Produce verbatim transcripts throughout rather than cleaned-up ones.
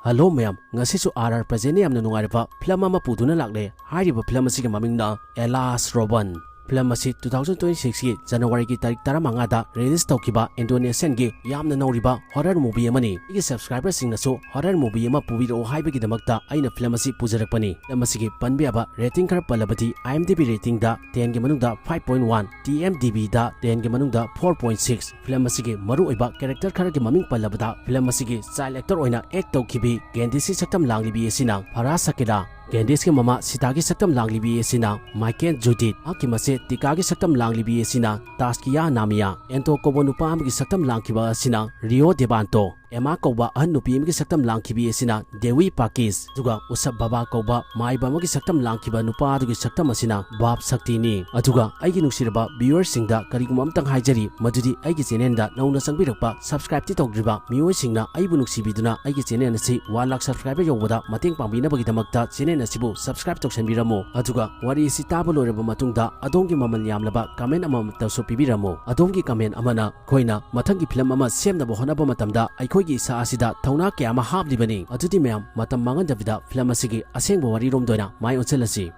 Hello ꯃꯌꯥꯝ, ꯉꯁꯤꯁꯨ R R ꯄ꯭ꯔꯖꯦꯟꯅ ꯌꯥꯝꯅ ꯅꯨꯡꯉꯥꯏꯔꯕ ꯐꯤꯂꯝ ꯑꯃ ꯄꯨꯗꯨꯅ ꯂꯥꯛꯂꯦ꯫ ꯍꯥꯏꯔꯤꯕ ꯐꯤꯂꯝ ꯑꯁꯤꯒꯤ ꯃꯃꯤꯡꯅ ꯑꯦꯂꯥꯁ ꯔꯣꯕꯟ꯫ ꯐꯤꯂꯝ ꯑꯁꯤ two thousand twenty six ꯀꯤ ꯖꯅꯋꯥꯔꯤꯒꯤ ꯇꯥꯔꯤꯛ ꯇꯔꯥꯃꯉꯥꯗ ꯔꯤꯂꯤꯖ ꯇꯧꯈꯤꯕ ꯏꯟꯗꯣꯅꯦꯁꯤꯌꯥꯟꯒꯤ ꯌꯥꯝꯅ ꯅꯧꯔꯤꯕ ꯍꯣꯔꯔ ꯃꯨꯚꯤ ꯑꯃꯅꯤ꯫ ꯑꯩꯒꯤ ꯁꯕꯁꯀ꯭ꯔꯥꯏꯕꯔꯁꯤꯡꯅꯁꯨ ꯍꯣꯔꯔ ꯃꯨꯚꯤ ꯑꯃ ꯄꯨꯕꯤꯔꯛꯑꯣ ꯍꯥꯏꯕꯒꯤꯗꯃꯛꯇ ꯑꯩꯅ ꯐꯤꯂꯝ ꯑꯁꯤ ꯄꯨꯖꯔꯛꯄꯅꯤ꯫ ꯐꯤꯂꯝ ꯑꯁꯤꯒꯤ ꯄꯟꯕ ꯌꯥꯕ ꯔꯦꯇꯤꯡ ꯈꯔ ꯄꯜꯂꯕꯗꯤ, IMDb ꯔꯦꯇꯤꯡꯗ ten ꯒꯤ ꯃꯅꯨꯡꯗ five point one, TMDBꯗ ten ꯒꯤ ꯃꯅꯨꯡꯗ four point six꯫ ꯐꯤꯂꯝ ꯑꯁꯤꯒꯤ ꯃꯔꯨꯑꯣꯏꯕ ꯀꯦꯔꯦꯛꯇꯔ ꯈꯔꯒꯤ ꯃꯃꯤꯡ ꯄꯜꯂꯕꯗ, ꯐꯤꯂꯝ ꯑꯁꯤꯒꯤ ꯆꯥꯏꯜ ꯑꯦꯛꯇꯔ ꯑꯣꯏꯅ ꯑꯦꯛ ꯇꯧꯈꯤꯕꯤ ꯒꯦꯟꯗꯤꯁꯀꯤ ꯁꯛꯇꯝ ꯂꯥꯡꯂꯤꯕꯤ ꯑꯁꯤꯅ ꯐꯔꯥ ꯁꯀꯤꯔꯥ, ꯒꯦꯟꯗꯤꯁꯀꯤ ꯃꯃꯥ ꯁꯤꯇꯥꯒꯤ ꯁꯛꯇꯝ ꯂꯥꯡꯂꯤꯕꯤ ꯑꯁꯤꯅ ꯃꯥꯏꯀꯦꯜ ꯖꯨꯗꯤꯠ, ꯃꯍꯥꯛꯀꯤ ꯃꯆꯦ ꯇꯤꯀꯥꯒꯤ ꯁꯛꯇꯝ ꯂꯥꯡꯂꯤꯕꯤ ꯑꯁꯤꯅ ꯇꯥꯁꯀꯤꯌꯥ ꯅꯥꯃꯤꯌꯥ, ꯑꯦꯟꯇꯣ ꯀꯧꯕ ꯅꯨꯄꯥ ꯑꯃꯒꯤ ꯁꯛꯇꯝ ꯂꯥꯡꯈꯤꯕ ꯑꯁꯤꯅ ꯔꯤꯌꯣ ꯗꯦꯕꯥꯟꯇꯣ, ꯑꯦꯃꯥ ꯀꯧꯕ ꯑꯍꯟ ꯅꯨꯄꯤ ꯑꯃꯒꯤ ꯁꯛꯇꯝ ꯂꯥꯡꯈꯤꯕꯤ ꯑꯁꯤꯅ ꯗꯦꯋꯤ ꯄꯥꯀꯤꯁ, ꯑꯗꯨꯒ ꯎꯁꯕ ꯕꯕꯥ ꯀꯧꯕ ꯃꯥꯏꯕ ꯑꯃꯒꯤ ꯁꯛꯇꯝ ꯂꯥꯡꯈꯤꯕ ꯅꯨꯄꯥ ꯑꯗꯨꯒꯤ ꯁꯛꯇꯝ ꯑꯁꯤꯅ ꯕꯥꯞ ꯁꯛꯇꯤꯅꯤ꯫ ꯑꯗꯨꯒ ꯑꯩꯒꯤ ꯅꯨꯡꯁꯤꯔꯕ ꯚꯤꯌꯨꯋꯔꯁꯤꯡꯗ ꯀꯔꯤꯒꯨꯝꯕ ꯑꯝꯇꯪ ꯍꯥꯏꯖꯔꯤ, ꯃꯗꯨꯗꯤ ꯑꯩꯒꯤ ꯆꯦꯅꯦꯜꯗ ꯅꯧꯅ ꯆꯪꯕꯤꯔꯛꯄ, ꯁꯕꯁꯀ꯭ꯔꯥꯏꯕꯇꯤ ꯇꯧꯗ꯭ꯔꯤꯕ ꯃꯤꯑꯣꯏꯁꯤꯡꯅ ꯑꯩꯕꯨ ꯅꯨꯡꯁꯤꯕꯤꯗꯨꯅ ꯑꯩꯒꯤ ꯆꯦꯅꯦꯜ ꯑꯁꯤ one lakh ꯁꯕꯁꯀ꯭ꯔꯥꯏꯕꯔ ꯌꯧꯕꯗ ꯃꯇꯦꯡ ꯄꯥꯡꯕꯤꯅꯕꯒꯤꯗꯃꯛꯇ ꯆꯦꯅꯦꯜ ꯑꯁꯤꯕꯨ ꯁꯕꯁꯀ꯭ꯔꯥꯏꯕ ꯇꯧꯁꯟꯕꯤꯔꯝꯃꯨ꯫ ꯑꯗꯨꯒ ꯋꯥꯔꯤ ꯑꯁꯤ ꯇꯥꯕ ꯂꯣꯏꯔꯕ ꯃꯇꯨꯡꯗ ꯑꯗꯣꯝꯒꯤ ꯃꯃꯜ ꯌꯥꯝꯂꯕ ꯀꯃꯦꯟ ꯑꯃꯃꯝꯇꯁꯨ ꯄꯤꯕꯤꯔꯝꯃꯨ꯫ ꯑꯗꯣꯝꯒꯤ ꯀꯃꯦꯟ ꯑꯃꯅ ꯑꯩꯈꯣꯏꯅ ꯃꯊꯪꯒꯤ ꯐꯤꯂꯝ ꯑꯃ ꯁꯦꯝꯅꯕ ꯍꯣꯠꯅꯕ ꯃꯇꯝꯗ ꯑꯩꯈꯣꯏꯒꯤ ꯏꯁꯥ ꯑꯁꯤꯗ ꯊꯧꯅꯥ ꯀꯌꯥ ꯑꯃ ꯍꯥꯞꯂꯤꯕꯅꯤ꯫ ꯑꯗꯨꯗꯤ ꯃꯌꯥꯝ, ꯃꯇꯝ ꯃꯥꯡꯍꯟꯗꯕꯤꯗ ꯐꯤꯂꯝ ꯑꯁꯤꯒꯤ ꯑꯁꯦꯡꯕ ꯋꯥꯔꯤꯔꯣꯝꯗ ꯑꯣꯏꯅ ꯃꯥꯏ ꯑꯣꯟꯁꯤꯜꯂꯁꯤ꯫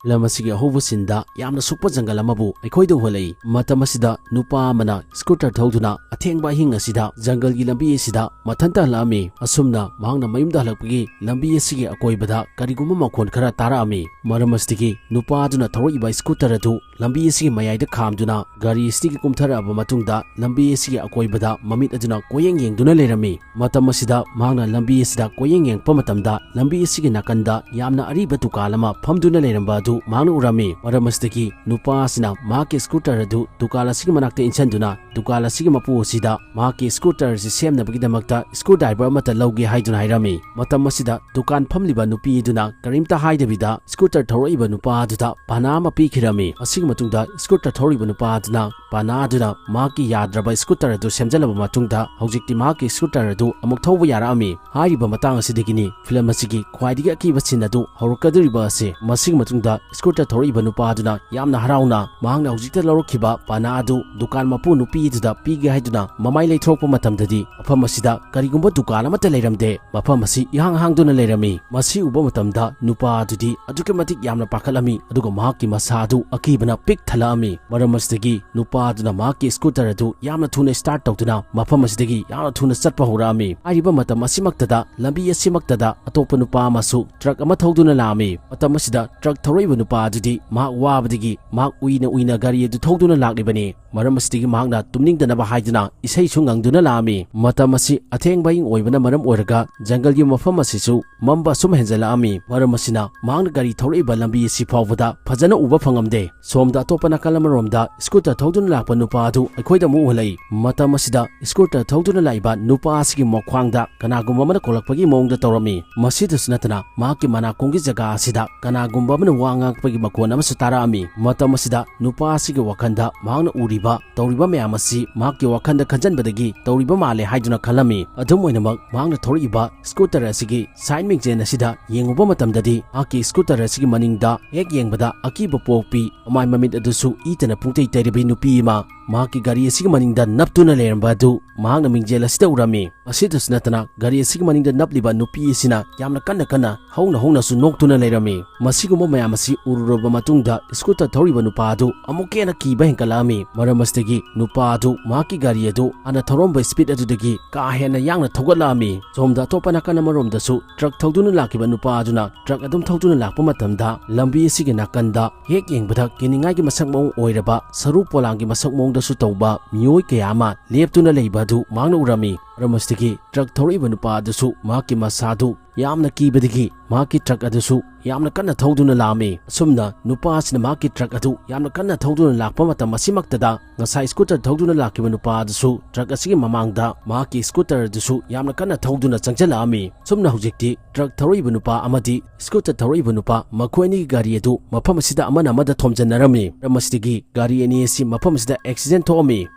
ꯐꯤꯂꯝ ꯑꯁꯤꯒꯤ ꯑꯍꯧꯕ ꯁꯤꯟꯗ ꯌꯥꯝꯅ ꯁꯨꯛꯄ ꯖꯪꯒꯜ ꯑꯃꯕꯨ ꯑꯩꯈꯣꯏꯗ ꯎꯍꯜꯂꯛꯏ꯫ ꯃꯇꯝ ꯑꯁꯤꯗ ꯅꯨꯄꯥ ꯑꯃꯅ ꯁ꯭ꯀꯨꯇꯔ ꯊꯧꯗꯨꯅ ꯑꯊꯦꯡꯕ ꯑꯍꯤꯡ ꯑꯁꯤꯗ ꯖꯪꯒꯜꯒꯤ ꯂꯝꯕꯤ ꯑꯁꯤꯗ ꯃꯊꯟꯇ ꯍꯜꯂꯛꯑꯝꯃꯤ꯫ ꯑꯁꯨꯝꯅ ꯃꯍꯥꯛꯅ ꯃꯌꯨꯝꯗ ꯍꯜꯂꯛꯄꯒꯤ ꯂꯝꯕꯤ ꯑꯁꯤꯒꯤ ꯑꯀꯣꯏꯕꯗ ꯀꯔꯤꯒꯨꯝꯕ ꯃꯈꯣꯟ ꯈꯔ ꯇꯥꯔꯛꯑꯝꯃꯤ꯫ ꯃꯔꯝ ꯑꯁꯤꯗꯒꯤ ꯅꯨꯄꯥ ꯑꯗꯨꯅ ꯊꯧꯔꯛꯏꯕ ꯁ꯭ꯀꯨꯇꯔ ꯑꯗꯨ ꯂꯝꯕꯤ ꯑꯁꯤꯒꯤ ꯃꯌꯥꯏꯗ ꯈꯥꯝꯗꯨꯅ ꯒꯥꯔꯤ ꯑꯁꯤꯗꯒꯤ ꯀꯨꯝꯊꯔꯛꯑꯕ ꯃꯇꯨꯡꯗ ꯂꯝꯕꯤ ꯑꯁꯤꯒꯤ ꯑꯀꯣꯏꯕꯗ ꯃꯃꯤꯠ ꯑꯗꯨꯅ ꯀꯣꯏꯌꯦꯡ ꯌꯦꯡꯗꯨꯅ ꯂꯩꯔꯝꯃꯤ꯫ ꯃꯇꯝ ꯑꯁꯤꯗ ꯃꯍꯥꯛꯅ ꯂꯝꯕꯤ ꯑꯁꯤꯗ ꯀꯣꯏꯌꯦꯡ ꯌꯦꯡꯉꯛꯄ ꯃꯇꯝꯗ ꯂꯝꯕꯤ ꯑꯁꯤꯒꯤ ꯅꯥꯀꯟꯗ ꯌꯥꯝꯅ ꯑꯔꯤꯕ ꯗꯨꯀꯥꯟ ꯑꯃ ꯐꯝꯗꯨꯅ ꯂꯩꯔꯝꯕ ꯑꯗꯨ ꯃꯍꯥꯛꯅ ꯎꯔꯝꯃꯤ꯫ ꯃꯔꯝ ꯑꯁꯤꯗꯒꯤ ꯅꯨꯄꯥ ꯑꯁꯤꯅ ꯃꯍꯥꯛꯀꯤ ꯁ꯭ꯀꯨꯇꯔ ꯑꯗꯨ ꯗꯨꯀꯥꯟ ꯑꯁꯤꯒꯤ ꯃꯅꯥꯛꯇ ꯏꯟꯁꯤꯟꯗꯨꯅ ꯗꯨꯀꯥꯟ ꯑꯁꯤꯒꯤ ꯃꯄꯨ ꯑꯁꯤꯗ ꯃꯍꯥꯛꯀꯤ ꯁ꯭ꯀꯨꯇꯔ ꯑꯁꯤ ꯁꯦꯝꯅꯕꯒꯤꯗꯃꯛꯇ ꯁ꯭ꯀꯔꯨ ꯗ꯭ꯔꯥꯏꯚꯔ ꯑꯃꯠꯇ ꯂꯧꯒꯦ ꯍꯥꯏꯗꯨꯅ ꯍꯥꯏꯔꯝꯃꯤ꯫ ꯃꯇꯝ ꯑꯁꯤꯗ ꯗꯨꯀꯥꯟ ꯐꯝꯂꯤꯕ ꯅꯨꯄꯤ ꯑꯗꯨꯅ ꯀꯔꯤꯝꯇ ꯍꯥꯏꯗꯕꯤꯗ ꯁ꯭ꯀꯨꯇꯔ ꯊꯧꯔꯛꯏꯕ ꯅꯨꯄꯥ ꯑꯗꯨꯗ ꯚꯅꯥ ꯑꯃ ꯄꯤꯈꯤꯔꯝꯃꯤ꯫ ꯑꯁꯤꯒꯤ ꯃꯇꯨꯡꯗ ꯁ꯭ꯀꯨꯇꯔ ꯊꯧꯔꯤꯕ ꯅꯨꯄꯥ ꯑꯗꯨꯅ ꯄꯥꯅꯥ ꯑꯗꯨꯅ ꯃꯍꯥꯛꯀꯤ ꯌꯥꯗ꯭ꯔꯕ scooter ꯑꯗꯨ ꯁꯦꯝꯖꯤꯜꯂꯕ ꯃꯇꯨꯡꯗ ꯍꯧꯖꯤꯛꯇꯤ ꯃꯍꯥꯛꯀꯤ scooter ꯑꯗꯨ ꯑꯃꯨꯛ ꯊꯧꯕ ꯌꯥꯔꯛꯑꯝꯃꯤ꯫ ꯍꯥꯏꯔꯤꯕ ꯃꯇꯥꯡ ꯑꯁꯤꯗꯒꯤꯅꯤ film ꯑꯁꯤꯒꯤ ꯈ꯭ꯋꯥꯏꯗꯒꯤ ꯑꯀꯤꯕ scene ꯑꯗꯨ ꯍꯧꯔꯛꯀꯗꯧꯔꯤꯕ ꯑꯁꯤ꯫ ꯃꯁꯤꯒꯤ ꯃꯇꯨꯡꯗ scooter ꯊꯧꯔꯛꯏꯕ ꯅꯨꯄꯥ ꯑꯗꯨꯅ ꯌꯥꯝꯅ ꯍꯔꯥꯎꯅ ꯃꯍꯥꯛꯅ ꯍꯧꯖꯤꯛꯇ ꯂꯧꯔꯛꯈꯤꯕ ꯄꯥꯅꯥ ꯑꯗꯨ ꯗꯨꯀꯥꯟ ꯃꯄꯨ ꯅꯨꯄꯤ ꯑꯗꯨꯗ ꯄꯤꯒꯦ ꯍꯥꯏꯗꯨꯅ ꯃꯃꯥꯏ ꯂꯩꯊꯣꯔꯛꯄ ꯃꯇꯝꯗꯗꯤ, ꯃꯐꯝ ꯑꯁꯤꯗ ꯀꯔꯤꯒꯨꯝꯕ ꯗꯨꯀꯥꯟ ꯑꯃꯠꯇ ꯂꯩꯔꯝꯗꯦ꯫ ꯃꯐꯝ ꯑꯁꯤ ꯏꯍꯥꯡ ꯍꯥꯡꯗꯨꯅ ꯂꯩꯔꯝꯃꯤ꯫ ꯃꯁꯤ ꯎꯕ ꯃꯇꯝꯗ ꯅꯨꯄꯥ ꯑꯗꯨꯗꯤ ꯑꯗꯨꯛꯀꯤ ꯃꯇꯤꯛ ꯌꯥꯝꯅ ꯄꯥꯈꯠꯂꯝꯃꯤ, ꯑꯗꯨꯒ ꯃꯍꯥꯛꯀꯤ ꯃꯁꯥ ꯑꯗꯨ ꯑꯀꯤꯕꯅ ꯄꯤꯛ ꯊꯜꯂꯛꯑꯝꯃꯤ꯫ ꯃꯔꯝ ꯑꯁꯤꯗꯒꯤ ꯅꯨꯄꯥ ꯑꯗꯨꯅ ꯃꯍꯥꯛꯀꯤ scooter ꯑꯗꯨ ꯌꯥꯝꯅ ꯊꯨꯅ start ꯇꯧꯗꯨꯅ ꯃꯐꯝ ꯑꯁꯤꯗꯒꯤ ꯌꯥꯝꯅ ꯊꯨꯅ ꯆꯠꯄ ꯍꯧꯔꯛꯑꯝꯃꯤ꯫ ꯍꯥꯏꯔꯤꯕ ꯃꯇꯝ ꯑꯁꯤꯃꯛꯇꯗ ꯂꯝꯕꯤ ꯑꯁꯤꯃꯛꯇꯗ ꯑꯇꯣꯞꯄ ꯅꯨꯄꯥ ꯑꯃꯁꯨ truck ꯑꯃ ꯊꯧꯗꯨꯅ ꯂꯥꯛꯑꯝꯃꯤ꯫ ꯃꯇꯝ ꯑꯁꯤꯗ truck ꯊꯧꯔꯛꯏꯕ ꯅꯨꯄꯥ ꯑꯗꯨꯗꯤ ꯃꯍꯥꯛ ꯋꯥꯕꯗꯒꯤ ꯃꯍꯥꯛ ꯎꯏꯅ ꯎꯏꯅ ꯒꯥꯔꯤ ꯑꯗꯨ ꯊꯧꯗꯨꯅ ꯂꯥꯛꯂꯤꯕꯅꯤ꯫ ꯃꯔꯝ ꯑꯁꯤꯗꯒꯤ ꯃꯍꯥꯛꯅ ꯇꯨꯝꯅꯤꯡꯗꯅꯕ ꯍꯥꯏꯗꯨꯅ ꯏꯁꯩꯁꯨ ꯉꯪꯗꯨꯅ ꯂꯥꯛꯑꯝꯃꯤ꯫ ꯃꯇꯝ ꯑꯁꯤ ꯑꯊꯦꯡꯕ ꯑꯍꯤꯡ ꯑꯣꯏꯕꯅ ꯃꯔꯝ ꯑꯣꯏꯔꯒ ꯖꯪꯒꯜꯒꯤ ꯃꯐꯝ ꯑꯁꯤꯁꯨ ꯃꯝꯕ ꯑꯁꯨꯝ ꯍꯦꯟꯖꯜꯂꯛꯑꯝꯃꯤ꯫ ꯃꯔꯝ ꯑꯁꯤꯅ ꯃꯍꯥꯛꯅ ꯒꯥꯔꯤ ꯊꯧꯔꯛꯏꯕ ꯂꯝꯕꯤ ꯑꯁꯤ ꯐꯥꯎꯕꯗ ꯐꯖꯅ ꯎꯕ ꯐꯪꯉꯝꯗꯦ꯫ ꯁꯣꯝꯗ ꯑꯇꯣꯞꯄ ꯅꯥꯀꯜ ꯑꯃꯔꯣꯝꯗ scooter ꯊꯧꯗꯨꯅ ꯂꯥꯛꯄ ꯅꯨꯄꯥ ꯑꯗꯨ ꯑꯩꯈꯣꯏꯗ ꯑꯃꯨꯛ ꯎꯍꯜꯂꯛꯏ꯫ ꯃꯇꯝ ꯑꯁꯤꯗ scooter ꯊꯧꯗꯨꯅ ꯂꯥꯛꯏꯕ ꯅꯨꯄꯥ ꯑꯁꯤꯒꯤ ꯃꯈ꯭ꯋꯥꯡꯗ ꯀꯅꯥꯒꯨꯝꯕ ꯑꯃꯅ ꯀꯣꯜꯂꯛꯄꯒꯤ ꯃꯑꯣꯡꯗ ꯇꯧꯔꯝꯃꯤ꯫ ꯃꯁꯤꯗꯁꯨ ꯅꯠꯇꯅ ꯃꯍꯥꯛꯀꯤ ꯃꯅꯥꯀꯣꯡꯒꯤ ꯖꯒꯥ ꯑꯁꯤꯗ ꯀꯅꯥꯒꯨꯝꯕ ꯑꯃꯅ ꯋꯥ ꯉꯥꯡꯉꯛꯄꯒꯤ ꯃꯈꯣꯟ ꯑꯃꯁꯨ ꯇꯥꯔꯛꯑꯝꯃꯤ꯫ ꯃꯇꯝ ꯑꯁꯤꯗ ꯅꯨꯄꯥ ꯑꯁꯤꯒꯤ ꯋꯥꯈꯜꯗ ꯃꯍꯥꯛꯅ ꯎꯔꯤꯕ, ꯇꯧꯔꯤꯕ ꯃꯌꯥꯝ ꯑꯁꯤ ꯃꯍꯥꯛꯀꯤ ꯋꯥꯈꯜꯗ ꯈꯟꯖꯟꯕꯗꯒꯤ ꯇꯧꯔꯤꯕ ꯃꯥꯜꯂꯦ ꯍꯥꯏꯗꯨꯅ ꯈꯜꯂꯝꯃꯤ꯫ ꯑꯗꯨꯝ ꯑꯣꯏꯅꯃꯛ, ꯃꯍꯥꯛꯅ ꯊꯧꯔꯛꯏꯕ scooter ꯑꯁꯤꯒꯤ side ꯃꯤꯡꯖꯦꯜ ꯑꯁꯤꯗ ꯌꯦꯡꯉꯨꯕ ꯃꯇꯝꯗꯗꯤ, ꯃꯍꯥꯛꯀꯤ scooter ꯑꯁꯤꯒꯤ ꯃꯅꯤꯡꯗ ꯍꯦꯛ ꯌꯦꯡꯕꯗ ꯑꯀꯤꯕ ꯄꯣꯛꯄꯤ, ꯃꯃꯥꯏ ꯃꯃꯤꯠ ꯑꯗꯨꯁꯨ ꯏ ꯇꯅ ꯄꯨꯡꯇꯩ ꯇꯩꯔꯕꯤ ꯅꯨꯄꯤ ꯑꯃ ꯃꯍꯥꯛꯀꯤ ꯒꯥꯔꯤ ꯑꯁꯤꯒꯤ ꯃꯅꯤꯡꯗ ꯅꯞꯇꯨꯅ ꯂꯩꯔꯝꯕ ꯑꯗꯨ ꯃꯍꯥꯛꯅ ꯃꯤꯡꯖꯦꯜ ꯑꯁꯤꯗ ꯎꯔꯝꯃꯤ꯫ ꯃꯁꯤꯗꯁꯨ ꯅꯠꯇꯅ, ꯒꯥꯔꯤ ꯑꯁꯤꯒꯤ ꯃꯅꯤꯡꯗ ꯅꯞꯂꯤꯕ ꯅꯨꯄꯤ ꯑꯁꯤꯅ ꯌꯥꯝꯅ ꯀꯟꯅ ꯀꯟꯅ, ꯍꯧꯅ ꯍꯧꯅꯁꯨ ꯅꯣꯛꯇꯨꯅ ꯂꯩꯔꯝꯃꯤ꯫ ꯃꯁꯤꯒꯨꯝꯕ ꯃꯌꯥꯝ ꯑꯁꯤ ꯎꯔꯨꯔꯕ ꯃꯇꯨꯡꯗ, scooter ꯊꯧꯔꯤꯕ ꯅꯨꯄꯥ ꯑꯗꯨ ꯑꯃꯨꯛꯀ ꯍꯦꯟꯅ ꯀꯤꯕ ꯍꯦꯟꯒꯠꯂꯛꯑꯝꯃꯤ꯫ ꯃꯔꯝ ꯑꯁꯤꯗꯒꯤ ꯅꯨꯄꯥ ꯑꯗꯨ ꯃꯍꯥꯛꯀꯤ ꯒꯥꯔꯤ ꯑꯗꯨ ꯍꯥꯟꯅ ꯊꯧꯔꯝꯕ speed ꯑꯗꯨꯗꯒꯤ ꯀꯥ ꯍꯦꯟꯅ ꯌꯥꯡꯅ ꯊꯧꯒꯠꯂꯛꯑꯝꯃꯤ꯫ ꯁꯣꯝꯗ ꯑꯇꯣꯞꯄ ꯅꯥꯀꯟ ꯑꯃꯔꯣꯝꯗꯁꯨ truck ꯊꯧꯗꯨꯅ ꯂꯥꯛꯈꯤꯕ ꯅꯨꯄꯥ ꯑꯗꯨꯅ truck ꯑꯗꯨꯝ ꯊꯧꯗꯨꯅ ꯂꯥꯛꯄ ꯃꯇꯝꯗ, ꯂꯝꯕꯤ ꯑꯁꯤꯒꯤ ꯅꯥꯀꯟꯗ ꯍꯦꯛ ꯌꯦꯡꯕꯗ ꯀꯤꯅꯤꯡꯉꯥꯏꯒꯤ ꯃꯁꯛ ꯃꯑꯣꯡ ꯑꯣꯏꯔꯕ ꯁꯔꯨ ꯄꯣꯂꯥꯡꯒꯤ ꯃꯁꯛ ꯃꯑꯣꯡꯗꯁꯨ ꯇꯧꯕ ꯃꯤꯑꯣꯏ ꯀꯌꯥ ꯑꯃ ꯂꯦꯞꯇꯨꯅ ꯂꯩꯕ ꯑꯗꯨ ꯃꯍꯥꯛꯅ ꯎꯔꯝꯃꯤ꯫ ꯃꯔꯝ ꯑꯁꯤꯗꯒꯤ truck ꯊꯧꯔꯛꯏꯕ ꯅꯨꯄꯥ ꯑꯗꯨꯁꯨ ꯃꯍꯥꯛꯀꯤ ꯃꯁꯥ ꯑꯗꯨ ꯌꯥꯝꯅ ꯀꯤꯕꯗꯒꯤ ꯃꯍꯥꯛꯀꯤ ꯇ꯭ꯔꯛ ꯑꯗꯨꯁꯨ ꯌꯥꯝꯅ ꯀꯟꯅ ꯊꯧꯗꯨꯅ ꯂꯥꯛꯑꯝꯃꯤ꯫ ꯑꯁꯨꯝꯅ ꯅꯨꯄꯥ ꯑꯁꯤꯅ ꯃꯍꯥꯛꯀꯤ ꯇ꯭ꯔꯛ ꯑꯗꯨ ꯌꯥꯝꯅ ꯀꯟꯅ ꯊꯧꯗꯨꯅ ꯂꯥꯛꯄ ꯃꯇꯝ ꯑꯁꯤꯃꯛꯇꯗ ꯉꯁꯥꯏ ꯁ꯭ꯀꯨꯇꯔ ꯊꯧꯗꯨꯅ ꯂꯥꯛꯈꯤꯕ ꯅꯨꯄꯥ ꯑꯗꯨꯁꯨ ꯇ꯭ꯔꯛ ꯑꯁꯤꯒꯤ ꯃꯃꯥꯡꯗ ꯃꯍꯥꯛꯀꯤ ꯁ꯭ꯀꯨꯇꯔ ꯑꯗꯨꯁꯨ ꯌꯥꯝꯅ ꯀꯟꯅ ꯊꯧꯗꯨꯅ ꯆꯪꯁꯤꯜꯂꯛꯑꯝꯃꯤ꯫ ꯁꯨꯝꯅ ꯍꯧꯖꯤꯛꯇꯤ ꯇ꯭ꯔꯛ ꯊꯧꯔꯛꯏꯕ ꯅꯨꯄꯥ ꯑꯃꯗꯤ ꯁ꯭ꯀꯨꯇꯔ ꯊꯧꯔꯛꯏꯕ ꯅꯨꯄꯥ ꯃꯈꯣꯏ ꯑꯅꯤꯒꯤ ꯒꯥꯔꯤ ꯑꯗꯨ ꯃꯐꯝ ꯑꯁꯤꯗ ꯑꯃꯅ ꯑꯃꯗ ꯊꯣꯝꯖꯤꯟꯅꯔꯝꯃꯤ꯫ ꯃꯔꯝ ꯑꯁꯤꯗꯒꯤ ꯒꯥꯔꯤ ꯑꯅꯤ ꯑꯁꯤ ꯃꯐꯝ ꯑꯁꯤꯗ ꯑꯦꯛꯁꯤꯗꯦꯟ ꯊꯣꯛꯑꯝꯃꯤ꯫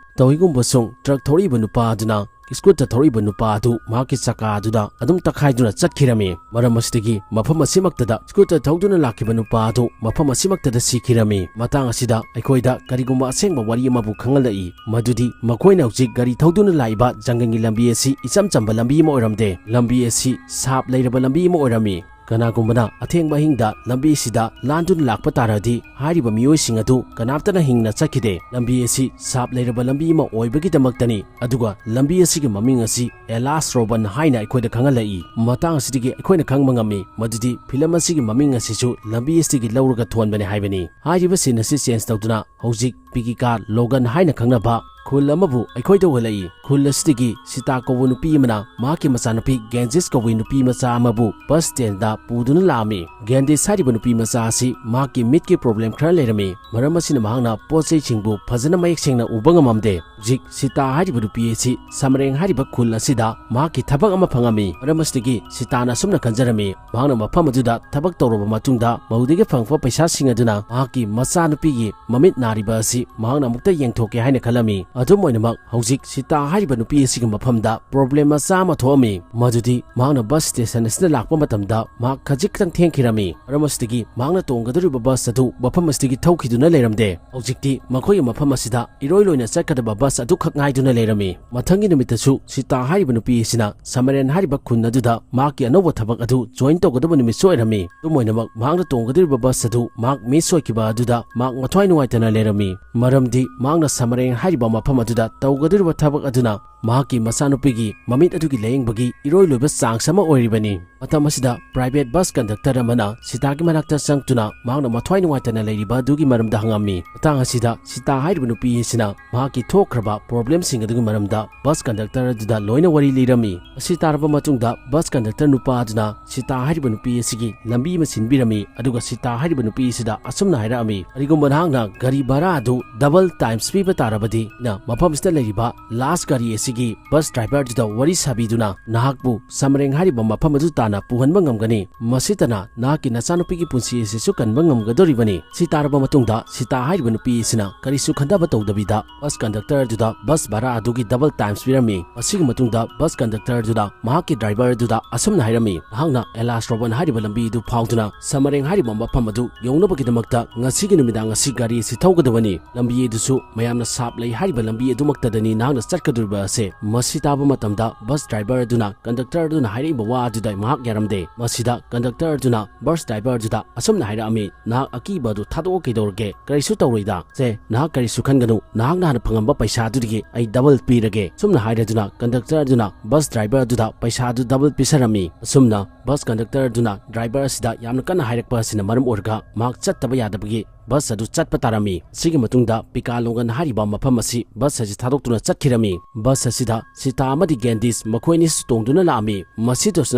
ꯇꯧꯏꯒꯨꯝꯕꯁꯨꯡ ꯇ꯭ꯔꯛ ꯊꯧꯔꯛꯏꯕ ꯅꯨꯄꯥ ꯑꯗꯨꯅ ꯁ꯭ꯀꯨꯇꯔ ꯊꯧꯔꯛꯏꯕ ꯅꯨꯄꯥ ꯑꯗꯨ ꯃꯍꯥꯛꯀꯤ ꯆꯀꯥ ꯑꯗꯨꯗ ꯑꯗꯨꯝ ꯇꯛꯈꯥꯏꯗꯨꯅ ꯆꯠꯈꯤꯔꯝꯃꯤ꯫ ꯃꯔꯝ ꯑꯁꯤꯗꯒꯤ ꯃꯐꯝ ꯑꯁꯤꯃꯛꯇꯗ ꯁ꯭ꯀꯨꯇꯔ ꯊꯧꯗꯨꯅ ꯂꯥꯛꯈꯤꯕ ꯅꯨꯄꯥ ꯑꯗꯨ ꯃꯐꯝ ꯑꯁꯤꯃꯛꯇꯗ ꯁꯤꯈꯤꯔꯝꯃꯤ꯫ ꯃꯇꯥꯡ ꯑꯁꯤꯗ ꯑꯩꯈꯣꯏꯗ ꯀꯔꯤꯒꯨꯝꯕ ꯑꯁꯦꯡꯕ ꯋꯥꯔꯤ ꯑꯃꯕꯨ ꯈꯪꯍꯜꯂꯛꯏ, ꯃꯗꯨꯗꯤ ꯃꯈꯣꯏꯅ ꯍꯧꯖꯤꯛ ꯒꯥꯔꯤ ꯊꯧꯗꯨꯅ ꯂꯥꯛꯏꯕ ꯖꯪꯒꯜꯒꯤ ꯂꯝꯕꯤ ꯑꯁꯤ ꯏꯆꯝ ꯆꯝꯕ ꯂꯝꯕꯤ ꯑꯃ ꯑꯣꯏꯔꯝꯗꯦ꯫ ꯂꯝꯕꯤ ꯑꯁꯤ ꯁꯥꯞ ꯂꯩꯔꯕ ꯂꯝꯕꯤ ꯑꯃ ꯑꯣꯏꯔꯝꯃꯤ꯫ ꯀꯅꯥꯒꯨꯝꯕꯅ ꯑꯊꯦꯡꯕ ꯑꯍꯤꯡꯗ ꯂꯝꯕꯤ ꯑꯁꯤꯗ ꯂꯥꯟꯗꯨꯅ ꯂꯥꯛꯄ ꯇꯥꯔꯗꯤ ꯍꯥꯏꯔꯤꯕ ꯃꯤꯑꯣꯏꯁꯤꯡ ꯑꯗꯨ ꯀꯅꯥꯝꯇꯅ ꯍꯤꯡꯅ ꯆꯠꯈꯤꯗꯦ꯫ ꯂꯝꯕꯤ ꯑꯁꯤ ꯁꯥꯞ ꯂꯩꯔꯕ ꯂꯝꯕꯤ ꯑꯃ ꯑꯣꯏꯕꯒꯤꯗꯃꯛꯇꯅꯤ꯫ ꯑꯗꯨꯒ ꯂꯝꯕꯤ ꯑꯁꯤꯒꯤ ꯃꯃꯤꯡ ꯑꯁꯤ ꯑꯦꯂꯥꯁ ꯔꯣꯕꯟ ꯍꯥꯏꯅ ꯑꯩꯈꯣꯏꯗ ꯈꯪꯍꯜꯂꯛꯏ꯫ ꯃꯇꯥꯡ ꯑꯁꯤꯗꯒꯤ ꯑꯩꯈꯣꯏꯅ ꯈꯪꯕ ꯉꯝꯃꯤ ꯃꯗꯨꯗꯤ ꯐꯤꯂꯝ ꯑꯁꯤꯒꯤ ꯃꯃꯤꯡ ꯑꯁꯤꯁꯨ ꯂꯝꯕꯤ ꯑꯁꯤꯗꯒꯤ ꯂꯧꯔꯒ ꯊꯣꯟꯕꯅꯤ ꯍꯥꯏꯕꯅꯤ꯫ ꯍꯥꯏꯔꯤꯕ ꯁꯤꯟ ꯑꯁꯤ ꯆꯦꯟꯖ ꯇꯧꯗꯨꯅ ꯍꯧꯖꯤꯛ ꯄꯤꯀꯤꯀꯥ ꯂꯣꯒꯟ ꯍꯥꯏꯅ ꯈꯪꯅꯕ ꯈꯨꯜ ꯑꯃꯕꯨ ꯑꯩꯈꯣꯏꯗ ꯎꯍꯜꯂꯛꯏ꯫ ꯈꯨꯜ ꯑꯁꯤꯗꯒꯤ ꯁꯤꯇꯥ ꯀꯧꯕ ꯅꯨꯄꯤ ꯑꯃꯅ ꯃꯍꯥꯛꯀꯤ ꯃꯆꯥꯅꯨꯄꯤ ꯒꯦꯟꯖꯤꯁ ꯀꯧꯕ ꯅꯨꯄꯤ ꯃꯆꯥ ꯑꯃꯕꯨ ꯕꯁ ꯁ꯭ꯇꯦꯟꯗ ꯄꯨꯗꯨꯅ ꯂꯥꯛꯑꯝꯃꯤ꯫ ꯒꯦꯟꯖꯤꯁ ꯍꯥꯏꯔꯤꯕ ꯅꯨꯄꯤ ꯃꯆꯥ ꯑꯁꯤ ꯃꯍꯥꯛꯀꯤ ꯃꯤꯠꯀꯤ ꯄ꯭ꯔꯣꯕ꯭ꯂꯦꯝ ꯈꯔ ꯂꯩꯔꯝꯃꯤ꯫ ꯃꯔꯝ ꯑꯁꯤꯅ ꯃꯍꯥꯛꯅ ꯄꯣꯠ ꯆꯩꯁꯤꯡꯕꯨ ꯐꯖꯅ ꯃꯌꯦꯛ ꯁꯦꯡꯅ ꯎꯕ ꯉꯝꯃꯝꯗꯦ꯫ ꯍꯧꯖꯤꯛ ꯁꯤꯇꯥ ꯍꯥꯏꯔꯤꯕ ꯅꯨꯄꯤ ꯑꯁꯤ ꯁꯃꯔꯦꯡ ꯍꯥꯏꯔꯤꯕ ꯈꯨꯜ ꯑꯁꯤꯗ ꯃꯍꯥꯛꯀꯤ ꯊꯕꯛ ꯑꯃ ꯐꯪꯉꯝꯃꯤ꯫ ꯃꯔꯝ ꯑꯁꯤꯗꯒꯤ ꯁꯤꯇꯥꯅ ꯑꯁꯨꯝꯅ ꯈꯟꯖꯔꯝꯃꯤ, ꯃꯍꯥꯛꯅ ꯃꯐꯝ ꯑꯗꯨꯗ ꯊꯕꯛ ꯇꯧꯔꯕ ꯃꯇꯨꯡꯗ ꯃꯗꯨꯗꯒꯤ ꯐꯪꯉꯛꯄ ꯄꯩꯁꯥꯁꯤꯡ ꯑꯗꯨꯅ ꯃꯍꯥꯛꯀꯤ ꯃꯆꯥꯅꯨꯄꯤꯒꯤ ꯃꯃꯤꯠ ꯅꯥꯔꯤꯕ ꯑꯁꯤ ꯃꯍꯥꯛꯅ ꯑꯃꯨꯛꯇ ꯌꯦꯡꯊꯣꯛꯀꯦ ꯍꯥꯏꯅ ꯈꯜꯂꯝꯃꯤ꯫ ꯑꯗꯨꯝ ꯑꯣꯏꯅꯃꯛ, ꯍꯧꯖꯤꯛ ꯁꯤꯇꯥ ꯍꯥꯏꯔꯤꯕ ꯅꯨꯄꯤ ꯑꯁꯤꯒꯤ ꯃꯐꯝꯗ ꯄ꯭ꯔꯣꯕ꯭ꯂꯦꯝ ꯃꯆꯥ ꯑꯃ ꯊꯣꯛꯑꯝꯃꯤ, ꯃꯗꯨꯗꯤ ꯃꯍꯥꯛꯅ ꯕꯁ ꯁ꯭ꯇꯦꯁꯟ ꯑꯁꯤꯗ ꯂꯥꯛꯄ ꯃꯇꯝꯗ ꯃꯍꯥꯛ ꯈꯖꯤꯛꯇꯪ ꯊꯦꯡꯈꯤꯔꯝꯃꯤ꯫ ꯃꯔꯝ ꯑꯁꯤꯗꯒꯤ ꯃꯍꯥꯛꯅ ꯇꯣꯡꯒꯗꯧꯔꯤꯕ ꯕꯁ ꯑꯗꯨ ꯃꯐꯝ ꯑꯁꯤꯗꯒꯤ ꯊꯧꯈꯤꯗꯨꯅ ꯂꯩꯔꯝꯗꯦ꯫ ꯍꯧꯖꯤꯛꯇꯤ ꯃꯈꯣꯏꯒꯤ ꯃꯐꯝ ꯑꯁꯤꯗ ꯏꯔꯣꯏ ꯂꯣꯏꯅ ꯆꯠꯀꯗꯕ ꯕꯁ ꯑꯗꯨꯈꯛ ꯉꯥꯏꯗꯨꯅ ꯂꯩꯔꯝꯃꯤ꯫ ꯃꯊꯪꯒꯤ ꯅꯨꯃꯤꯠꯇꯁꯨ ꯁꯤꯇꯥ ꯍꯥꯏꯔꯤꯕ ꯅꯨꯄꯤ ꯑꯁꯤꯅ ꯁꯃꯔꯦꯟ ꯍꯥꯏꯔꯤꯕ ꯈꯨꯟ ꯑꯗꯨꯗ ꯃꯍꯥꯛꯀꯤ ꯑꯅꯧꯕ ꯊꯕꯛ ꯑꯗꯨ ꯖꯣꯏꯟ ꯇꯧꯒꯗꯕ ꯅꯨꯃꯤꯠꯁꯨ ꯑꯣꯏꯔꯝꯃꯤ꯫ ꯑꯗꯨꯝ ꯑꯣꯏꯅꯃꯛ, ꯃꯍꯥꯛꯅ ꯇꯣꯡꯒꯗꯧꯔꯤꯕ ꯕꯁ ꯑꯗꯨ ꯃꯍꯥꯛ ꯃꯤꯁ ꯑꯣꯏꯈꯤꯕ ꯑꯗꯨꯗ ꯃꯍꯥꯛ ꯃꯊ꯭ꯋꯥꯏ ꯅꯨꯡꯉꯥꯏꯇꯅ ꯂꯩꯔꯝꯃꯤ꯫ ꯃꯔꯝꯗꯤ ꯃꯍꯥꯛꯅ ꯁꯃꯔꯦꯡ ꯍꯥꯏꯔꯤꯕ ꯃꯐꯝ ꯑꯗꯨꯗ ꯇꯧꯒꯗꯧꯔꯤꯕ ꯊꯕꯛ ꯑꯗꯨꯅ ꯃꯍꯥꯛꯀꯤ ꯃꯆꯥꯅꯨꯄꯤꯒꯤ ꯃꯃꯤꯠ ꯑꯗꯨꯒꯤ ꯂꯥꯌꯦꯡꯕꯒꯤ ꯏꯔꯣꯏ ꯂꯣꯏꯕ ꯆꯥꯡꯁ ꯑꯃ ꯑꯣꯏꯔꯤꯕꯅꯤ꯫ ꯃꯇꯝ ꯑꯁꯤꯗ private bus conductor ꯑꯃꯅ ꯁꯤꯇꯥꯒꯤ ꯃꯅꯥꯛꯇ ꯆꯪꯗꯨꯅ ꯃꯍꯥꯛꯅ ꯃꯊ꯭ꯋꯥꯏ ꯅꯨꯡꯉꯥꯏꯇꯅ ꯂꯩꯔꯤꯕ ꯑꯗꯨꯒꯤ ꯃꯔꯝꯗ ꯍꯪꯉꯝꯃꯤ꯫ ꯃꯇꯥꯡ ꯑꯁꯤꯗ ꯁꯤꯇꯥ ꯍꯥꯏꯔꯤꯕ ꯅꯨꯄꯤ ꯑꯁꯤꯅ ꯃꯍꯥꯛꯀꯤ ꯊꯣꯛꯈ꯭ꯔꯕ problemꯁꯤꯡ ꯑꯗꯨꯒꯤ ꯃꯔꯝꯗ bus conductor ꯑꯗꯨꯗ ꯂꯣꯏꯅ ꯋꯥꯔꯤ ꯂꯤꯔꯝꯃꯤ꯫ ꯑꯁꯤ ꯇꯥꯔꯕ ꯃꯇꯨꯡꯗ bus conductor ꯅꯨꯄꯥ ꯑꯗꯨꯅ ꯁꯤꯇꯥ ꯍꯥꯏꯔꯤꯕ ꯅꯨꯄꯤ ꯑꯁꯤꯒꯤ ꯂꯝꯕꯤ ꯑꯃ ꯁꯤꯟꯕꯤꯔꯝꯃꯤ, ꯑꯗꯨꯒ ꯁꯤꯇꯥ ꯍꯥꯏꯔꯤꯕ ꯅꯨꯄꯤ ꯑꯁꯤꯗ ꯑꯁꯨꯝꯅ ꯍꯥꯏꯔꯛꯑꯝꯃꯤ, "ꯀꯔꯤꯒꯨꯝꯕ ꯅꯍꯥꯛꯅ ꯒꯥꯔꯤ ꯚꯔꯥ ꯑꯗꯨ double times ꯄꯤꯕ ꯇꯥꯔꯕꯗꯤ, ꯅ ꯃꯐꯝꯁꯤꯗ ꯂꯩꯔꯤꯕ last ꯒꯥꯔꯤ ꯑꯁꯤꯒꯤ bus driver ꯑꯗꯨꯗ ꯋꯥꯔꯤ ꯁꯥꯕꯤꯗꯨꯅ ꯅꯍꯥꯛꯄꯨ ꯁꯃꯔꯦꯡ ꯍꯥꯏꯔꯤꯕ ꯃꯐꯝ ꯑꯗꯨ ꯇꯥꯟꯅ ꯄꯨꯍꯟꯕ ꯉꯝꯒꯅꯤ꯫ ꯃꯁꯤꯇꯅ ꯅꯍꯥꯛꯀꯤ ꯅꯆꯥꯅꯨꯄꯤꯒꯤ ꯄꯨꯟꯁꯤ ꯑꯁꯤꯁꯨ ꯀꯟꯕ ꯉꯝꯒꯗꯧꯔꯤꯕꯅꯤ꯫" ꯁꯤ ꯇꯥꯔꯕ ꯃꯇꯨꯡꯗ ꯁꯤꯇꯥ ꯍꯥꯏꯔꯤꯕ ꯅꯨꯄꯤ ꯑꯁꯤꯅ ꯀꯔꯤꯁꯨ ꯈꯟꯊꯕ ꯇꯧꯗꯕꯤꯗ bus conductor ꯑꯗꯨꯗ bus ꯚꯔꯥ ꯑꯗꯨꯒꯤ double times ꯄꯤꯔꯝꯃꯤ꯫ ꯃꯁꯤꯒꯤ ꯃꯇꯨꯡꯗ bus conductor ꯑꯗꯨꯗ ꯃꯍꯥꯛꯀꯤ driver ꯑꯗꯨꯗ ꯑꯁꯨꯝꯅ ꯍꯥꯏꯔꯝꯃꯤ, "ꯅꯍꯥꯛꯅ ꯑꯦꯂꯥꯁ ꯔꯣꯕꯟ ꯍꯥꯏꯔꯤꯕ ꯂꯝꯕꯤ ꯑꯗꯨ ꯐꯥꯎꯗꯨꯅ ꯁꯃꯔꯦꯡ ꯍꯥꯏꯔꯤꯕ ꯃꯐꯝ ꯑꯗꯨ ꯌꯧꯅꯕꯒꯤꯗꯃꯛꯇ ꯉꯁꯤꯒꯤ ꯅꯨꯃꯤꯗꯥꯡ ꯑꯁꯤ ꯒꯥꯔꯤ ꯑꯁꯤ ꯊꯧꯒꯗꯕꯅꯤ꯫ ꯂꯝꯕꯤ ꯑꯗꯨꯁꯨ ꯃꯌꯥꯝꯅ ꯁꯥꯞ ꯂꯩ ꯍꯥꯏꯔꯤꯕ ꯂꯝꯕꯤ ꯑꯗꯨꯃꯛꯇꯗꯅꯤ ꯅꯍꯥꯛꯅ ꯆꯠꯀꯗꯧꯔꯤꯕ ꯑꯁꯦ꯫" ꯃꯁꯤ ꯇꯥꯕ ꯃꯇꯝꯗ bus driver ꯑꯗꯨꯅ conductor ꯑꯗꯨꯅ ꯍꯥꯏꯔꯛꯏꯕ ꯋꯥ ꯑꯗꯨꯗ ꯃꯍꯥꯛ ꯌꯥꯔꯝꯗꯦ꯫ ꯃꯁꯤꯗ conductor ꯑꯗꯨꯅ bus driver ꯑꯗꯨꯗ ꯑꯁꯨꯝꯅ ꯍꯥꯏꯔꯛꯑꯝꯃꯤ, "ꯅꯍꯥꯛ ꯑꯀꯤꯕ ꯑꯗꯨ ꯊꯥꯗꯣꯛꯑꯣ, ꯀꯩꯗꯧꯔꯒꯦ? ꯀꯔꯤꯁꯨ ꯇꯧꯔꯣꯏꯗ꯫ ꯁꯦ, ꯅꯍꯥꯛ ꯀꯔꯤꯁꯨ ꯈꯟꯒꯅꯨ, ꯅꯍꯥꯛꯅ ꯍꯥꯟꯅ ꯐꯪꯉꯝꯕ ꯄꯩꯁꯥ ꯑꯗꯨꯗꯒꯤ ꯑꯩ double ꯄꯤꯔꯒꯦ꯫" ꯁꯨꯝꯅ ꯍꯥꯏꯔꯗꯨꯅ conductor ꯑꯗꯨꯅ bus driver ꯑꯗꯨꯗ ꯄꯩꯁꯥ ꯑꯗꯨ double ꯄꯤꯁꯔꯝꯃꯤ꯫ ꯑꯁꯨꯝꯅ bus conductor ꯑꯗꯨꯅ driver ꯑꯁꯤꯗ ꯌꯥꯝꯅ ꯀꯟꯅ ꯍꯥꯏꯔꯛꯄ ꯑꯁꯤꯅ ꯃꯔꯝ ꯑꯣꯏꯔꯒ ꯃꯍꯥꯛ ꯆꯠꯇꯕ ꯌꯥꯗꯕꯒꯤ bus ꯑꯗꯨ ꯆꯠꯄ ꯇꯥꯔꯝꯃꯤ꯫ ꯁꯤꯒꯤ ꯃꯇꯨꯡꯗ ꯄꯤꯀꯥ ꯂꯣꯡꯒꯟ ꯍꯥꯏꯔꯤꯕ ꯃꯐꯝ ꯑꯁꯤ bus ꯑꯁꯤ ꯊꯥꯗꯣꯛꯇꯨꯅ ꯆꯠꯈꯤꯔꯝꯃꯤ꯫ Bus ꯑꯁꯤꯗ ꯁꯤꯇꯥ ꯑꯃꯗꯤ ꯒꯦꯟꯗꯤꯁ ꯃꯈꯣꯏ ꯑꯅꯤꯁꯨ ꯇꯣꯡꯗꯨꯅ ꯂꯥꯛꯑꯝꯃꯤ꯫ ꯃꯁꯤꯗꯁꯨ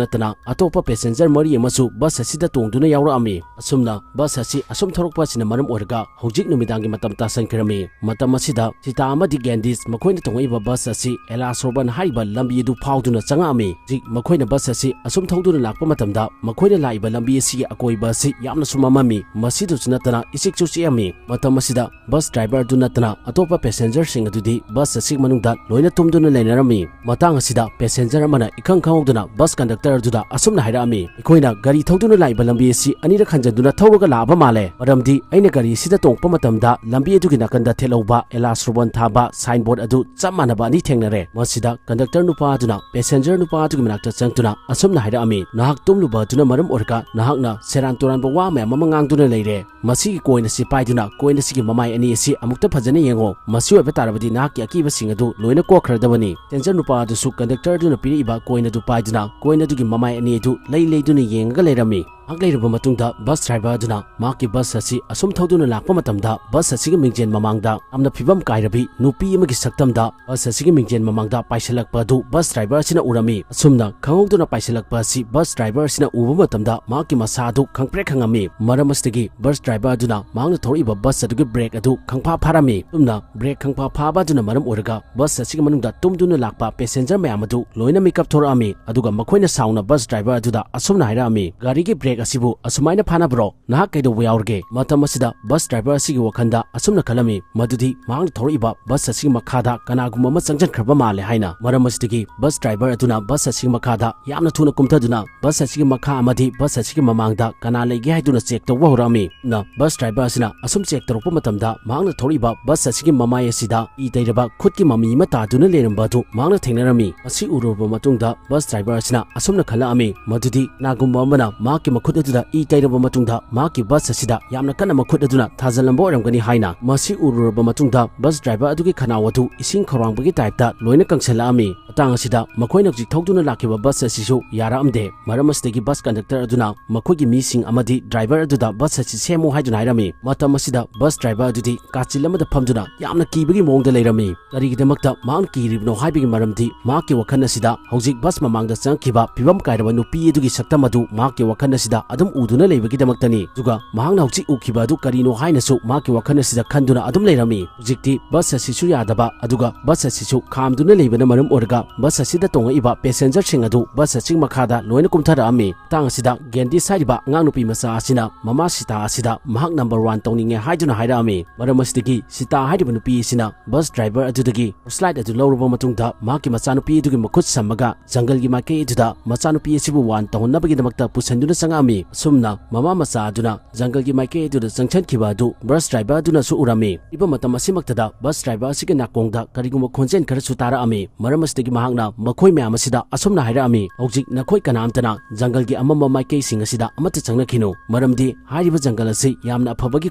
ꯅꯠꯇꯅ ꯑꯇꯣꯞꯄ passenger ꯃꯔꯤ ꯑꯃꯁꯨ bus ꯑꯁꯤꯗ ꯇꯣꯡꯗꯨꯅ ꯌꯥꯎꯔꯛꯑꯝꯃꯤ꯫ ꯑꯁꯨꯝꯅ bus ꯑꯁꯤ ꯑꯁꯨꯝ ꯊꯧꯔꯛꯄ ꯑꯁꯤꯅ ꯃꯔꯝ ꯑꯣꯏꯔꯒ ꯍꯧꯖꯤꯛ ꯅꯨꯃꯤꯗꯥꯡꯒꯤ ꯃꯇꯝ ꯇꯥꯁꯟꯈꯤꯔꯝꯃꯤ꯫ ꯃꯇꯝ ꯑꯁꯤꯗ ꯁꯤꯇꯥ ꯑꯃꯗꯤ ꯒꯦꯟꯗꯤꯁ ꯃꯈꯣꯏꯅ ꯇꯣꯡꯉꯛꯏꯕ bus ꯑꯁꯤ ꯑꯦꯂꯥꯁ ꯔꯣꯕꯟ ꯍꯥꯏꯔꯤꯕ ꯂꯝꯕꯤ ꯑꯗꯨ ꯐꯥꯎꯗꯨꯅ ꯆꯪꯉꯛꯑꯝꯃꯤ꯫ ꯍꯧꯖꯤꯛ ꯃꯈꯣꯏꯅ bus ꯑꯁꯤ ꯑꯁꯨꯝ ꯊꯧꯗꯨꯅ ꯂꯥꯛꯄ ꯃꯇꯝꯗ ꯃꯈꯣꯏꯅ ꯂꯥꯛꯏꯕ ꯂꯝꯕꯤ ꯑꯁꯤꯒꯤ ꯑꯀꯣꯏꯕ ꯑꯁꯤ ꯌꯥꯝꯅꯁꯨ ꯃꯝꯃꯝꯃꯤ꯫ ꯃꯁꯤꯗꯁꯨ ꯅꯠꯇꯅ ꯏꯆꯤꯛꯁꯨ ꯆꯤꯛꯑꯝꯃꯤ꯫ ꯃꯇꯝ ꯑꯁꯤꯗ bus driver ꯑꯗꯨ ꯅꯠꯇꯅ ꯑꯇꯣꯞꯄ passengerꯁꯤꯡ ꯑꯗꯨꯗꯤ bus ꯑꯁꯤꯒꯤ ꯃꯅꯨꯡꯗ ꯂꯣꯏꯅ ꯇꯨꯝꯗꯨꯅ ꯂꯩꯅꯔꯝꯃꯤ꯫ ꯃꯇꯥꯡ ꯑꯁꯤꯗ passenger ꯑꯃꯅ ꯏꯈꯪ ꯈꯪꯍꯧꯗꯅ bus conductor ꯑꯗꯨꯗ ꯑꯁꯨꯝꯅ ꯍꯥꯏꯔꯛꯑꯝꯃꯤ, "ꯑꯩꯈꯣꯏꯅ ꯒꯥꯔꯤ ꯊꯧꯗꯨꯅ ꯂꯥꯛꯏꯕ ꯂꯝꯕꯤ ꯑꯁꯤ ꯑꯅꯤꯔꯛ ꯍꯟꯖꯤꯟꯗꯨꯅ ꯊꯧꯔꯒ ꯂꯥꯛꯑꯕ ꯃꯥꯜꯂꯦ, ꯃꯔꯝꯗꯤ ꯑꯩꯅ ꯒꯥꯔꯤ ꯑꯁꯤꯗ ꯇꯣꯡꯉꯛꯄ ꯃꯇꯝꯗ ꯂꯝꯕꯤ ꯑꯗꯨꯒꯤ ꯅꯥꯀꯟꯗ ꯊꯦꯠꯍꯧꯕ ꯑꯦꯂꯥꯁ ꯔꯣꯕꯟ ꯊꯥꯕ signboard ꯑꯗꯨ ꯆꯞ ꯃꯥꯟꯅꯕ ꯑꯅꯤ ꯊꯦꯡꯅꯔꯦ꯫" ꯃꯁꯤꯗ conductor ꯅꯨꯄꯥ ꯑꯗꯨꯅ passenger ꯅꯨꯄꯥ ꯑꯗꯨꯒꯤ ꯃꯅꯥꯛꯇ ꯆꯪꯗꯨꯅ ꯑꯁꯨꯝꯅ ꯍꯥꯏꯔꯛꯑꯝꯃꯤ, "ꯅꯍꯥꯛ ꯉꯥꯏꯍꯥꯛ ꯇꯨꯝꯂꯨꯕ ꯑꯗꯨꯅ ꯃꯔꯝ ꯑꯣꯏꯔꯒ ꯅꯍꯥꯛꯅ ꯁꯦꯔꯥꯟ ꯇꯨꯔꯥꯟꯕ ꯋꯥ ꯃꯌꯥꯝ ꯑꯃ ꯉꯥꯡꯗꯨꯅ ꯂꯩꯔꯦ꯫ ꯃꯁꯤꯒꯤ ꯀꯣꯏꯟ ꯑꯁꯤ ꯄꯥꯏꯗꯨꯅ ꯀꯣꯏꯟ ꯑꯁꯤꯒꯤ ꯃꯃꯥꯏ ꯑꯅꯤ ꯑꯁꯤ ꯑꯃꯨꯛꯇ ꯐꯖꯅ ꯌꯦꯡꯉꯣ꯫ ꯃꯁꯤ ꯑꯣꯏꯕ ꯇꯥꯔꯕꯗꯤ ꯅꯍꯥꯛꯀꯤ ꯑꯀꯤꯕꯁꯤꯡ ꯑꯗꯨ ꯂꯣꯏꯅ ꯀꯣꯛꯈ꯭ꯔꯗꯕꯅꯤ꯫ ꯇꯦꯟꯖꯔ ꯅꯨꯄꯥ ꯑꯗꯨꯁꯨ ꯀꯟꯗꯛꯇꯔ ꯑꯗꯨꯅ ꯄꯤꯔꯛꯏꯕ ꯀꯣꯏꯟ ꯑꯗꯨ ꯄꯥꯏꯗꯨꯅ ꯀꯣꯏꯟ ꯑꯗꯨꯒꯤ ꯃꯃꯥꯏ ꯑꯅꯤ ꯑꯗꯨ ꯂꯩ ꯂꯩꯗꯨꯅ ꯌꯦꯡꯉꯒ ꯂꯩꯔꯝꯃꯤ꯫ ꯉꯥꯏꯍꯥꯛ ꯂꯩꯔꯕ ꯃꯇꯨꯡꯗ ꯕꯁ ꯗ꯭ꯔꯥꯏꯚꯔ ꯑꯗꯨꯅ ꯃꯍꯥꯛꯀꯤ ꯕꯁ ꯑꯁꯤ ꯑꯁꯨꯝ ꯊꯧꯗꯨꯅ ꯂꯥꯛꯄ ꯃꯇꯝꯗ ꯕꯁ ꯑꯁꯤꯒꯤ ꯃꯤꯡꯖꯦꯜ ꯃꯃꯥꯡꯗ ꯌꯥꯝꯅ ꯐꯤꯕꯝ ꯀꯥꯏꯔꯕꯤ ꯅꯨꯄꯤ ꯑꯃꯒꯤ ꯁꯛꯇꯝꯗ ꯕꯁ ꯑꯁꯤꯒꯤ ꯃꯤꯡꯖꯦꯜ ꯃꯃꯥꯡꯗ ꯄꯥꯏꯁꯤꯜꯂꯛꯄ ꯑꯗꯨ ꯕꯁ ꯗ꯭ꯔꯥꯏꯚꯔ ꯑꯁꯤꯅ ꯎꯔꯝꯃꯤ꯫ ꯑꯁꯨꯝꯅ ꯈꯪꯍꯧꯗꯅ ꯄꯥꯏꯁꯤꯜꯂꯛꯄ ꯑꯁꯤ ꯕꯁ ꯗ꯭ꯔꯥꯏꯚꯔ ꯑꯁꯤꯅ ꯎꯕ ꯃꯇꯝꯗ ꯃꯍꯥꯛꯀꯤ ꯃꯁꯥ ꯑꯗꯨ ꯈꯪꯄ꯭ꯔꯦꯛ ꯈꯪꯉꯝꯃꯤ꯫ ꯃꯔꯝ ꯑꯁꯤꯗꯒꯤ ꯕꯁ ꯗ꯭ꯔꯥꯏꯚꯔ ꯑꯗꯨꯅ ꯃꯍꯥꯛꯅ ꯊꯧꯔꯛꯏꯕ ꯕꯁ ꯑꯗꯨꯒꯤ ꯕ꯭ꯔꯦꯛ ꯑꯗꯨ ꯈꯪꯐꯥ ꯐꯥꯔꯝꯃꯤ꯫ ꯑꯁꯨꯝꯅ ꯕ꯭ꯔꯦꯛ ꯈꯪꯐꯥ ꯐꯥꯕ ꯑꯗꯨꯅ ꯃꯔꯝ ꯑꯣꯏꯔꯒ ꯕꯁ ꯑꯁꯤꯒꯤ ꯃꯅꯨꯡꯗ ꯇꯨꯝꯗꯨꯅ ꯂꯥꯛꯄ ꯄꯦꯁꯦꯟꯖꯔ ꯃꯌꯥꯝ ꯑꯗꯨ ꯂꯣꯏꯅ ꯃꯤꯀꯞ ꯊꯣꯔꯛꯑꯝꯃꯤ꯫ ꯑꯗꯨꯒ ꯃꯈꯣꯏꯅ ꯁꯥꯎꯅ ꯕꯁ ꯗ꯭ꯔꯥꯏꯚꯔ ꯑꯗꯨꯗ ꯑꯁꯨꯝꯅ ꯍꯥꯏꯔꯛꯑꯝꯃꯤ, "ꯒꯥꯔꯤꯒꯤ ꯕ꯭ꯔꯦꯛ ꯑꯁꯤꯕꯨ ꯑꯁꯨꯃꯥꯏꯅ ꯐꯥꯅꯕ꯭ꯔꯣ? ꯅꯍꯥꯛ ꯀꯩꯗꯧꯕ ꯌꯥꯎꯔꯒꯦ?" ꯃꯇꯝ ꯑꯁꯤꯗ ꯕꯁ ꯗ꯭ꯔꯥꯏꯚꯔ ꯑꯁꯤꯒꯤ ꯋꯥꯈꯜꯗ ꯑꯁꯨꯝꯅ ꯈꯜꯂꯝꯃꯤ, ꯃꯗꯨꯗꯤ ꯃꯍꯥꯛꯅ ꯊꯧꯔꯛꯏꯕ ꯕꯁ ꯑꯁꯤꯒꯤ ꯃꯈꯥꯗ ꯀꯅꯥꯒꯨꯝꯕ ꯑꯃ ꯆꯪꯁꯤꯟꯈ꯭ꯔꯕ ꯃꯥꯜꯂꯦ ꯍꯥꯏꯅ꯫ ꯃꯔꯝ ꯑꯁꯤꯗꯒꯤ ꯕꯁ ꯗ꯭ꯔꯥꯏꯚꯔ ꯑꯗꯨꯅ ꯕꯁ ꯑꯁꯤꯒꯤ ꯃꯈꯥꯗ ꯌꯥꯝꯅ ꯊꯨꯅ ꯀꯨꯝꯊꯗꯨꯅ ꯕꯁ ꯑꯁꯤꯒꯤ ꯃꯈꯥ ꯑꯃꯗꯤ ꯕꯁ ꯑꯁꯤꯒꯤ ꯃꯃꯥꯡꯗ ꯀꯅꯥ ꯂꯩꯒꯦ ꯍꯥꯏꯗꯨꯅ ꯆꯦꯛ ꯇꯧꯕ ꯍꯧꯔꯛꯑꯝꯃꯤ꯫ ꯅ ꯕꯁ ꯗ꯭ꯔꯥꯏꯚꯔ ꯑꯁꯤꯅ ꯑꯁꯨꯝ ꯆꯦꯛ ꯇꯧꯔꯛꯄ ꯃꯇꯝꯗ ꯃꯍꯥꯛꯅ ꯊꯧꯔꯛꯏꯕ ꯕꯁ ꯑꯁꯤꯒꯤ ꯃꯃꯥꯏ ꯑꯁꯤꯗ ꯏ ꯇꯩꯔꯕ ꯈꯨꯠꯀꯤ ꯃꯃꯤ ꯑꯃ ꯇꯥꯗꯨꯅ ꯂꯩꯔꯝꯕ ꯑꯗꯨ ꯃꯍꯥꯛꯅ ꯊꯦꯡꯅꯔꯝꯃꯤ꯫ ꯃꯁꯤ ꯎꯔꯨꯔꯕ ꯃꯇꯨꯡꯗ ꯕꯁ ꯗ꯭ꯔꯥꯏꯚꯔ ꯑꯁꯤꯅ ꯑꯁꯨꯝꯅ ꯈꯜꯂꯛꯑꯝꯃꯤ, ꯃꯗꯨꯗꯤ ꯀꯅꯥꯒꯨꯝꯕ ꯑꯃꯅ ꯃꯍꯥꯛꯀꯤ ꯃꯈꯨꯠ ꯑꯗꯨꯗ ꯏ ꯇꯩꯔꯕ ꯃꯇꯨꯡꯗ ꯃꯍꯥꯛꯀꯤ ꯕꯁ ꯑꯁꯤꯗ ꯌꯥꯝꯅ ꯀꯟꯅ ꯃꯈꯨꯠ ꯑꯗꯨꯅ ꯊꯥꯖꯤꯜꯂꯝꯕ ꯑꯣꯏꯔꯝꯒꯅꯤ ꯍꯥꯏꯅ꯫ ꯃꯁꯤ ꯎꯔꯨꯔꯕ ꯃꯇꯨꯡꯗ ꯕꯁ ꯗ꯭ꯔꯥꯏꯚꯔ ꯑꯗꯨꯒꯤ ꯈꯅꯥꯎ ꯑꯗꯨ ꯏꯁꯤꯡ ꯈꯧꯔꯥꯡꯕꯒꯤ ꯇꯥꯏꯞꯇ ꯂꯣꯏꯅ ꯀꯪꯁꯤꯜꯂꯛꯑꯝꯃꯤ꯫ ꯃꯇꯥꯡ ꯑꯁꯤꯗ ꯃꯈꯣꯏꯅ ꯍꯧꯖꯤꯛ ꯊꯧꯗꯨꯅ ꯂꯥꯛꯈꯤꯕ ꯕꯁ ꯑꯁꯤꯁꯨ ꯌꯥꯔꯛꯑꯝꯗꯦ꯫ ꯃꯔꯝ ꯑꯁꯤꯗꯒꯤ ꯕꯁ ꯀꯟꯗꯛꯇꯔ ꯑꯗꯨꯅ ꯃꯈꯣꯏꯒꯤ ꯃꯤꯁꯤꯡ ꯑꯃꯗꯤ ꯗ꯭ꯔꯥꯏꯚꯔ ꯑꯗꯨꯗ ꯕꯁ ꯑꯁꯤ ꯁꯦꯝꯃꯨ ꯍꯥꯏꯗꯨꯅ ꯍꯥꯏꯔꯝꯃꯤ꯫ ꯃꯇꯝ ꯑꯁꯤꯗ ꯕꯁ ꯗ꯭ꯔꯥꯏꯚꯔ ꯑꯗꯨꯗꯤ ꯀꯥꯆꯤꯜ ꯑꯃꯗ ꯐꯝꯗꯨꯅ ꯌꯥꯝꯅ ꯀꯤꯕꯒꯤ ꯃꯑꯣꯡꯗ ꯂꯩꯔꯝꯃꯤ꯫ ꯀꯔꯤꯒꯤꯗꯃꯛꯇ ꯃꯍꯥꯛꯅ ꯀꯤꯔꯤꯕꯅꯣ ꯍꯥꯏꯕꯒꯤ ꯃꯔꯝꯗꯤ ꯃꯍꯥꯛꯀꯤ ꯋꯥꯈꯜ ꯑꯁꯤꯗ ꯍꯧꯖꯤꯛ ꯕꯁ ꯃꯃꯥꯡꯗ ꯆꯪꯉꯛꯈꯤꯕ ꯐꯤꯕꯝ ꯀꯥꯏꯔꯕ ꯅꯨꯄꯤ ꯑꯗꯨꯒꯤ ꯁꯛꯇꯝ ꯑꯗꯨ ꯃꯍꯥꯛꯀꯤ ꯋꯥꯈꯜ ꯑꯁꯤꯗ ꯑꯗꯨꯝ ꯎꯗꯨꯅ ꯂꯩꯕꯒꯤꯗꯃꯛꯇꯅꯤ꯫ ꯑꯗꯨꯒ ꯃꯍꯥꯛꯅ ꯍꯧꯖꯤꯛ ꯎꯈꯤꯕ ꯑꯗꯨ ꯀꯔꯤꯅꯣ ꯍꯥꯏꯅꯁꯨ ꯃꯍꯥꯛꯀꯤ ꯋꯥꯈꯜ ꯑꯁꯤꯗ ꯈꯟꯗꯨꯅ ꯑꯗꯨꯝ ꯂꯩꯔꯝꯃꯤ꯫ ꯍꯧꯖꯤꯛꯇꯤ ꯕꯁ ꯑꯁꯤꯁꯨ ꯌꯥꯗꯕ, ꯑꯗꯨꯒ ꯕꯁ ꯑꯁꯤꯁꯨ ꯈꯥꯝꯗꯨꯅ ꯂꯩꯕꯅ ꯃꯔꯝ ꯑꯣꯏꯔꯒ ꯕꯁ ꯑꯁꯤꯗ ꯇꯣꯡꯉꯛꯏꯕ ꯄꯦꯁꯦꯟꯖꯔꯁꯤꯡ ꯑꯗꯨ ꯕꯁ ꯑꯁꯤꯒꯤ ꯃꯈꯥꯗ ꯂꯣꯏꯅ ꯀꯨꯝꯊꯔꯛꯑꯝꯃꯤ꯫ ꯃꯇꯥꯡ ꯑꯁꯤꯗ ꯒꯦꯟꯗꯤꯁ ꯍꯥꯏꯔꯤꯕ ꯑꯉꯥꯡ ꯅꯨꯄꯤ ꯃꯆꯥ ꯑꯁꯤꯅ ꯃꯃꯥ ꯁꯤꯇꯥ ꯑꯁꯤꯗ ꯃꯍꯥꯛ ꯅꯝꯕꯔ ꯋꯥꯟ ꯇꯧꯅꯤꯡꯉꯦ ꯍꯥꯏꯗꯨꯅ ꯍꯥꯏꯔꯛꯑꯝꯃꯤ꯫ ꯃꯔꯝ ꯑꯁꯤꯗꯒꯤ ꯁꯤꯇꯥ ꯍꯥꯏꯔꯤꯕ ꯅꯨꯄꯤ ꯑꯁꯤꯅ ꯕꯁ ꯗ꯭ꯔꯥꯏꯚꯔ ꯑꯗꯨꯗꯒꯤ ꯐ꯭ꯂꯥꯏꯠ ꯑꯗꯨ ꯂꯧꯔꯕ ꯃꯇꯨꯡꯗ ꯃꯍꯥꯛꯀꯤ ꯃꯆꯥꯅꯨꯄꯤ ꯑꯗꯨꯒꯤ ꯃꯈꯨꯠ ꯁꯝꯃꯒ ꯖꯪꯒꯜꯒꯤ ꯃꯥꯏꯀꯩ ꯑꯗꯨꯗ ꯃꯆꯥꯅꯨꯄꯤ ꯑꯁꯤꯕꯨ ꯋꯥꯟ ꯇꯧꯍꯟꯅꯕꯒꯤꯗꯃꯛꯇ ꯄꯨꯁꯤꯟꯗꯨꯅ ꯆꯪꯉꯛꯑꯝꯃꯤ꯫ ꯃꯤ꯫ ꯑꯁꯨꯝꯅ ꯃꯃꯥ ꯃꯆꯥ ꯑꯗꯨꯅ ꯖꯪꯒꯜꯒꯤ ꯃꯥꯏꯀꯩ ꯑꯗꯨꯗ ꯆꯪꯁꯤꯟꯈꯤꯕ ꯑꯗꯨ ꯕꯁ ꯗ꯭ꯔꯥꯏꯚꯔ ꯑꯗꯨꯅꯁꯨ ꯎꯔꯝꯃꯤ꯫ ꯏꯕ ꯃꯇꯝ ꯑꯁꯤꯃꯛꯇꯗ ꯕꯁ ꯗ꯭ꯔꯥꯏꯚꯔ ꯑꯁꯤꯒꯤ ꯅꯥꯀꯣꯡꯗ ꯀꯔꯤꯒꯨꯝꯕ ꯈꯣꯟꯖꯦꯜ ꯈꯔꯁꯨ ꯇꯥꯔꯛꯑꯝꯃꯤ꯫ ꯃꯔꯝ ꯑꯁꯤꯗꯒꯤ ꯃꯍꯥꯛꯅ ꯃꯈꯣꯏ ꯃꯌꯥꯝ ꯑꯁꯤꯗ ꯑꯁꯨꯝꯅ ꯍꯥꯏꯔꯛꯑꯝꯃꯤ, "ꯍꯧꯖꯤꯛ ꯅꯈꯣꯏ ꯀꯅꯥꯝꯇꯅ ꯖꯪꯒꯜꯒꯤ ꯑꯃꯝꯕ ꯃꯥꯏꯀꯩꯁꯤꯡ ꯑꯁꯤꯗ ꯑꯃꯠꯇ ꯆꯪꯅꯈꯤꯅꯨ, ꯃꯔꯝꯗꯤ ꯍꯥꯏꯔꯤꯕ ꯖꯪꯒꯜ ꯑꯁꯤ ꯌꯥꯝꯅ ꯑꯐꯕꯒꯤ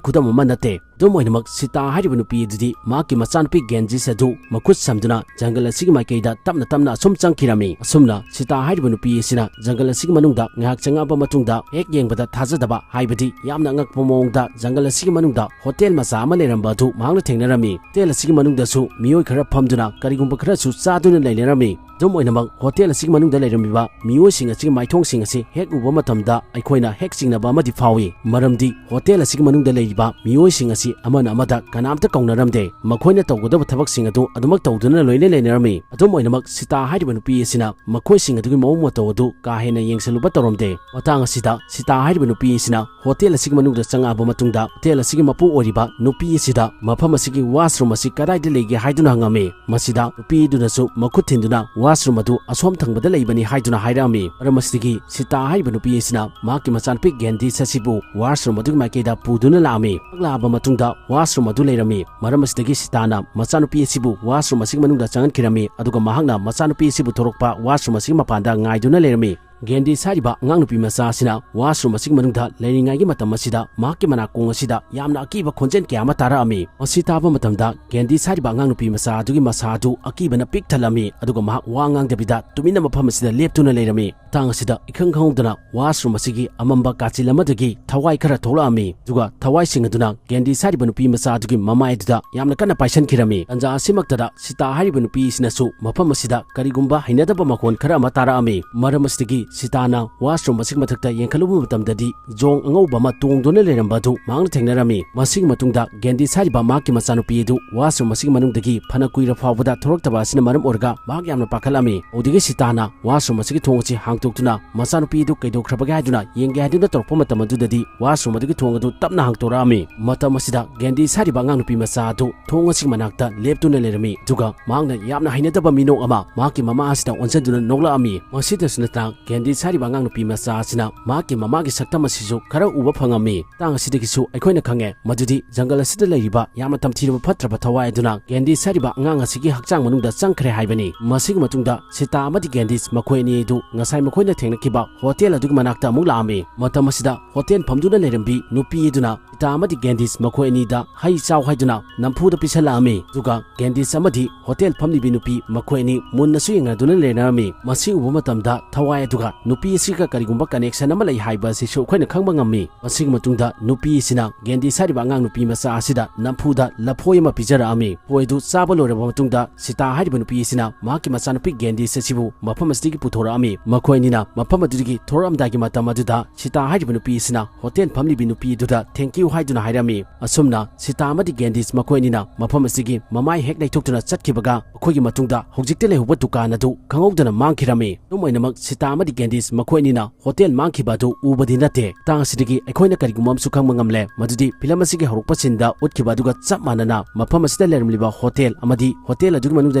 ꯈꯨꯗꯝ ꯑꯃ ꯅꯠꯇꯦ"꯫ ꯑꯗꯨꯝ ꯑꯣꯏꯅꯃꯛ, ꯁꯤꯇꯥ ꯍꯥꯏꯔꯤꯕ ꯅꯨꯄꯤ ꯑꯗꯨꯗꯤ ꯃꯍꯥꯛꯀꯤ ꯃꯆꯥꯅꯨꯄꯤ ꯒꯦꯟꯖꯤꯁ ꯑꯗꯨ ꯃꯈꯨꯠ ꯁꯝꯗꯨꯅ ꯖꯪꯒꯜ ꯑꯁꯤꯒꯤ ꯃꯥꯏꯀꯩꯗ ꯇꯞꯅ ꯇꯞꯅ ꯑꯁꯨꯝ ꯆꯪꯈꯤꯔꯝꯃꯤ꯫ ꯑꯁꯨꯝꯅ ꯁꯤꯇꯥ ꯍꯥꯏꯔꯤꯕ ꯅꯨꯄꯤ ꯑꯁꯤꯅ ꯖꯪꯒꯜ ꯑꯁꯤꯒꯤ ꯃꯅꯨꯡꯗ ꯉꯥꯏꯍꯥꯛ ꯆꯪꯉꯛꯑꯕ ꯃꯇꯨꯡꯗ ꯍꯦꯛ ꯌꯦꯡꯕꯗ ꯊꯥꯖꯗꯕ, ꯍꯥꯏꯕꯗꯤ ꯌꯥꯝꯅ ꯑꯉꯛꯄ ꯃꯑꯣꯡꯗ ꯖꯪꯒꯜ ꯑꯁꯤꯒꯤ ꯃꯅꯨꯡꯗ ꯍꯣꯇꯦꯜ ꯃꯆꯥ ꯑꯃ ꯂꯩꯔꯝꯕ ꯑꯗꯨ ꯃꯍꯥꯛꯅ ꯊꯦꯡꯅꯔꯝꯃꯤ꯫ ꯍꯣꯇꯦꯜ ꯑꯁꯤꯒꯤ ꯃꯅꯨꯡꯗꯁꯨ ꯃꯤꯑꯣꯏ ꯈꯔ ꯐꯝꯗꯨꯅ ꯀꯔꯤꯒꯨꯝꯕ ꯈꯔꯁꯨ ꯆꯥꯗꯨꯅ ꯂꯩꯅꯔꯝꯃꯤ꯫ ꯑꯗꯨꯝ ꯑꯣꯏꯅꯃꯛ, ꯍꯣꯇꯦꯜ ꯑꯁꯤꯒꯤ ꯃꯅꯨꯡꯗ ꯂꯩꯔꯝꯃꯤꯕ ꯃꯤꯑꯣꯏꯁꯤꯡ ꯑꯁꯤꯒꯤ ꯃꯥꯏꯊꯣꯡꯁꯤꯡ ꯑꯁꯤ ꯍꯦꯛ ꯎꯕ ꯃꯇꯝꯗ ꯑꯩꯈꯣꯏꯅ ꯍꯦꯛ ꯆꯤꯡꯅꯕ ꯑꯃꯗꯤ ꯐꯥꯎꯏ, ꯃꯔꯝꯗꯤ ꯍꯣꯇꯦꯜ ꯑꯁꯤꯒꯤ ꯃꯅꯨꯡꯗ ꯂꯩꯔꯤꯕ ꯃꯤꯑꯣꯏꯁꯤꯡ ꯑꯁꯤ ꯑꯃꯅ ꯑꯃꯗ ꯀꯅꯥꯝꯇ ꯀꯧꯅꯔꯝꯗꯦ꯫ ꯃꯈꯣꯏꯅ ꯇꯧꯒꯗꯕ ꯊꯕꯛꯁꯤꯡ ꯑꯗꯨ ꯑꯗꯨꯃꯛ ꯇꯧꯗꯨꯅ ꯂꯣꯏꯅ ꯂꯩꯅꯔꯝꯃꯤ꯫ ꯑꯗꯨꯝ ꯑꯣꯏꯅꯃꯛ, ꯁꯤꯇꯥ ꯍꯥꯏꯔꯤꯕ ꯅꯨꯄꯤ ꯑꯁꯤꯅ ꯃꯈꯣꯏꯁꯤꯡ ꯑꯗꯨꯒꯤ ꯃꯑꯣꯡ ꯃꯇꯧ ꯑꯗꯨ ꯀꯥ ꯍꯦꯟꯅ ꯌꯦꯡꯁꯤꯜꯂꯨꯕ ꯇꯧꯔꯝꯗꯦ꯫ ꯃꯇꯥꯡ ꯑꯁꯤꯗ ꯁꯤꯇꯥ ꯍꯥꯏꯔꯤꯕ ꯅꯨꯄꯤ ꯑꯁꯤꯅ ꯍꯣꯇꯦꯜ ꯑꯁꯤꯒꯤ ꯃꯅꯨꯡꯗ ꯆꯪꯉꯛꯑꯕ ꯃꯇꯨꯡꯗ, ꯍꯣꯇꯦꯜ ꯑꯁꯤꯒꯤ ꯃꯄꯨ ꯑꯣꯏꯔꯤꯕ ꯅꯨꯄꯤ ꯑꯁꯤꯗ ꯃꯐꯝ ꯑꯁꯤꯒꯤ ꯋꯥꯁꯔꯨꯝ ꯑꯁꯤ ꯀꯗꯥꯏꯗ ꯂꯩꯒꯦ ꯍꯥꯏꯗꯨꯅ ꯍꯪꯉꯝꯃꯤ꯫ ꯃꯁꯤꯗ ꯅꯨꯄꯤꯗꯨꯅꯁꯨ ꯃꯈꯨꯠ ꯊꯤꯟꯗꯨꯅ ꯋꯥꯁꯔꯨꯝ ꯑꯗꯨ ꯑꯁꯣꯝ ꯊꯪꯕꯗ ꯂꯩꯕꯅꯤ ꯍꯥꯏꯗꯨꯅ ꯍꯥꯏꯔꯛꯑꯝꯃꯤ꯫ ꯃꯔꯝ ꯑꯁꯤꯗꯒꯤ ꯁꯤꯇꯥ ꯍꯥꯏꯔꯤꯕ ꯅꯨꯄꯤ ꯑꯁꯤꯅ ꯃꯍꯥꯛꯀꯤ ꯃꯆꯥꯅꯨꯄꯤ ꯒꯦꯟꯗꯤꯁ ꯑꯁꯤꯕꯨ ꯋꯥꯁꯔꯨꯝ ꯑꯗꯨꯒꯤ ꯃꯥꯏꯀꯩꯗ ꯄꯨꯗꯨꯅ ꯂꯥꯛꯑꯝꯃꯤ꯫ ꯃꯍꯥꯛ ꯂꯥꯛꯑꯕ ꯃꯇꯨꯡꯗ ꯋꯥꯁꯔꯨꯝ ꯑꯗꯨ ꯂꯩꯔꯝꯃꯤ꯫ ꯃꯔꯝ ꯑꯁꯤꯗꯒꯤ ꯁꯤꯇꯥꯅ ꯃꯆꯥꯅꯨꯄꯤ ꯑꯁꯤꯕꯨ ꯋꯥꯁꯔꯨꯝ ꯑꯁꯤꯒꯤ ꯃꯅꯨꯡꯗ ꯆꯪꯍꯟꯈꯤꯔꯝꯃꯤ, ꯑꯗꯨꯒ ꯃꯍꯥꯛꯅ ꯃꯆꯥꯅꯨꯄꯤ ꯑꯁꯤꯕꯨ ꯊꯣꯔꯛꯄ ꯋꯥꯁꯔꯨꯝ ꯑꯁꯤꯒꯤ ꯃꯄꯥꯟꯗ ꯉꯥꯏꯗꯨꯅ ꯂꯩꯔꯝꯃꯤ꯫ ꯒꯦꯟꯗꯤꯁ ꯍꯥꯏꯔꯤꯕ ꯑꯉꯥꯡ ꯅꯨꯄꯤ ꯃꯆꯥ ꯑꯁꯤꯅ ꯋꯥꯁꯔꯨꯝ ꯑꯁꯤꯒꯤ ꯃꯅꯨꯡꯗ ꯂꯩꯔꯤꯉꯩꯒꯤ ꯃꯇꯝ ꯑꯁꯤꯗ ꯃꯍꯥꯛꯀꯤ ꯃꯅꯥꯀꯣꯡ ꯑꯁꯤꯗ ꯌꯥꯝꯅ ꯑꯀꯤꯕ ꯈꯣꯟꯖꯦꯜ ꯀꯌꯥ ꯑꯃ ꯇꯥꯔꯛꯑꯝꯃꯤ꯫ ꯃꯁꯤ ꯇꯥꯕ ꯃꯇꯝꯗ ꯒꯦꯟꯗꯤꯁ ꯍꯥꯏꯔꯤꯕ ꯑꯉꯥꯡ ꯅꯨꯄꯤ ꯃꯆꯥ ꯑꯗꯨꯒꯤ ꯃꯁꯥ ꯑꯗꯨ ꯑꯀꯤꯕꯅ ꯄꯤꯛ ꯊꯜꯂꯝꯃꯤ, ꯑꯗꯨꯒ ꯃꯍꯥꯛ ꯋꯥ ꯉꯥꯡꯗꯕꯤꯗ ꯇꯨꯃꯤꯟꯅ ꯃꯐꯝ ꯑꯁꯤꯗ ꯂꯦꯞꯇꯨꯅ ꯂꯩꯔꯝꯃꯤ꯫ ꯃꯇꯥꯡ ꯑꯁꯤꯗ ꯏꯈꯪ ꯈꯪꯍꯧꯗꯅ ꯋꯥꯁꯔꯨꯝ ꯑꯁꯤꯒꯤ ꯑꯃꯝꯕ ꯀꯥꯆꯤꯜ ꯑꯃꯗꯒꯤ ꯊꯋꯥꯏ ꯈꯔ ꯊꯣꯛꯂꯛꯑꯝꯃꯤ, ꯑꯗꯨꯒ ꯊꯋꯥꯏꯁꯤꯡ ꯑꯗꯨꯅ ꯒꯦꯟꯗꯤꯁ ꯍꯥꯏꯔꯤꯕ ꯅꯨꯄꯤ ꯃꯆꯥ ꯑꯗꯨꯒꯤ ꯃꯃꯥꯏ ꯑꯗꯨꯗ ꯌꯥꯝꯅ ꯀꯟꯅ ꯄꯥꯏꯁꯟꯈꯤꯔꯝꯃꯤ꯫ ꯇꯟꯖꯥ ꯑꯁꯤꯃꯛꯇꯗ ꯁꯤꯇꯥ ꯍꯥꯏꯔꯤꯕ ꯅꯨꯄꯤ ꯑꯁꯤꯅꯁꯨ ꯃꯐꯝ ꯑꯁꯤꯗ ꯀꯔꯤꯒꯨꯝꯕ ꯍꯩꯅꯗꯕ ꯃꯈꯣꯟ ꯈꯔ ꯑꯃ ꯇꯥꯔꯛꯑꯝꯃꯤ꯫ ꯃꯔꯝ ꯑꯁꯤꯗꯒꯤ ꯁꯤꯇꯥꯅ ꯋꯥꯁꯔꯨꯝ ꯑꯁꯤꯒꯤ ꯃꯊꯛꯇ ꯌꯦꯡꯈꯠꯂꯨꯕ ꯃꯇꯝꯗꯗꯤ ꯖꯣꯡ ꯑꯉꯧꯕ ꯑꯃ ꯇꯣꯡꯗꯨꯅ ꯂꯩꯔꯝꯕ ꯑꯗꯨ ꯃꯍꯥꯛꯅ ꯊꯦꯡꯅꯔꯝꯃꯤ꯫ ꯃꯁꯤꯒꯤ ꯃꯇꯨꯡꯗ ꯒꯦꯟꯗꯤꯁ ꯍꯥꯏꯔꯤꯕ ꯃꯍꯥꯛꯀꯤ ꯃꯆꯥꯅꯨꯄꯤ ꯑꯗꯨ ꯋꯥꯁꯔꯨꯝ ꯑꯁꯤꯒꯤ ꯃꯅꯨꯡꯗꯒꯤ ꯐꯅ ꯀꯨꯏꯔ ꯐꯥꯎꯕꯗ ꯊꯣꯔꯛꯇꯕ ꯑꯁꯤꯅ ꯃꯔꯝ ꯑꯣꯏꯔꯒ ꯃꯍꯥꯛ ꯌꯥꯝꯅ ꯄꯥꯈꯠꯂꯝꯃꯤ꯫ ꯑꯗꯨꯗꯒꯤ ꯁꯤꯇꯥꯅ ꯋꯥꯁꯔꯨꯝ ꯑꯁꯤꯒꯤ ꯊꯣꯡ ꯑꯁꯤ ꯍꯥꯡꯗꯣꯛꯇꯨꯅ ꯃꯆꯥꯅꯨꯄꯤ ꯑꯗꯨ ꯀꯩꯗꯧꯈ꯭ꯔꯕꯒꯦ ꯍꯥꯏꯗꯨꯅ ꯌꯦꯡꯒꯦ ꯍꯥꯏꯗꯨꯅ ꯇꯧꯔꯛꯄ ꯃꯇꯝ ꯑꯗꯨꯗꯗꯤ ꯋꯥꯁꯔꯨꯝ ꯑꯗꯨꯒꯤ ꯊꯣꯡ ꯑꯗꯨ ꯇꯞꯅ ꯍꯥꯡꯗꯣꯔꯛꯑꯝꯃꯤ꯫ ꯃꯇꯝ ꯑꯁꯤꯗ ꯒꯦꯟꯗꯤꯁ ꯍꯥꯏꯔꯤꯕ ꯑꯉꯥꯡ ꯅꯨꯄꯤ ꯃꯆꯥ ꯑꯗꯨ ꯊꯣꯡ ꯑꯁꯤꯒꯤ ꯃꯅꯥꯛꯇ ꯂꯦꯞꯇꯨꯅ ꯂꯩꯔꯝꯃꯤ, ꯑꯗꯨꯒ ꯃꯍꯥꯛꯅ ꯌꯥꯝꯅ ꯍꯩꯅꯗꯕ ꯃꯤꯅꯣꯛ ꯑꯃ ꯃꯍꯥꯛꯀꯤ ꯃꯃꯥ ꯑꯁꯤꯗ ꯑꯣꯟꯁꯤꯟꯗꯨꯅ ꯅꯣꯛꯂꯛꯑꯝꯃꯤ꯫ ꯃꯁꯤꯗꯁꯨ ꯅꯠꯇꯅ ꯀꯦꯟꯗꯤꯁ ꯍꯥꯏꯔꯤꯕ ꯑꯉꯥꯡ ꯅꯨꯄꯤ ꯃꯆꯥ ꯑꯁꯤꯅ ꯃꯍꯥꯛꯀꯤ ꯃꯃꯥꯒꯤ ꯁꯛꯇꯝ ꯑꯁꯤꯁꯨ ꯈꯔ ꯎꯕ ꯐꯪꯉꯝꯃꯤ꯫ ꯃꯇꯥꯡ ꯑꯁꯤꯗꯒꯤꯁꯨ ꯑꯩꯈꯣꯏꯅ ꯈꯪꯉꯦ ꯃꯗꯨꯗꯤ ꯖꯪꯒꯜ ꯑꯁꯤꯗ ꯂꯩꯔꯤꯕ ꯌꯥꯝꯅ ꯇꯝꯊꯤꯔꯕ ꯐꯠꯇ꯭ꯔꯕ ꯊꯋꯥꯏ ꯑꯗꯨꯅ ꯀꯦꯟꯗꯤꯁ ꯍꯥꯏꯔꯤꯕ ꯑꯉꯥꯡ ꯑꯁꯤꯒꯤ ꯍꯛꯆꯥꯡ ꯃꯅꯨꯡꯗ ꯆꯪꯈ꯭ꯔꯦ ꯍꯥꯏꯕꯅꯤ꯫ ꯃꯁꯤꯒꯤ ꯃꯇꯨꯡꯗ ꯁꯤꯇꯥ ꯑꯃꯗꯤ ꯀꯦꯟꯗꯤꯁ ꯃꯈꯣꯏ ꯑꯅꯤ ꯑꯗꯨ ꯉꯁꯥꯏ ꯃꯈꯣꯏꯅ ꯊꯦꯡꯅꯈꯤꯕ ꯍꯣꯇꯦꯜ ꯑꯗꯨꯒꯤ ꯃꯅꯥꯛꯇ ꯑꯃꯨꯛ ꯂꯥꯛꯑꯝꯃꯤ꯫ ꯃꯇꯝ ꯑꯁꯤꯗ ꯍꯣꯇꯦꯜ ꯐꯝꯗꯨꯅ ꯂꯩꯔꯝꯕꯤ ꯅꯨꯄꯤ ꯑꯗꯨꯅ ꯁꯤꯇꯥ ꯑꯃꯗꯤ ꯀꯦꯟꯗꯤꯁ ꯃꯈꯣꯏ ꯑꯅꯤꯗ ꯍꯩ ꯆꯥꯎ ꯍꯥꯏꯗꯨꯅ ꯅꯝꯐꯨꯗ ꯄꯤꯁꯜꯂꯛꯑꯝꯃꯤ꯫ ꯑꯗꯨꯒ ꯀꯦꯟꯗꯤꯁ ꯑꯃꯗꯤ ꯍꯣꯇꯦꯜ ꯐꯝꯂꯤꯕꯤ ꯅꯨꯄꯤ ꯃꯈꯣꯏ ꯑꯅꯤ ꯃꯨꯟꯅꯁꯨ ꯌꯦꯡꯅꯗꯨꯅ ꯂꯩꯅꯔꯝꯃꯤ꯫ ꯃꯁꯤ ꯎꯕ ꯃꯇꯝꯗ ꯊꯋꯥꯏ ꯑꯗꯨꯒ ꯅꯨꯄꯤ ꯑꯁꯤꯒ ꯀꯔꯤꯒꯨꯝꯕ connection ꯑꯃ ꯂꯩ ꯍꯥꯏꯕ ꯑꯁꯤꯁꯨ ꯑꯩꯈꯣꯏꯅ ꯈꯪꯕ ꯉꯝꯃꯤ꯫ ꯃꯁꯤꯒꯤ ꯃꯇꯨꯡꯗ ꯅꯨꯄꯤ ꯑꯁꯤꯅ ꯀꯦꯟꯗꯤꯁ ꯍꯥꯏꯔꯤꯕ ꯑꯉꯥꯡ ꯅꯨꯄꯤ ꯃꯆꯥ ꯑꯁꯤꯗ ꯅꯝꯐꯨꯗ ꯂꯐꯣꯏ ꯑꯃ ꯄꯤꯖꯔꯛꯑꯝꯃꯤ꯫ ꯂꯐꯣꯏ ꯑꯗꯨ ꯆꯥꯕ ꯂꯣꯏꯔꯕ ꯃꯇꯨꯡꯗ ꯁꯤꯇꯥ ꯍꯥꯏꯔꯤꯕ ꯅꯨꯄꯤ ꯑꯁꯤꯅ ꯃꯍꯥꯛꯀꯤ ꯃꯆꯥꯅꯨꯄꯤ ꯀꯦꯟꯗꯤꯁ ꯑꯁꯤꯕꯨ ꯃꯐꯝ ꯑꯁꯤꯗꯒꯤ ꯄꯨꯊꯣꯔꯛꯑꯝꯃꯤ꯫ ꯃꯈꯣꯏ ꯑꯅꯤꯅ ꯃꯐꯝ ꯑꯗꯨꯗꯒꯤ ꯊꯣꯔꯛꯑꯝꯗꯥꯏꯒꯤ ꯃꯇꯝ ꯑꯗꯨꯗ ꯁꯤꯇꯥ ꯍꯥꯏꯔꯤꯕ ꯅꯨꯄꯤ ꯑꯁꯤꯅ ꯍꯣꯇꯦꯜ ꯐꯝꯂꯤꯕꯤ ꯅꯨꯄꯤ ꯑꯗꯨꯗ thank you ꯍꯥꯏꯗꯨꯅ ꯍꯥꯏꯔꯝꯃꯤ꯫ ꯑꯁꯨꯝꯅ ꯁꯤꯇꯥ ꯑꯃꯗꯤ ꯀꯦꯟꯗꯤꯁ ꯃꯈꯣꯏ ꯑꯅꯤꯅ ꯃꯐꯝ ꯑꯁꯤꯒꯤ ꯃꯃꯥꯏ ꯍꯦꯛ ꯂꯩꯊꯣꯛꯇꯨꯅ ꯆꯠꯈꯤꯕꯒ ꯃꯈꯣꯏꯒꯤ ꯃꯇꯨꯡꯗ ꯍꯧꯖꯤꯛꯇ ꯂꯩꯍꯧꯕ ꯗꯨꯀꯥꯟ ꯑꯗꯨ ꯈꯪꯍꯧꯗꯅ ꯃꯥꯡꯈꯤꯔꯝꯃꯤ꯫ ꯑꯗꯨꯝ ꯑꯣꯏꯅꯃꯛ ꯁꯤꯇꯥ ꯑꯃꯗꯤ ꯀꯦꯟꯗꯤꯁ ꯃꯈꯣꯏ ꯑꯅꯤꯅ ꯍꯣꯇꯦꯜ ꯃꯥꯡꯈꯤꯕ ꯑꯗꯨ ꯎꯕꯗꯤ ꯅꯠꯇꯦ꯫ ꯃꯇꯥꯡ ꯑꯁꯤꯗꯒꯤ ꯑꯩꯈꯣꯏꯅ ꯀꯔꯤꯒꯨꯝꯕ ꯑꯃꯁꯨ ꯈꯪꯕ ꯉꯝꯂꯦ, ꯃꯗꯨꯗꯤ ꯐꯤꯂꯝ ꯑꯁꯤꯒꯤ ꯍꯧꯔꯛꯄ ꯁꯤꯟꯗ ꯎꯠꯈꯤꯕ ꯑꯗꯨꯒ ꯆꯞ ꯃꯥꯟꯅꯅ ꯃꯐꯝ ꯑꯁꯤꯗ ꯂꯩꯔꯝꯂꯤꯕ ꯍꯣꯇꯦꯜ ꯑꯃꯗꯤ ꯍꯣꯇꯦꯜ ꯑꯗꯨꯒꯤ ꯃꯅꯨꯡꯗ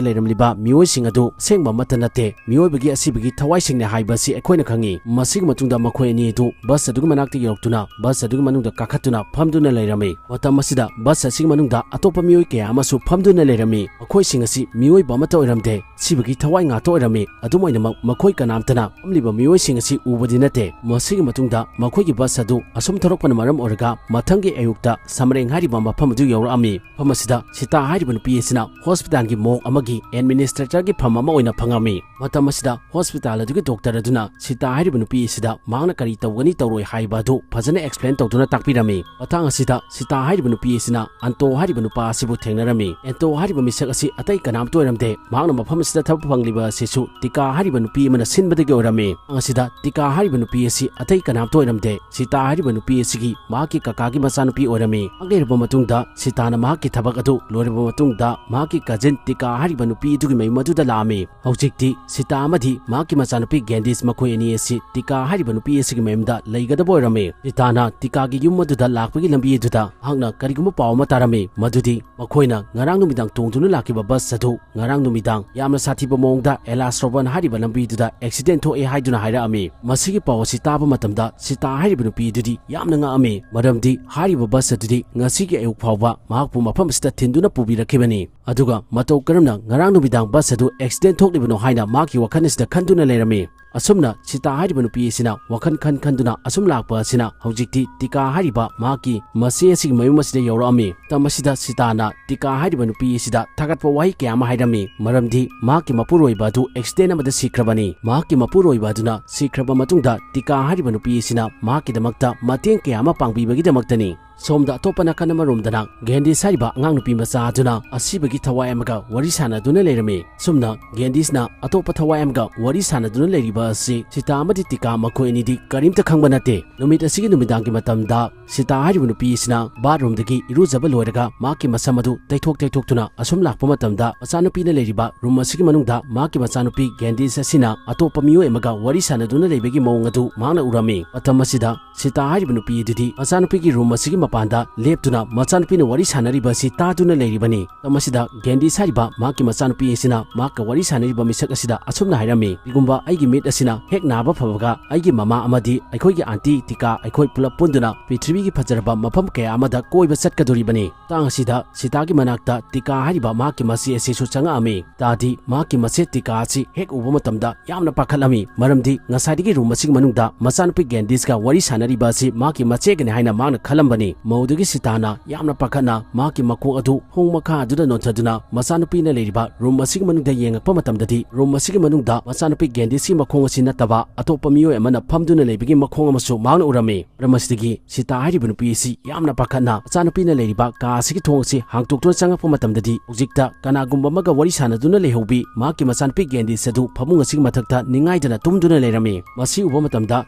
ꯂꯩꯔꯝꯂꯤꯕ ꯃꯤꯑꯣꯏꯁꯤꯡ ꯑꯗꯨ ꯑꯁꯦꯡꯕ ꯑꯃꯠꯇ ꯅꯠꯇꯦ, ꯃꯤꯑꯣꯏꯕꯒꯤ ꯑꯁꯤꯕꯒꯤ ꯊꯋꯥꯏꯁꯤꯡꯅꯦ ꯍꯥꯏꯕ ꯑꯁꯤ ꯑꯩꯈꯣꯏꯅ ꯈꯪꯉꯤ꯫ ꯃꯁꯤꯒꯤ ꯃꯇꯨꯡꯗ ꯃꯈꯣꯏ ꯑꯅꯤ ꯑꯗꯨ ꯕꯁ ꯑꯗꯨꯒꯤ ꯃꯅꯥꯛꯇ ꯌꯧꯔꯛꯇꯨꯅ ꯕꯁ ꯑꯗꯨꯒꯤ ꯃꯅꯨꯡꯗ ꯀꯥꯈꯠꯇꯨꯅ ꯐꯝꯗꯨꯅ ꯂꯩꯔꯝꯃꯤ꯫ ꯃꯇꯝ ꯑꯁꯤꯗ ꯕꯁ ꯑꯁꯤꯒꯤ ꯃꯅꯨꯡꯗ ꯑꯇꯣꯞꯄ ꯃꯤꯑꯣꯏ ꯀꯌꯥ ꯑꯃꯁꯨ ꯐꯝꯗꯨꯅ ꯂꯩꯔꯝꯃꯤ꯫ ꯃꯈꯣꯏꯁꯤꯡ ꯑꯁꯤ ꯃꯤꯑꯣꯏꯕ ꯑꯃꯠꯇ ꯑꯣꯏꯔꯝꯗꯦ, ꯑꯁꯤꯕꯒꯤ ꯊꯋꯥꯏ ꯉꯥꯛꯇ ꯑꯣꯏꯔꯝꯃꯤ꯫ ꯑꯗꯨꯝ ꯑꯣꯏꯅꯃꯛ ꯃꯈꯣꯏ ꯀꯅꯥꯝꯇꯅ ꯐꯝꯂꯤꯕ ꯃꯤꯑꯣꯏꯁꯤꯡ ꯑꯁꯤ ꯎꯕꯗꯤ ꯅꯠꯇꯦ꯫ ꯃꯁꯤꯒꯤ ꯃꯇꯨꯡꯗ ꯃꯈꯣꯏꯒꯤ ꯕꯁ ꯑꯗꯨ ꯑꯁꯨꯝ ꯊꯧꯔꯛꯄꯅ ꯃꯔꯝ ꯑꯣꯏꯔꯒ ꯃꯊꯪꯒꯤ ꯑꯌꯨꯛꯇ ꯁꯃꯔꯦꯡ ꯍꯥꯏꯔꯤꯕ ꯃꯐꯝ ꯑꯗꯨ ꯌꯧꯔꯛꯑꯝꯃꯤ꯫ ꯃꯐꯝ ꯑꯁꯤꯗ ꯁꯤꯇꯥ ꯍꯥꯏꯔꯤꯕ ꯅꯨꯄꯤ ꯑꯁꯤꯅ ꯍꯣꯁꯄꯤꯇꯥꯜꯒꯤ ꯃꯣꯛ ꯑꯃꯒꯤ ꯑꯦꯗꯃꯤꯅꯤꯁꯇ꯭ꯔꯦꯇꯔꯒꯤ ꯐꯝ ꯑꯃ ꯑꯣꯏꯅ ꯐꯪꯉꯝꯃꯤ꯫ ꯃꯇꯝ ꯑꯁꯤꯗ ꯍꯣꯁꯄꯤꯇꯥꯜ ꯑꯗꯨꯒꯤ ꯗꯣꯛꯇꯔ ꯑꯗꯨꯅ ꯁꯤꯇꯥ ꯍꯥꯏꯔꯤꯕ ꯅꯨꯄꯤ ꯑꯁꯤꯗ ꯃꯍꯥꯛꯅ ꯀꯔꯤ ꯇꯧꯒꯅꯤ ꯇꯧꯔꯣꯏ ꯍꯥꯏꯕ ꯑꯗꯨ ꯐꯖꯅ ꯑꯦꯛꯁꯄ꯭ꯂꯦꯟ ꯇꯧꯗꯨꯅ ꯇꯥꯛꯄꯤꯔꯝꯃꯤ꯫ ꯃꯇꯥꯡ ꯑꯁꯤꯗ ꯁꯤꯇꯥ ꯍꯥꯏꯔꯤꯕ ꯅꯨꯄꯤ ꯑꯁꯤꯅ ꯑꯟꯇꯣ ꯍꯥꯏꯔꯤꯕ ꯅꯨꯄꯥ ꯑꯁꯤꯕꯨ ꯊꯦꯡꯅꯔꯝꯃꯤ꯫ ꯑꯟꯇꯣ ꯍꯥꯏꯔꯤꯕ ꯃꯤꯁꯛ ꯑꯁꯤ ꯑꯇꯩ ꯀꯅꯥꯝꯇ ꯑꯣꯏꯔꯝꯗꯦ꯫ ꯃꯍꯥꯛꯅ ꯃꯐꯝ ꯑꯁꯤꯗ ꯊꯕꯛ ꯐꯪꯂꯤꯕ ꯑꯁꯤꯁꯨ ꯇꯤꯀꯥ ꯍꯥꯏꯔꯤꯕ ꯅꯨꯄꯤ ꯑꯃꯅ ꯁꯤꯟꯕꯗꯒꯤ ꯑꯣꯏꯔꯝꯃꯤ꯫ ꯃꯇꯥꯡ ꯑꯁꯤꯗ ꯇꯤꯀꯥ ꯍꯥꯏꯔꯤꯕ ꯅꯨꯄꯤ ꯑꯁꯤ ꯑꯇꯩ ꯀꯅꯥꯝꯇ ꯑꯣꯏꯔꯝꯗꯦ꯫ ꯁꯤꯇꯥ ꯍꯥꯏꯔꯤꯕ ꯅꯨꯄꯤ ꯑꯁꯤꯒꯤ ꯃꯍꯥꯛꯀꯤ ꯀꯀꯥꯒꯤ ꯃꯆꯥꯅꯨꯄꯤ ꯑꯣꯏꯔꯝꯃꯤ꯫ ꯉꯥꯏꯍꯥꯛ ꯂꯩꯔꯕ ꯃꯇꯨꯡꯗ ꯁꯤꯇꯥꯅ ꯃꯍꯥꯛꯀꯤ ꯊꯕꯛ ꯑꯗꯨ ꯂꯣꯏꯔꯕ ꯃꯇꯨꯡꯗ ꯃꯍꯥꯛꯀꯤ ꯀꯖꯤꯟ ꯇꯤꯀꯥ ꯍꯥꯏꯔꯤꯕ ꯅꯨꯄꯤ ꯑꯗꯨꯒꯤ ꯃꯌꯨꯝ ꯑꯗꯨꯗ ꯂꯥꯛꯑꯝꯃꯤ꯫ ꯍꯧꯖꯤꯛꯇꯤ ꯁꯤꯇꯥ ꯑꯃꯗꯤ ꯃꯍꯥꯛꯀꯤ ꯃꯆꯥꯅꯨꯄꯤ ꯒꯦꯟꯗꯤꯁ ꯃꯈꯣꯏ ꯑꯅꯤ ꯑꯁꯤ ꯇꯤꯀꯥ ꯍꯥꯏꯔꯤꯕ ꯅꯨꯄꯤ ꯑꯁꯤꯒꯤ ꯃꯌꯨꯝꯗ ꯂꯩꯒꯗꯕ ꯑꯣꯏꯔꯝꯃꯤ꯫ ꯁꯤꯇꯥꯅ ꯇꯤꯀꯥꯒꯤ ꯌꯨꯝ ꯑꯗꯨꯗ ꯂꯥꯛꯄꯒꯤ ꯂꯝꯕꯤ ꯑꯗꯨꯗ ꯃꯍꯥꯛꯅ ꯀꯔꯤꯒꯨꯝꯕ ꯄꯥꯎ ꯑꯃ ꯇꯥꯔꯝꯃꯤ, ꯃꯗꯨꯗꯤ ꯃꯈꯣꯏꯅ ꯉꯔꯥꯡ ꯅꯨꯃꯤꯗꯥꯡ ꯇꯣꯡꯗꯨꯅ ꯂꯥꯛꯈꯤꯕ ꯕꯁ ꯑꯗꯨ ꯉꯔꯥꯡ ꯅꯨꯃꯤꯗꯥꯡ ꯌꯥꯝꯅ ꯁꯥꯊꯤꯕ ꯃꯑꯣꯡꯗ ꯑꯦꯂꯥꯁ ꯔꯣꯕꯟ ꯍꯥꯏꯔꯤꯕ ꯂꯝꯕꯤꯗꯨꯗ ꯑꯦꯛꯁꯤꯗꯦꯟ ꯊꯣꯛꯑꯦ ꯍꯥꯏꯗꯨꯅ ꯍꯥꯏꯔꯛꯑꯝꯃꯤ꯫ ꯃꯁꯤꯒꯤ ꯄꯥꯎ ꯑꯁꯤ ꯇꯥꯕ ꯃꯇꯝꯗ ꯁꯤꯇꯥ ꯍꯥꯏꯔꯤꯕ ꯅꯨꯄꯤ ꯑꯗꯨꯗꯤ ꯌꯥꯝꯅ ꯉꯛꯑꯝꯃꯤ, ꯃꯔꯝꯗꯤ ꯍꯥꯏꯔꯤꯕ ꯕꯁ ꯑꯗꯨꯗꯤ ꯉꯁꯤꯒꯤ ꯑꯌꯨꯛ ꯐꯥꯎꯕ ꯃꯍꯥꯛꯄꯨ ꯃꯐꯝ ꯑꯁꯤꯗ ꯊꯤꯟꯗꯨꯅ ꯄꯨꯕꯤꯔꯛꯈꯤꯕꯅꯤ꯫ ꯑꯗꯨꯒ ꯃꯇꯧ ꯀꯔꯝꯅ ꯉꯔꯥꯡ ꯅꯨꯃꯤꯗꯥꯡ ꯕꯁ ꯑꯗꯨ ꯑꯦꯛꯁꯤꯗꯦꯟ ꯊꯣꯛꯂꯤꯕꯅꯣ ꯍꯥꯏꯅ ꯃꯍꯥꯛꯀꯤ ꯋꯥꯈꯜ ꯑꯁꯤꯗ ꯈꯟꯗꯨꯅ ꯂꯩꯔꯝꯃꯤ꯫ ꯑꯁꯨꯝꯅ ꯁꯤꯇꯥ ꯍꯥꯏꯔꯤꯕ ꯅꯨꯄꯤ ꯑꯁꯤꯅ ꯋꯥꯈꯜ ꯈꯟ ꯈꯟꯗꯨꯅ ꯑꯁꯨꯝ ꯂꯥꯛꯄ ꯑꯁꯤꯅ ꯍꯧꯖꯤꯛꯇꯤ ꯇꯤꯀꯥ ꯍꯥꯏꯔꯤꯕ ꯃꯍꯥꯛꯀꯤ ꯃꯆꯦ ꯑꯁꯤꯒꯤ ꯃꯌꯨꯝ ꯑꯁꯤꯗ ꯌꯧꯔꯛꯑꯝꯃꯤ꯫ ꯃꯇꯝ ꯑꯁꯤꯗ ꯁꯤꯇꯥꯅ ꯇꯤꯀꯥ ꯍꯥꯏꯔꯤꯕ ꯅꯨꯄꯤ ꯑꯁꯤꯗ ꯊꯥꯒꯠꯄ ꯋꯥꯍꯩ ꯀꯌꯥ ꯑꯃ ꯍꯥꯏꯔꯝꯃꯤ, ꯃꯔꯝꯗꯤ ꯃꯍꯥꯛꯀꯤ ꯃꯄꯨꯔꯣꯏꯕ ꯑꯗꯨ ꯑꯦꯛꯁꯤꯗꯦꯟ ꯑꯃꯗ ꯁꯤꯈ꯭ꯔꯕꯅꯤ꯫ ꯃꯍꯥꯛꯀꯤ ꯃꯄꯨꯔꯣꯏꯕ ꯑꯗꯨꯅ ꯁꯤꯈ꯭ꯔꯕ ꯃꯇꯨꯡꯗ ꯇꯤꯀꯥ ꯍꯥꯏꯔꯤꯕ ꯅꯨꯄꯤ ꯑꯁꯤꯅ ꯃꯍꯥꯛꯀꯤꯗꯃꯛꯇ ꯃꯇꯦꯡ ꯀꯌꯥ ꯑꯃ ꯄꯥꯡꯕꯤꯕꯒꯤꯗꯃꯛꯇꯅꯤ꯫ ꯁꯣꯝꯗ ꯑꯇꯣꯞꯄ ꯅꯥꯀꯟ ꯑꯃꯔꯣꯝꯗꯅ ꯒꯦꯟꯗꯤꯁ ꯍꯥꯏꯔꯤꯕ ꯑꯉꯥꯡ ꯅꯨꯄꯤ ꯃꯆꯥ ꯑꯗꯨꯅ ꯑꯁꯤꯕꯒꯤ ꯊꯋꯥꯏ ꯑꯃꯒ ꯋꯥꯔꯤ ꯁꯥꯟꯅꯗꯨꯅ ꯂꯩꯔꯝꯃꯤ꯫ ꯁꯨꯝꯅ ꯒꯦꯟꯗꯤꯁꯅ ꯑꯇꯣꯞꯄ ꯊꯋꯥꯏ ꯑꯃꯒ ꯋꯥꯔꯤ ꯁꯥꯟꯅꯗꯨꯅ ꯂꯩꯔꯤꯕ ꯑꯁꯤ ꯁꯤꯇꯥ ꯑꯃꯗꯤ ꯇꯤꯀꯥ ꯃꯈꯣꯏ ꯑꯅꯤꯗꯤ ꯀꯔꯤꯝꯇ ꯈꯪꯕ ꯅꯠꯇꯦ꯫ ꯅꯨꯃꯤꯠ ꯑꯁꯤꯒꯤ ꯅꯨꯃꯤꯗꯥꯡꯒꯤ ꯃꯇꯝꯗ ꯁꯤꯇꯥ ꯍꯥꯏꯔꯤꯕ ꯅꯨꯄꯤ ꯑꯁꯤꯅ ꯕꯥꯠꯔꯨꯝꯗꯒꯤ ꯏꯔꯨꯖꯕ ꯂꯣꯏꯔꯒ ꯃꯍꯥꯛꯀꯤ ꯃꯁꯝ ꯑꯗꯨ ꯇꯩꯊꯣꯛ ꯇꯩꯊꯣꯛꯇꯨꯅ ꯑꯁꯨꯝ ꯂꯥꯛꯄ ꯃꯇꯝꯗ ꯃꯆꯥꯅꯨꯄꯤꯅ ꯂꯩꯔꯤꯕ ꯔꯨꯝ ꯑꯁꯤꯒꯤ ꯃꯅꯨꯡꯗ ꯃꯍꯥꯛꯀꯤ ꯃꯆꯥꯅꯨꯄꯤ ꯒꯦꯟꯗꯤꯁ ꯑꯁꯤꯅ ꯑꯇꯣꯞꯄ ꯃꯤꯑꯣꯏ ꯑꯃꯒ ꯋꯥꯔꯤ ꯁꯥꯟꯅꯗꯨꯅ ꯂꯩꯕꯒꯤ ꯃꯑꯣꯡ ꯑꯗꯨ ꯃꯍꯥꯛꯅ ꯎꯔꯝꯃꯤ꯫ ꯃꯇꯝ ꯑꯁꯤꯗ ꯁꯤꯇꯥ ꯍꯥꯏꯔꯤꯕ ꯅꯨꯄꯤ ꯑꯗꯨꯗꯤ ꯃꯆꯥꯅꯨꯄꯤꯒꯤ ꯔꯨꯝ ꯑꯁꯤꯒꯤ ꯃꯄꯥꯟꯗ ꯂꯦꯞꯇꯨꯅ ꯃꯆꯥꯅꯨꯄꯤꯅ ꯋꯥꯔꯤ ꯁꯥꯟꯅꯔꯤꯕ ꯑꯁꯤ ꯇꯥꯗꯨꯅ ꯂꯩꯔꯤꯕꯅꯤ꯫ ꯃꯇꯝ ꯑꯁꯤꯗ ꯒꯦꯟꯗꯤꯁ ꯍꯥꯏꯔꯤꯕ ꯃꯍꯥꯛꯀꯤ ꯃꯆꯥꯅꯨꯄꯤ ꯑꯁꯤꯅ ꯃꯍꯥꯛꯀ ꯋꯥꯔꯤ ꯁꯥꯟꯅꯔꯤꯕ ꯃꯤꯁꯛ ꯑꯁꯤꯗ ꯑꯁꯨꯝꯅ ꯍꯥꯏꯔꯝꯃꯤ, "ꯀꯔꯤꯒꯨꯝꯕ ꯑꯩꯒꯤ ꯃꯤꯠ ꯑꯁꯤꯅ ꯍꯦꯛ ꯅꯥꯕ ꯐꯕꯒ ꯑꯩꯒꯤ ꯃꯃꯥ ꯑꯃꯗꯤ ꯑꯩꯈꯣꯏꯒꯤ ꯑꯥꯟꯇꯤ ꯇꯤꯀꯥ ꯑꯩꯈꯣꯏ ꯄꯨꯂꯞ ꯄꯨꯟꯗꯨꯅ ꯄ꯭ꯔꯤꯊꯤꯕꯤꯒꯤ ꯐꯖꯔꯕ ꯃꯐꯝ ꯀꯌꯥ ꯑꯃꯗ ꯀꯣꯏꯕ ꯆꯠꯀꯗꯣꯔꯤꯕꯅꯤ"꯫ ꯃꯇꯥꯡ ꯑꯁꯤꯗ ꯁꯤꯇꯥꯒꯤ ꯃꯅꯥꯛꯇ ꯇꯤꯀꯥ ꯍꯥꯏꯔꯤꯕ ꯃꯍꯥꯛꯀꯤ ꯃꯆꯦ ꯑꯁꯤꯁꯨ ꯆꯪꯉꯛꯑꯝꯃꯤ꯫ ꯇꯥꯗꯤ ꯃꯍꯥꯛꯀꯤ ꯃꯆꯦ ꯇꯤꯀꯥ ꯑꯁꯤ ꯍꯦꯛ ꯎꯕ ꯃꯇꯝꯗ ꯌꯥꯝꯅ ꯄꯥꯈꯠꯂꯝꯃꯤ, ꯃꯔꯝꯗꯤ ꯉꯁꯥꯏꯗꯒꯤ ꯔꯨꯝ ꯑꯁꯤꯒꯤ ꯃꯅꯨꯡꯗ ꯃꯆꯥꯅꯨꯄꯤ ꯒꯦꯟꯗꯤꯁꯀ ꯋꯥꯔꯤ ꯁꯥꯟꯅꯔꯤꯕ ꯑꯁꯤ ꯃꯍꯥꯛꯀꯤ ꯃꯆꯦꯒꯅꯤ ꯍꯥꯏꯅ ꯃꯍꯥꯛꯅ ꯈꯜꯂꯝꯕꯅꯤ꯫ ꯃꯧꯗꯨꯒꯤ ꯁꯤꯇꯥꯅ ꯌꯥꯝꯅ ꯄꯥꯈꯠꯅ ꯃꯍꯥꯛꯀꯤ ꯃꯀꯣꯛ ꯑꯗꯨ ꯊꯣꯡ ꯃꯈꯥ ꯑꯗꯨꯗ ꯅꯣꯟꯊꯗꯨꯅ ꯃꯆꯥꯅꯨꯄꯤꯅ ꯂꯩꯔꯤꯕ ꯔꯨꯝ ꯑꯁꯤꯒꯤ ꯃꯅꯨꯡꯗ ꯌꯦꯡꯉꯛꯄ ꯃꯇꯝꯗꯗꯤ ꯔꯨꯝ ꯑꯁꯤꯒꯤ ꯃꯅꯨꯡꯗ ꯃꯆꯥꯅꯨꯄꯤ ꯒꯦꯟꯗꯤꯁꯀꯤ ꯃꯈꯣꯡ ꯑꯁꯤ ꯅꯠꯇꯕ ꯑꯇꯣꯞꯄ ꯃꯤꯑꯣꯏ ꯑꯃꯅ ꯐꯝꯗꯨꯅ ꯂꯩꯕꯒꯤ ꯃꯈꯣꯡ ꯑꯃꯁꯨ ꯃꯍꯥꯛꯅ ꯎꯔꯝꯃꯤ꯫ ꯃꯔꯝ ꯑꯁꯤꯗꯒꯤ ꯁꯤꯇꯥ ꯍꯥꯏꯔꯤꯕ ꯅꯨꯄꯤ ꯑꯁꯤ ꯌꯥꯝꯅ ꯄꯥꯈꯠꯅ ꯃꯆꯥꯅꯨꯄꯤꯅ ꯂꯩꯔꯤꯕ ꯀꯥ ꯑꯁꯤꯒꯤ ꯊꯣꯡ ꯑꯁꯤ ꯍꯥꯡꯇꯣꯛꯇꯨꯅ ꯆꯪꯉꯛꯄ ꯃꯇꯝꯗꯗꯤ ꯍꯧꯖꯤꯛꯇ ꯀꯅꯥꯒꯨꯝꯕ ꯑꯃꯒ ꯋꯥꯔꯤ ꯁꯥꯟꯅꯗꯨꯅ ꯂꯩꯍꯧꯕꯤ ꯃꯍꯥꯛꯀꯤ ꯃꯆꯥꯅꯨꯄꯤ ꯒꯦꯟꯗꯤꯁ ꯑꯗꯨ ꯐꯃꯨꯡ ꯑꯁꯤꯒꯤ ꯃꯊꯛꯇ ꯅꯤꯡꯉꯥꯏꯗꯅ ꯇꯨꯝꯗꯨꯅ ꯂꯩꯔꯝꯃꯤ꯫ ꯃꯁꯤ ꯎꯕ ꯃꯇꯝꯗ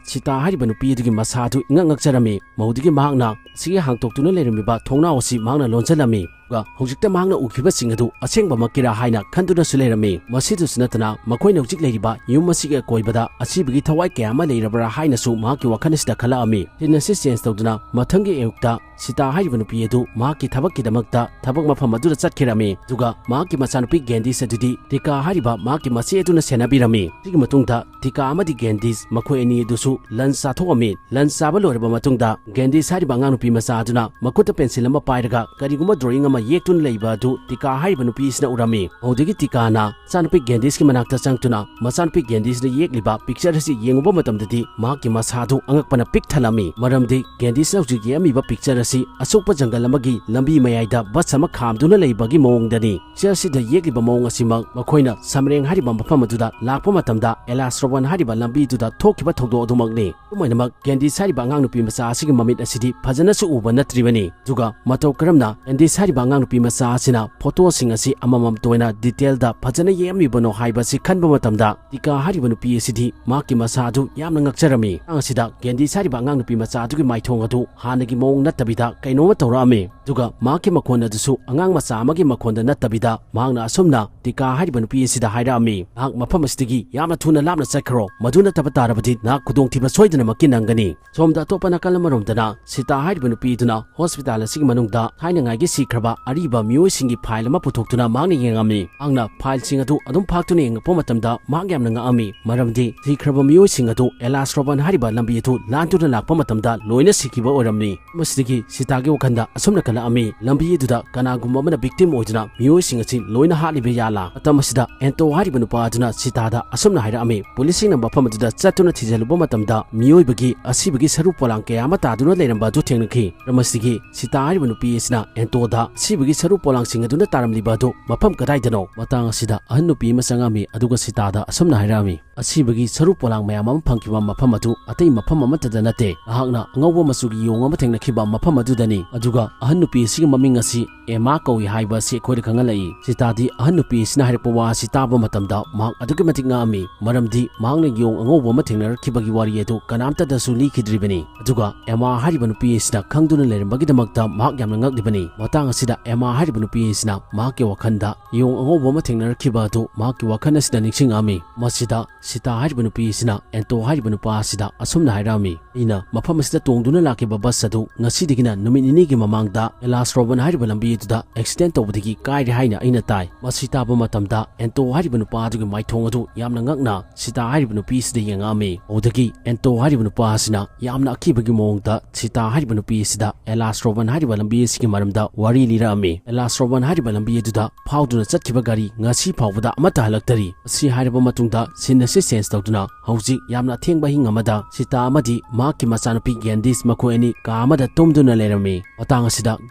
ꯁꯤꯇꯥ ꯍꯥꯏꯔꯤꯕ ꯅꯨꯄꯤ ꯑꯗꯨꯒꯤ ꯃꯁꯥ ꯑꯗꯨ ꯏꯉꯛ ꯉꯛꯆꯔꯝꯃꯤ꯫ ꯃꯧꯗꯨꯒꯤ ꯃꯍꯥꯛꯅ ꯑꯁꯤꯒꯤ ꯍꯥꯡꯇꯣꯛꯇꯨꯅ ꯂꯩꯔꯝꯃꯤꯕ ꯊꯣꯡꯅꯥꯎ ꯑꯁꯤ ꯃꯍꯥꯛꯅ ꯂꯣꯟꯁꯤꯜꯂꯝꯃꯤ꯫ ꯑꯗꯨꯒ ꯍꯧꯖꯤꯛꯇ ꯃꯍꯥꯛꯅ ꯎꯈꯤꯕꯁꯤꯡ ꯑꯗꯨ ꯑꯁꯦꯡꯕꯃꯛꯀꯤꯔꯥ ꯍꯥꯏꯅ ꯈꯟꯗꯨꯅꯁꯨ ꯂꯩꯔꯝꯃꯤ꯫ ꯃꯁꯤꯗꯁꯨ ꯅꯠꯇꯅ ꯃꯈꯣꯏꯅ ꯍꯧꯖꯤꯛ ꯂꯩꯔꯤꯕ ꯌꯨꯝ ꯑꯁꯤꯒꯤ ꯑꯀꯣꯏꯕꯗ ꯑꯁꯤꯕꯒꯤ ꯊꯋꯥꯏ ꯀꯌꯥ ꯑꯃ ꯂꯩꯔꯕ꯭ꯔꯥ ꯍꯥꯏꯅꯁꯨ ꯃꯍꯥꯛꯀꯤ ꯋꯥꯈꯜ ꯑꯁꯤꯗ ꯈꯜꯂꯛꯑꯝꯃꯤ꯫ Scene ꯑꯁꯤ change ꯇꯧꯗꯨꯅ ꯃꯊꯪꯒꯤ ꯑꯌꯨꯛꯇ ꯁꯤꯇꯥ ꯍꯥꯏꯔꯤꯕ ꯅꯨꯄꯤ ꯑꯗꯨ ꯃꯍꯥꯛꯀꯤ ꯊꯕꯛꯀꯤꯗꯃꯛꯇ ꯊꯕꯛ ꯃꯐꯝ ꯑꯗꯨꯗ ꯆꯠꯈꯤꯔꯝꯃꯤ꯫ ꯑꯗꯨꯒ ꯃꯍꯥꯛꯀꯤ ꯃꯆꯥꯅꯨꯄꯤ ꯒꯦꯟꯗꯤꯁ ꯑꯗꯨꯗꯤ ꯇꯤꯀꯥ ꯍꯥꯏꯔꯤꯕ ꯃꯍꯥꯛꯀꯤ ꯃꯆꯦ ꯑꯗꯨꯅ ꯁꯦꯟꯅꯕꯤꯔꯝꯃꯤ꯫ ꯁꯤꯒꯤ ꯃꯇꯨꯡꯗ ꯇꯤꯀꯥ ꯑꯃꯗꯤ ꯒꯦꯟꯗꯤꯁ ꯃꯈꯣꯏ ꯑꯅꯤ ꯑꯗꯨꯁꯨ lunch ꯆꯥꯊꯣꯛꯑꯝꯃꯤ꯫ Lunch ꯆꯥꯕ ꯂꯣꯏꯔꯕ ꯃꯇꯨꯡꯗ ꯒꯦꯟꯗꯤꯁ ꯍꯥꯏꯔꯤꯕ ꯑꯉꯥꯡ ꯅꯨꯄꯤ ꯃꯆꯥ ꯑꯗꯨꯅ ꯃꯈꯨꯠꯇ pencil ꯑꯃ ꯄꯥꯏꯔꯒ ꯀꯔꯤꯒꯨꯝꯕ drawing ꯑꯃ ꯌꯦꯛꯇꯨꯅ ꯂꯩꯕ ꯑꯗꯨ ꯇꯤꯀꯥ ꯍꯥꯏꯔꯤꯕ ꯅꯨꯄꯤ ꯑꯁꯤꯅ ꯎꯔꯝꯃꯤ꯫ ꯃꯗꯨꯗꯒꯤ ꯇꯤꯀꯥꯅ ꯃꯆꯥꯅꯨꯄꯤ ꯒꯦꯟꯗꯤꯁꯀꯤ ꯃꯅꯥꯛꯇ ꯆꯪꯗꯨꯅ ꯃꯆꯥꯅꯨꯄꯤ ꯒꯦꯟꯗꯤꯁꯅ ꯌꯦꯛꯂꯤꯕ picture ꯑꯁꯤ ꯌꯦꯡꯉꯨꯕ ꯃꯇꯝꯗꯗꯤ ꯃꯍꯥꯛꯀꯤ ꯃꯁꯥꯗꯨ ꯑꯉꯛꯄꯅ ꯄꯤꯛ ꯊꯜꯂꯝꯃꯤ꯫ ꯃꯔꯝꯗꯤ ꯒꯦꯟꯗꯤꯁꯅ ꯍꯧꯖꯤꯛ ꯌꯦꯛꯑꯝꯃꯤꯕ picture ꯑꯁꯤ ꯑꯁꯣꯛꯄ ꯖꯪꯒꯜ ꯑꯃꯒꯤ ꯂꯝꯕꯤ ꯃꯌꯥꯏꯗ bus ꯑꯃ ꯈꯥꯝꯗꯨꯅ ꯂꯩꯕꯒꯤ ꯃꯑꯣꯡꯗꯅꯤ꯫ Picture ꯑꯁꯤꯗ ꯌꯦꯛꯂꯤꯕ ꯃꯑꯣꯡ ꯑꯁꯤꯃꯛ ꯃꯈꯣꯏꯅ ꯁꯝꯔꯦꯡ ꯍꯥꯏꯔꯤꯕ ꯃꯐꯝ ꯑꯗꯨꯗ ꯂꯥꯛꯄ ꯃꯇꯝꯗ ꯑꯦꯂꯥꯁ꯭ꯔꯣꯕꯟ ꯍꯥꯏꯔꯤꯕ ꯂꯝꯕꯤ ꯑꯗꯨꯗ ꯊꯣꯛꯈꯤꯕ ꯊꯧꯗꯣꯛ ꯑꯗꯨꯃꯛꯅꯤ꯫ ꯑꯗꯨꯝ ꯑꯣꯏꯅꯃꯛ, ꯒꯦꯟꯗꯤꯁ ꯍꯥꯏꯔꯤꯕ ꯑꯉꯥꯡ ꯅꯨꯄꯤ ꯃꯆꯥ ꯑꯁꯤꯒꯤ ꯃꯃꯤꯠ ꯑꯁꯤꯗꯤ ꯐꯖꯅꯁꯨ ꯎꯕ ꯅꯠꯇ꯭ꯔꯤꯕꯅꯤ꯫ ꯑꯗꯨꯒ ꯃꯇꯧ ꯀꯔꯝꯅ ꯒꯦꯟꯗꯤꯁ ꯍꯥꯏꯔꯤꯕ ꯑꯉꯥꯡ ꯅꯨꯄꯤ ꯃꯆꯥ ꯑꯁꯤꯅ photoꯁꯤꯡ ꯑꯁꯤ ꯑꯃꯃꯝꯇ ꯑꯣꯏꯅ detailꯗ ꯐꯖꯅ ꯌꯦꯛꯑꯝꯃꯤꯕꯅꯣ ꯍꯥꯏꯕꯁꯤ ꯈꯟꯕ ꯃꯇꯝꯗ, ꯇꯤꯀꯥ ꯍꯥꯏꯔꯤꯕ ꯅꯨꯄꯤ ꯑꯁꯤꯗꯤ ꯃꯍꯥꯛꯀꯤ ꯃꯁꯥ ꯑꯗꯨ ꯌꯥꯝꯅ ꯉꯛꯆꯔꯝꯃꯤ꯫ ꯃꯇꯥꯡ ꯑꯁꯤꯗ ꯒꯦꯟꯗꯤꯁ ꯍꯥꯏꯔꯤꯕ ꯑꯉꯥꯡ ꯅꯨꯄꯤ ꯃꯆꯥ ꯑꯗꯨꯒꯤ ꯃꯥꯏꯊꯣꯡ ꯑꯗꯨ ꯍꯥꯟꯅꯒꯤ ꯃꯑꯣꯡ ꯅꯠꯇꯕꯤꯗ ꯀꯩꯅꯣꯝꯃ ꯇꯧꯔꯛꯑꯝꯃꯤ꯫ ꯑꯗꯨꯒ ꯃꯍꯥꯛꯀꯤ ꯃꯈꯣꯟ ꯑꯗꯨꯁꯨ ꯑꯉꯥꯡ ꯃꯆꯥ ꯑꯃꯒꯤ ꯃꯈꯣꯟꯗ ꯅꯠꯇꯕꯤꯗ, ꯃꯍꯥꯛꯅ ꯑꯁꯨꯝꯅ ꯇꯤꯀꯥ ꯍꯥꯏꯔꯤꯕ ꯅꯨꯄꯤ ꯑꯁꯤꯗ ꯍꯥꯏꯔꯛꯑꯝꯃꯤ, "ꯅꯍꯥꯛ ꯃꯐꯝ ꯑꯁꯤꯗꯒꯤ ꯌꯥꯝꯅ ꯊꯨꯅ ꯂꯥꯞꯅ ꯆꯠꯈ꯭ꯔꯣ, ꯃꯗꯨ ꯅꯠꯇꯕ ꯇꯥꯔꯕꯗꯤ ꯅꯍꯥꯛ ꯈꯨꯗꯣꯡꯊꯤꯕ ꯁꯣꯏꯗꯅꯃꯛꯀꯤ ꯅꯪꯒꯅꯤ"꯫ ꯁꯣꯝꯗ ꯑꯇꯣꯞꯄ ꯅꯥꯀꯜ ꯑꯃꯔꯣꯝꯗꯅ ꯁꯤꯇꯥ ꯍꯥꯏꯔꯤꯕ ꯅꯨꯄꯤ ꯑꯗꯨꯅ hospital ꯑꯁꯤꯒꯤ ꯃꯅꯨꯡꯗ ꯊꯥꯏꯅꯉꯥꯏꯒꯤ ꯁꯤꯈ꯭ꯔꯕ ꯑꯔꯤꯕ ꯃꯤꯑꯣꯏꯁꯤꯡꯒꯤ file ꯑꯃ ꯄꯨꯊꯣꯛꯇꯨꯅ ꯃꯍꯥꯛꯅ ꯌꯦꯡꯉꯝꯃꯤ꯫ ꯃꯍꯥꯛꯅ fileꯁꯤꯡ ꯑꯗꯨ ꯑꯗꯨꯝ ꯐꯥꯛꯇꯨꯅ ꯌꯦꯡꯉꯛꯄ ꯃꯇꯝꯗ ꯃꯍꯥꯛ ꯌꯥꯝꯅ ꯉꯛꯑꯝꯃꯤ, ꯃꯔꯝꯗꯤ ꯁꯤꯈ꯭ꯔꯕ ꯃꯤꯑꯣꯏꯁꯤꯡ ꯑꯗꯨ ꯑꯦꯂꯥꯁ꯭ꯔꯣꯕꯟ ꯍꯥꯏꯔꯤꯕ ꯂꯝꯕꯤ ꯑꯗꯨ ꯂꯥꯟꯗꯨꯅ ꯂꯥꯛꯄ ꯃꯇꯝꯗ ꯂꯣꯏꯅ ꯁꯤꯈꯤꯕ ꯑꯣꯏꯔꯝꯃꯤ꯫ ꯃꯁꯤꯗꯒꯤ ꯁꯤꯇꯥꯒꯤ ꯋꯥꯈꯜꯗ ꯑꯁꯨꯝꯅ ꯈꯜꯂꯛꯑꯝꯃꯤ, ꯂꯝꯕꯤ ꯑꯗꯨꯗ ꯀꯅꯥꯒꯨꯝꯕ ꯑꯃꯅ victim ꯑꯣꯏꯗꯨꯅ ꯃꯤꯑꯣꯏꯁꯤꯡ ꯑꯁꯤ ꯂꯣꯏꯅ ꯍꯥꯠꯂꯤꯕ ꯌꯥꯂꯥ? ꯃꯇꯝ ꯑꯁꯤꯗ ꯑꯦꯟꯇꯣ ꯍꯥꯏꯔꯤꯕ ꯅꯨꯄꯥ ꯑꯗꯨꯅ ꯁꯤꯇꯥꯗ ꯑꯁꯨꯝꯅ ꯍꯥꯏꯔꯛꯑꯝꯃꯤ, ꯄꯨꯂꯤꯁꯁꯤꯡꯅ ꯃꯐꯝ ꯑꯗꯨꯗ ꯆꯠꯇꯨꯅ ꯊꯤꯖꯤꯜꯂꯨꯕ ꯃꯇꯝꯗ ꯃꯤꯑꯣꯏꯕꯒꯤ ꯑꯁꯤꯕꯒꯤ ꯁꯔꯨ ꯄꯣꯂꯥꯡ ꯀꯌꯥ ꯑꯃ ꯇꯥꯗꯨꯅ ꯂꯩꯔꯝꯕ ꯑꯗꯨ ꯊꯦꯡꯅꯈꯤ꯫ ꯃꯔꯝ ꯑꯁꯤꯗꯒꯤ ꯁꯤꯇꯥ ꯍꯥꯏꯔꯤꯕ ꯅꯨꯄꯤ ꯑꯁꯤꯅ ꯑꯦꯟꯇꯣꯗ ꯑꯁꯤꯕꯒꯤ ꯁꯔꯨ ꯄꯣꯂꯥꯡꯁꯤꯡ ꯑꯗꯨꯅ ꯇꯥꯔꯝꯂꯤꯕ ꯑꯗꯨ ꯃꯐꯝ ꯀꯗꯥꯏꯗꯅꯣ? ꯃꯇꯥꯡ ꯑꯁꯤꯗ ꯑꯍꯟ ꯅꯨꯄꯤ ꯑꯃ ꯆꯪꯉꯛꯑꯝꯃꯤ, ꯑꯗꯨꯒ ꯁꯤꯇꯥꯗ ꯑꯁꯨꯝꯅ ꯍꯥꯏꯔꯛꯑꯝꯃꯤ, ꯑꯁꯤꯕꯒꯤ ꯁꯔꯨ ꯄꯣꯂꯥꯡ ꯃꯌꯥꯝ ꯑꯃ ꯐꯪꯈꯤꯕ ꯃꯐꯝ ꯑꯗꯨ ꯑꯇꯩ ꯃꯐꯝ ꯑꯃꯠꯇꯗ ꯅꯠꯇꯦ, ꯃꯍꯥꯛꯅ ꯑꯉꯧꯕ ꯃꯆꯨꯒꯤ ꯌꯣꯡ ꯑꯃ ꯊꯦꯡꯅꯈꯤꯕ ꯃꯐꯝ ꯑꯗꯨꯗꯅꯤ꯫ ꯑꯗꯨꯒ ꯑꯍꯟ ꯅꯨꯄꯤ ꯑꯁꯤꯒꯤ ꯃꯃꯤꯡ ꯑꯁꯤ ꯑꯦꯃꯥ ꯀꯧꯏ ꯍꯥꯏꯕ ꯑꯁꯤ ꯑꯩꯈꯣꯏꯗ ꯈꯪꯍꯜꯂꯛꯏ꯫ ꯁꯤꯇꯥꯗꯤ ꯑꯍꯟ ꯅꯨꯄꯤ ꯑꯁꯤꯅ ꯍꯥꯏꯔꯛꯄ ꯋꯥ ꯑꯁꯤ ꯇꯥꯕ ꯃꯇꯝꯗ ꯃꯍꯥꯛ ꯑꯗꯨꯛꯀꯤ ꯃꯇꯤꯛ ꯉꯛꯑꯝꯃꯤ, ꯃꯔꯝꯗꯤ ꯃꯍꯥꯛꯅ ꯌꯣꯡ ꯑꯉꯧꯕ ꯑꯃ ꯊꯦꯡꯅꯔꯛꯈꯤꯕꯒꯤ ꯋꯥꯔꯤ ꯑꯗꯨ ꯀꯅꯥꯝꯇꯗꯁꯨ ꯂꯤꯈꯤꯗ꯭ꯔꯤꯕꯅꯤ꯫ ꯑꯗꯨꯒ ꯑꯦꯃꯥ ꯍꯥꯏꯔꯤꯕ ꯅꯨꯄꯤ ꯑꯁꯤꯅ ꯈꯪꯗꯨꯅ ꯂꯩꯔꯝꯕꯒꯤꯗꯃꯛꯇ ꯃꯍꯥꯛ ꯌꯥꯝꯅ ꯉꯛꯂꯤꯕꯅꯤ꯫ ꯃꯇꯥꯡ ꯑꯁꯤꯗ ꯑꯦꯃꯥ ꯍꯥꯏꯔꯤꯕ ꯅꯨꯄꯤ ꯑꯁꯤꯅ ꯃꯍꯥꯛꯀꯤ ꯋꯥꯈꯜꯗ ꯌꯣꯡ ꯑꯉꯧꯕ ꯑꯃ ꯊꯦꯡꯅꯔꯛꯈꯤꯕ ꯑꯗꯨ ꯃꯍꯥꯛꯀꯤ ꯋꯥꯈꯜ ꯑꯁꯤꯗ ꯅꯤꯡꯁꯤꯡꯉꯛꯑꯝꯃꯤ꯫ ꯃꯁꯤꯗ ꯁꯤꯇꯥ ꯍꯥꯏꯔꯤꯕ ꯅꯨꯄꯤ ꯑꯁꯤꯅ ꯑꯦꯟꯇꯣ ꯍꯥꯏꯔꯤꯕ ꯅꯨꯄꯥ ꯑꯁꯤꯗ ꯑꯁꯨꯝꯅ ꯍꯥꯏꯔꯛꯑꯝꯃꯤ, "ꯑꯩꯅ ꯃꯐꯝ ꯑꯁꯤꯗ ꯇꯣꯡꯗꯨꯅ ꯂꯥꯛꯈꯤꯕ ꯕꯁ ꯑꯗꯨ ꯉꯁꯤꯗꯒꯤꯅ ꯅꯨꯃꯤꯠ ꯅꯤꯅꯤꯒꯤ ꯃꯃꯥꯡꯗ ꯑꯦꯂꯥꯁ ꯔꯣꯕꯟ ꯍꯥꯏꯔꯤꯕ ꯂꯝꯕꯤ ꯑꯗꯨꯗ ꯑꯦꯛꯁꯤꯗꯦꯟ ꯇꯧꯕꯗꯒꯤ ꯀꯥꯏꯔꯦ ꯍꯥꯏꯅ ꯑꯩꯅ ꯇꯥꯏ꯫" ꯃꯁꯤ ꯇꯥꯕ ꯃꯇꯝꯗ ꯑꯦꯟꯇꯣ ꯍꯥꯏꯔꯤꯕ ꯅꯨꯄꯥ ꯑꯗꯨꯒꯤ ꯃꯥꯏꯊꯣꯡ ꯑꯗꯨ ꯌꯥꯝꯅ ꯉꯛꯅ ꯁꯤꯇꯥ ꯍꯥꯏꯔꯤꯕ ꯅꯨꯄꯤ ꯑꯁꯤꯗ ꯌꯦꯡꯉꯛꯑꯝꯃꯤ꯫ ꯑꯗꯨꯗꯒꯤ ꯑꯦꯟꯇꯣ ꯍꯥꯏꯔꯤꯕ ꯅꯨꯄꯥ ꯑꯁꯤꯅ ꯌꯥꯝꯅ ꯑꯀꯤꯕꯒꯤ ꯃꯑꯣꯡꯗ ꯁꯤꯇꯥ ꯍꯥꯏꯔꯤꯕ ꯅꯨꯄꯤ ꯑꯁꯤꯗ ꯑꯦꯂꯥꯁ ꯔꯣꯕꯟ ꯍꯥꯏꯔꯤꯕ ꯂꯝꯕꯤ ꯑꯁꯤꯒꯤ ꯃꯔꯝꯗ ꯋꯥꯔꯤ ꯂꯤꯔꯛꯑꯝꯃꯤ꯫ ꯑꯦꯂꯥꯁ ꯔꯣꯕꯟ ꯍꯥꯏꯔꯤꯕ ꯂꯝꯕꯤ ꯑꯗꯨꯗ ꯐꯥꯎꯗꯨꯅ ꯆꯠꯈꯤꯕ ꯒꯥꯔꯤ ꯉꯁꯤ ꯐꯥꯎꯕꯗ ꯑꯃꯠꯇ ꯍꯜꯂꯛꯇꯔꯤ꯫ ꯑꯁꯤ ꯍꯥꯏꯔꯕ ꯃꯇꯨꯡꯗ ꯁꯤꯟ ꯑꯁꯤ ꯆꯦꯟꯖ ꯇꯧꯗꯨꯅ ꯍꯧꯖꯤꯛ ꯌꯥꯝꯅ ꯑꯊꯦꯡꯕ ꯑꯍꯤꯡ ꯑꯃꯗ ꯁꯤꯇꯥ ꯑꯃꯗꯤ ꯃꯍꯥꯛꯀꯤ ꯃꯆꯥꯅꯨꯄꯤ ꯒꯦꯟꯗꯤꯁ ꯃꯈꯣꯏ ꯑꯅꯤ ꯀꯥ ꯑꯃꯗ ꯇꯨꯝꯗꯨꯅ ꯂꯩꯔꯝꯃꯤ꯫ ꯃꯇꯥꯡ ꯑꯁꯤꯗ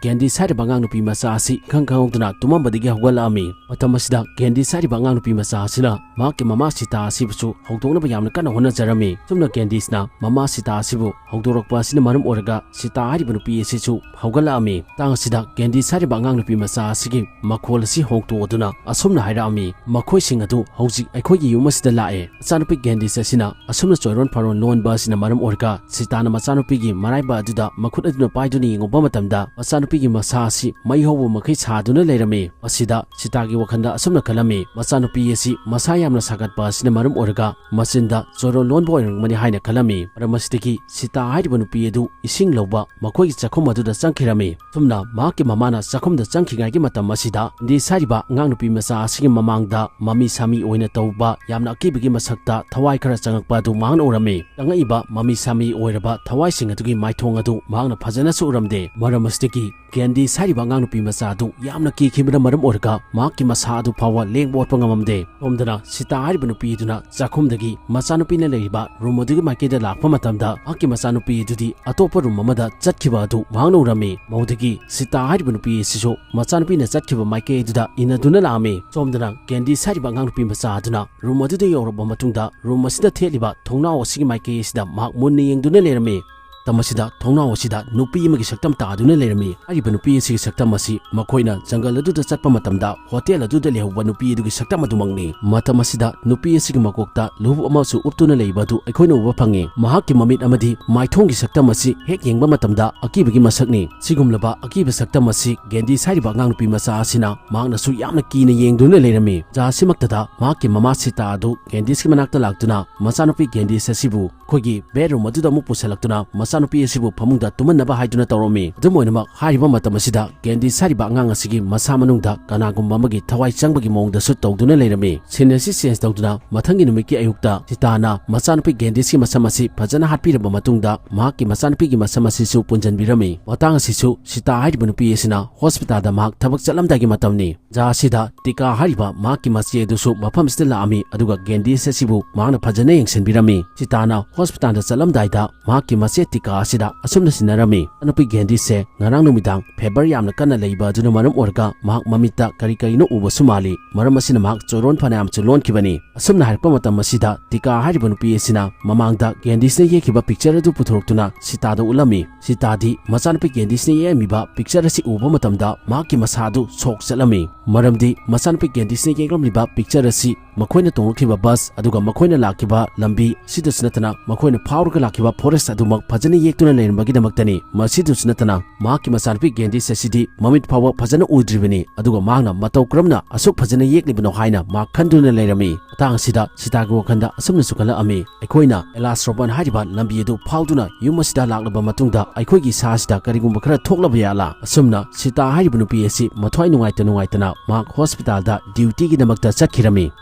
ꯒꯦꯟꯗꯤꯁ ꯍꯥꯏꯔꯤꯕ ꯑꯉꯥꯡ ꯅꯨꯄꯤ ꯃꯆꯥ ꯑꯁꯤ ꯏꯈꯪ ꯈꯪꯍꯧꯗꯅ ꯇꯨꯝꯃꯝꯕꯗꯒꯤ ꯍꯧꯒꯠꯂꯛꯑꯝꯃꯤ꯫ ꯃꯇꯝ ꯑꯁꯤꯗ ꯒꯦꯟꯗꯤꯁ ꯍꯥꯏꯔꯤꯕ ꯑꯉꯥꯡ ꯅꯨꯄꯤ ꯃꯆꯥ ꯑꯁꯤꯅ ꯃꯍꯥꯛꯀꯤ ꯃꯃꯥ ꯁꯤꯇꯥ ꯑꯁꯤꯕꯨꯁꯨ ꯍꯧꯗꯣꯛꯅꯕ ꯌꯥꯝꯅ ꯀꯟꯅ ꯍꯣꯠꯅꯖꯔꯝꯃꯤ꯫ ꯁꯨꯝꯅ ꯒꯦꯟꯗꯤꯁꯅ ꯃꯃꯥ ꯁꯤꯇꯥ ꯑꯁꯤꯕꯨ ꯍꯧꯗꯣꯔꯛꯄ ꯑꯁꯤꯅ ꯃꯔꯝ ꯑꯣꯏꯔꯒ ꯁꯤꯇꯥ ꯍꯥꯏꯔꯤꯕ ꯅꯨꯄꯤ ꯑꯁꯤꯁꯨ ꯍꯧꯒꯠꯂꯛꯑꯝꯃꯤ꯫ ꯃꯇꯥꯡ ꯑꯁꯤꯗ ꯒꯦꯟꯗꯤꯁ ꯍꯥꯏꯔꯤꯕ ꯑꯉꯥꯡ ꯅꯨꯄꯤ ꯃꯆꯥ ꯑꯁꯤꯒꯤ ꯃꯈꯣꯜ ꯑꯁꯤ ꯍꯣꯡꯗꯣꯛꯑꯗꯨꯅ ꯑꯁꯨꯝꯅ ꯍꯥꯏꯔꯛꯑꯝꯃꯤ, "ꯃꯈꯣꯏꯁꯤꯡ ꯑꯗꯨ ꯍꯧꯖꯤꯛ ꯑꯩꯈꯣꯏꯒꯤ ꯌꯨꯝ ꯑꯁꯤꯗ ꯂꯥꯛꯑꯦ꯫" ꯃꯆꯥꯅꯨꯄꯤ ꯒꯦꯟꯗꯤꯁ ꯑꯁꯤꯅ ꯑꯁꯨꯝꯅ ꯆꯣꯏꯔꯣꯟ ꯐꯥꯔꯣꯟ ꯂꯣꯟꯕ ꯑꯁꯤꯅ ꯃꯔꯝ ꯑꯣꯏꯔꯒ ꯁꯤꯇꯥꯅ ꯃꯆꯥꯅꯨꯄꯤꯒꯤ ꯃꯔꯥꯏꯕ ꯑꯗꯨꯗ ꯃꯈꯨꯠ ꯑꯗꯨꯅ ꯄꯥꯏꯗꯨꯅ ꯌꯦꯡꯉꯨꯕ ꯃꯇꯝꯗ ꯃꯆꯥꯅꯨꯄꯤꯒꯤ ꯃꯁꯥ ꯑꯁꯤ ꯃꯩ ꯍꯧꯕ ꯃꯈꯩ ꯁꯥꯗꯨꯅ ꯂꯩꯔꯝꯃꯤ꯫ ꯃꯁꯤꯗ ꯁꯤꯇꯥꯒꯤ ꯋꯥꯈꯜꯗ ꯑꯁꯨꯝꯅ ꯈꯜꯂꯝꯃꯤ, ꯃꯆꯥꯅꯨꯄꯤ ꯑꯁꯤ ꯃꯁꯥ ꯌꯥꯝꯅ ꯁꯥꯒꯠꯄ ꯑꯁꯤꯅ ꯃꯔꯝ ꯑꯣꯏꯔꯒ ꯃꯆꯤꯟꯗ ꯆꯣꯏꯔꯣꯟ ꯂꯣꯟꯕ ꯑꯣꯏꯔꯝꯒꯅꯤ ꯍꯥꯏꯅ ꯈꯜꯂꯝꯃꯤ꯫ ꯃꯔꯝ ꯑꯁꯤꯗꯒꯤ ꯁꯤꯇꯥ ꯍꯥꯏꯔꯤꯕ ꯅꯨꯄꯤ ꯑꯗꯨ ꯏꯁꯤꯡ ꯂꯧꯕ ꯃꯈꯣꯏꯒꯤ ꯆꯥꯛꯈꯨꯝ ꯑꯗꯨꯗ ꯆꯪꯈꯤꯔꯝꯃꯤ꯫ ꯁꯨꯝꯅ ꯃꯍꯥꯛꯀꯤ ꯃꯃꯥꯅ ꯆꯥꯛꯈꯨꯝꯗ ꯆꯪꯈꯤꯉꯩꯒꯤ ꯃꯇꯝ ꯑꯁꯤꯗ ꯒꯦꯟꯗꯤꯁ ꯍꯥꯏꯔꯤꯕ ꯑꯉꯥꯡ ꯅꯨꯄꯤ ꯃꯆꯥ ꯑꯁꯤꯒꯤ ꯃꯃꯥꯡꯗ ꯃꯃꯤ ꯁꯥꯃꯤ ꯑꯣꯏꯅ ꯇꯧꯕ ꯌꯥꯝꯅ ꯑꯀꯤꯕꯒꯤ ꯃꯁꯛꯇ ꯊꯋꯥꯏ ꯈꯔ ꯆꯪꯉꯛꯄ ꯑꯗꯨ ꯃꯍꯥꯛꯅ ꯎꯔꯝꯃꯤ꯫ ꯆꯪꯉꯛꯏꯕ ꯃꯃꯤ ꯁꯥꯃꯤ ꯑꯣꯏꯔꯕ ꯊꯋꯥꯏꯁꯤꯡ ꯑꯗꯨꯒꯤ ꯃꯥꯏꯊꯣꯡ ꯑꯗꯨ ꯃꯍꯥꯛꯅ ꯐꯖꯅꯁꯨ ꯎꯔꯝꯗꯦ꯫ ꯃꯔꯝ ꯑꯁꯤꯗꯒꯤ ꯒꯦꯟꯗꯤꯁ ꯍꯥꯏꯔꯤꯕ ꯑꯉꯥꯡ ꯅꯨꯄꯤ ꯃꯆꯥ ꯑꯗꯨ ꯌꯥꯝꯅ ꯀꯤꯈꯤꯕꯅ ꯃꯔꯝ ꯑꯣꯏꯔꯒ ꯃꯍꯥꯛꯀꯤ ꯃꯁꯥ ꯑꯗꯨ ꯐꯥꯎꯕ ꯂꯦꯡꯕ ꯑꯣꯠꯄ ꯉꯝꯃꯝꯗꯦ꯫ ꯁꯣꯝꯗꯅ ꯁꯤꯇꯥ ꯍꯥꯏꯔꯤꯕ ꯅꯨꯄꯤ ꯑꯗꯨꯅ ꯆꯥꯛꯈꯨꯝꯗꯒꯤ ꯃꯆꯥꯅꯨꯄꯤꯅ ꯂꯩꯔꯤꯕ ꯔꯨꯝ ꯑꯗꯨꯒꯤ ꯃꯥꯏꯀꯩꯗ ꯂꯥꯛꯄ ꯃꯇꯝꯗ ꯃꯍꯥꯛꯀꯤ ꯃꯆꯥꯅꯨꯄꯤ ꯑꯗꯨꯗꯤ ꯑꯇꯣꯞꯄ ꯔꯨꯝ ꯑꯃꯗ ꯆꯠꯈꯤꯕ ꯑꯗꯨ ꯃꯍꯥꯛꯅ ꯎꯔꯝꯃꯤ꯫ ꯃꯗꯨꯗꯒꯤ ꯁꯤꯇꯥ ꯍꯥꯏꯔꯤꯕ ꯅꯨꯄꯤ ꯑꯁꯤꯁꯨ ꯃꯆꯥꯅꯨꯄꯤꯅ ꯆꯠꯈꯤꯕ ꯃꯥꯏꯀꯩ ꯑꯗꯨꯗ ꯏꯟꯅꯗꯨꯅ ꯂꯥꯛꯑꯝꯃꯤ꯫ ꯁꯣꯝꯗꯅ ꯒꯦꯟꯗꯤꯁ ꯍꯥꯏꯔꯤꯕ ꯑꯉꯥꯡ ꯅꯨꯄꯤ ꯃꯆꯥ ꯑꯗꯨꯅ ꯔꯨꯝ ꯑꯗꯨꯗ ꯌꯧꯔꯕ ꯃꯇꯨꯡꯗ room ꯑꯁꯤꯗ ꯊꯦꯠꯂꯤꯕ ꯊꯣꯡꯅꯥꯎ ꯑꯁꯤꯒꯤ ꯃꯥꯏꯀꯩ ꯑꯁꯤꯗ ꯃꯍꯥꯛ ꯃꯨꯟꯅ ꯌꯦꯡꯗꯨꯅ ꯂꯩꯔꯝꯃꯤ꯫ ꯃꯇꯝ ꯑꯁꯤꯗ ꯊꯣꯡꯅꯥꯎ ꯑꯁꯤꯗ ꯅꯨꯄꯤ ꯑꯃꯒꯤ ꯁꯛꯇꯝ ꯇꯥꯗꯨꯅ ꯂꯩꯔꯝꯃꯤ꯫ ꯍꯥꯏꯔꯤꯕ ꯅꯨꯄꯤ ꯑꯁꯤꯒꯤ ꯁꯛꯇꯝ ꯑꯁꯤ ꯃꯈꯣꯏꯅ ꯖꯪꯒꯜ ꯑꯗꯨꯗ ꯆꯠꯄ ꯃꯇꯝꯗ ꯍꯣꯇꯦꯜ ꯑꯗꯨꯗ ꯂꯩꯍꯧꯕ ꯅꯨꯄꯤ ꯑꯗꯨꯒꯤ ꯁꯛꯇꯝ ꯑꯗꯨꯃꯛꯅꯤ꯫ ꯃꯇꯝ ꯑꯁꯤꯗ ꯅꯨꯄꯤ ꯑꯁꯤꯒꯤ ꯃꯀꯣꯛꯇ ꯂꯨꯍꯨꯞ ꯑꯃꯁꯨ ꯎꯞꯇꯨꯅ ꯂꯩꯕ ꯑꯗꯨ ꯑꯩꯈꯣꯏꯅ ꯎꯕ ꯐꯪꯉꯤ꯫ ꯃꯍꯥꯛꯀꯤ ꯃꯃꯤꯠ ꯑꯃꯗꯤ ꯃꯥꯏꯊꯣꯡꯒꯤ ꯁꯛꯇꯝ ꯑꯁꯤ ꯍꯦꯛ ꯌꯦꯡꯕ ꯃꯇꯝꯗ ꯑꯀꯤꯕꯒꯤ ꯃꯁꯛꯅꯤ꯫ ꯁꯤꯒꯨꯝꯂꯕ ꯑꯀꯤꯕ ꯁꯛꯇꯝ ꯑꯁꯤ ꯒꯦꯟꯗꯤꯁ ꯍꯥꯏꯔꯤꯕ ꯑꯉꯥꯡ ꯅꯨꯄꯤ ꯃꯆꯥ ꯑꯁꯤꯅ ꯃꯍꯥꯛꯅꯁꯨ ꯌꯥꯝꯅ ꯀꯤꯅ ꯌꯦꯡꯗꯨꯅ ꯂꯩꯔꯝꯃꯤ꯫ ꯖꯥ ꯑꯁꯤꯃꯛꯇꯗ ꯃꯍꯥꯛꯀꯤ ꯃꯃꯥ ꯁꯤꯇꯥ ꯑꯗꯨ ꯒꯦꯟꯗꯤꯁꯀꯤ ꯃꯅꯥꯛꯇ ꯂꯥꯛꯇꯨꯅ ꯃꯆꯥꯅꯨꯄꯤ ꯒꯦꯟꯗꯤꯁ ꯑꯁꯤꯕꯨ ꯑꯩꯈꯣꯏꯒꯤ bedroom ꯑꯗꯨꯗ ꯑꯃꯨꯛ ꯄꯨꯁꯤꯜꯂꯛꯇꯨꯅ ꯃꯆꯥꯅꯨꯄꯤ ꯑꯁꯤꯕꯨ ꯐꯃꯨꯡꯗ ꯇꯨꯝꯍꯟꯅꯕ ꯍꯥꯏꯗꯨꯅ ꯇꯧꯔꯝꯃꯤ꯫ ꯑꯗꯨꯝ ꯑꯣꯏꯅꯃꯛ, ꯍꯥꯏꯔꯤꯕ ꯃꯇꯝ ꯑꯁꯤꯗ ꯒꯦꯟꯗꯤꯁ ꯍꯥꯏꯔꯤꯕ ꯑꯉꯥꯡ ꯑꯁꯤꯒꯤ ꯃꯁꯥ ꯃꯅꯨꯡꯗ ꯀꯅꯥꯒꯨꯝꯕ ꯑꯃꯒꯤ ꯊꯋꯥꯏ ꯆꯪꯕꯒꯤ ꯃꯑꯣꯡꯗꯁꯨ ꯇꯧꯗꯨꯅ ꯂꯩꯔꯝꯃꯤ꯫ Scene ꯑꯁꯤ change ꯇꯧꯗꯨꯅ ꯃꯊꯪꯒꯤ ꯅꯨꯃꯤꯠꯀꯤ ꯑꯌꯨꯛꯇ ꯁꯤꯇꯥꯅ ꯃꯆꯥꯅꯨꯄꯤ ꯒꯦꯟꯗꯤꯁꯀꯤ ꯃꯁꯝ ꯑꯁꯤ ꯐꯖꯅ ꯍꯥꯠꯄꯤꯔꯕ ꯃꯇꯨꯡꯗ ꯃꯍꯥꯛꯀꯤ ꯃꯆꯥꯅꯨꯄꯤꯒꯤ ꯃꯁꯝ ꯑꯁꯤꯁꯨ ꯄꯨꯟꯖꯟꯕꯤꯔꯝꯃꯤ꯫ ꯃꯇꯥꯡ ꯑꯁꯤꯁꯨ ꯁꯤꯇꯥ ꯍꯥꯏꯔꯤꯕ ꯅꯨꯄꯤ ꯑꯁꯤꯅ hospitalꯗ ꯃꯍꯥꯛ ꯊꯕꯛ ꯆꯠꯂꯝꯗꯥꯏꯒꯤ ꯃꯇꯝꯅꯤ꯫ ꯖꯥ ꯑꯁꯤꯗ ꯇꯤꯀꯥ ꯍꯥꯏꯔꯤꯕ ꯃꯍꯥꯛꯀꯤ ꯃꯆꯦ ꯑꯗꯨꯁꯨ ꯃꯐꯝꯁꯤꯗ ꯂꯥꯛꯑꯝꯃꯤ, ꯑꯗꯨꯒ ꯒꯦꯟꯗꯤꯁ ꯑꯁꯤꯕꯨ ꯃꯍꯥꯛꯅ ꯐꯖꯅ ꯌꯦꯡꯁꯤꯟꯕꯤꯔꯝꯃꯤ꯫ ꯁꯤꯇꯥꯅ hospitalꯗ ꯆꯠꯂꯝꯗꯥꯏꯗ ꯃꯍꯥꯛꯀꯤ ꯃꯆꯦ ꯇꯤꯀꯥ ꯑꯁꯤꯗ ꯑꯁꯨꯝꯅ ꯁꯤꯟꯅꯔꯝꯃꯤ, "ꯅꯨꯄꯤ ꯒꯦꯟꯗꯤꯁꯁꯦ ꯉꯔꯥꯡ ꯅꯨꯃꯤꯗꯥꯡ fever ꯌꯥꯝꯅ ꯀꯟꯅ ꯂꯩꯕ ꯑꯗꯨꯅ ꯃꯔꯝ ꯑꯣꯏꯔꯒ ꯃꯍꯥꯛ ꯃꯃꯤꯠꯇ ꯀꯔꯤ ꯀꯔꯤꯅꯣ ꯎꯕꯁꯨ ꯃꯥꯜꯂꯤ, ꯃꯔꯝ ꯑꯁꯤꯅ ꯃꯍꯥꯛ ꯆꯣꯔꯣꯟ ꯐꯅꯌꯥꯝꯁꯨ ꯂꯣꯟꯈꯤꯕꯅꯤ"꯫ ꯑꯁꯨꯝꯅ ꯍꯥꯏꯔꯛꯄ ꯃꯇꯝ ꯑꯁꯤꯗ ꯇꯤꯀꯥ ꯍꯥꯏꯔꯤꯕ ꯅꯨꯄꯤ ꯑꯁꯤꯅ ꯃꯃꯥꯡꯗ ꯒꯦꯟꯗꯤꯁꯅ ꯌꯦꯛꯈꯤꯕ picture ꯑꯗꯨ ꯄꯨꯊꯣꯔꯛꯇꯨꯅ ꯁꯤꯇꯥꯗ ꯎꯠꯂꯝꯃꯤ꯫ ꯁꯤꯇꯥꯗꯤ ꯃꯆꯥꯅꯨꯄꯤ ꯒꯦꯟꯗꯤꯁꯅ ꯌꯦꯛꯑꯝꯃꯤꯕ picture ꯑꯁꯤ ꯎꯕ ꯃꯇꯝꯗ ꯃꯍꯥꯛꯀꯤ ꯃꯁꯥ ꯑꯗꯨ shock ꯆꯠꯂꯝꯃꯤ, ꯃꯔꯝꯗꯤ ꯃꯆꯥꯅꯨꯄꯤ ꯒꯦꯟꯗꯤꯁꯅ ꯌꯦꯛꯂꯝꯂꯤꯕ picture ꯑꯁꯤ ꯃꯈꯣꯏꯅ ꯇꯣꯡꯂꯛꯈꯤꯕ bus ꯑꯗꯨꯒ ꯃꯈꯣꯏꯅ ꯂꯥꯛꯈꯤꯕ ꯂꯝꯕꯤ, ꯁꯤꯗꯁꯨ ꯅꯠꯇꯅ ꯃꯈꯣꯏꯅ ꯐꯥꯎꯔꯒ ꯂꯥꯛꯈꯤꯕ forest ꯑꯗꯨꯃꯛ ꯐꯖꯅ ꯌꯦꯛꯇꯨꯅ ꯂꯩꯔꯝꯕꯒꯤꯗꯃꯛꯇꯅꯤ꯫ ꯃꯁꯤꯗꯁꯨ ꯅꯠꯇꯅ ꯃꯍꯥꯛꯀꯤ ꯃꯆꯥꯅꯨꯄꯤ ꯒꯦꯟꯗꯤꯁ ꯑꯁꯤꯗꯤ ꯃꯃꯤꯠ ꯐꯥꯎꯕ ꯐꯖꯅ ꯎꯗ꯭ꯔꯤꯕꯅꯤ, ꯑꯗꯨꯒ ꯃꯍꯥꯛꯅ ꯃꯇꯧ ꯀꯔꯝꯅ ꯑꯁꯨꯛ ꯐꯖꯅ ꯌꯦꯛꯂꯤꯕꯅꯣ ꯍꯥꯏꯅ ꯃꯍꯥꯛ ꯈꯟꯗꯨꯅ ꯂꯩꯔꯝꯃꯤ꯫ ꯃꯇꯥꯡ ꯑꯁꯤꯗ ꯁꯤꯇꯥꯒꯤ ꯋꯥꯈꯜꯗ ꯑꯁꯨꯝꯅꯁꯨ ꯈꯜꯂꯛꯑꯝꯃꯤ, "ꯑꯩꯈꯣꯏꯅ ꯑꯦꯂꯥꯁ ꯔꯣꯕꯟ ꯍꯥꯏꯔꯤꯕ ꯂꯝꯕꯤ ꯑꯗꯨ ꯐꯥꯎꯗꯨꯅ ꯌꯨꯝ ꯑꯁꯤꯗ ꯂꯥꯛꯂꯕ ꯃꯇꯨꯡꯗ ꯑꯩꯈꯣꯏꯒꯤ ꯏꯁꯥ ꯑꯁꯤꯗ ꯀꯔꯤꯒꯨꯝꯕ ꯈꯔ ꯊꯣꯛꯂꯕ ꯌꯥꯠꯂꯥ?" ꯑꯁꯨꯝꯅ ꯁꯤꯇꯥ ꯍꯥꯏꯔꯤꯕ ꯅꯨꯄꯤ ꯑꯁꯤ ꯃꯊ꯭ꯋꯥꯏ ꯅꯨꯡꯉꯥꯏꯇ ꯅꯨꯡꯉꯥꯏꯇꯅ ꯃꯍꯥꯛ hospitalꯗ dutyꯒꯤꯗꯃꯛꯇ ꯆꯠꯈꯤꯔꯝꯃꯤ꯫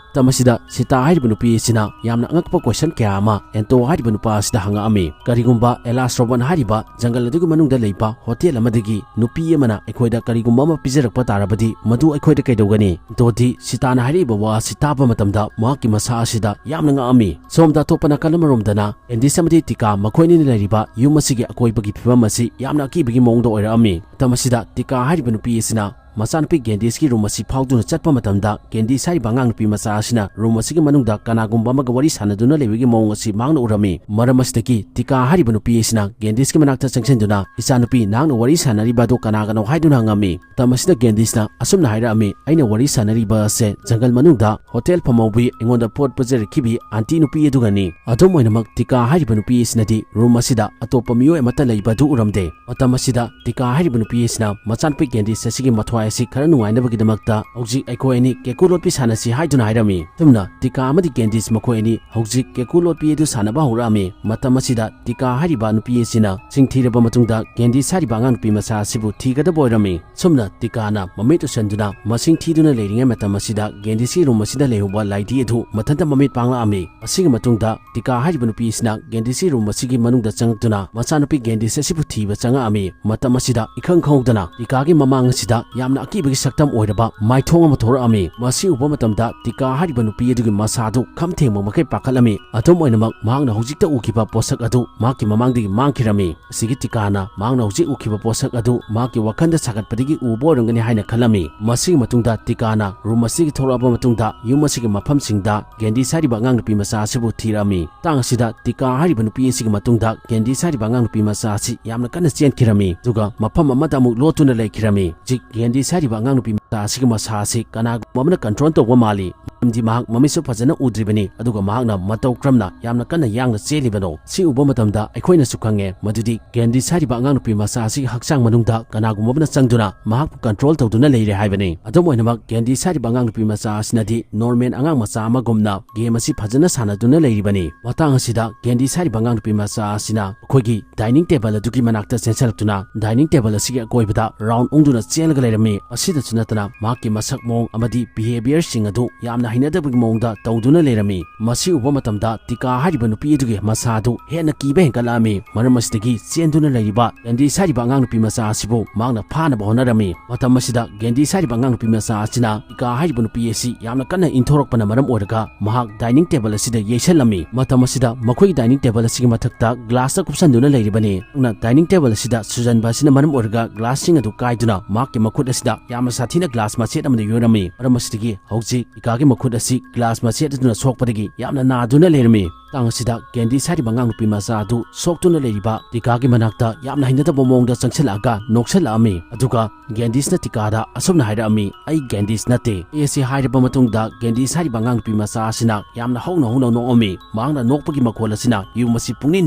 ꯃꯇꯝ ꯑꯁꯤꯗ ꯁꯤꯇꯥ ꯍꯥꯏꯔꯤꯕ ꯅꯨꯄꯤ ꯑꯁꯤꯅ ꯌꯥꯝꯅ ꯑꯉꯛꯄ question ꯀꯌꯥ ꯑꯃ ꯑꯦꯟꯇꯣ ꯍꯥꯏꯔꯤꯕ ꯅꯨꯄꯥ ꯑꯁꯤꯗ ꯍꯪꯉꯛꯑꯝꯃꯤ꯫ "ꯀꯔꯤꯒꯨꯝꯕ ꯑꯦꯂꯥꯁ ꯔꯣꯕꯟ ꯍꯥꯏꯔꯤꯕ ꯖꯪꯒꯜ ꯑꯗꯨꯒꯤ ꯃꯅꯨꯡꯗ ꯂꯩꯕ ꯍꯣꯇꯦꯜ ꯑꯃꯗꯒꯤ ꯅꯨꯄꯤ ꯑꯃꯅ ꯑꯩꯈꯣꯏꯗ ꯀꯔꯤꯒꯨꯝꯕ ꯑꯃ ꯄꯤꯖꯔꯛꯄ ꯇꯥꯔꯕꯗꯤ ꯃꯗꯨ ꯑꯩꯈꯣꯏꯗ ꯀꯩꯗꯧꯒꯅꯤ?" ꯑꯦꯟꯇꯣꯗꯤ ꯁꯤꯇꯥꯅ ꯍꯥꯏꯔꯛꯏꯕ ꯋꯥ ꯑꯁꯤ ꯇꯥꯕ ꯃꯇꯝꯗ ꯃꯍꯥꯛꯀꯤ ꯃꯁꯥ ꯑꯁꯤꯗ ꯌꯥꯝꯅ ꯉꯛꯑꯝꯃꯤ꯫ ꯁꯣꯝꯗ ꯑꯇꯣꯞꯄ ꯅꯥꯀꯜ ꯑꯃꯔꯣꯝꯗꯅ ꯒꯦꯟꯗꯤꯁ ꯑꯃꯗꯤ ꯇꯤꯀꯥ ꯃꯈꯣꯏ ꯑꯅꯤꯅ ꯂꯩꯔꯤꯕ ꯌꯨꯝ ꯑꯁꯤꯒꯤ ꯑꯀꯣꯏꯕꯒꯤ ꯐꯤꯕꯝ ꯑꯁꯤ ꯌꯥꯝꯅ ꯑꯀꯤꯕꯒꯤ ꯃꯑꯣꯡꯗ ꯑꯣꯏꯔꯛꯑꯝꯃꯤ꯫ ꯃꯇꯝ ꯑꯁꯤꯗ ꯇꯤꯀꯥ ꯍꯥꯏꯔꯤꯕ ꯅꯨꯄꯤ ꯑꯁꯤꯅ ꯃꯆꯥꯅꯨꯄꯤ ꯒꯦꯟꯗꯤꯁꯀꯤ ꯔꯨꯝ ꯑꯁꯤ ꯐꯥꯎꯗꯨꯅ ꯆꯠꯄ ꯃꯇꯝꯗ, ꯒꯦꯟꯗꯤꯁ ꯍꯥꯏꯔꯤꯕ ꯑꯉꯥꯡ ꯅꯨꯄꯤ ꯃꯆꯥ ꯑꯁꯤꯅ ꯔꯨꯝ ꯑꯁꯤꯒꯤ ꯃꯅꯨꯡꯗ ꯀꯅꯥꯒꯨꯝꯕ ꯑꯃꯒ ꯋꯥꯔꯤ ꯁꯥꯟꯅꯗꯨꯅ ꯂꯩꯕꯒꯤ ꯃꯑꯣꯡ ꯑꯁꯤ ꯃꯍꯥꯛꯅ ꯎꯔꯝꯃꯤ꯫ ꯃꯔꯝ ꯑꯁꯤꯗꯒꯤ ꯇꯤꯀꯥ ꯍꯥꯏꯔꯤꯕ ꯅꯨꯄꯤ ꯑꯁꯤꯅ ꯒꯦꯟꯗꯤꯁꯀꯤ ꯃꯅꯥꯛꯇ ꯆꯪꯁꯤꯟꯗꯨꯅ, "ꯏꯆꯥꯅꯨꯄꯤ, ꯅꯍꯥꯛꯅ ꯋꯥꯔꯤ ꯁꯥꯟꯅꯔꯤꯕ ꯑꯗꯨ ꯀꯅꯥꯒꯅꯣ?" ꯍꯥꯏꯗꯨꯅ ꯍꯪꯉꯝꯃꯤ꯫ ꯃꯇꯝ ꯑꯁꯤꯗ ꯒꯦꯟꯗꯤꯁꯅ ꯑꯁꯨꯝꯅ ꯍꯥꯏꯔꯛꯑꯝꯃꯤ, "ꯑꯩꯅ ꯋꯥꯔꯤ ꯁꯥꯟꯅꯔꯤꯕ ꯑꯁꯦ ꯖꯪꯒꯜ ꯃꯅꯨꯡꯗ ꯍꯣꯇꯦꯜ ꯐꯝꯍꯧꯕꯤ, ꯑꯩꯉꯣꯟꯗ ꯄꯣꯠ ꯄꯨꯖꯔꯛꯈꯤꯕꯤ ꯑꯥꯟꯇꯤ ꯅꯨꯄꯤ ꯑꯗꯨꯒꯅꯤ꯫ ꯑꯗꯨꯝ ꯑꯣꯏꯅꯃꯛ, ꯇꯤꯀꯥ ꯍꯥꯏꯔꯤꯕ ꯅꯨꯄꯤ ꯑꯁꯤꯅꯗꯤ ꯔꯨꯝ ꯑꯁꯤꯗ ꯑꯇꯣꯞꯄ ꯃꯤꯑꯣꯏ ꯑꯃꯠꯇ ꯂꯩꯕ ꯑꯗꯨ ꯎꯔꯝꯗꯦ꯫ ꯃꯇꯝ ꯑꯁꯤꯗ ꯇꯤꯀꯥ ꯍꯥꯏꯔꯤꯕ ꯅꯨꯄꯤ ꯑꯁꯤꯅ ꯃꯆꯥꯅꯨꯄꯤ ꯒꯦꯟꯗꯤꯁ ꯑꯁꯤꯒꯤ ꯃꯊ꯭ꯋꯥꯏ ꯑꯁꯤ ꯈꯔ ꯅꯨꯡꯉꯥꯏꯅꯕꯒꯤꯗꯃꯛꯇ, "ꯍꯧꯖꯤꯛ ꯑꯩꯈꯣꯏ ꯑꯅꯤ ꯀꯦꯀꯨ ꯂꯣꯠꯄꯤ ꯁꯥꯟꯅꯁꯤ" ꯍꯥꯏꯗꯨꯅ ꯍꯥꯏꯔꯝꯃꯤ꯫ ꯑꯁꯨꯝꯅ ꯇꯤꯀꯥ ꯑꯃꯗꯤ ꯒꯦꯟꯗꯤꯁ ꯃꯈꯣꯏ ꯑꯅꯤ ꯍꯧꯖꯤꯛ ꯀꯦꯀꯨ ꯂꯣꯠꯄꯤ ꯑꯗꯨ ꯁꯥꯟꯅꯕ ꯍꯧꯔꯛꯑꯝꯃꯤ꯫ ꯃꯇꯝ ꯑꯁꯤꯗ ꯇꯤꯀꯥ ꯍꯥꯏꯔꯤꯕ ꯅꯨꯄꯤ ꯑꯁꯤꯅ ꯁꯤꯡ ꯊꯤꯔꯕ ꯃꯇꯨꯡꯗ ꯒꯦꯟꯗꯤꯁ ꯍꯥꯏꯔꯤꯕ ꯑꯉꯥꯡ ꯅꯨꯄꯤ ꯃꯆꯥ ꯑꯁꯤꯕꯨ ꯊꯤꯒꯗꯕ ꯑꯣꯏꯔꯝꯃꯤ꯫ ꯁꯨꯝꯅ ꯇꯤꯀꯥꯅ ꯃꯃꯤꯠ ꯎꯁꯟꯗꯨꯅ ꯃꯁꯤꯡ ꯊꯤꯗꯨꯅ ꯂꯩꯔꯤꯉꯩ ꯃꯇꯝ ꯑꯁꯤꯗ ꯒꯦꯟꯗꯤꯁꯀꯤ ꯔꯨꯝ ꯑꯁꯤꯗ ꯂꯩꯍꯧꯕ ꯂꯥꯏꯙꯤ ꯑꯗꯨ ꯃꯊꯟꯇ ꯃꯃꯤꯠ ꯄꯥꯡꯂꯛꯑꯝꯃꯤ꯫ ꯑꯁꯤꯒꯤ ꯃꯇꯨꯡꯗ ꯇꯤꯀꯥ ꯍꯥꯏꯔꯤꯕ ꯅꯨꯄꯤ ꯑꯁꯤꯅ ꯒꯦꯟꯗꯤꯁꯀꯤ ꯔꯨꯝ ꯑꯁꯤꯒꯤ ꯃꯅꯨꯡꯗ ꯆꯪꯉꯛꯇꯨꯅ ꯃꯆꯥꯅꯨꯄꯤ ꯒꯦꯟꯗꯤꯁ ꯑꯁꯤꯕꯨ ꯊꯤꯕ ꯆꯪꯉꯛꯑꯝꯃꯤ꯫ ꯃꯇꯝ ꯑꯁꯤꯗ ꯏꯈꯪ ꯈꯪꯍꯧꯗꯅ ꯇꯤꯀꯥꯒꯤ ꯃꯃꯥꯡ ꯑꯁꯤꯗ ꯌꯥꯝꯅ ꯑꯀꯤꯕꯒꯤ ꯁꯛꯇꯝ ꯑꯣꯏꯔꯕ ꯃꯥꯏꯊꯣꯡ ꯑꯃ ꯊꯣꯔꯛꯑꯝꯃꯤ꯫ ꯃꯁꯤ ꯎꯕ ꯃꯇꯝꯗ ꯇꯤꯀꯥ ꯍꯥꯏꯔꯤꯕ ꯅꯨꯄꯤ ꯑꯗꯨꯒꯤ ꯃꯁꯥ ꯑꯗꯨ ꯈꯝ ꯊꯦꯡꯕ ꯃꯈꯩ ꯄꯥꯈꯠꯂꯝꯃꯤ꯫ ꯑꯗꯨꯝ ꯑꯣꯏꯅꯃꯛ, ꯃꯍꯥꯛꯅ ꯍꯧꯖꯤꯛꯇ ꯎꯈꯤꯕ ꯄꯣꯠꯁꯛ ꯑꯗꯨ ꯃꯍꯥꯛꯀꯤ ꯃꯃꯥꯡꯗꯒꯤ ꯃꯥꯡꯈꯤꯔꯝꯃꯤ꯫ ꯑꯁꯤꯒꯤ ꯇꯤꯀꯥꯅ ꯃꯍꯥꯛꯅ ꯍꯧꯖꯤꯛ ꯎꯈꯤꯕ ꯄꯣꯠꯁꯛ ꯑꯗꯨ ꯃꯍꯥꯛꯀꯤ ꯋꯥꯈꯜꯗ ꯁꯥꯒꯠꯄꯗꯒꯤ ꯎꯕ ꯑꯣꯏꯔꯝꯒꯅꯤ ꯍꯥꯏꯅ ꯈꯜꯂꯝꯃꯤ꯫ ꯃꯁꯤꯒꯤ ꯃꯇꯨꯡꯗ ꯇꯤꯀꯥꯅ ꯔꯨꯝ ꯑꯁꯤꯒꯤ ꯊꯣꯛꯂꯛꯑꯕ ꯃꯇꯨꯡꯗ ꯌꯨꯝ ꯑꯁꯤꯒꯤ ꯃꯐꯝꯁꯤꯡꯗ ꯒꯦꯟꯗꯤꯁ ꯍꯥꯏꯔꯤꯕ ꯑꯉꯥꯡ ꯅꯨꯄꯤ ꯃꯆꯥ ꯑꯁꯤꯕꯨ ꯊꯤꯔꯛꯑꯝꯃꯤ꯫ ꯃꯇꯥꯡ ꯑꯁꯤꯗ ꯇꯤꯀꯥ ꯍꯥꯏꯔꯤꯕ ꯅꯨꯄꯤ ꯑꯁꯤꯒꯤ ꯃꯇꯨꯡꯗ ꯒꯦꯟꯗꯤꯁ ꯍꯥꯏꯔꯤꯕ ꯑꯉꯥꯡ ꯅꯨꯄꯤ ꯃꯆꯥ ꯑꯁꯤ ꯌꯥꯝꯅ ꯀꯟꯅ ꯆꯦꯟꯈꯤꯔꯝꯃꯤ, ꯑꯗꯨꯒ ꯃꯐꯝ ꯑꯃꯗ ꯑꯃꯨꯛ ꯂꯣꯠꯇꯨꯅ ꯂꯩꯈꯤꯔꯝꯃꯤ꯫ ꯍꯧꯖꯤꯛ ꯒꯦꯟꯗꯤꯁ ꯍꯥꯏꯔꯤꯕ ꯑꯉꯥꯡ ꯅꯨꯄꯤ ꯃꯆꯥ ꯑꯁꯤꯒꯤ ꯃꯁꯥ ꯑꯁꯤ ꯀꯅꯥꯒꯨꯝꯕ ꯑꯃꯅ ꯀꯟꯇ꯭ꯔꯣꯜ ꯇꯧꯕ ꯃꯥꯜꯂꯤ, ꯃꯔꯝꯗꯤ ꯃꯍꯥꯛ ꯃꯃꯤꯠꯁꯨ ꯐꯖꯅ ꯎꯗ꯭ꯔꯤꯕꯅꯤ, ꯑꯗꯨꯒ ꯃꯍꯥꯛꯅ ꯃꯇꯧ ꯀꯔꯝꯅ ꯌꯥꯝꯅ ꯀꯟꯅ ꯌꯥꯡꯅ ꯆꯦꯜꯂꯤꯕꯅꯣ? ꯁꯤ ꯎꯕ ꯃꯇꯝꯗ ꯑꯩꯈꯣꯏꯅꯁꯨ ꯈꯪꯉꯦ ꯃꯗꯨꯗꯤ ꯒꯦꯟꯗꯤꯁ ꯍꯥꯏꯔꯤꯕ ꯑꯉꯥꯡ ꯅꯨꯄꯤ ꯃꯆꯥ ꯑꯁꯤꯒꯤ ꯍꯛꯆꯥꯡ ꯃꯅꯨꯡꯗ ꯀꯅꯥꯒꯨꯝꯕ ꯑꯃꯅ ꯆꯪꯗꯨꯅ ꯃꯍꯥꯛꯄꯨ ꯀꯟꯇ꯭ꯔꯣꯜ ꯇꯧꯗꯨꯅ ꯂꯩꯔꯦ ꯍꯥꯏꯕꯅꯤ꯫ ꯑꯗꯨꯝ ꯑꯣꯏꯅꯃꯛ, ꯒꯦꯟꯗꯤꯁ ꯍꯥꯏꯔꯤꯕ ꯑꯉꯥꯡ ꯅꯨꯄꯤ ꯃꯆꯥ ꯑꯁꯤꯅꯗꯤ ꯅꯣꯔꯃꯦꯜ ꯑꯉꯥꯡ ꯃꯆꯥ ꯑꯃꯒꯨꯝꯅ ꯒꯦꯝ ꯑꯁꯤ ꯐꯖꯅ ꯁꯥꯟꯅꯗꯨꯅ ꯂꯩꯔꯤꯕꯅꯤ꯫ ꯃꯇꯥꯡ ꯑꯁꯤꯗ ꯒꯦꯟꯗꯤꯁ ꯍꯥꯏꯔꯤꯕ ꯑꯉꯥꯡ ꯅꯨꯄꯤ ꯃꯆꯥ ꯑꯁꯤꯅ ꯑꯩꯈꯣꯏꯒꯤ ꯗꯥꯏꯅꯤꯡ ꯇꯦꯕꯜ ꯑꯗꯨꯒꯤ ꯃꯅꯥꯛꯇ ꯆꯦꯟꯁꯤꯜꯂꯛꯇꯨꯅ ꯗꯥꯏꯅꯤꯡ ꯇꯦꯕꯜ ꯑꯁꯤꯒꯤ ꯑꯀꯣꯏꯕꯗ ꯔꯥꯎꯟ ꯎꯪꯗꯨꯅ ꯆꯦꯜꯂꯒ ꯂꯩꯔꯝꯃꯤ꯫ ꯑꯁꯤꯗꯁꯨ ꯅꯠꯇꯅ ꯃꯍꯥꯛꯀꯤ ꯃꯁꯛ ꯃꯑꯣꯡ ꯑꯃꯗꯤ ꯕꯤꯍꯦꯕꯤꯌꯔꯁꯤꯡ ꯑꯗꯨ ꯌꯥꯝꯅ ꯍꯩꯅꯗꯕꯒꯤ ꯃꯑꯣꯡꯗ ꯇꯧꯗꯨꯅ ꯂꯩꯔꯝꯃꯤ꯫ ꯃꯁꯤ ꯎꯕ ꯃꯇꯝꯗ ꯇꯤꯀꯥ ꯍꯥꯏꯔꯤꯕ ꯅꯨꯄꯤ ꯑꯗꯨꯒꯤ ꯃꯁꯥ ꯑꯗꯨ ꯍꯦꯟꯅ ꯀꯤꯕ ꯍꯦꯟꯒꯠꯂꯛꯂꯝꯃꯤ꯫ ꯃꯔꯝ ꯑꯁꯤꯗꯒꯤ ꯆꯦꯟꯗꯨꯅ ꯂꯩꯔꯤꯕ ꯀꯦꯟꯗꯤꯁ ꯍꯥꯏꯔꯤꯕ ꯑꯉꯥꯡ ꯅꯨꯄꯤ ꯃꯆꯥ ꯑꯁꯤꯕꯨ ꯃꯍꯥꯛꯅ ꯐꯥꯅꯕ ꯍꯣꯠꯅꯔꯝꯃꯤ꯫ ꯃꯇꯝ ꯑꯁꯤꯗ ꯀꯦꯟꯗꯤꯁ ꯍꯥꯏꯔꯤꯕ ꯑꯉꯥꯡ ꯅꯨꯄꯤ ꯃꯆꯥ ꯑꯁꯤꯅ ꯇꯤꯀꯥ ꯍꯥꯏꯔꯤꯕ ꯅꯨꯄꯤ ꯑꯁꯤ ꯌꯥꯝꯅ ꯀꯟꯅ ꯏꯟꯊꯣꯔꯛꯄꯅ ꯃꯔꯝ ꯑꯣꯏꯔꯒ ꯃꯍꯥꯛ ꯗꯥꯏꯅꯤꯡ ꯇꯦꯕꯜ ꯑꯁꯤꯗ ꯌꯩꯁꯜꯂꯝꯃꯤ꯫ ꯃꯇꯝ ꯑꯁꯤꯗ ꯃꯈꯣꯏꯒꯤ ꯗꯥꯏꯅꯤꯡ ꯇꯦꯕꯜ ꯑꯁꯤꯒꯤ ꯃꯊꯛꯇ ꯒ꯭ꯂꯥꯁꯇ ꯀꯨꯞꯁꯟꯗꯨꯅ ꯂꯩꯔꯤꯕꯅꯤ꯫ ꯃꯍꯥꯛꯅ ꯗꯥꯏꯅꯤꯡ ꯇꯦꯕꯜ ꯑꯁꯤꯗ ꯁꯨꯖꯟꯕ ꯑꯁꯤꯅ ꯃꯔꯝ ꯑꯣꯏꯔꯒ ꯒ꯭ꯂꯥꯁꯁꯤꯡ ꯑꯗꯨ ꯀꯥꯏꯗꯨꯅ ꯃꯍꯥꯛꯀꯤ ꯃꯈꯨꯠ ꯑꯁꯤꯗ ꯌꯥꯝꯅ ꯁꯥꯊꯤꯅ ꯒ꯭ꯂꯥꯁ ꯃꯆꯦꯠ ꯑꯃꯗ ꯌꯣꯏꯔꯝꯃꯤ꯫ ꯃꯔꯝ ꯑꯁꯤꯗꯒꯤ ꯍꯧꯖꯤꯛ ꯇꯤꯀꯥꯒꯤ ꯃꯈꯨꯠ ꯑꯁꯤ ꯒ꯭ꯂꯥꯁ ꯃꯆꯦꯠ ꯑꯗꯨꯅ ꯁꯣꯛꯄꯗꯒꯤ ꯌꯥꯝꯅ ꯅꯥꯗꯨꯅ ꯂꯩꯔꯝꯃꯤ꯫ ꯃꯇꯥꯡ ꯑꯁꯤꯗ ꯀꯦꯟꯗꯤꯁ ꯍꯥꯏꯔꯤꯕ ꯑꯉꯥꯡ ꯅꯨꯄꯤ ꯃꯆꯥ ꯑꯗꯨ ꯁꯣꯛꯇꯨꯅ ꯂꯩꯔꯤꯕ ꯇꯤꯀꯥꯒꯤ ꯃꯅꯥꯛꯇ ꯌꯥꯝꯅ ꯍꯩꯅꯗꯕ ꯃꯑꯣꯡꯗ ꯆꯪꯁꯤꯜꯂꯛꯂꯒ ꯅꯣꯛꯁꯤꯜꯂꯛꯂꯝꯃꯤ꯫ ꯑꯗꯨꯒ ꯀꯦꯟꯗꯤꯁꯅ ꯇꯤꯀꯥꯗ ꯑꯁꯨꯝꯅ ꯍꯥꯏꯔꯛꯂꯝꯃꯤ, "ꯑꯩ ꯀꯦꯟꯗꯤꯁ ꯅꯠꯇꯦ"꯫ ꯑꯩ ꯑꯁꯤ ꯍꯥꯏꯔꯕ ꯃꯇꯨꯡꯗ ꯀꯦꯟꯗꯤꯁ ꯍꯥꯏꯔꯤꯕ ꯑꯉꯥꯡ ꯅꯨꯄꯤ ꯃꯆꯥ ꯑꯁꯤꯅ ꯌꯥꯝꯅ ꯍꯧꯅ ꯍꯧꯅ ꯅꯣꯛꯂꯝꯃꯤ꯫ ꯃꯍꯥꯛꯅ ꯅꯣꯛꯄꯒꯤ ꯃꯈꯣꯜ ꯑꯁꯤꯅ ꯌꯨꯝ ꯑꯁꯤ ꯄꯨꯡꯅꯤꯜ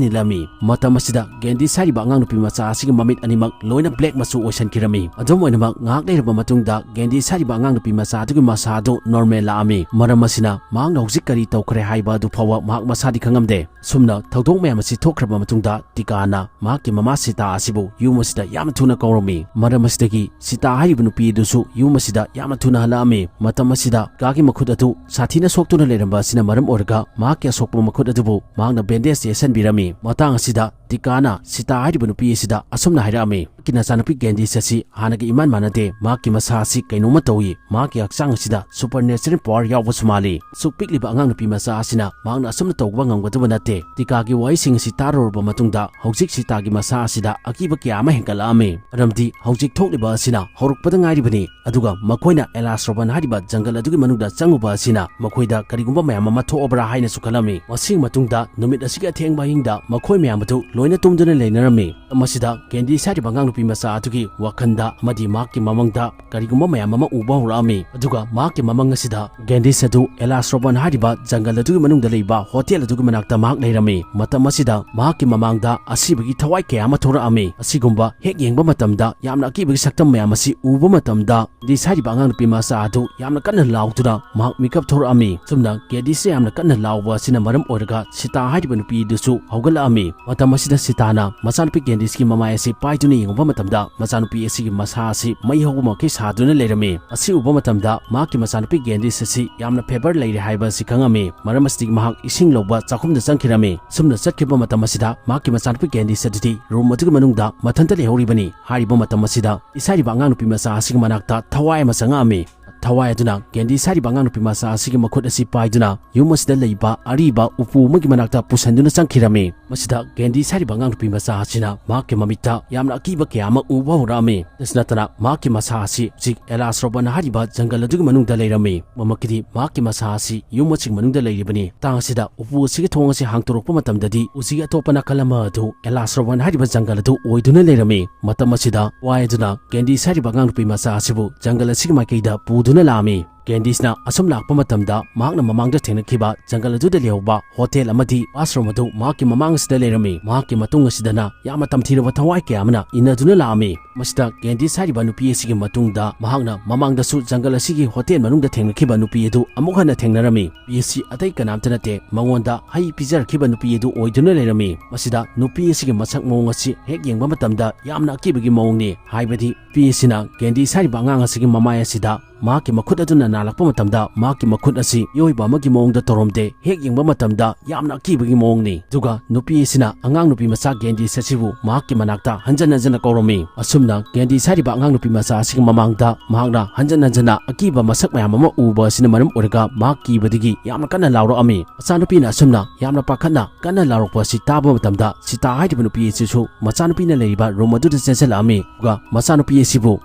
ꯅꯤꯜꯂꯝꯃꯤ꯫ ꯃꯇꯝ ꯑꯁꯤꯗ ꯀꯦꯟꯗꯤꯁ ꯍꯥꯏꯔꯤꯕ ꯑꯉꯥꯡ ꯅꯨꯄꯤ ꯃꯆꯥ ꯑꯁꯤꯒꯤ ꯃꯃꯤꯠ ꯑꯅꯤꯃꯛ ꯂꯣꯏꯅ ꯕ꯭ꯂꯦꯛ ꯃꯆꯨ ꯑꯣꯏꯁꯤꯟꯈꯤꯔꯝꯃꯤ꯫ ꯑꯗꯨꯝ ꯑꯣꯏꯅꯃꯛ ꯉꯥꯏꯍꯥꯛ ꯂꯩꯔꯕ ꯃꯇꯨꯡꯗ ꯀꯦꯟꯗꯤꯁ ꯍꯥꯏꯔꯤꯕ ꯑꯉꯥꯡ ꯅꯨꯄꯤ ꯃꯆꯥ ꯑꯗꯨꯒꯤ ꯃꯁꯥ ꯑꯗꯨ ꯅꯣꯔꯃꯦꯜ ꯂꯥꯛꯂꯝꯃꯤ꯫ ꯃꯔꯝ ꯑꯁꯤꯅ ꯃꯍꯥꯛꯅ ꯍꯧꯖꯤꯛ ꯀꯔꯤ ꯇꯧꯈ꯭ꯔꯦ ꯍꯥꯏꯕ ꯑꯗꯨ ꯐꯥꯎꯕ ꯃꯍꯥꯛ ꯃꯁꯥꯗꯤ ꯈꯪꯂꯝꯗꯦ꯫ ꯑꯁꯨꯝꯅ ꯊꯧꯗꯣꯛ ꯃꯌꯥꯝ ꯑꯁꯤ ꯊꯣꯛꯈ꯭ꯔꯕ ꯃꯇꯨꯡꯗ ꯇꯤꯀꯥꯅ ꯃꯍꯥꯛꯀꯤ ꯃꯃꯥ ꯁꯤꯇꯥ ꯑꯁꯤꯕꯨ ꯌꯨꯝ ꯑꯁꯤꯗ ꯌꯥꯝꯅ ꯊꯨꯅ ꯀꯧꯔꯝꯃꯤ꯫ ꯃꯔꯝ ꯑꯁꯤꯗꯒꯤ ꯁꯤꯇꯥ ꯍꯥꯏꯔꯤꯕ ꯅꯨꯄꯤ ꯑꯗꯨꯁꯨ ꯌꯨꯝ ꯑꯁꯤꯗ ꯌꯥꯝꯅ ꯊꯨꯅ ꯍꯜꯂꯛꯂꯝꯃꯤ꯫ ꯃꯇꯝ ꯑꯁꯤꯗ ꯇꯤꯀꯥꯒꯤ ꯃꯈꯨꯠ ꯑꯗꯨ ꯁꯥꯊꯤꯅ ꯁꯣꯛꯇꯨꯅ ꯂꯩꯔꯝꯕ ꯑꯁꯤꯅ ꯃꯔꯝ ꯑꯣꯏꯔꯒ ꯃꯍꯥꯛꯀꯤ ꯑꯁꯣꯛꯄ ꯃꯈꯨꯠ ꯑꯗꯨꯕꯨ ꯃꯍꯥꯛꯅ ꯕꯦꯟꯗꯦꯖ ꯌꯦꯠꯁꯤꯟꯕꯤꯔꯝꯃꯤ꯫ ꯃꯇꯥꯡ ꯑꯁꯤꯗ ꯇꯤꯀꯥꯅ ꯁꯤꯇꯥ ꯍꯥꯏꯔꯤꯕ ꯅꯨꯄꯤ ꯑꯁꯤꯗ ꯑꯁꯨꯝꯅ ꯍꯥꯏꯔꯛꯂꯝꯃꯤ, "ꯃꯍꯥꯛꯀꯤ ꯅꯆꯥꯅꯨꯄꯤ ꯀꯦꯟꯗꯤꯁ ꯑꯁꯤ ꯍꯥꯟꯅꯒ ꯏꯃꯥꯟ ꯃꯥꯟꯅꯗꯦ꯫ ꯃꯍꯥꯛꯀꯤ ꯃꯁꯥ ꯑꯁꯤ ꯀꯩꯅꯣꯝꯃ ꯇꯧꯏ꯫ ꯃꯍꯥꯛꯀꯤ ꯍꯛꯆꯥꯡ ꯑꯁꯤꯗ ꯁꯨꯄꯔꯅꯦꯆꯔꯦꯜ ꯄꯥꯋꯔ ꯌꯥꯎꯕꯁꯨ ꯃꯥꯜꯂꯤ꯫ ꯑꯁꯨꯛ ꯄꯤꯛꯂꯤꯕ ꯑꯉꯥꯡ ꯅꯨꯄꯤ ꯃꯆꯥ ꯑꯁꯤꯅ ꯃꯍꯥꯛꯅ ꯑꯁꯨꯝꯅ ꯇꯧꯕ ꯉꯝꯒꯗꯕ ꯅꯠꯇꯦ"꯫ ꯇꯤꯀꯥꯒꯤ ꯋꯥꯍꯩꯁꯤꯡ ꯑꯁꯤ ꯇꯥꯔꯨꯔꯕ ꯃꯇꯨꯡꯗ ꯍꯧꯖꯤꯛ ꯁꯤꯇꯥꯒꯤ ꯃꯁꯥ ꯑꯁꯤꯗ ꯑꯀꯤꯕ ꯀꯌꯥ ꯑꯃ ꯍꯦꯟꯒꯠꯂꯛꯂꯝꯃꯤ꯫ ꯃꯔꯝꯗꯤ ꯍꯧꯖꯤꯛ ꯊꯣꯛꯂꯤꯕ ꯑꯁꯤꯅ ꯍꯧꯔꯛꯄꯗ ꯉꯥꯏꯔꯤꯕꯅꯤ꯫ ꯑꯗꯨꯒ ꯃꯈꯣꯏꯅ ꯑꯦꯂꯥꯁ ꯔꯣꯕꯟ ꯍꯥꯏꯔꯤꯕ ꯖꯪꯒꯜ ꯑꯗꯨꯒꯤ ꯃꯅꯨꯡꯗ ꯆꯪꯂꯨꯕ ꯑꯁꯤꯅ ꯃꯈꯣꯏꯗ ꯀꯔꯤꯒꯨꯝꯕ ꯃꯌꯥꯝ ꯑꯃ ꯊꯣꯛꯂꯕ꯭ꯔꯥ ꯍꯥꯏꯅꯁꯨ ꯈꯜꯂꯝꯃꯤ꯫ ꯃꯁꯤꯒꯤ ꯃꯇꯨꯡꯗ ꯅꯨꯃꯤꯠ ꯑꯁꯤꯒꯤ ꯑꯊꯦꯡꯕ ꯑꯍꯤꯡꯗ ꯃꯈꯣꯏ ꯃꯌꯥꯝ ꯑꯗꯨ ꯂꯣꯏꯅ ꯇꯨꯝꯗꯨꯅ ꯂꯩꯅꯔꯝꯃꯤ꯫ ꯃꯁꯤꯗ ꯀꯦꯟꯗꯤꯁ ꯍꯥꯏꯔꯤꯕ ꯑꯉꯥꯡ ꯅꯨꯄꯤ ꯃꯆꯥ ꯑꯗꯨꯒꯤ ꯋꯥꯈꯜꯗ ꯑꯃꯗꯤ ꯃꯍꯥꯛꯀꯤ ꯃꯃꯪꯗ ꯀꯔꯤꯒꯨꯝꯕ ꯃꯌꯥꯝ ꯑꯃ ꯎꯕ ꯍꯧꯔꯛꯂꯝꯃꯤ꯫ ꯑꯗꯨꯒ ꯃꯍꯥꯛꯀꯤ ꯃꯃꯪ ꯑꯁꯤꯗ ꯀꯦꯟꯗꯤꯁ ꯑꯗꯨ ꯑꯦꯂꯥꯁ ꯔꯣꯕꯟ ꯍꯥꯏꯔꯤꯕ ꯖꯪꯒꯜ ꯑꯗꯨꯒꯤ ꯃꯅꯨꯡꯗ ꯂꯩꯕ ꯍꯣꯇꯦꯜ ꯑꯗꯨꯒꯤ ꯃꯅꯥꯛꯇ ꯃꯍꯥꯛ ꯂꯩꯔꯝꯃꯤ꯫ ꯃꯇꯝ ꯑꯁꯤꯗ ꯃꯍꯥꯛꯀꯤ ꯃꯃꯥꯡꯗ ꯑꯁꯤꯕꯒꯤ ꯊꯋꯥꯏ ꯀꯌꯥ ꯑꯃ ꯊꯣꯔꯛꯂꯝꯃꯤ꯫ ꯑꯁꯤꯒꯨꯝꯕ ꯍꯦꯛ ꯌꯦꯡꯕ ꯃꯇꯝꯗ ꯌꯥꯝꯅ ꯑꯀꯤꯕꯒꯤ ꯁꯛꯇꯝ ꯃꯌꯥꯝ ꯑꯁꯤ ꯎꯕ ꯃꯇꯝꯗ ꯀꯦꯟꯗꯤꯁ ꯍꯥꯏꯔꯤꯕ ꯑꯉꯥꯡ ꯅꯨꯄꯤ ꯃꯆꯥ ꯑꯗꯨ ꯌꯥꯝꯅ ꯀꯟꯅ ꯂꯥꯎꯗꯨꯅ ꯃꯍꯥꯛ ꯃꯤꯀꯞ ꯊꯣꯔꯛꯂꯝꯃꯤ꯫ ꯑꯁꯨꯝꯅ ꯀꯦꯟꯗꯤꯁꯅ ꯌꯥꯝꯅ ꯀꯟꯅ ꯂꯥꯎꯕ ꯑꯁꯤꯅ ꯃꯔꯝ ꯑꯣꯏꯔꯒ ꯁꯤꯇꯥ ꯍꯥꯏꯔꯤꯕ ꯅꯨꯄꯤ ꯑꯗꯨꯁꯨ ꯍꯧꯒꯠꯂꯛꯂꯝꯃꯤ꯫ ꯃꯇꯝ ꯑꯁꯤꯗ ꯁꯤꯇꯥꯅ ꯃꯆꯥꯅꯨꯄꯤ ꯀꯦꯟꯗꯤꯁꯀꯤ ꯃꯃꯥꯏ ꯑꯁꯤ ꯄꯥꯏꯗꯨꯅ ꯌꯦꯡꯉꯨꯕ ꯃꯇꯝꯗ ꯃꯆꯥꯅꯨꯄꯤ ꯑꯁꯤꯒꯤ ꯃꯁꯥ ꯑꯁꯤ ꯃꯩ ꯍꯧꯕꯃꯛꯀꯤ ꯁꯥꯗꯨꯅ ꯂꯩꯔꯝꯃꯤ꯫ ꯑꯁꯤ ꯎꯕ ꯃꯇꯝꯗ ꯃꯍꯥꯛꯀꯤ ꯃꯆꯥꯅꯨꯄꯤ ꯒꯦꯟꯗꯤꯁ ꯑꯁꯤ ꯌꯥꯝꯅ ꯐꯦꯚꯔ ꯂꯩꯔꯦ ꯍꯥꯏꯕ ꯑꯁꯤ ꯈꯪꯉꯝꯃꯤ꯫ ꯃꯔꯝ ꯑꯁꯤꯗꯒꯤ ꯃꯍꯥꯛ ꯏꯁꯤꯡ ꯂꯧꯕ ꯆꯥꯛꯈꯨꯝꯗ ꯆꯪꯈꯤꯔꯝꯃꯤ꯫ ꯁꯨꯝꯅ ꯆꯠꯈꯤꯕ ꯃꯇꯝ ꯑꯁꯤꯗ ꯃꯍꯥꯛꯀꯤ ꯃꯆꯥꯅꯨꯄꯤ ꯒꯦꯟꯗꯤꯁ ꯑꯗꯨꯗꯤ ꯔꯨꯝ ꯑꯗꯨꯒꯤ ꯃꯅꯨꯡꯗ ꯃꯊꯟꯇ ꯂꯩꯍꯧꯔꯤꯕꯅꯤ꯫ ꯍꯥꯏꯔꯤꯕ ꯃꯇꯝ ꯑꯁꯤꯗ ꯏꯁꯥꯏꯔꯤꯕ ꯑꯉꯥꯡ ꯅꯨꯄꯤ ꯃꯆꯥ ꯑꯁꯤꯒꯤ ꯃꯅꯥꯛꯇ ꯊꯋꯥꯏ ꯑꯃ ꯆꯪꯉꯛꯑꯝꯃꯤ꯫ ꯊꯋꯥꯏ ꯑꯗꯨꯅ ꯒꯦꯟꯗꯤꯁ ꯍꯥꯏꯔꯤꯕ ꯑꯉꯥꯡ ꯅꯨꯄꯤ ꯃꯆꯥ ꯑꯁꯤꯒꯤ ꯃꯈꯨꯠ ꯑꯁꯤ ꯄꯥꯏꯗꯨꯅ ꯌꯨꯝ ꯑꯁꯤꯗ ꯂꯩꯕ ꯑꯔꯤꯕ ꯎꯄꯨ ꯑꯃꯒꯤ ꯃꯅꯥꯛꯇ ꯄꯨꯁꯟꯗꯨꯅ ꯆꯪꯈꯤꯔꯝꯃꯤ꯫ ꯃꯁꯤꯗ ꯒꯦꯟꯗꯤꯁ ꯍꯥꯏꯔꯤꯕ ꯑꯉꯥꯡ ꯅꯨꯄꯤ ꯃꯆꯥ ꯑꯁꯤꯅ ꯃꯍꯥꯛꯀꯤ ꯃꯃꯤꯠꯇ ꯌꯥꯝꯅ ꯑꯀꯤꯕ ꯀꯌꯥ ꯑꯃ ꯎꯕ ꯍꯧꯔꯛꯑꯝꯃꯤ꯫ ꯑꯁꯤ ꯅꯠꯇꯅ ꯃꯍꯥꯛꯀꯤ ꯃꯁꯥ ꯑꯁꯤ ꯍꯧꯖꯤꯛ ꯑꯦꯂꯥꯁ ꯔꯣꯕꯟ ꯍꯥꯏꯔꯤꯕ ꯖꯪꯒꯜ ꯑꯗꯨꯒꯤ ꯃꯅꯨꯡꯗ ꯂꯩꯔꯝꯃꯤ꯫ ꯃꯔꯝꯗꯤ ꯃꯍꯥꯛꯀꯤ ꯃꯁꯥ ꯑꯁꯤ ꯌꯨꯝ ꯑꯁꯤꯒꯤ ꯃꯅꯨꯡꯗ ꯂꯩꯔꯤꯕꯅꯤ꯫ ꯃꯇꯥꯡ ꯑꯁꯤꯗ ꯎꯄꯨ ꯑꯁꯤꯒꯤ ꯊꯣꯡ ꯑꯁꯤ ꯍꯥꯡꯗꯣꯔꯛꯄ ꯃꯇꯝꯗꯗꯤ ꯎꯆꯤꯒꯤ ꯑꯇꯣꯞꯄ ꯅꯥꯀꯜ ꯑꯃ ꯑꯗꯨ ꯑꯦꯂꯥꯁ ꯔꯣꯕꯟ ꯍꯥꯏꯔꯤꯕ ꯖꯪꯒꯜ ꯑꯗꯨ ꯑꯣꯏꯗꯨꯅ ꯂꯩꯔꯝꯃꯤ꯫ ꯃꯇꯝ ꯑꯁꯤꯗ ꯊꯋꯥꯏ ꯑꯗꯨꯅ ꯒꯦꯟꯗꯤꯁ ꯍꯥꯏꯔꯤꯕ ꯑꯉꯥꯡ ꯅꯨꯄꯤ ꯃꯆꯥ ꯑꯁꯤꯕꯨ ꯖꯪꯒꯜ ꯑꯁꯤꯒꯤ ꯃꯥꯏꯀꯩꯗ ꯄꯨꯗꯨꯅ ꯂꯥꯛꯑꯝꯃꯤ꯫ ꯒꯦꯟꯗꯤꯁꯅ ꯑꯁꯨꯝ ꯂꯥꯛꯄ ꯃꯇꯝꯗ ꯃꯍꯥꯛꯅ ꯃꯃꯥꯡꯗ ꯊꯦꯡꯅꯈꯤꯕ ꯖꯪꯒꯜ ꯑꯗꯨꯗ ꯂꯩꯍꯧꯕ ꯍꯣꯇꯦꯜ ꯑꯃꯗꯤ ꯋꯥꯁꯔꯨꯝ ꯑꯗꯨ ꯃꯍꯥꯛꯀꯤ ꯃꯃꯥꯡ ꯑꯁꯤꯗ ꯂꯩꯔꯝꯃꯤ꯫ ꯃꯍꯥꯛꯀꯤ ꯃꯇꯨꯡ ꯑꯁꯤꯗꯅ ꯌꯥꯝꯅ ꯇꯝꯊꯤꯔꯕ ꯊꯋꯥꯏ ꯀꯌꯥ ꯑꯃꯅ ꯏꯟꯅꯗꯨꯅ ꯂꯥꯛꯑꯝꯃꯤ꯫ ꯃꯁꯤꯗ ꯒꯦꯟꯗꯤꯁ ꯍꯥꯏꯔꯤꯕ ꯅꯨꯄꯤ ꯑꯁꯤꯒꯤ ꯃꯇꯨꯡꯗ ꯃꯍꯥꯛꯅ ꯃꯃꯥꯡꯗꯁꯨ ꯖꯪꯒꯜ ꯑꯁꯤꯒꯤ ꯍꯣꯇꯦꯜ ꯃꯅꯨꯡꯗ ꯊꯦꯡꯅꯈꯤꯕ ꯅꯨꯄꯤ ꯑꯗꯨ ꯑꯃꯨꯛ ꯍꯟꯅ ꯊꯦꯡꯅꯔꯝꯃꯤ꯫ ꯅꯨꯄꯤ ꯑꯁꯤ ꯑꯇꯩ ꯀꯅꯥꯝꯇ ꯅꯠꯇꯦ, ꯃꯉꯣꯟꯗ ꯍꯩ ꯄꯤꯖꯔꯛꯈꯤꯕ ꯅꯨꯄꯤ ꯑꯗꯨ ꯑꯣꯏꯗꯨꯅ ꯂꯩꯔꯝꯃꯤ꯫ ꯃꯁꯤꯗ ꯅꯨꯄꯤ ꯑꯁꯤꯒꯤ ꯃꯁꯛ ꯃꯑꯣꯡ ꯑꯁꯤ ꯍꯦꯛ ꯌꯦꯡꯕ ꯃꯇꯝꯗ ꯌꯥꯝꯅ ꯑꯀꯤꯕꯒꯤ ꯃꯑꯣꯡꯅꯤ꯫ ꯍꯥꯏꯕꯗꯤ ꯅꯨꯄꯤ ꯑꯁꯤꯅ ꯒꯦꯟꯗꯤꯁ ꯍꯥꯏꯔꯤꯕ ꯑꯉꯥꯡ ꯑꯁꯤꯒꯤ ꯃꯃꯥꯏ ꯑꯁꯤꯗ ꯃꯍꯥꯛꯀꯤ ꯃꯈꯨꯠ ꯑꯗꯨꯅ ꯅꯥꯜꯂꯛꯄ ꯃꯇꯝꯗ ꯃꯍꯥꯛꯀꯤ ꯃꯈꯨꯠ ꯑꯁꯤ ꯃꯤꯑꯣꯏꯕ ꯑꯃꯒꯤ ꯃꯑꯣꯡꯗ ꯇꯧꯔꯝꯗꯦ꯫ ꯍꯦꯛ ꯌꯦꯡꯕ ꯃꯇꯝꯗ ꯌꯥꯝꯅ ꯑꯀꯤꯕꯒꯤ ꯃꯑꯣꯡꯅꯤ꯫ ꯑꯗꯨꯒ ꯅꯨꯄꯤ ꯑꯁꯤꯅ ꯑꯉꯥꯡ ꯅꯨꯄꯤ ꯃꯆꯥ ꯒꯦꯟꯗꯤꯁ ꯑꯁꯤꯕꯨ ꯃꯍꯥꯛꯀꯤ ꯃꯅꯥꯛꯇ ꯍꯟꯖꯟ ꯍꯟꯖꯟꯅ ꯀꯧꯔꯝꯃꯤ꯫ ꯑꯁꯨꯝꯅ ꯒꯦꯟꯗꯤꯁ ꯍꯥꯏꯔꯤꯕ ꯑꯉꯥꯡ ꯅꯨꯄꯤ ꯃꯆꯥ ꯑꯁꯤꯒꯤ ꯃꯃꯥꯡꯗ ꯃꯍꯥꯛꯅ ꯍꯟꯖꯟ ꯍꯟꯖꯟꯅ ꯑꯀꯤꯕ ꯃꯁꯛ ꯃꯌꯥꯝ ꯑꯃ ꯎꯕ ꯑꯁꯤꯅ ꯃꯔꯝ ꯑꯣꯏꯔꯒ ꯃꯍꯥꯛ ꯀꯤꯕꯗꯒꯤ ꯌꯥꯝꯅ ꯀꯟꯅ ꯂꯥꯎꯔꯛꯑꯝꯃꯤ꯫ ꯃꯆꯥꯅꯨꯄꯤꯅ ꯑꯁꯨꯝꯅ ꯌꯥꯝꯅ ꯄꯥꯈꯠꯅ ꯀꯟꯅ ꯂꯥꯎꯔꯛꯄ ꯑꯁꯤ ꯇꯥꯕ ꯃꯇꯝꯗ ꯁꯤꯇꯥ ꯍꯥꯏꯔꯤꯕ ꯅꯨꯄꯤ ꯑꯁꯤꯁꯨ ꯃꯆꯥꯅꯨꯄꯤꯅ ꯂꯩꯔꯤꯕ ꯔꯨꯝ ꯑꯗꯨꯗ ꯆꯦꯟꯁꯤꯜꯂꯛꯑꯝꯃꯤ꯫ ꯑꯗꯨꯒ ꯃꯆꯥꯅꯨꯄꯤ ꯑꯁꯤꯕꯨ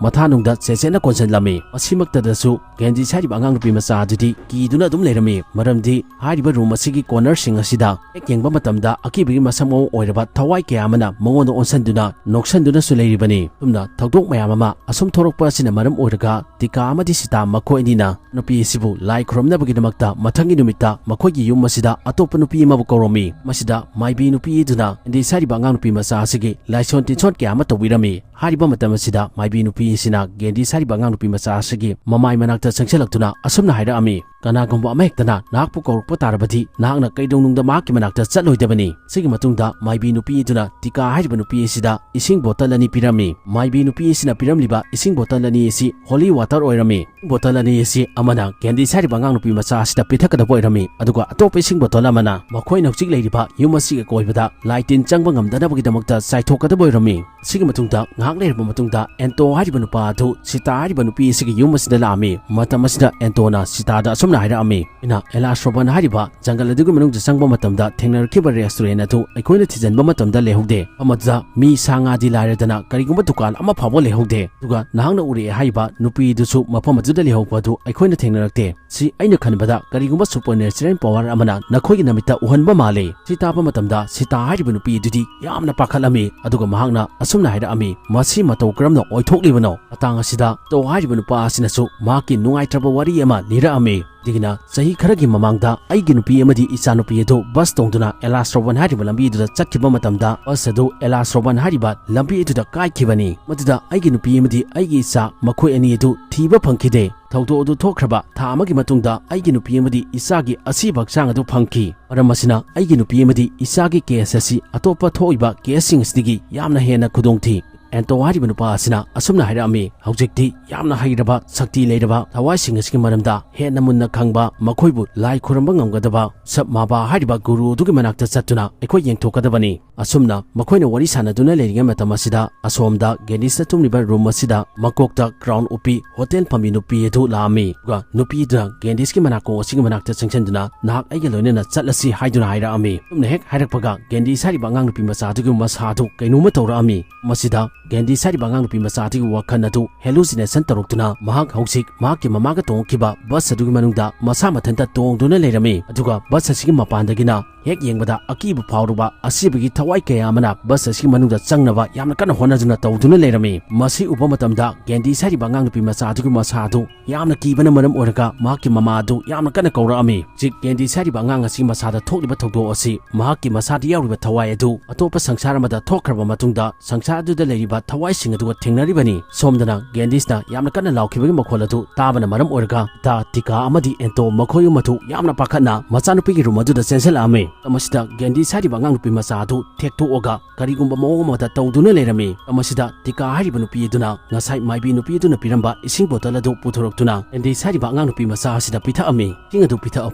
ꯃꯊꯥꯅꯨꯡꯗ ꯆꯦꯠꯆꯦꯠꯅ ꯀꯣꯟꯁꯤꯜꯂꯝꯃꯤ꯫ ꯃꯁꯤꯃꯛꯇꯗꯁꯨ ꯒꯦꯟꯗꯤꯁ ꯍꯥꯏꯔꯤꯕ ꯑꯉꯥꯡ ꯅꯨꯄꯤ ꯃꯆꯥ ꯑꯗꯨꯗꯤ ꯀꯤꯗꯨꯅ ꯑꯗꯨꯝ ꯂꯩꯔꯝꯃꯤ꯫ ꯃꯔꯝꯗꯤ ꯍꯥꯏꯔꯤꯕ ꯔꯨꯝ ꯑꯁꯤꯒꯤ ꯀꯣꯔꯅꯔꯁꯤꯡ ꯑꯁꯤꯗ ꯍꯦꯛ ꯌꯦꯡꯕ ꯃꯇꯝꯗ ꯑꯀꯤꯕꯒꯤ ꯃꯁꯛ ꯃꯑꯣꯡ ꯑꯣꯏꯔꯕ ꯊꯋꯥꯏ ꯀꯌꯥ ꯑꯃꯅ ꯃꯉꯣꯟꯗ ꯑꯣꯟꯁꯤꯟꯗꯨꯅ ꯅꯣꯛꯁꯟꯗꯨꯅꯁꯨ ꯂꯩꯔꯤꯕꯅꯤ꯫ ꯑꯁꯨꯝꯅ ꯊꯧꯗꯣꯛ ꯃꯌꯥꯝ ꯑꯃ ꯑꯁꯨꯝ ꯊꯣꯔꯛꯄ ꯑꯁꯤꯅ ꯃꯔꯝ ꯑꯣꯏꯔꯒ ꯇꯤꯀꯥ ꯑꯃꯗꯤ ꯁꯤꯇꯥ ꯃꯈꯣꯏ ꯑꯅꯤꯅ ꯅꯨꯄꯤ ꯑꯁꯤꯕꯨ ꯂꯥꯏ ꯈꯨꯔꯨꯝꯅꯕꯒꯤꯗꯃꯛꯇ ꯃꯊꯪꯒꯤ ꯅꯨꯃꯤꯠꯇ ꯃꯈꯣꯏꯒꯤ ꯌꯨꯝ ꯑꯁꯤꯗ ꯑꯇꯣꯞꯄ ꯅꯨꯄꯤ ꯑꯃꯕꯨ ꯀꯧꯔꯝꯃꯤ꯫ ꯃꯁꯤꯗ ꯃꯥꯏꯕꯤ ꯅꯨꯄꯤ ꯑꯗꯨꯅ ꯒꯦꯟꯗꯤꯁ ꯍꯥꯏꯔꯤꯕ ꯑꯉꯥꯡ ꯅꯨꯄꯤ ꯃꯆꯥ ꯑꯁꯤꯒꯤ ꯂꯥꯏꯁꯣꯟ ꯇꯤꯟꯁꯣꯟ ꯀꯌꯥ ꯑꯃ ꯇꯧꯕꯤꯔꯝꯃꯤ꯫ ꯍꯥꯏꯔꯤꯕ ꯃꯇꯝ ꯑꯁꯤꯗ ꯃꯥꯏꯕꯤ ꯅꯨꯄꯤ ꯑꯁꯤꯅ ꯒꯦꯟꯗꯤꯁ ꯍꯥꯏꯔꯤꯕ ꯑꯉꯥꯡ ꯅꯨꯄꯤ ꯃꯆꯥ ꯑꯁꯤꯒꯤ ꯃꯃꯥꯏ ꯃꯅꯥꯛꯇ ꯆꯪꯁꯤꯜꯂꯛ ꯂꯥꯛꯇꯨꯅ ꯑꯁꯨꯝꯅ ꯍꯥꯏꯔꯛꯑꯝꯃꯤ, "ꯀꯅꯥꯒꯨꯝꯕ ꯑꯃꯍꯦꯛꯇꯅ ꯅꯍꯥꯛꯄꯨ ꯀꯧꯔꯛꯄ ꯇꯥꯔꯕꯗꯤ ꯅꯍꯥꯛꯅ ꯀꯩꯗꯧꯅꯨꯡꯗ ꯃꯍꯥꯛꯀꯤ ꯃꯅꯥꯛꯇ ꯆꯠꯂꯣꯏꯗꯕꯅꯤ꯫" ꯁꯤꯒꯤ ꯃꯇꯨꯡꯗ ꯃꯥꯏꯕꯤ ꯅꯨꯄꯤ ꯑꯗꯨꯅ ꯇꯤꯀꯥ ꯍꯥꯏꯔꯤꯕ ꯅꯨꯄꯤ ꯑꯁꯤꯗ ꯏꯁꯤꯡ ꯕꯣꯇꯜ ꯑꯅꯤ ꯄꯤꯔꯝꯃꯤ꯫ ꯃꯥꯏꯕꯤ ꯅꯨꯄꯤ ꯑꯁꯤꯅ ꯄꯤꯔꯝꯂꯤꯕ ꯏꯁꯤꯡ ꯕꯣꯇꯜ ꯑꯅꯤ ꯑꯁꯤ ꯍꯣꯂꯤ ꯋꯥꯇꯔ ꯑꯣꯏꯔꯝꯃꯤ꯫ ꯕꯣꯇꯜ ꯑꯅꯤ ꯑꯁꯤ ꯑꯃꯅ ꯀꯦꯟꯗꯤꯁ ꯍꯥꯏꯔꯤꯕ ꯑꯉꯥꯡ ꯅꯨꯄꯤ ꯃꯆꯥ ꯑꯁꯤꯗ ꯄꯤꯊꯛꯀꯗꯕ ꯑꯣꯏꯔꯝꯃꯤ, ꯑꯗꯨꯒ ꯑꯇꯣꯞꯄ ꯏꯁꯤꯡ ꯕꯣꯇꯜ ꯑꯃꯅ ꯃꯈꯣꯏꯅ ꯍꯧꯖꯤꯛ ꯂꯩꯔꯤꯕ ꯌꯨꯝ ꯑꯁꯤꯒꯤ ꯑꯀꯣꯏꯕꯗ ꯂꯥꯏ ꯇꯤꯟ ꯆꯪꯕ ꯉꯝꯗꯅꯕꯒꯤꯗꯃꯛꯇ ꯆꯥꯏꯊꯣꯛꯀꯗꯕ ꯑꯣꯏꯔꯝꯃꯤ꯫ ꯁꯤꯒꯤ ꯃꯇꯨꯡꯗ ꯉꯥꯏꯍꯥꯛ ꯂꯩꯔꯕ ꯃꯇꯨꯡꯗ ꯑꯦꯟꯇꯣ ꯍꯥꯏꯔꯤꯕ ꯅꯨꯄꯥ ꯑꯗꯨ ꯁꯤꯇꯥ ꯍꯥꯏꯔꯤꯕ ꯅꯨꯄꯤ ꯑꯁꯤꯒꯤ ꯌꯨꯝ ꯑꯁꯤꯗ ꯂꯥꯛꯑꯝꯃꯤ꯫ ꯃꯇꯝ ꯑꯁꯤꯗ ꯑꯦꯟꯇꯣꯅ ꯁꯤꯇꯥꯗ ꯑꯁꯨꯝꯅ ꯍꯥꯏꯔꯛꯑꯝꯃꯤ, "ꯏꯅꯥ, ꯑꯦꯂꯥꯁ꯭ꯔꯣꯕꯟ ꯍꯥꯏꯔꯤꯕ ꯖꯪꯒꯜ ꯑꯗꯨꯒꯤ ꯃꯅꯨꯡꯗ ꯆꯪꯕ ꯃꯇꯝꯗ ꯊꯦꯡꯅꯔꯛꯈꯤꯕ ꯔꯦꯁꯇꯨꯔꯦꯟ ꯑꯗꯨ ꯑꯩꯈꯣꯏꯅ ꯊꯤꯖꯤꯟꯕ ꯃꯇꯝꯗ ꯂꯩꯍꯧꯗꯦ꯫ ꯃꯐꯝ ꯑꯗꯨꯗ ꯃꯤ ꯁꯥ ꯉꯥꯗꯤ ꯂꯥꯏꯔꯗꯅ ꯀꯔꯤꯒꯨꯝꯕ ꯗꯨꯀꯥꯟ ꯑꯃ ꯐꯥꯎꯕ ꯂꯩꯍꯧꯗꯦ꯫ ꯑꯗꯨꯒ ꯅꯍꯥꯛꯅ ꯎꯔꯛꯑꯦ ꯍꯥꯏꯔꯤꯕ ꯅꯨꯄꯤꯗꯨꯁꯨ ꯃꯐꯝ ꯑꯗꯨꯗ ꯂꯩꯍꯧꯕ ꯑꯗꯨ ꯑꯩꯈꯣꯏꯅ ꯊꯦꯡꯅꯔꯛꯇꯦ꯫ ꯁꯤ ꯑꯩꯅ ꯈꯟꯕꯗ ꯀꯔꯤꯒꯨꯝꯕ supernatural power ꯑꯃꯅ ꯅꯈꯣꯏꯒꯤ ꯅꯃꯤꯠꯇ ꯎꯍꯟꯕ ꯃꯥꯜꯂꯤ꯫" ꯁꯤ ꯇꯥꯕ ꯃꯇꯝꯗ ꯁꯤꯇꯥ ꯍꯥꯏꯔꯤꯕ ꯅꯨꯄꯤ ꯑꯗꯨꯗꯤ ꯌꯥꯝꯅ ꯄꯥꯈꯠꯂꯝꯃꯤ, ꯑꯗꯨꯒ ꯃꯍꯥꯛꯅ ꯑꯁꯨꯝꯅ ꯍꯥꯏꯔꯛꯑꯝꯃꯤ, "ꯃꯁꯤ ꯃꯇꯧ ꯀꯔꯝꯅ ꯑꯣꯏꯊꯣꯛꯂꯤꯕꯅꯣ?" ꯃꯇꯥꯡ ꯑꯁꯤꯗ ꯇꯣ ꯍꯥꯏꯔꯤꯕ ꯅꯨꯄꯥ ꯑꯁꯤꯅꯁꯨ ꯃꯍꯥꯛꯀꯤ ꯅꯨꯡꯉꯥꯏꯇ꯭ꯔꯕ ꯋꯥꯔꯤ ꯑꯃ ꯂꯤꯔꯛꯑꯝꯃꯤ꯫ ꯑꯗꯨꯒꯤꯅ ꯆꯍꯤ ꯈꯔꯒꯤ ꯃꯃꯥꯡꯗ ꯑꯩꯒꯤ ꯅꯨꯄꯤ ꯑꯃꯗꯤ ꯏꯆꯥꯅꯨꯄꯤ ꯑꯗꯨ ꯕꯁ ꯇꯣꯡꯗꯨꯅ ꯑꯦꯂꯥꯁ꯭ꯔꯣꯕꯟ ꯍꯥꯏꯔꯤꯕ ꯂꯝꯕꯤ ꯑꯗꯨꯗ ꯆꯠꯈꯤꯕ ꯃꯇꯝꯗ ꯕꯁ ꯑꯗꯨ ꯑꯦꯂꯥꯁ꯭ꯔꯣꯕꯟ ꯍꯥꯏꯔꯤꯕ ꯂꯝꯕꯤ ꯑꯗꯨꯗ ꯀꯥꯏꯈꯤꯕꯅꯤ꯫ ꯃꯗꯨꯗ ꯑꯩꯒꯤ ꯅꯨꯄꯤ ꯑꯃꯗꯤ ꯑꯩꯒꯤ ꯏꯆꯥ ꯃꯈꯣꯏ ꯑꯅꯤ ꯑꯗꯨ ꯊꯤꯕ ꯐꯪꯈꯤꯗꯦ꯫ ꯊꯧꯗꯣꯛ ꯑꯗꯨ ꯊꯣꯛꯈ꯭ꯔꯕ ꯊꯥ ꯑꯃꯒꯤ ꯃꯇꯨꯡꯗ ꯑꯩꯒꯤ ꯅꯨꯄꯤ ꯑꯃꯗꯤ ꯏꯆꯥꯒꯤ ꯑꯁꯤꯕ ꯍꯛꯆꯥꯡ ꯑꯗꯨ ꯐꯪꯈꯤ꯫ ꯃꯔꯝ ꯑꯁꯤꯅ ꯑꯩꯒꯤ ꯅꯨꯄꯤ ꯑꯃꯗꯤ ꯏꯆꯥꯒꯤ ꯀꯦꯁ ꯑꯁꯤ ꯑꯇꯣꯞꯄ ꯊꯣꯛꯏꯕ ꯀꯦꯁꯁꯤꯡ ꯑꯁꯤꯗꯒꯤ ꯌꯥꯝꯅ ꯍꯦꯟꯅ ꯈꯨꯗꯣꯡ ꯊꯤ꯫ ꯑꯦꯟꯇꯣ ꯍꯥꯏꯔꯤꯕ ꯅꯨꯄꯥ ꯑꯁꯤꯅ ꯑꯁꯨꯝꯅ ꯍꯥꯏꯔꯛꯑꯝꯃꯤ, "ꯍꯧꯖꯤꯛꯇꯤ ꯌꯥꯝꯅ ꯍꯩꯔꯕ, ꯁꯛꯇꯤ ꯂꯩꯔꯕ ꯊꯋꯥꯏꯁꯤꯡ ꯑꯁꯤꯒꯤ ꯃꯔꯝꯗ ꯍꯦꯟꯅ ꯃꯨꯟꯅ ꯈꯪꯕ, ꯃꯈꯣꯏꯕꯨ ꯂꯥꯏ ꯈꯨꯔꯨꯝꯕ ꯉꯝꯒꯗꯕ ꯁꯕ ꯃꯥꯕꯥ ꯍꯥꯏꯔꯤꯕ ꯒꯨꯔꯨ ꯑꯗꯨꯒꯤ ꯃꯅꯥꯛꯇ ꯆꯠꯇꯨꯅ ꯑꯩꯈꯣꯏ ꯌꯦꯡꯊꯣꯛꯀꯗꯕꯅꯤ꯫" ꯑꯁꯨꯝꯅ ꯃꯈꯣꯏꯅ ꯋꯥꯔꯤ ꯁꯥꯟꯅꯗꯨꯅ ꯂꯩꯔꯤꯉꯩ ꯃꯇꯝ ꯑꯁꯤꯗ ꯑꯁꯣꯝꯗ ꯒꯦꯅꯤꯁꯅ ꯇꯨꯝꯂꯤꯕ ꯔꯨꯝ ꯑꯁꯤꯗ ꯃꯀꯣꯛꯇ ꯀ꯭ꯔꯥꯎꯟ ꯎꯞꯄꯤ ꯍꯣꯇꯦꯜ ꯐꯝꯃꯤ ꯅꯨꯄꯤ ꯑꯗꯨ ꯂꯥꯛꯑꯝꯃꯤ꯫ ꯑꯗꯨꯒ ꯅꯨꯄꯤꯗꯨꯅ ꯒꯦꯅꯤꯁꯀꯤ ꯃꯅꯥꯀꯣꯡ ꯑꯁꯤꯒꯤ ꯃꯅꯥꯛꯇ ꯆꯪꯁꯤꯟꯗꯨꯅ, "ꯅꯍꯥꯛ ꯑꯩꯒ ꯂꯣꯏꯅꯅ ꯆꯠꯂꯁꯤ" ꯍꯥꯏꯗꯨꯅ ꯍꯥꯏꯔꯛꯑꯝꯃꯤ꯫ ꯑꯁꯨꯝꯅ ꯍꯦꯛ ꯍꯥꯏꯔꯛꯄꯒ ꯒꯦꯟꯗꯤꯁ ꯍꯥꯏꯔꯤꯕ ꯑꯉꯥꯡ ꯅꯨꯄꯤ ꯃꯆꯥ ꯑꯗꯨꯒꯤ ꯃꯁꯥ ꯑꯗꯨ ꯀꯩꯅꯣꯝꯃ ꯇꯧꯔꯛꯑꯝꯃꯤ꯫ ꯃꯁꯤꯗ ꯒꯦꯟꯗꯤꯁ ꯍꯥꯏꯔꯤꯕ ꯑꯉꯥꯡ ꯅꯨꯄꯤ ꯃꯆꯥ ꯑꯗꯨꯒꯤ ꯋꯥꯈꯜ ꯑꯗꯨ ꯍꯦꯂꯨꯁꯤꯅꯦꯁꯟ ꯇꯧꯔꯛꯇꯨꯅ ꯃꯍꯥꯛ ꯍꯧꯖꯤꯛ ꯃꯍꯥꯛꯀꯤ ꯃꯃꯥꯒ ꯇꯣꯡꯉꯛꯈꯤꯕ ꯕꯁ ꯑꯗꯨꯒꯤ ꯃꯅꯨꯡꯗ ꯃꯁꯥ ꯃꯊꯟꯇ ꯇꯣꯡꯗꯨꯅ ꯂꯩꯔꯝꯃꯤ꯫ ꯑꯗꯨꯒ ꯕꯁ ꯑꯁꯤꯒꯤ ꯃꯄꯥꯟꯗꯒꯤꯅ ꯍꯦꯛ ꯌꯦꯡꯕꯗ ꯑꯀꯤꯕ ꯐꯥꯎꯔꯕ ꯑꯁꯤꯕꯒꯤ ꯊꯋꯥꯏ ꯀꯌꯥ ꯑꯃꯅ ꯕꯁ ꯑꯁꯤꯒꯤ ꯃꯅꯨꯡꯗ ꯆꯪꯅꯕ ꯌꯥꯝꯅ ꯀꯟꯅ ꯍꯣꯠꯅꯗꯨꯅ ꯇꯧꯗꯨꯅ ꯂꯩꯔꯝꯃꯤ꯫ ꯃꯁꯤ ꯎꯕ ꯃꯇꯝꯗ ꯒꯦꯟꯗꯤꯁ ꯍꯥꯏꯔꯤꯕ ꯑꯉꯥꯡ ꯅꯨꯄꯤ ꯃꯆꯥ ꯑꯗꯨꯒꯤ ꯃꯁꯥ ꯑꯗꯨ ꯌꯥꯝꯅ ꯀꯤꯕꯅ ꯃꯔꯝ ꯑꯣꯏꯔꯒ ꯃꯍꯥꯛꯀꯤ ꯃꯃꯥ ꯑꯗꯨ ꯌꯥꯝꯅ ꯀꯟꯅ ꯀꯧꯔꯛꯑꯝꯃꯤ꯫ ꯍꯧꯖꯤꯛ ꯒꯦꯟꯗꯤꯁ ꯍꯥꯏꯔꯤꯕ ꯑꯉꯥꯡ ꯑꯁꯤꯒꯤ ꯃꯁꯥꯗ ꯊꯣꯛꯂꯤꯕ ꯊꯧꯗꯣꯛ ꯑꯁꯤ ꯃꯍꯥꯛꯀꯤ ꯃꯁꯥꯗ ꯌꯥꯎꯔꯤꯕ ꯊꯋꯥꯏ ꯑꯗꯨ ꯑꯇꯣꯞꯄ ꯁꯪꯁꯥꯔ ꯑꯃꯗ ꯊꯣꯛꯈ꯭ꯔꯕ ꯃꯇꯨꯡꯗ ꯁꯪꯁꯥꯔ ꯑꯗꯨꯗ ꯂꯩꯔꯤꯕ ꯊꯋꯥꯏꯁꯤꯡ ꯑꯗꯨꯒ ꯊꯦꯡꯅꯔꯤꯕꯅꯤ꯫ ꯁꯣꯝꯗꯅ ꯒꯦꯟꯗꯤꯁꯅ ꯌꯥꯝꯅ ꯀꯟꯅ ꯂꯥꯎꯈꯤꯕꯒꯤ ꯃꯈꯣꯜ ꯑꯗꯨ ꯇꯥꯕꯅ ꯃꯔꯝ ꯑꯣꯏꯔꯒ ꯇꯥ, ꯇꯤꯀꯥ ꯑꯃꯗꯤ ꯑꯦꯟꯇꯣ ꯃꯈꯣꯏ ꯑꯍꯨꯝ ꯑꯗꯨ ꯌꯥꯝꯅ ꯄꯥꯈꯠꯅ ꯃꯆꯥꯅꯨꯄꯤꯒꯤ ꯔꯨꯝ ꯑꯗꯨꯗ ꯆꯦꯟꯁꯤꯜꯂꯛꯑꯝꯃꯤ꯫ ꯃꯇꯝ ꯑꯁꯤꯗ ꯒꯦꯟꯗꯤꯁ ꯍꯥꯏꯔꯤꯕ ꯑꯉꯥꯡ ꯅꯨꯄꯤ ꯃꯆꯥ ꯑꯗꯨ ꯊꯦꯛꯇꯣꯛꯑꯒ ꯀꯔꯤꯒꯨꯝꯕ ꯃꯑꯣꯡ ꯑꯃꯗ ꯇꯧꯗꯨꯅ ꯂꯩꯔꯝꯃꯤ꯫ ꯃꯇꯝ ꯑꯁꯤꯗ ꯇꯤꯀꯥ ꯍꯥꯏꯔꯤꯕ ꯅꯨꯄꯤ ꯑꯗꯨꯅ ꯉꯁꯥꯏ ꯃꯥꯏꯕꯤ ꯅꯨꯄꯤ ꯑꯗꯨꯅ ꯄꯤꯔꯝꯕ ꯏꯁꯤꯡ ꯕꯣꯇꯜ ꯑꯗꯨ ꯄꯨꯊꯣꯔꯛꯇꯨꯅ ꯒꯦꯟꯗꯤꯁ ꯍꯥꯏꯔꯤꯕ ꯑꯉꯥꯡ ꯅꯨꯄꯤ ꯃꯆꯥ ꯑꯁꯤꯗ ꯄꯤꯊꯛꯑꯝꯃꯤ꯫ ꯏꯁꯤꯡ ꯑꯗꯨ ꯄꯤꯊꯛꯑ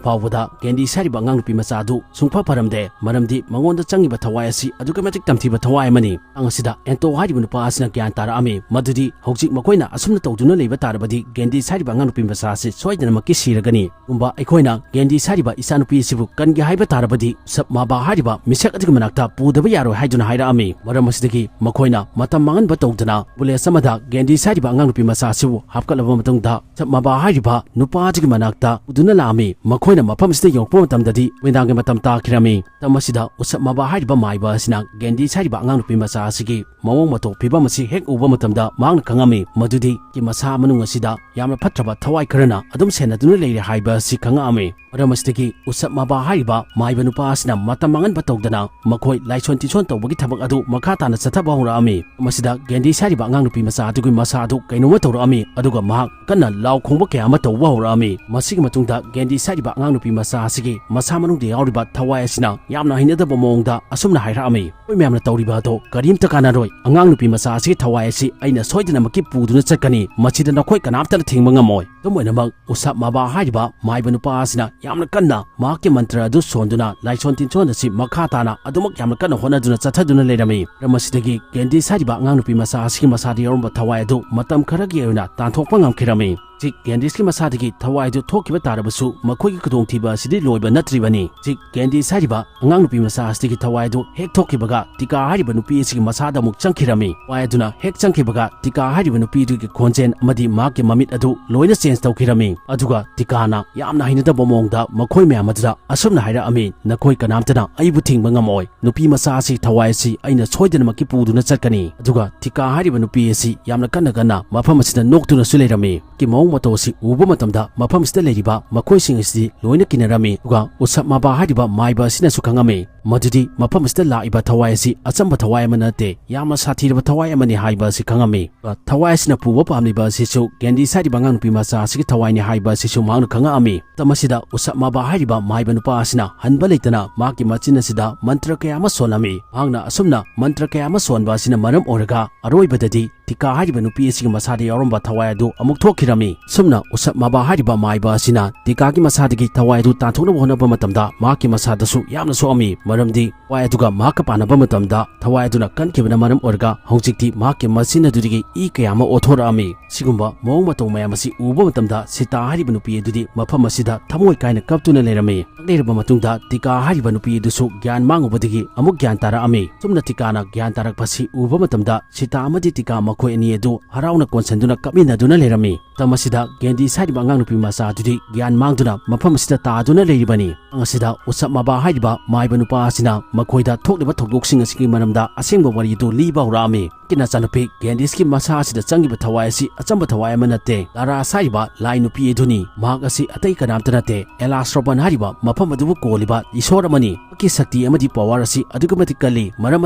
ꯐꯥꯎꯕꯗ ꯒꯦꯟꯗꯤꯁ ꯍꯥꯏꯔꯤꯕ ꯑꯉꯥꯡ ꯅꯨꯄꯤ ꯃꯆꯥ ꯑꯗꯨ ꯁꯨꯡꯐ ꯐꯔꯝꯗꯦ, ꯃꯔꯝꯗꯤ ꯃꯉꯣꯟꯗ ꯆꯪꯉꯤꯕ ꯊꯋꯥꯏ ꯑꯁꯤ ꯑꯗꯨꯛꯀꯤ ꯃꯇꯤꯛ ꯇꯝꯊꯤꯕ ꯊꯋꯥꯏ ꯑꯃꯅꯤ꯫ ꯃꯇꯥꯡ ꯑꯁꯤꯗ ꯑꯦꯟꯇꯣ ꯍꯥꯏꯔꯤꯕ ꯅꯨꯄꯥ ꯑꯁꯤꯅ ꯒ꯭ꯌꯥꯟ ꯇꯥꯔꯛꯑꯝꯃꯤ ꯃꯗꯨꯗꯤ ꯍꯧꯖꯤꯛ ꯃꯈꯣꯏꯅ ꯑꯁꯨꯝꯅ ꯇꯧꯗꯨꯅ ꯂꯩꯕ ꯇꯥꯔꯕꯗꯤ ꯒꯦꯟꯗꯤꯁ ꯍꯥꯏꯔꯤꯕ ꯑꯉꯥꯡ ꯅꯨꯄꯤ ꯃꯆꯥ ꯑꯁꯤ ꯁꯣꯏꯗꯅꯃꯛꯀꯤ ꯁꯤꯔꯒꯅꯤ꯫ ꯀꯨꯝꯕ ꯑꯩꯈꯣꯏꯅ ꯒꯦꯟꯗꯤꯁ ꯍꯥꯏꯔꯤꯕ ꯏꯆꯥꯅꯨꯄꯤ ꯑꯁꯤꯕꯨ ꯀꯟꯒꯦ ꯍꯥꯏꯕ ꯇꯥꯔꯕꯗꯤ ꯁꯕ ꯃꯥꯕꯥ ꯍꯥꯏꯔꯤꯕ ꯃꯤꯁꯛ ꯑꯗꯨꯒꯤ ꯃꯅꯥꯛꯇ ꯄꯨꯗꯕ ꯌꯥꯔꯣꯏ ꯍꯥꯏꯗꯨꯅ ꯍꯥꯏꯔꯛꯑꯝꯃꯤ꯫ ꯃꯔꯝ ꯑꯁꯤꯗꯒꯤ ꯃꯈꯣꯏꯅ ꯃꯇꯝ ꯃꯥꯡꯍꯟꯕ ꯇꯧꯗꯅ ꯕꯨꯂꯦꯠ ꯑꯃꯗ ꯒꯦꯟꯗꯤꯁ ꯍꯥꯏꯔꯤꯕ ꯑꯉꯥꯡ ꯅꯨꯄꯤ ꯃꯆꯥ ꯑꯁꯤꯕꯨ ꯍꯥꯞꯀꯠꯂꯕ ꯃꯇꯨꯡꯗ ꯁꯕ ꯃꯥꯕꯥ ꯍꯥꯏꯔꯤꯕ ꯅꯨꯄꯥ ꯑꯗꯨꯒꯤ ꯃꯅꯥꯛꯇ ꯄꯨꯗꯨꯅ ꯂꯥꯛꯑꯝꯃꯤ꯫ ꯃꯈꯣꯏꯅ ꯃꯐꯝ ꯑꯁꯤꯗ ꯌꯧꯔꯛꯄ ꯃꯇꯝꯗꯗꯤ ꯅꯨꯃꯤꯗꯥꯡꯒꯤ ꯃꯇꯝ ꯇꯥꯈꯤꯔꯝꯃꯤ꯫ ꯃꯇꯝ ꯑꯁꯤꯗ ꯎꯁꯕ ꯃꯥꯕꯥ ꯍꯥꯏꯔꯤꯕ ꯃꯥꯏꯕ ꯑꯁꯤꯅ ꯒꯦꯟꯗꯤꯁ ꯍꯥꯏꯔꯤꯕ ꯑꯉꯥꯡ ꯅꯨꯄꯤ ꯃꯆꯥ ꯑꯁꯤꯒꯤ ꯃꯑꯣꯡ ꯃꯇꯧ ꯐꯤꯕꯝ ꯑꯁꯤ ꯍꯦꯛ ꯎꯕ ꯃꯇꯝꯗ ꯃꯍꯥꯛꯅ ꯈꯪꯉꯝꯃꯤ ꯃꯗꯨꯗꯤ ꯀꯤ ꯃꯁꯥ ꯃꯅꯨꯡ ꯑꯁꯤꯗ ꯌꯥꯝꯅ ꯐꯠꯇ꯭ꯔꯕ ꯊꯋꯥꯏ ꯈꯔꯅ ꯑꯗꯨꯝ ꯁꯦꯟꯅꯗꯨꯅ ꯂꯩꯔꯦ ꯍꯥꯏꯕ ꯑꯁꯤ ꯈꯪꯉꯛꯑꯝꯃꯤ꯫ ꯃꯔꯝ ꯑꯁꯤꯗꯒꯤ ꯎꯁꯕ ꯃꯥꯕꯥ ꯍꯥꯏꯔꯤꯕ ꯃꯥꯏꯕ ꯅꯨꯄꯥ ꯑꯁꯤꯅ ꯃꯇꯝ ꯃꯥꯡꯍꯟꯕ ꯇꯧꯗꯅ ꯃꯈꯣꯏ ꯂꯥꯏꯁꯣꯟ ꯇꯤꯟꯁꯣꯟ ꯇꯧꯕꯒꯤ ꯊꯕꯛ ꯑꯗꯨ ꯃꯈꯥ ꯇꯥꯅ ꯆꯠꯊꯕ ꯍꯧꯔꯛꯑꯝꯃꯤ꯫ ꯃꯁꯤꯗ ꯒꯦꯟꯗꯤꯁ ꯍꯥꯏꯔꯤꯕ ꯑꯉꯥꯡ ꯅꯨꯄꯤ ꯃꯆꯥ ꯑꯗꯨꯒꯤ ꯃꯁꯥ ꯑꯗꯨ ꯀꯩꯅꯣꯝꯃ ꯇꯧꯔꯛꯑꯝꯃꯤ, ꯑꯗꯨꯒ ꯃꯍꯥꯛ ꯀꯟꯅ ꯂꯥꯎ ꯈꯣꯡꯕ ꯀꯌꯥ ꯑꯃ ꯇꯧꯕ ꯍꯧꯔꯛꯑꯝꯃꯤ꯫ ꯃꯁꯤꯒꯤ ꯃꯇꯨꯡꯗ ꯒꯦꯟꯗꯤꯁ ꯍꯥꯏꯔꯤꯕ ꯑꯉꯥꯡ ꯅꯨꯄꯤ ꯃꯆꯥ ꯑꯁꯤꯒꯤ ꯃꯁꯥ ꯃꯅꯨꯡꯗ ꯌꯥꯎꯔꯤꯕ ꯊꯋꯥꯏ ꯑꯁꯤꯅ ꯌꯥꯝꯅ ꯍꯩꯅꯗꯕ ꯃꯑꯣꯡꯗ ꯑꯁꯨꯝꯅ ꯍꯥꯏꯔꯛꯑꯝꯃꯤ, "ꯑꯩꯈꯣꯏ ꯃꯌꯥꯝꯅ ꯇꯧꯔꯤꯕ ꯑꯗꯣ ꯀꯔꯤꯝꯇ ꯀꯥꯟꯅꯔꯣꯏ꯫ ꯑꯉꯥꯡ ꯅꯨꯄꯤ ꯃꯆꯥ ꯑꯁꯤꯒꯤ ꯊꯋꯥꯏ ꯑꯁꯤ ꯑꯩꯅ ꯁꯣꯏꯗꯅꯃꯛꯀꯤ ꯄꯨꯗꯨꯅ ꯆꯠꯀꯅꯤ꯫ ꯃꯁꯤꯗ ꯅꯈꯣꯏ ꯀꯅꯥꯝꯇꯅ ꯊꯤꯡꯕ ꯉꯝꯃꯣꯏ"꯫ ꯑꯗꯨꯝ ꯑꯣꯏꯅꯃꯛ, ꯎꯁꯕ ꯃꯥꯕꯥ ꯍꯥꯏꯔꯤꯕ ꯃꯥꯏꯕ ꯅꯨꯄꯥ ꯑꯁꯤꯅ ꯌꯥꯝꯅ ꯀꯟꯅ ꯃꯍꯥꯛꯀꯤ ꯃꯟꯇ꯭ꯔ ꯑꯗꯨ ꯁꯣꯟꯗꯨꯅ ꯂꯥꯏꯁꯣꯟ ꯇꯤꯟꯁꯣꯟ ꯑꯁꯤ ꯃꯈꯥ ꯇꯥꯅ ꯑꯗꯨꯃꯛ ꯌꯥꯝꯅ ꯀꯟꯅ ꯍꯣꯠꯅꯗꯨꯅ ꯆꯠꯊꯗꯨꯅ ꯂꯩꯔꯝꯃꯤ꯫ ꯃꯔꯝ ꯑꯁꯤꯗꯒꯤ ꯒꯦꯟꯗꯤꯁ ꯍꯥꯏꯔꯤꯕ ꯑꯉꯥꯡ ꯅꯨꯄꯤ ꯃꯆꯥ ꯑꯁꯤꯒꯤ ꯃꯁꯥꯗ ꯌꯥꯎꯔꯝꯕ ꯊꯋꯥꯏ ꯑꯗꯨ ꯃꯇꯝ ꯈꯔꯒꯤ ꯑꯣꯏꯅ ꯇꯥꯟꯊꯣꯛꯄ ꯉꯝꯈꯤꯔꯝꯃꯤ꯫ ꯍꯧꯖꯤꯛ ꯀꯦꯟꯗꯤꯁꯀꯤ ꯃꯁꯥꯗꯒꯤ ꯊꯋꯥꯏ ꯑꯗꯨ ꯊꯣꯛꯈꯤꯕ ꯇꯥꯔꯕꯁꯨ, ꯃꯈꯣꯏꯒꯤ ꯈꯨꯗꯣꯡꯊꯤꯕ ꯑꯁꯤꯗꯤ ꯂꯣꯏꯕ ꯅꯠꯇ꯭ꯔꯤꯕꯅꯤ꯫ ꯍꯧꯖꯤꯛ ꯀꯦꯟꯗꯤꯁ ꯍꯥꯏꯔꯤꯕ ꯑꯉꯥꯡ ꯅꯨꯄꯤ ꯃꯆꯥ ꯑꯁꯤꯗꯒꯤ ꯊꯋꯥꯏ ꯑꯗꯨ ꯍꯦꯛ ꯊꯣꯛꯈꯤꯕꯒ, ꯇꯤꯀꯥ ꯍꯥꯏꯔꯤꯕ ꯅꯨꯄꯤ ꯑꯁꯤꯒꯤ ꯃꯁꯥꯗ ꯑꯃꯨꯛ ꯆꯪꯈꯤꯔꯝꯃꯤ꯫ ꯊꯋꯥꯏ ꯑꯗꯨꯅ ꯍꯦꯛ ꯆꯪꯈꯤꯕꯒ, ꯇꯤꯀꯥ ꯍꯥꯏꯔꯤꯕ ꯅꯨꯄꯤ ꯑꯗꯨꯒꯤ ꯈꯣꯟꯖꯦꯜ ꯑꯃꯗꯤ ꯃꯍꯥꯛꯀꯤ ꯃꯃꯤꯠ ꯑꯗꯨ ꯂꯣꯏꯅ ꯆꯦꯟꯖ ꯇꯧꯈꯤꯔꯝꯃꯤ꯫ ꯑꯗꯨꯒ ꯇꯤꯀꯥꯅ ꯌꯥꯝꯅ ꯍꯩꯅꯗꯕ ꯃꯑꯣꯡꯗ ꯃꯈꯣꯏ ꯃꯌꯥꯝ ꯑꯗꯨꯗ ꯑꯁꯨꯝꯅ ꯍꯥꯏꯔꯛꯑꯝꯃꯤ, "ꯅꯈꯣꯏ ꯀꯅꯥꯝꯇꯅ ꯑꯩꯕꯨ ꯊꯤꯡꯕ ꯉꯝꯃꯣꯏ꯫ ꯅꯨꯄꯤ ꯃꯆꯥ ꯑꯁꯤ ꯊꯋꯥꯏ ꯑꯁꯤ ꯑꯩꯅ ꯁꯣꯏꯗꯅꯃꯛꯀꯤ ꯄꯨꯗꯨꯅ ꯆꯠꯀꯅꯤ꯫" ꯑꯗꯨꯒ ꯇꯤꯀꯥ ꯍꯥꯏꯔꯤꯕ ꯅꯨꯄꯤ ꯑꯁꯤ ꯌꯥꯝꯅ ꯀꯟꯅ ꯀꯟꯅ ꯃꯐꯝ ꯑꯁꯤꯗ ꯅꯣꯛꯇꯨꯅꯁꯨ ꯂꯩꯔꯝꯃꯤ꯫ ꯀꯤ ꯃꯑꯣꯡ ꯃꯇꯧ ꯑꯁꯤ ꯎꯕ ꯃꯇꯝꯗ ꯃꯐꯝ ꯑꯁꯤꯗ ꯂꯩꯔꯤꯕ ꯃꯈꯣꯏꯁꯤꯡ ꯑꯁꯤꯗꯤ ꯂꯣꯏꯅ ꯀꯤꯅꯔꯝꯃꯤ꯫ ꯑꯗꯨꯒ ꯎꯁꯞ ꯃꯥꯕꯥ ꯍꯥꯏꯔꯤꯕ ꯃꯥꯏꯕ ꯑꯁꯤꯅꯁꯨ ꯈꯪꯉꯝꯃꯤ ꯃꯗꯨꯗꯤ ꯃꯐꯝ ꯑꯁꯤꯗ ꯂꯥꯛꯏꯕ ꯊꯋꯥꯏ ꯑꯁꯤ ꯑꯆꯝꯕ ꯊꯋꯥꯏ ꯑꯃ ꯅꯠꯇꯦ, ꯌꯥꯝꯅ ꯁꯥꯊꯤꯔꯕ ꯊꯋꯥꯏ ꯑꯃꯅꯤ ꯍꯥꯏꯕ ꯑꯁꯤ ꯈꯪꯉꯝꯃꯤ꯫ ꯊꯋꯥꯏ ꯑꯁꯤꯅ ꯄꯨꯕ ꯄꯥꯝꯂꯤꯕ ꯑꯁꯤꯁꯨ ꯀꯦꯟꯗꯤꯁ ꯍꯥꯏꯔꯤꯕ ꯑꯉꯥꯡ ꯅꯨꯄꯤ ꯃꯆꯥ ꯑꯁꯤꯒꯤ ꯊꯋꯥꯏꯅꯤ ꯍꯥꯏꯕ ꯑꯁꯤꯁꯨ ꯃꯍꯥꯛꯅ ꯈꯪꯉꯛꯑꯝꯃꯤ꯫ ꯃꯇꯝ ꯑꯁꯤꯗ ꯎꯁꯞ ꯃꯥꯕꯥ ꯍꯥꯏꯔꯤꯕ ꯃꯥꯏꯕ ꯅꯨꯄꯥ ꯑꯁꯤꯅ ꯍꯟꯕ ꯂꯩꯇꯅ ꯃꯍꯥꯛꯀꯤ ꯃꯆꯤꯟ ꯑꯁꯤꯗ ꯃꯟꯇ꯭ꯔ ꯀꯌꯥ ꯑꯃ ꯁꯣꯜꯂꯝꯃꯤ꯫ ꯃꯍꯥꯛꯅ ꯑꯁꯨꯝꯅ ꯃꯟꯇ꯭ꯔ ꯀꯌꯥ ꯑꯃ ꯁꯣꯟꯕ ꯑꯁꯤꯅ ꯃꯔꯝ ꯑꯣꯏꯔꯒ ꯑꯔꯣꯏꯕꯗꯗꯤ ꯇꯤꯀꯥ ꯍꯥꯏꯔꯤꯕ ꯅꯨꯄꯤ ꯑꯁꯤꯒꯤ ꯃꯁꯥꯗ ꯌꯥꯎꯔꯝꯕ ꯊꯋꯥꯏ ꯑꯗꯨ ꯑꯃꯨꯛ ꯊꯣꯛꯈꯤꯔꯝꯃꯤ꯫ ꯁꯨꯝꯅ ꯎꯁꯞ ꯃꯥꯕꯥ ꯍꯥꯏꯔꯤꯕ ꯃꯥꯏꯕ ꯑꯁꯤꯅ ꯇꯤꯀꯥꯒꯤ ꯃꯁꯥꯗꯒꯤ ꯊꯋꯥꯏ ꯑꯗꯨ ꯇꯥꯟꯊꯣꯛꯅꯕ ꯍꯣꯠꯅꯕ ꯃꯇꯝꯗ ꯃꯍꯥꯛꯀꯤ ꯃꯁꯥꯗꯁꯨ ꯌꯥꯝꯅ ꯁꯣꯛꯑꯝꯃꯤ, ꯃꯔꯝꯗꯤ ꯊꯋꯥꯏ ꯑꯗꯨꯒ ꯃꯍꯥꯛꯀ ꯄꯥꯟꯅꯕ ꯃꯇꯝꯗ ꯊꯋꯥꯏ ꯑꯗꯨꯅ ꯀꯟꯈꯤꯕꯅ ꯃꯔꯝ ꯑꯣꯏꯔꯒ ꯍꯧꯖꯤꯛꯇꯤ ꯃꯍꯥꯛꯀꯤ ꯃꯆꯤꯟ ꯑꯗꯨꯗꯒꯤ ꯏ ꯀꯌꯥ ꯑꯃ ꯑꯣꯊꯣꯔꯛꯑꯝꯃꯤ꯫ ꯁꯤꯒꯨꯝꯕ ꯃꯑꯣꯡ ꯃꯇꯧ ꯃꯌꯥꯝ ꯑꯁꯤ ꯎꯕ ꯃꯇꯝꯗ ꯁꯤꯇꯥ ꯍꯥꯏꯔꯤꯕ ꯅꯨꯄꯤ ꯑꯗꯨꯗꯤ ꯃꯐꯝ ꯑꯁꯤꯗ ꯊꯃꯣꯏ ꯀꯥꯏꯅ ꯀꯞꯇꯨꯅ ꯂꯩꯔꯝꯃꯤ꯫ ꯂꯩꯔꯕ ꯃꯇꯨꯡꯗ ꯇꯤꯀꯥ ꯍꯥꯏꯔꯤꯕ ꯅꯨꯄꯤ ꯑꯗꯨꯁꯨ ꯒ꯭ꯌꯥꯟ ꯃꯥꯡꯉꯨꯕꯗꯒꯤ ꯑꯃꯨꯛ ꯒ꯭ꯌꯥꯟ ꯇꯥꯔꯛꯑꯝꯃꯤ꯫ ꯁꯨꯝꯅ ꯇꯤꯀꯥꯅ ꯒ꯭ꯌꯥꯟ ꯇꯥꯔꯛꯄꯁꯤ ꯎꯕ ꯃꯇꯝꯗ ꯁꯤꯇꯥ ꯑꯃꯗꯤ ꯇꯤꯀꯥ ꯃꯈꯣꯏ ꯑꯅꯤ ꯑꯗꯨ ꯍꯔꯥꯎꯅ ꯀꯣꯟꯁꯤꯟꯗꯨꯅ ꯀꯞꯃꯤꯟꯅꯗꯨꯅ ꯂꯩꯔꯝꯃꯤ꯫ ꯃꯇꯝ ꯑꯁꯤꯗ ꯒꯦꯟꯗꯤꯁ ꯍꯥꯏꯔꯤꯕ ꯑꯉꯥꯡ ꯅꯨꯄꯤ ꯃꯆꯥ ꯑꯗꯨꯗꯤ ꯒ꯭ꯌꯥꯟ ꯃꯥꯡꯗꯨꯅ ꯃꯐꯝ ꯑꯁꯤꯗ ꯇꯥꯗꯨꯅ ꯂꯩꯔꯤꯕꯅꯤ꯫ ꯑꯉꯥꯡ ꯑꯁꯤꯗ ꯎꯁꯞ ꯃꯕꯥ ꯍꯥꯏꯔꯤꯕ ꯃꯥꯏꯕ ꯅꯨꯄꯥ ꯑꯁꯤꯅ ꯃꯈꯣꯏꯗ ꯊꯣꯛꯂꯤꯕ ꯊꯧꯗꯣꯛꯁꯤꯡ ꯑꯁꯤꯒꯤ ꯃꯔꯝꯗ ꯑꯁꯦꯡꯕ ꯋꯥꯔꯤ ꯑꯗꯨ ꯂꯤꯕ ꯍꯧꯔꯛꯑꯝꯃꯤ꯫ ꯃꯍꯥꯛꯀꯤ ꯃꯆꯥꯅꯨꯄꯤ ꯒꯦꯟꯗꯤꯁꯀꯤ ꯃꯁꯥ ꯑꯁꯤꯗ ꯆꯪꯉꯤꯕ ꯊꯋꯥꯏ ꯑꯁꯤ ꯑꯆꯝꯕ ꯊꯋꯥꯏ ꯑꯃ ꯅꯠꯇꯦ꯫ ꯂꯥꯔꯥꯁ ꯍꯥꯏꯔꯤꯕ ꯂꯥꯏ ꯅꯨꯄꯤ ꯑꯗꯨꯅꯤ꯫ ꯃꯍꯥꯛ ꯑꯁꯤ ꯑꯇꯩ ꯀꯅꯥꯝꯇ ꯅꯠꯇꯦ, ꯑꯦꯂꯥꯁꯇ꯭ꯔꯣꯕꯟ ꯍꯥꯏꯔꯤꯕ ꯃꯐꯝ ꯑꯗꯨꯕꯨ ꯀꯣꯜꯂꯤꯕ ꯏꯁꯣꯔ ꯑꯃꯅꯤ꯫ ꯃꯍꯥꯛꯀꯤ ꯁꯛꯇꯤ ꯑꯃꯗꯤ ꯄꯋꯥꯔ ꯑꯁꯤ ꯑꯗꯨꯛꯀꯤ ꯃꯇꯤꯛ ꯀꯜꯂꯤ, ꯃꯔꯝ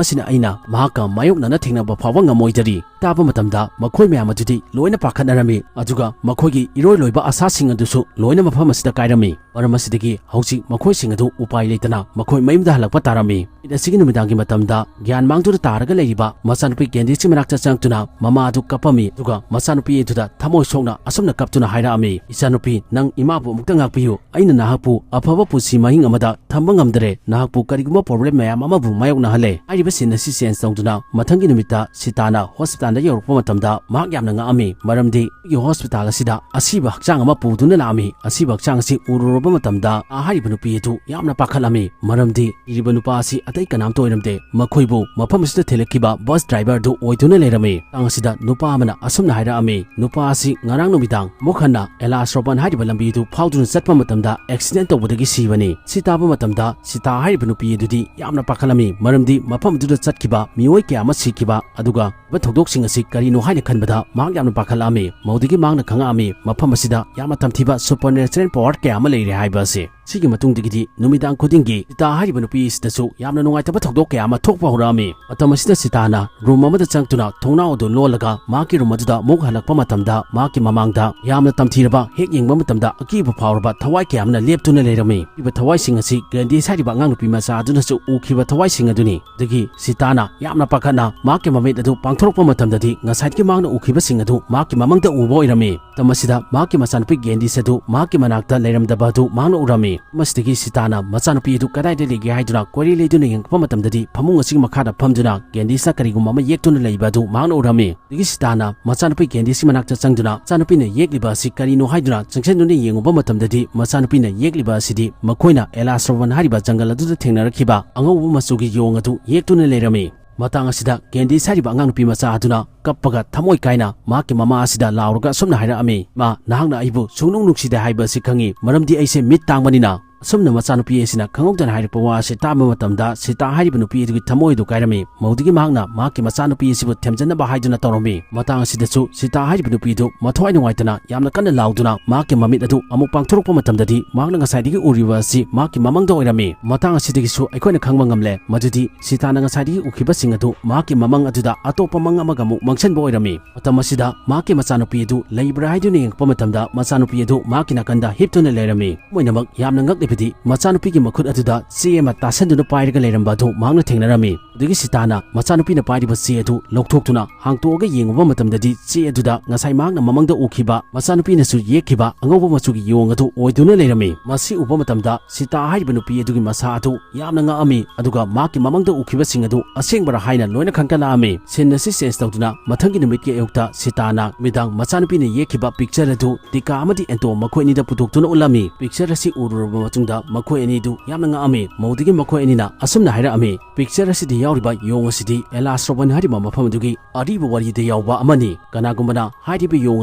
ꯑꯁꯤꯅ ꯑꯩꯅ ꯃꯍꯥꯛꯀ ꯃꯥꯌꯣꯛꯅꯅ ꯊꯦꯡꯅꯕ ꯐꯥꯎꯕ ꯉꯝꯃꯣꯏꯗꯔꯤ꯫ ꯇꯥꯕ ꯃꯇꯝꯗ ꯃꯈꯣꯏ ꯃꯌꯥꯝ ꯑꯗꯨꯗꯤ ꯂꯣꯏꯅ ꯄꯥꯈꯠꯅꯔꯝꯃꯤ, ꯑꯗꯨꯒ ꯃꯈꯣꯏꯒꯤ ꯏꯔꯣꯏ ꯂꯣꯏꯕ ꯑꯁꯥꯁꯤꯡ ꯑꯗꯨꯁꯨ ꯂꯣꯏꯅ ꯃꯐꯝ ꯑꯁꯤꯗ ꯀꯥꯏꯔꯝꯃꯤ꯫ ꯃꯔꯝ ꯑꯁꯤꯗꯒꯤ ꯍꯧꯖꯤꯛ ꯃꯈꯣꯏꯁꯤꯡ ꯑꯗꯨ ꯎꯄꯥꯏ ꯂꯩꯇꯅ ꯃꯈꯣꯏ ꯃꯌꯨꯝꯗ ꯍꯜꯂꯛꯄ ꯇꯥꯔꯝꯃꯤ꯫ ꯅꯨꯃꯤꯠ ꯑꯁꯤꯒꯤ ꯅꯨꯃꯤꯗꯥꯡꯒꯤ ꯃꯇꯝꯗ ꯒ꯭ꯌꯥꯟ ꯃꯥꯡꯗꯨꯅ ꯇꯥꯔꯒ ꯂꯩꯔꯤꯕ ꯃꯆꯥꯅꯨꯄꯤ ꯒꯦꯟꯗꯤꯁꯀꯤ ꯃꯅꯥꯛꯇ ꯆꯪꯂꯛꯇꯨꯅ ꯃꯃꯥ ꯑꯗꯨ ꯀꯞꯄꯝꯃꯤ, ꯑꯗꯨꯒ ꯃꯆꯥꯅꯨꯄꯤ ꯑꯗꯨꯗ ꯊꯃꯣꯏ ꯁꯣꯛꯅ ꯑꯁꯨꯝꯅ ꯀꯞꯇꯨꯅ ꯍꯥꯏꯔꯛꯑꯝꯃꯤ, "ꯏꯆꯥꯅꯨꯄꯤ, ꯅꯪ ꯏꯃꯥꯕꯨ ꯑꯃꯨꯛꯇ ꯉꯥꯛꯄꯤꯌꯨ꯫ ꯑꯩꯅ ꯅꯍꯥꯛꯄꯨ ꯑꯐꯕ ꯄꯨꯟꯁꯤ ꯃꯍꯤꯡ ꯑꯃꯗ ꯊꯝꯕ ꯉꯝꯗꯔꯦ꯫ ꯅꯍꯥꯛ" ꯃꯍꯥꯛꯄꯨ ꯀꯔꯤꯒꯨꯝꯕ problem ꯃꯌꯥꯝ ꯑꯃꯕꯨ ꯃꯥꯌꯣꯛꯅꯍꯜꯂꯦ꯫ ꯍꯥꯏꯔꯤꯕ scene ꯑꯁꯤ change ꯇꯧꯗꯨꯅ ꯃꯊꯪꯒꯤ ꯅꯨꯃꯤꯠꯇ ꯁꯤꯇꯥꯅ hospitalꯗ ꯌꯧꯔꯛꯄ ꯃꯇꯝꯗ ꯃꯍꯥꯛ ꯌꯥꯝꯅ ꯉꯛꯑꯝꯃꯤ, ꯃꯔꯝꯗꯤ ꯑꯩꯒꯤ hospital ꯑꯁꯤꯗ ꯑꯁꯤꯕ ꯍꯛꯆꯥꯡ ꯑꯃ ꯄꯨꯗꯨꯅ ꯂꯥꯛꯑꯝꯃꯤ꯫ ꯑꯁꯤꯕ ꯍꯛꯆꯥꯡ ꯑꯁꯤ ꯎꯔꯨꯔꯕ ꯃꯇꯝꯗ ꯍꯥꯏꯔꯤꯕ ꯅꯨꯄꯤ ꯑꯗꯨ ꯌꯥꯝꯅ ꯄꯥꯈꯠꯂꯝꯃꯤ, ꯃꯔꯝꯗꯤ ꯏꯔꯤꯕ ꯅꯨꯄꯥ ꯑꯁꯤ ꯑꯇꯩ ꯀꯅꯥꯝꯇ ꯑꯣꯏꯔꯝꯗꯦ, ꯃꯈꯣꯏꯕꯨ ꯃꯐꯝ ꯑꯁꯤꯗ ꯊꯤꯜꯂꯛꯈꯤꯕ bus driver ꯑꯗꯨ ꯑꯣꯏꯗꯨꯅ ꯂꯩꯔꯝꯃꯤ꯫ ꯃꯇꯥꯡ ꯑꯁꯤꯗ ꯅꯨꯄꯥ ꯑꯃꯅ ꯑꯁꯨꯝꯅ ꯍꯥꯏꯔꯛꯑꯝꯃꯤ, ꯅꯨꯄꯥ ꯑꯁꯤ ꯉꯔꯥꯡ ꯅꯨꯃꯤꯗꯥꯡ ꯑꯃꯨꯛ ꯍꯟꯅ ꯑꯦꯂꯥꯁ ꯔꯣꯕꯟ ꯍꯥꯏꯔꯤꯕ ꯂꯝꯕꯤ ꯑꯗꯨ ꯐꯥꯎꯗꯨꯅ ꯆꯠꯄ ꯃꯇꯝꯗ accident ꯇꯧꯕꯗꯒꯤ ꯁꯤꯕꯅꯤ꯫ ꯁꯤ ꯇꯥꯕ ꯃꯇꯝꯗ ꯁꯤꯇꯥ ꯍꯥꯏꯔꯤꯕ ꯅꯨꯄꯤ ꯑꯗꯨꯗꯤ ꯌꯥꯝꯅ ꯄꯥꯈꯠꯂꯝꯃꯤ, ꯃꯔꯝꯗꯤ ꯃꯐꯝ ꯑꯗꯨꯗ ꯆꯠꯈꯤꯕ ꯃꯤꯑꯣꯏ ꯀꯌꯥ ꯑꯃ ꯁꯤꯈꯤꯕ, ꯑꯗꯨꯒ ꯊꯧꯗꯣꯛꯁꯤꯡ ꯑꯁꯤ ꯀꯔꯤꯅꯣ ꯍꯥꯏꯅ ꯈꯟꯕꯗ ꯃꯍꯥꯛ ꯌꯥꯝꯅ ꯄꯥꯈꯠꯂꯛꯑꯝꯃꯤ꯫ ꯃꯗꯨꯗꯒꯤ ꯃꯍꯥꯛꯅ ꯈꯪꯉꯛꯑꯝꯃꯤ, ꯃꯐꯝ ꯑꯁꯤꯗ ꯌꯥꯝꯅ ꯇꯝꯊꯤꯕ supernatural power ꯀꯌꯥ ꯑꯃ ꯂꯩꯔꯦ ꯍꯥꯏꯕ ꯑꯁꯤ꯫ ꯁꯤꯒꯤ ꯃꯇꯨꯡꯗꯒꯤꯗꯤ ꯅꯨꯃꯤꯗꯥꯡ ꯈꯨꯗꯤꯡꯒꯤ ꯁꯤꯇꯥ ꯍꯥꯏꯔꯤꯕ ꯅꯨꯄꯤ ꯑꯁꯤꯗꯁꯨ ꯌꯥꯝꯅ ꯅꯨꯡꯉꯥꯏꯇꯕ ꯊꯧꯗꯣꯛ ꯀꯌꯥ ꯑꯃ ꯊꯣꯛꯄ ꯍꯧꯔꯛꯑꯝꯃꯤ꯫ ꯃꯇꯝ ꯑꯁꯤꯗ ꯁꯤꯇꯥꯅ room ꯑꯃꯗ ꯆꯪꯗꯨꯅ ꯊꯣꯡꯅꯥꯎ ꯑꯗꯨ ꯂꯣꯜꯂꯒ ꯃꯍꯥꯛꯀꯤ room ꯑꯗꯨꯗ ꯑꯃꯨꯛ ꯍꯜꯂꯛꯄ ꯃꯇꯝꯗ ꯃꯍꯥꯛꯀꯤ ꯃꯃꯥꯡꯗ ꯌꯥꯝꯅ ꯇꯝꯊꯤꯔꯕ, ꯍꯦꯛ ꯌꯦꯡꯕ ꯃꯇꯝꯗ ꯑꯀꯤꯕ ꯐꯥꯎꯔꯕ ꯊꯋꯥꯏ ꯀꯌꯥ ꯑꯃꯅ ꯂꯦꯞꯇꯨꯅ ꯂꯩꯔꯝꯃꯤ꯫ ꯍꯥꯏꯔꯤꯕ ꯊꯋꯥꯏꯁꯤꯡ ꯑꯁꯤ ꯒ꯭ꯔꯦꯟꯗꯤꯁ ꯍꯥꯏꯔꯤꯕ ꯑꯉꯥꯡ ꯅꯨꯄꯤ ꯃꯆꯥ ꯑꯗꯨꯅꯁꯨ ꯎꯈꯤꯕ ꯊꯋꯥꯏꯁꯤꯡ ꯑꯗꯨꯅꯤ꯫ ꯑꯗꯒꯤ ꯁꯤꯇꯥꯅ ꯌꯥꯝꯅ ꯄꯥꯈꯠꯅ ꯃꯍꯥꯛꯀꯤ ꯃꯃꯤꯠ ꯑꯗꯨ ꯄꯥꯡꯊꯣꯔꯛꯄ ꯃꯇꯝꯗꯗꯤ ꯉꯁꯥꯏꯗꯒꯤ ꯃꯍꯥꯛꯅ ꯎꯈꯤꯕꯁꯤꯡ ꯑꯗꯨ ꯃꯍꯥꯛꯀꯤ ꯃꯃꯪꯗ ꯎꯕ ꯑꯣꯏꯔꯝꯃꯤ꯫ ꯃꯇꯝ ꯑꯁꯤꯗ ꯃꯍꯥꯛꯀꯤ ꯃꯆꯥꯅꯨꯄꯤ ꯒ꯭ꯔꯦꯟꯗꯤꯁ ꯑꯗꯨ ꯃꯍꯥꯛꯀꯤ ꯃꯅꯥꯛꯇ ꯂꯩꯔꯝꯗꯕ ꯑꯗꯨ ꯃꯍꯥꯛꯅ ꯎꯔꯝꯃꯤ꯫ ꯃꯁꯤꯗꯒꯤ ꯁꯤꯇꯥꯅ ꯃꯆꯥꯅꯨꯄꯤ ꯑꯗꯨ ꯀꯗꯥꯏꯗ ꯂꯩꯒꯦ ꯍꯥꯏꯗꯨꯅ ꯀꯣꯏꯔꯤ ꯂꯩꯗꯨꯅ ꯌꯦꯡꯉꯛꯄ ꯃꯇꯝꯗꯗꯤ ꯐꯃꯨꯡ ꯑꯁꯤꯒꯤ ꯃꯈꯥꯗ ꯐꯝꯗꯨꯅ ꯒ꯭ꯔꯦꯟꯗꯤꯁꯅ ꯀꯔꯤꯒꯨꯝꯕ ꯑꯃ ꯌꯦꯛꯇꯨꯅ ꯂꯩꯕ ꯑꯗꯨ ꯃꯍꯥꯛꯅ ꯎꯔꯝꯃꯤ꯫ ꯑꯗꯒꯤ ꯁꯤꯇꯥꯅ ꯃꯆꯥꯅꯨꯄꯤ ꯒ꯭ꯔꯦꯟꯗꯤꯁꯀꯤ ꯃꯅꯥꯛꯇ ꯆꯪꯗꯨꯅ ꯃꯆꯥꯅꯨꯄꯤꯅ ꯌꯦꯛꯂꯤꯕ ꯑꯁꯤ ꯀꯔꯤꯅꯣ ꯍꯥꯏꯗꯨꯅ ꯆꯪꯁꯤꯟꯗꯨꯅ ꯌꯦꯡꯉꯨꯕ ꯃꯇꯝꯗꯗꯤ ꯃꯆꯥꯅꯨꯄꯤꯅ ꯌꯦꯛꯂꯤꯕ ꯑꯁꯤꯗꯤ ꯃꯈꯣꯏꯅ ꯑꯦꯂꯥꯁ ꯔꯣꯕꯟ ꯍꯥꯏꯔꯤꯕ ꯖꯪꯒꯜ ꯑꯗꯨꯗ ꯊꯦꯡꯅꯔꯛꯈꯤꯕ ꯑꯉꯧꯕ ꯃꯆꯨꯒꯤ ꯌꯣꯡ ꯑꯗꯨ ꯌꯦꯛꯇꯨꯅ ꯂꯩꯔꯝꯃꯤ꯫ ꯃꯇꯥꯡ ꯑꯁꯤꯗ ꯒ꯭ꯔꯦꯟꯗꯤꯁ ꯍꯥꯏꯔꯤꯕ ꯑꯉꯥꯡ ꯅꯨꯄꯤ ꯃꯆꯥ ꯑꯗꯨꯅ ꯀꯞꯄꯒ ꯊꯃꯣꯏ ꯀꯥꯏꯅ ꯃꯍꯥꯛꯀꯤ ꯃꯃꯥ ꯑꯁꯤꯗ ꯂꯥꯎꯔꯒ ꯑꯁꯨꯝꯅ ꯍꯥꯏꯔꯛꯑꯝꯃꯤ, "ꯏꯃꯥ, ꯅꯍꯥꯛꯅ ꯑꯩꯕꯨ ꯁꯨꯡꯅꯨꯡ ꯅꯨꯡꯁꯤꯗꯦ ꯍꯥꯏꯕ ꯑꯁꯤ ꯈꯪꯉꯤ, ꯃꯔꯝꯗꯤ ꯑꯩꯁꯦ ꯃꯤꯠ ꯇꯥꯡꯕꯅꯤꯅ"꯫ ꯑꯁꯨꯝꯅ ꯃꯆꯥꯅꯨꯄꯤ ꯑꯁꯤꯅ ꯈꯪꯍꯧꯗꯅ ꯍꯥꯏꯔꯛꯄ ꯋꯥ ꯑꯁꯤ ꯇꯥꯕ ꯃꯇꯝꯗ ꯁꯤꯇꯥ ꯍꯥꯏꯔꯤꯕ ꯅꯨꯄꯤ ꯑꯗꯨꯒꯤ ꯊꯃꯣꯏ ꯑꯗꯨ ꯀꯥꯏꯔꯝꯃꯤ꯫ ꯃꯗꯨꯗꯒꯤ ꯃꯍꯥꯛꯅ ꯃꯍꯥꯛꯀꯤ ꯃꯆꯥꯅꯨꯄꯤ ꯑꯁꯤꯕꯨ ꯊꯦꯝꯖꯤꯟꯅꯕ ꯍꯥꯏꯗꯨꯅ ꯇꯧꯔꯝꯃꯤ꯫ ꯃꯇꯥꯡ ꯑꯁꯤꯗꯁꯨ ꯁꯤꯇꯥ ꯍꯥꯏꯔꯤꯕ ꯅꯨꯄꯤ ꯑꯗꯨ ꯃꯊ꯭ꯋꯥꯏ ꯅꯨꯡꯉꯥꯏꯇꯅ ꯌꯥꯝꯅ ꯀꯟꯅ ꯂꯥꯎꯗꯨꯅ ꯃꯍꯥꯛꯀꯤ ꯃꯃꯤꯠ ꯑꯗꯨ ꯑꯃꯨꯛ ꯄꯥꯡꯊꯣꯔꯛꯄ ꯃꯇꯝꯗꯗꯤ ꯃꯍꯥꯛꯅ ꯉꯁꯥꯏꯗꯒꯤ ꯎꯔꯤꯕ ꯑꯁꯤ ꯃꯍꯥꯛꯀꯤ ꯃꯃꯪꯗ ꯑꯣꯏꯔꯝꯃꯤ꯫ ꯃꯇꯥꯡ ꯑꯁꯤꯗꯒꯤꯁꯨ ꯑꯩꯈꯣꯏꯅ ꯈꯪꯕ ꯉꯝꯂꯦ, ꯃꯗꯨꯗꯤ ꯁꯤꯇꯥꯅ ꯉꯁꯥꯏꯗꯒꯤ ꯎꯈꯤꯕꯁꯤꯡ ꯑꯗꯨ ꯃꯍꯥꯛꯀꯤ ꯃꯃꯪ ꯑꯗꯨꯗ ꯑꯇꯣꯞꯄ ꯃꯪ ꯑꯃꯒ ꯑꯃꯨꯛ ꯃꯪꯁꯟꯕ ꯑꯣꯏꯔꯝꯃꯤ꯫ ꯃꯇꯝ ꯑꯁꯤꯗ ꯃꯍꯥꯛꯀꯤ ꯃꯆꯥꯅꯨꯄꯤ ꯑꯗꯨ ꯂꯩꯕ꯭ꯔꯥ ꯍꯥꯏꯗꯨꯅ ꯌꯦꯡꯉꯛꯄ ꯃꯇꯝꯗ ꯃꯆꯥꯅꯨꯄꯤ ꯑꯗꯨ ꯃꯍꯥꯛꯀꯤ ꯅꯥꯀꯟꯗ ꯍꯤꯞꯇꯨꯅ ꯂꯩꯔꯝꯃꯤ꯫ ꯂꯣꯏꯅꯃꯛ ꯌꯥꯝꯅ ꯉꯛꯂꯤꯕꯗꯤ ꯃꯆꯥꯅꯨꯄꯤꯒꯤ ꯃꯈꯨꯠ ꯑꯗꯨꯗ ꯆꯦ ꯑꯃ ꯇꯥꯁꯟꯗꯨꯅ ꯄꯥꯏꯔꯒ ꯂꯩꯔꯝꯕ ꯑꯗꯨ ꯃꯍꯥꯛꯅ ꯊꯦꯡꯅꯔꯝꯃꯤ꯫ ꯑꯗꯨꯗꯒꯤ ꯁꯤꯇꯥꯅ ꯃꯆꯥꯅꯨꯄꯤꯅ ꯄꯥꯏꯔꯤꯕ ꯆꯦ ꯑꯗꯨ ꯂꯧꯊꯣꯛꯇꯨꯅ ꯍꯥꯡꯇꯣꯛꯑꯒ ꯌꯦꯡꯉꯨꯕ ꯃꯇꯝꯗꯗꯤ, ꯆꯦ ꯑꯗꯨꯗ ꯉꯁꯥꯏ ꯃꯍꯥꯛꯅ ꯃꯃꯥꯡꯗ ꯎꯈꯤꯕ ꯃꯆꯥꯅꯨꯄꯤꯅꯁꯨ ꯌꯦꯛꯈꯤꯕ ꯑꯉꯧꯕ ꯃꯆꯨꯒꯤ ꯌꯣꯡ ꯑꯗꯨ ꯑꯣꯏꯗꯨꯅ ꯂꯩꯔꯝꯃꯤ꯫ ꯃꯁꯤ ꯎꯕ ꯃꯇꯝꯗ ꯁꯤꯇꯥ ꯍꯥꯏꯔꯤꯕ ꯅꯨꯄꯤ ꯑꯗꯨꯒꯤ ꯃꯁꯥ ꯑꯗꯨ ꯌꯥꯝꯅ ꯉꯛꯑꯝꯃꯤ, ꯑꯗꯨꯒ ꯃꯍꯥꯛꯀꯤ ꯃꯃꯥꯡꯗ ꯎꯈꯤꯕꯁꯤꯡ ꯑꯗꯨ ꯑꯁꯦꯡꯕꯔꯥ ꯍꯥꯏꯅ ꯂꯣꯏꯅ ꯈꯟꯒꯠꯂꯛꯑꯝꯃꯤ꯫ ꯁꯤꯟ ꯑꯁꯤ ꯆꯦꯟꯖ ꯇꯧꯗꯨꯅ ꯃꯊꯪꯒꯤ ꯅꯨꯃꯤꯠꯀꯤ ꯑꯌꯨꯛꯇ ꯁꯤꯇꯥꯅ ꯅꯨꯃꯤꯗꯥꯡ ꯃꯆꯥꯅꯨꯄꯤꯅ ꯌꯦꯛꯈꯤꯕ ꯄꯤꯛꯆꯔ ꯑꯗꯨ ꯇꯤꯀꯥ ꯑꯃꯗꯤ ꯑꯦꯟꯇꯣ ꯃꯈꯣꯏ ꯑꯅꯤꯗ ꯄꯨꯊꯣꯛꯇꯨꯅ ꯎꯠꯂꯝꯃꯤ꯫ ꯄꯤꯛꯆꯔ ꯑꯁꯤ ꯎꯔꯨꯔꯕ ꯃꯇꯨꯡꯗ ꯃꯈꯣꯏ ꯑꯅꯤꯗꯨ ꯌꯥꯝꯅ ꯉꯛꯑꯝꯃꯤ꯫ ꯃꯧꯗꯒꯤ ꯃꯈꯣꯏ ꯑꯅꯤꯅ ꯑꯁꯨꯝꯅ ꯍꯥꯏꯔꯛꯑꯝꯃꯤ, "ꯄꯤꯛꯆꯔ ꯑꯁꯤꯗ ꯌꯥꯎꯔꯤꯕ ꯌꯣꯡ ꯑꯁꯤꯗꯤ ꯑꯦꯂꯥꯁꯇ꯭ꯔꯣꯕꯟ ꯍꯥꯏꯔꯤꯕ ꯃꯐꯝ ꯑꯗꯨꯒꯤ ꯑꯔꯤꯕ ꯋꯥꯔꯤꯗ ꯌꯥꯎꯕ ꯑꯃꯅꯤ꯫ ꯀꯅꯥꯒꯨꯝꯕꯅ ꯍꯥꯏꯔꯤꯕ ꯌꯣꯡ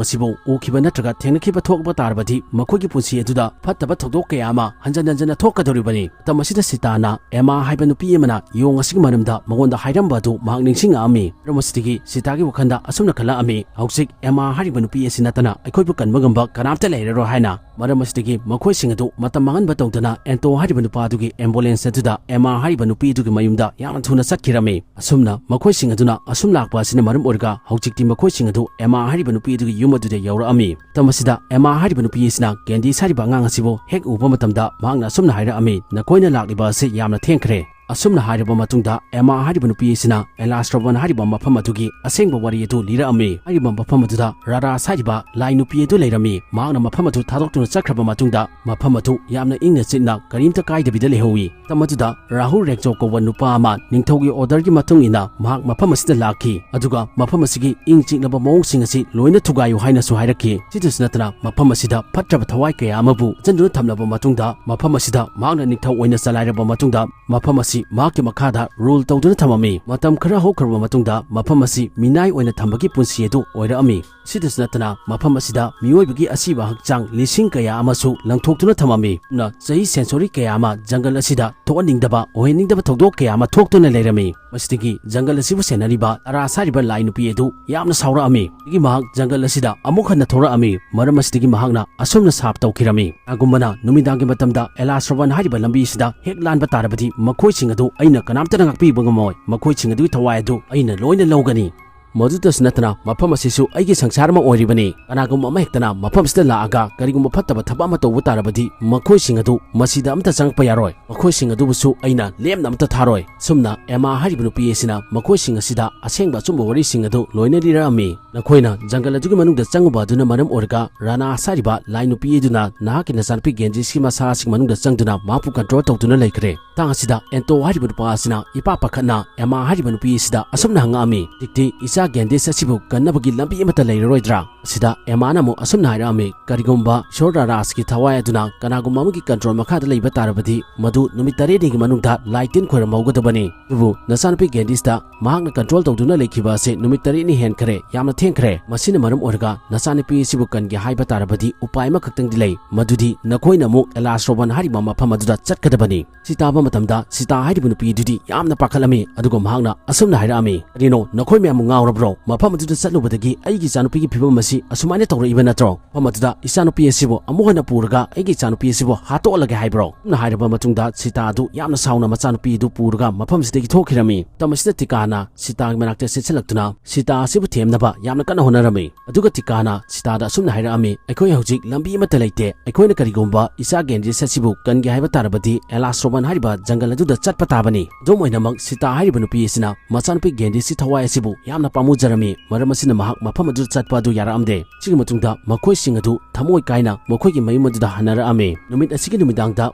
ꯑꯁꯤꯕꯨ ꯎꯈꯤꯕ ꯅꯠꯇ꯭ꯔꯒ ꯊꯦꯡꯅꯈꯤꯕ ꯊꯣꯛꯄ ꯇꯥꯔꯕꯗꯤ ꯃꯈꯣꯏꯒꯤ ꯄꯨꯟꯁꯤ ꯑꯗꯨꯗ ꯐꯠꯇꯕ ꯊꯧꯗꯣꯛ ꯀꯌꯥ ꯑꯃ ꯍꯟꯖꯟ ꯍꯟꯖꯟꯅ ꯊꯣꯛꯀꯗꯧꯔꯤꯕꯅꯤ꯫" ꯃꯇꯝ ꯑꯁꯤꯗ ꯁꯤꯇꯥꯅ ꯑꯦꯃꯥ ꯍꯥꯏꯕ ꯅꯨꯄꯤ ꯑꯃꯅ ꯌꯣꯡ ꯑꯁꯤꯒꯤ ꯃꯔꯝꯗ ꯃꯉꯣꯟꯗ ꯍꯥꯏꯔꯝꯕ ꯑꯗꯨ ꯃꯍꯥꯛ ꯅꯤꯡꯁꯤꯡꯉꯛꯑꯝꯃꯤ꯫ ꯃꯔꯝ ꯑꯁꯤꯗꯒꯤ ꯁꯤꯇꯥꯒꯤ ꯋꯥꯈꯜꯗ ꯑꯁꯨꯝꯅ ꯈꯜꯂꯛꯑꯝꯃꯤ, "ꯍꯧꯖꯤꯛ ꯑꯦꯃꯥ ꯍꯥꯏꯔꯤꯕ ꯅꯨꯄꯤ ꯑꯁꯤ ꯅꯠꯇꯅ ꯑꯩꯈꯣꯏꯕꯨ ꯀꯟꯕ ꯉꯝꯕ ꯀꯅꯥꯝꯇ ꯂꯩꯔꯔꯣꯏ" ꯍꯥꯏꯅ꯫ ꯃꯔꯝ ꯑꯁꯤꯗꯒꯤ ꯃꯈꯣꯏꯁꯤꯡ ꯑꯗꯨ ꯃꯇꯝ ꯃꯥꯡꯍꯟꯕ ꯇꯧꯗꯅ ꯑꯦꯟꯇꯣ ꯍꯥꯏꯔꯤꯕ ꯅꯨꯄꯥ ꯑꯗꯨꯒꯤ ꯑꯦꯝꯕꯨꯂꯦꯟꯁ ꯑꯗꯨꯗ ꯑꯦꯃꯥ ꯍꯥꯏꯔꯤꯕ ꯅꯨꯄꯤ ꯑꯗꯨꯒꯤ ꯃꯌꯨꯝꯗ ꯌꯥꯝꯅ ꯊꯨꯅ ꯆꯠꯈꯤꯔꯝꯃꯤ꯫ ꯑꯁꯨꯝꯅ ꯃꯈꯣꯏꯁꯤꯡ ꯑꯗꯨꯅ ꯑꯁꯨꯝ ꯂꯥꯛꯄ ꯑꯁꯤꯅ ꯃꯔꯝ ꯑꯣꯏꯔꯒ ꯍꯧꯖꯤꯛꯇꯤ ꯃꯈꯣꯏꯁꯤꯡ ꯑꯗꯨ ꯑꯦꯃꯥ ꯍꯥꯏꯔꯤꯕ ꯅꯨꯄꯤ ꯑꯗꯨꯒꯤ ꯌꯨꯝ ꯑꯗꯨꯗ ꯌꯧꯔꯛꯑꯝꯃꯤ꯫ ꯃꯇꯝ ꯑꯁꯤꯗ ꯑꯦꯃꯥ ꯍꯥꯏꯔꯤꯕ ꯅꯨꯄꯤ ꯑꯁꯤꯅ ꯀꯦꯟꯗꯤꯁ ꯍꯥꯏꯔꯤꯕ ꯑꯉꯥꯡ ꯑꯁꯤꯕꯨ ꯍꯦꯛ ꯎꯕ ꯃꯇꯝꯗ ꯃꯍꯥꯛꯅ ꯑꯁꯨꯝꯅ ꯍꯥꯏꯔꯛꯑꯝꯃꯤ, "ꯅꯈꯣꯏꯅ ꯂꯥꯛꯂꯤꯕ ꯑꯁꯤ ꯌꯥꯝꯅ ꯊꯦꯡꯈ꯭ꯔꯦ꯫" ꯑꯁꯨꯝꯅ ꯍꯥꯏꯔꯕ ꯃꯇꯨꯡꯗ ꯑꯦꯃꯥ ꯍꯥꯏꯔꯤꯕ ꯅꯨꯄꯤ ꯑꯁꯤꯅ ꯑꯦꯂꯥꯁꯇ꯭ꯔꯣꯕꯟ ꯍꯥꯏꯔꯤꯕ ꯃꯐꯝ ꯑꯗꯨꯒꯤ ꯑꯁꯦꯡꯕ ꯋꯥꯔꯤ ꯑꯗꯨ ꯂꯤꯔꯛꯑꯝꯃꯤ꯫ ꯍꯥꯏꯔꯤꯕ ꯃꯐꯝ ꯑꯗꯨꯗ ꯔꯥꯔꯥꯁ ꯍꯥꯏꯔꯤꯕ ꯂꯥꯏ ꯅꯨꯄꯤ ꯑꯗꯨ ꯂꯩꯔꯝꯃꯤ꯫ ꯃꯍꯥꯛꯅ ꯃꯐꯝ ꯑꯗꯨ ꯊꯥꯗꯣꯛꯇꯨꯅ ꯆꯠꯈ꯭ꯔꯕ ꯃꯇꯨꯡꯗ ꯃꯐꯝ ꯑꯗꯨ ꯌꯥꯝꯅ ꯏꯪꯅ ꯆꯤꯛꯅ ꯀꯔꯤꯝꯇ ꯀꯥꯏꯗꯕꯤꯗ ꯂꯩꯍꯧꯋꯤ꯫ ꯃꯇꯝ ꯑꯗꯨꯗ ꯔꯥꯍꯨꯜ ꯔꯦꯛꯆꯣ ꯀꯧꯕ ꯅꯨꯄꯥ ꯑꯃ ꯅꯤꯡꯊꯧꯒꯤ ꯑꯣꯔꯗꯔꯒꯤ ꯃꯇꯨꯡ ꯏꯟꯅ ꯃꯍꯥꯛ ꯃꯐꯝ ꯑꯁꯤꯗ ꯂꯥꯛꯈꯤ, ꯑꯗꯨꯒ ꯃꯐꯝ ꯑꯁꯤꯒꯤ ꯏꯪ ꯆꯤꯛꯂꯕ ꯃꯑꯣꯡꯁꯤꯡ ꯑꯁꯤ ꯂꯣꯏꯅ ꯊꯨꯒꯥꯏꯌꯨ ꯍꯥꯏꯅꯁꯨ ꯍꯥꯏꯔꯛꯈꯤ꯫ ꯁꯤꯇꯁꯨ ꯅꯠꯇꯅ ꯃꯐꯝ ꯑꯁꯤꯗ ꯐꯠꯇ꯭ꯔꯕ ꯊꯋꯥꯏ ꯀꯌꯥ ꯑꯃꯕꯨ ꯆꯟꯗꯨꯅ ꯊꯝꯂꯕ ꯃꯇꯨꯡꯗ ꯃꯐꯝ ꯑꯁꯤꯗ ꯃꯍꯥꯛꯅ ꯅꯤꯡꯊꯧ ꯑꯣꯏꯅ ꯆꯂꯥꯏꯔꯕ ꯃꯇꯨꯡꯗ ꯃꯐꯝ ꯑꯁꯤ ꯃꯍꯥꯛꯀꯤ ꯃꯈꯥꯗ ꯔꯨꯜ ꯇꯧꯗꯨꯅ ꯊꯝꯃꯝꯃꯤ꯫ ꯃꯇꯝ ꯈꯔ ꯍꯧꯈ꯭ꯔꯕ ꯃꯇꯨꯡꯗ ꯃꯐꯝ ꯑꯁꯤ ꯃꯤꯅꯥꯏ ꯑꯣꯏꯅ ꯊꯝꯕꯒꯤ ꯄꯨꯟꯁꯤ ꯑꯗꯨ ꯑꯣꯏꯔꯛꯑꯝꯃꯤ꯫ ꯁꯤꯗꯁꯨ ꯅꯠꯇꯅ ꯃꯐꯝ ꯑꯁꯤꯗ ꯃꯤꯑꯣꯏꯕꯒꯤ ꯑꯁꯤꯕ ꯍꯛꯆꯥꯡ ꯂꯤꯁꯤꯡ ꯀꯌꯥ ꯑꯃꯁꯨ ꯂꯪꯊꯣꯛꯇꯨꯅ ꯊꯝꯃꯝꯃꯤ꯫ ꯑꯗꯨꯅ ꯆꯍꯤ ꯁꯦꯟꯆꯨꯔꯤ ꯀꯌꯥ ꯑꯃ ꯖꯪꯒꯜ ꯑꯁꯤꯗ ꯊꯣꯛꯍꯟꯅꯤꯡꯗꯕ, ꯑꯣꯏꯍꯟꯅꯤꯡꯗꯕ ꯊꯧꯗꯣꯛ ꯀꯌꯥ ꯑꯃ ꯊꯣꯛꯇꯨꯅ ꯂꯩꯔꯝꯃꯤ꯫ ꯃꯁꯤꯗꯒꯤ ꯖꯪꯒꯜ ꯑꯁꯤꯕꯨ ꯁꯦꯟꯅꯔꯤꯕ ꯇꯔꯥꯁ ꯍꯥꯏꯔꯤꯕ ꯂꯥꯏ ꯅꯨꯄꯤ ꯑꯗꯨ ꯌꯥꯝꯅ ꯁꯥꯎꯔꯛꯑꯝꯃꯤ꯫ ꯑꯗꯒꯤ ꯃꯍꯥꯛ ꯖꯪꯒꯜ ꯑꯁꯤꯗ ꯑꯃꯨꯛ ꯍꯟꯅ ꯊꯣꯔꯛꯑꯝꯃꯤ꯫ ꯃꯔꯝ ꯑꯁꯤꯗꯒꯤ ꯃꯍꯥꯛꯅ ꯑꯁꯨꯝꯅ ꯁꯥꯞ ꯇꯧꯈꯤꯔꯝꯃꯤ, "ꯀꯅꯥꯒꯨꯝꯕꯅ ꯅꯨꯃꯤꯗꯥꯡꯒꯤ ꯃꯇꯝꯗ ꯑꯦꯂꯥꯁ꯭ꯔꯣꯕꯟ ꯍꯥꯏꯔꯤꯕ ꯂꯝꯕꯤ ꯑꯁꯤꯗ ꯍꯦꯛ ꯂꯥꯟꯕ ꯇꯥꯔꯕꯗꯤ ꯃꯈꯣꯏꯁꯤꯡ ꯑꯗꯨ ꯑꯩꯅ ꯀꯅꯥꯝꯇꯅ ꯉꯥꯛꯄꯤꯕ ꯉꯝꯃꯣꯏ꯫ ꯃꯈꯣꯏꯁꯤꯡ ꯑꯗꯨꯒꯤ ꯊꯋꯥꯏ ꯑꯗꯨ ꯑꯩꯅ ꯂꯣꯏꯅ ꯂꯧꯒꯅꯤ"꯫ ꯃꯗꯨꯇꯁꯨ ꯅꯠꯇꯅ ꯃꯐꯝ ꯑꯁꯤꯁꯨ ꯑꯩꯒꯤ ꯁꯪꯁꯥꯔ ꯑꯃ ꯑꯣꯏꯔꯤꯕꯅꯤ꯫ ꯀꯅꯥꯒꯨꯝꯕ ꯑꯃ ꯍꯦꯛꯇꯅ ꯃꯐꯝ ꯑꯁꯤꯗ ꯂꯥꯛꯑꯒ ꯀꯔꯤꯒꯨꯝꯕ ꯐꯠꯇꯕ ꯊꯕꯛ ꯑꯃ ꯇꯧꯕ ꯇꯥꯔꯕꯗꯤ ꯃꯈꯣꯏꯁꯤꯡ ꯑꯗꯨ ꯃꯁꯤꯗ ꯑꯃꯠꯇ ꯆꯪꯉꯛꯄ ꯌꯥꯔꯣꯏ꯫ ꯃꯈꯣꯏꯁꯤꯡ ꯑꯗꯨꯕꯨꯁꯨ ꯑꯩꯅ ꯂꯦꯝꯅ ꯑꯃꯠꯇ ꯊꯥꯔꯣꯏ꯫ ꯁꯨꯝꯅ ꯑꯦꯃꯥ ꯍꯥꯏꯔꯤꯕ ꯅꯨꯄꯤ ꯑꯁꯤꯅ ꯃꯈꯣꯏꯁꯤꯡ ꯑꯁꯤꯗ ꯑꯁꯦꯡꯕ ꯑꯆꯨꯝꯕ ꯋꯥꯔꯤꯁꯤꯡ ꯑꯗꯨ ꯂꯣꯏꯅ ꯂꯤꯔꯛꯑꯝꯃꯤ꯫ ꯅꯈꯣꯏꯅ ꯖꯪꯒꯜ ꯑꯗꯨꯒꯤ ꯃꯅꯨꯡꯗ ꯆꯪꯉꯨꯕ ꯑꯗꯨꯅ ꯃꯔꯝ ꯑꯣꯏꯔꯒ ꯔꯥꯅꯥ ꯍꯥꯏꯔꯤꯕ ꯂꯥꯏ ꯅꯨꯄꯤ ꯑꯗꯨꯅ ꯅꯍꯥꯛꯀꯤ ꯅꯆꯥꯅꯨꯄꯤ ꯒꯦꯟꯗꯤꯁꯀꯤ ꯃꯁꯥꯁꯤꯡ ꯃꯅꯨꯡꯗ ꯆꯪꯗꯨꯅ ꯃꯍꯥꯛꯄꯨ ꯀꯟꯇ꯭ꯔꯣꯜ ꯇꯧꯗꯨꯅ ꯂꯩꯈ꯭ꯔꯦ꯫ ꯃꯇꯥꯡ ꯑꯁꯤꯗ ꯑꯦꯟꯇꯣ ꯍꯥꯏꯔꯤꯕ ꯅꯨꯄꯥ ꯑꯁꯤꯅ ꯏꯄꯥ ꯄꯥꯈꯠꯅ ꯑꯦꯃꯥ ꯍꯥꯏꯔꯤꯕ ꯅꯨꯄꯤ ꯑꯁꯤꯗ ꯑꯁꯨꯝꯅ ꯍꯪꯉꯛꯑꯝꯃꯤ, "ꯍꯧꯖꯤꯛꯇꯤ ꯏꯆꯥ ꯒꯦꯟꯗꯤꯁ ꯑꯁꯤꯕꯨ ꯀꯟꯅꯕꯒꯤ ꯂꯝꯕꯤ ꯑꯃꯠꯇ ꯂꯩꯔꯔꯣꯏꯗ꯭ꯔꯥ?" ꯑꯁꯤꯗ ꯑꯦꯃꯥꯅ ꯑꯃꯨꯛ ꯑꯁꯨꯝꯅ ꯍꯥꯏꯔꯛꯑꯝꯃꯤ, "ꯀꯔꯤꯒꯨꯝꯕ ꯏꯁꯣꯔ ꯔꯥꯔꯥꯁꯀꯤ ꯊꯋꯥꯏ ꯑꯗꯨꯅ ꯀꯅꯥꯒꯨꯝꯕ ꯑꯃꯒꯤ ꯀꯟꯇ꯭ꯔꯣꯜ ꯃꯈꯥꯗ ꯂꯩꯕ ꯇꯥꯔꯕꯗꯤ, ꯃꯗꯨ ꯅꯨꯃꯤꯠ ꯇꯔꯦꯠꯅꯤꯒꯤ ꯃꯅꯨꯡꯗ ꯂꯥꯏ ꯇꯤꯟ ꯈꯣꯏꯔꯝꯍꯧꯒꯗꯕꯅꯤ꯫ ꯑꯗꯨꯕꯨ ꯅꯆꯥꯅꯨꯄꯤ ꯒꯦꯟꯗꯤꯁꯇ ꯃꯍꯥꯛꯅ ꯀꯟꯇ꯭ꯔꯣꯜ ꯇꯧꯗꯨꯅ ꯂꯩꯈꯤꯕ ꯑꯁꯤ ꯅꯨꯃꯤꯠ ꯇꯔꯦꯠꯅꯤ ꯍꯦꯟꯈ꯭ꯔꯦ, ꯌꯥꯝꯅ ꯊꯦꯡꯈ꯭ꯔꯦ꯫ ꯃꯁꯤꯅ ꯃꯔꯝ ꯑꯣꯏꯔꯒ ꯅꯆꯥꯅꯨꯄꯤ ꯑꯁꯤꯕꯨ ꯀꯟꯒꯦ ꯍꯥꯏꯕ ꯇꯥꯔꯕꯗꯤ ꯎꯄꯥꯏ ꯑꯃꯈꯛꯇꯪꯗꯤ ꯂꯩ, ꯃꯗꯨꯗꯤ ꯅꯈꯣꯏꯅ ꯑꯃꯨꯛ ꯑꯦꯂꯥꯁ ꯔꯣꯕꯟ ꯍꯥꯏꯔꯤꯕ ꯃꯐꯝ ꯑꯗꯨꯗ ꯆꯠꯀꯗꯕꯅꯤ"꯫ ꯁꯤ ꯇꯥꯕ ꯃꯇꯝꯗ ꯁꯤꯇꯥ ꯍꯥꯏꯔꯤꯕ ꯅꯨꯄꯤ ꯑꯗꯨꯗꯤ ꯌꯥꯝꯅ ꯄꯥꯈꯠꯂꯝꯃꯤ, ꯑꯗꯨꯒ ꯃꯍꯥꯛꯅ ꯑꯁꯨꯝꯅ ꯍꯥꯏꯔꯛꯑꯝꯃꯤ, "ꯀꯔꯤꯅꯣ, ꯅꯈꯣꯏ ꯃꯌꯥꯝꯕꯨ ꯉꯥꯎꯔꯕ꯭ꯔꯣ? ꯃꯐꯝ ꯑꯗꯨꯗ ꯆꯠꯂꯨꯕꯗꯒꯤ ꯑꯩꯒꯤ ꯏꯆꯥꯅꯨꯄꯤꯒꯤ ꯐꯤꯕꯝ ꯑꯁꯤ ꯑꯁꯨꯃꯥꯏꯅ ꯇꯧꯔꯛꯏꯕ ꯅꯠꯇ꯭ꯔꯣ? ꯃꯐꯝ ꯑꯗꯨꯗ ꯏꯆꯥꯅꯨꯄꯤ ꯑꯁꯤꯕꯨ ꯑꯃꯨꯛ ꯍꯟꯅ ꯄꯨꯔꯒ ꯑꯩꯒꯤ ꯏꯆꯥꯅꯨꯄꯤ ꯑꯁꯤꯕꯨ ꯍꯥꯠꯇꯣꯛꯍꯜꯂꯒꯦ ꯍꯥꯏꯕ꯭ꯔꯣ?" ꯑꯁꯨꯝꯅ ꯍꯥꯏꯔꯕ ꯃꯇꯨꯡꯗ ꯁꯤꯇꯥ ꯑꯗꯨ ꯌꯥꯝꯅ ꯁꯥꯎꯅ ꯃꯆꯥꯅꯨꯄꯤ ꯑꯗꯨ ꯄꯨꯔꯒ ꯃꯐꯝꯁꯤꯗꯒꯤ ꯊꯣꯛꯈꯤꯔꯝꯃꯤ꯫ ꯃꯇꯝ ꯑꯁꯤꯗ ꯇꯤꯀꯥꯅ ꯁꯤꯇꯥꯒꯤ ꯃꯅꯥꯛꯇ ꯆꯦꯟꯁꯤꯜꯂꯛꯇꯨꯅ ꯁꯤꯇꯥ ꯑꯁꯤꯕꯨ ꯊꯦꯝꯅꯕ ꯌꯥꯝꯅ ꯀꯟꯅ ꯍꯣꯠꯅꯔꯝꯃꯤ꯫ ꯑꯗꯨꯒ ꯇꯤꯀꯥꯅ ꯁꯤꯇꯥꯗ ꯑꯁꯨꯝꯅ ꯍꯥꯏꯔꯛꯑꯝꯃꯤ, "ꯑꯩꯈꯣꯏ ꯍꯧꯖꯤꯛ ꯂꯝꯕꯤ ꯑꯃꯠꯇ ꯂꯩꯇꯦ꯫ ꯑꯩꯈꯣꯏꯅ ꯀꯔꯤꯒꯨꯝꯕ ꯏꯆꯥ ꯒꯦꯟꯗꯤꯁ ꯑꯁꯤꯕꯨ ꯀꯟꯒꯦ ꯍꯥꯏꯕ ꯇꯥꯔꯕꯗꯤ ꯑꯦꯂꯥꯁ ꯔꯣꯃꯟ ꯍꯥꯏꯔꯤꯕ ꯖꯪꯒꯜ ꯑꯗꯨꯗ ꯆꯠꯄ ꯇꯥꯕꯅꯤ"꯫ ꯑꯗꯨꯝ ꯑꯣꯏꯅꯃꯛ ꯁꯤꯇꯥ ꯍꯥꯏꯔꯤꯕ ꯅꯨꯄꯤ ꯑꯁꯤꯅ ꯃꯆꯥꯅꯨꯄꯤ ꯒꯦꯟꯗꯤꯁꯀꯤ ꯊꯋꯥꯏ ꯑꯁꯤꯕꯨ ꯌꯥꯝꯅ ꯄꯥꯝꯃꯨꯖꯔꯝꯃꯤ, ꯃꯔꯝ ꯑꯁꯤꯅ ꯃꯍꯥꯛ ꯃꯐꯝ ꯑꯗꯨꯗ ꯆꯠꯄ ꯑꯗꯨ ꯌꯥꯔꯛꯑꯝꯗꯦ꯫ ꯁꯤꯒꯤ ꯃꯇꯨꯡꯗ ꯃꯈꯣꯏꯁꯤꯡ ꯑꯗꯨ ꯊꯃꯣꯏ ꯀꯥꯏꯅ ꯃꯈꯣꯏꯒꯤ ꯃꯌꯨꯝ ꯑꯗꯨꯗ ꯍꯟꯅꯔꯛꯑꯝꯃꯤ꯫ ꯅꯨꯃꯤꯠ ꯑꯁꯤꯒꯤ ꯅꯨꯃꯤꯗꯥꯡꯗ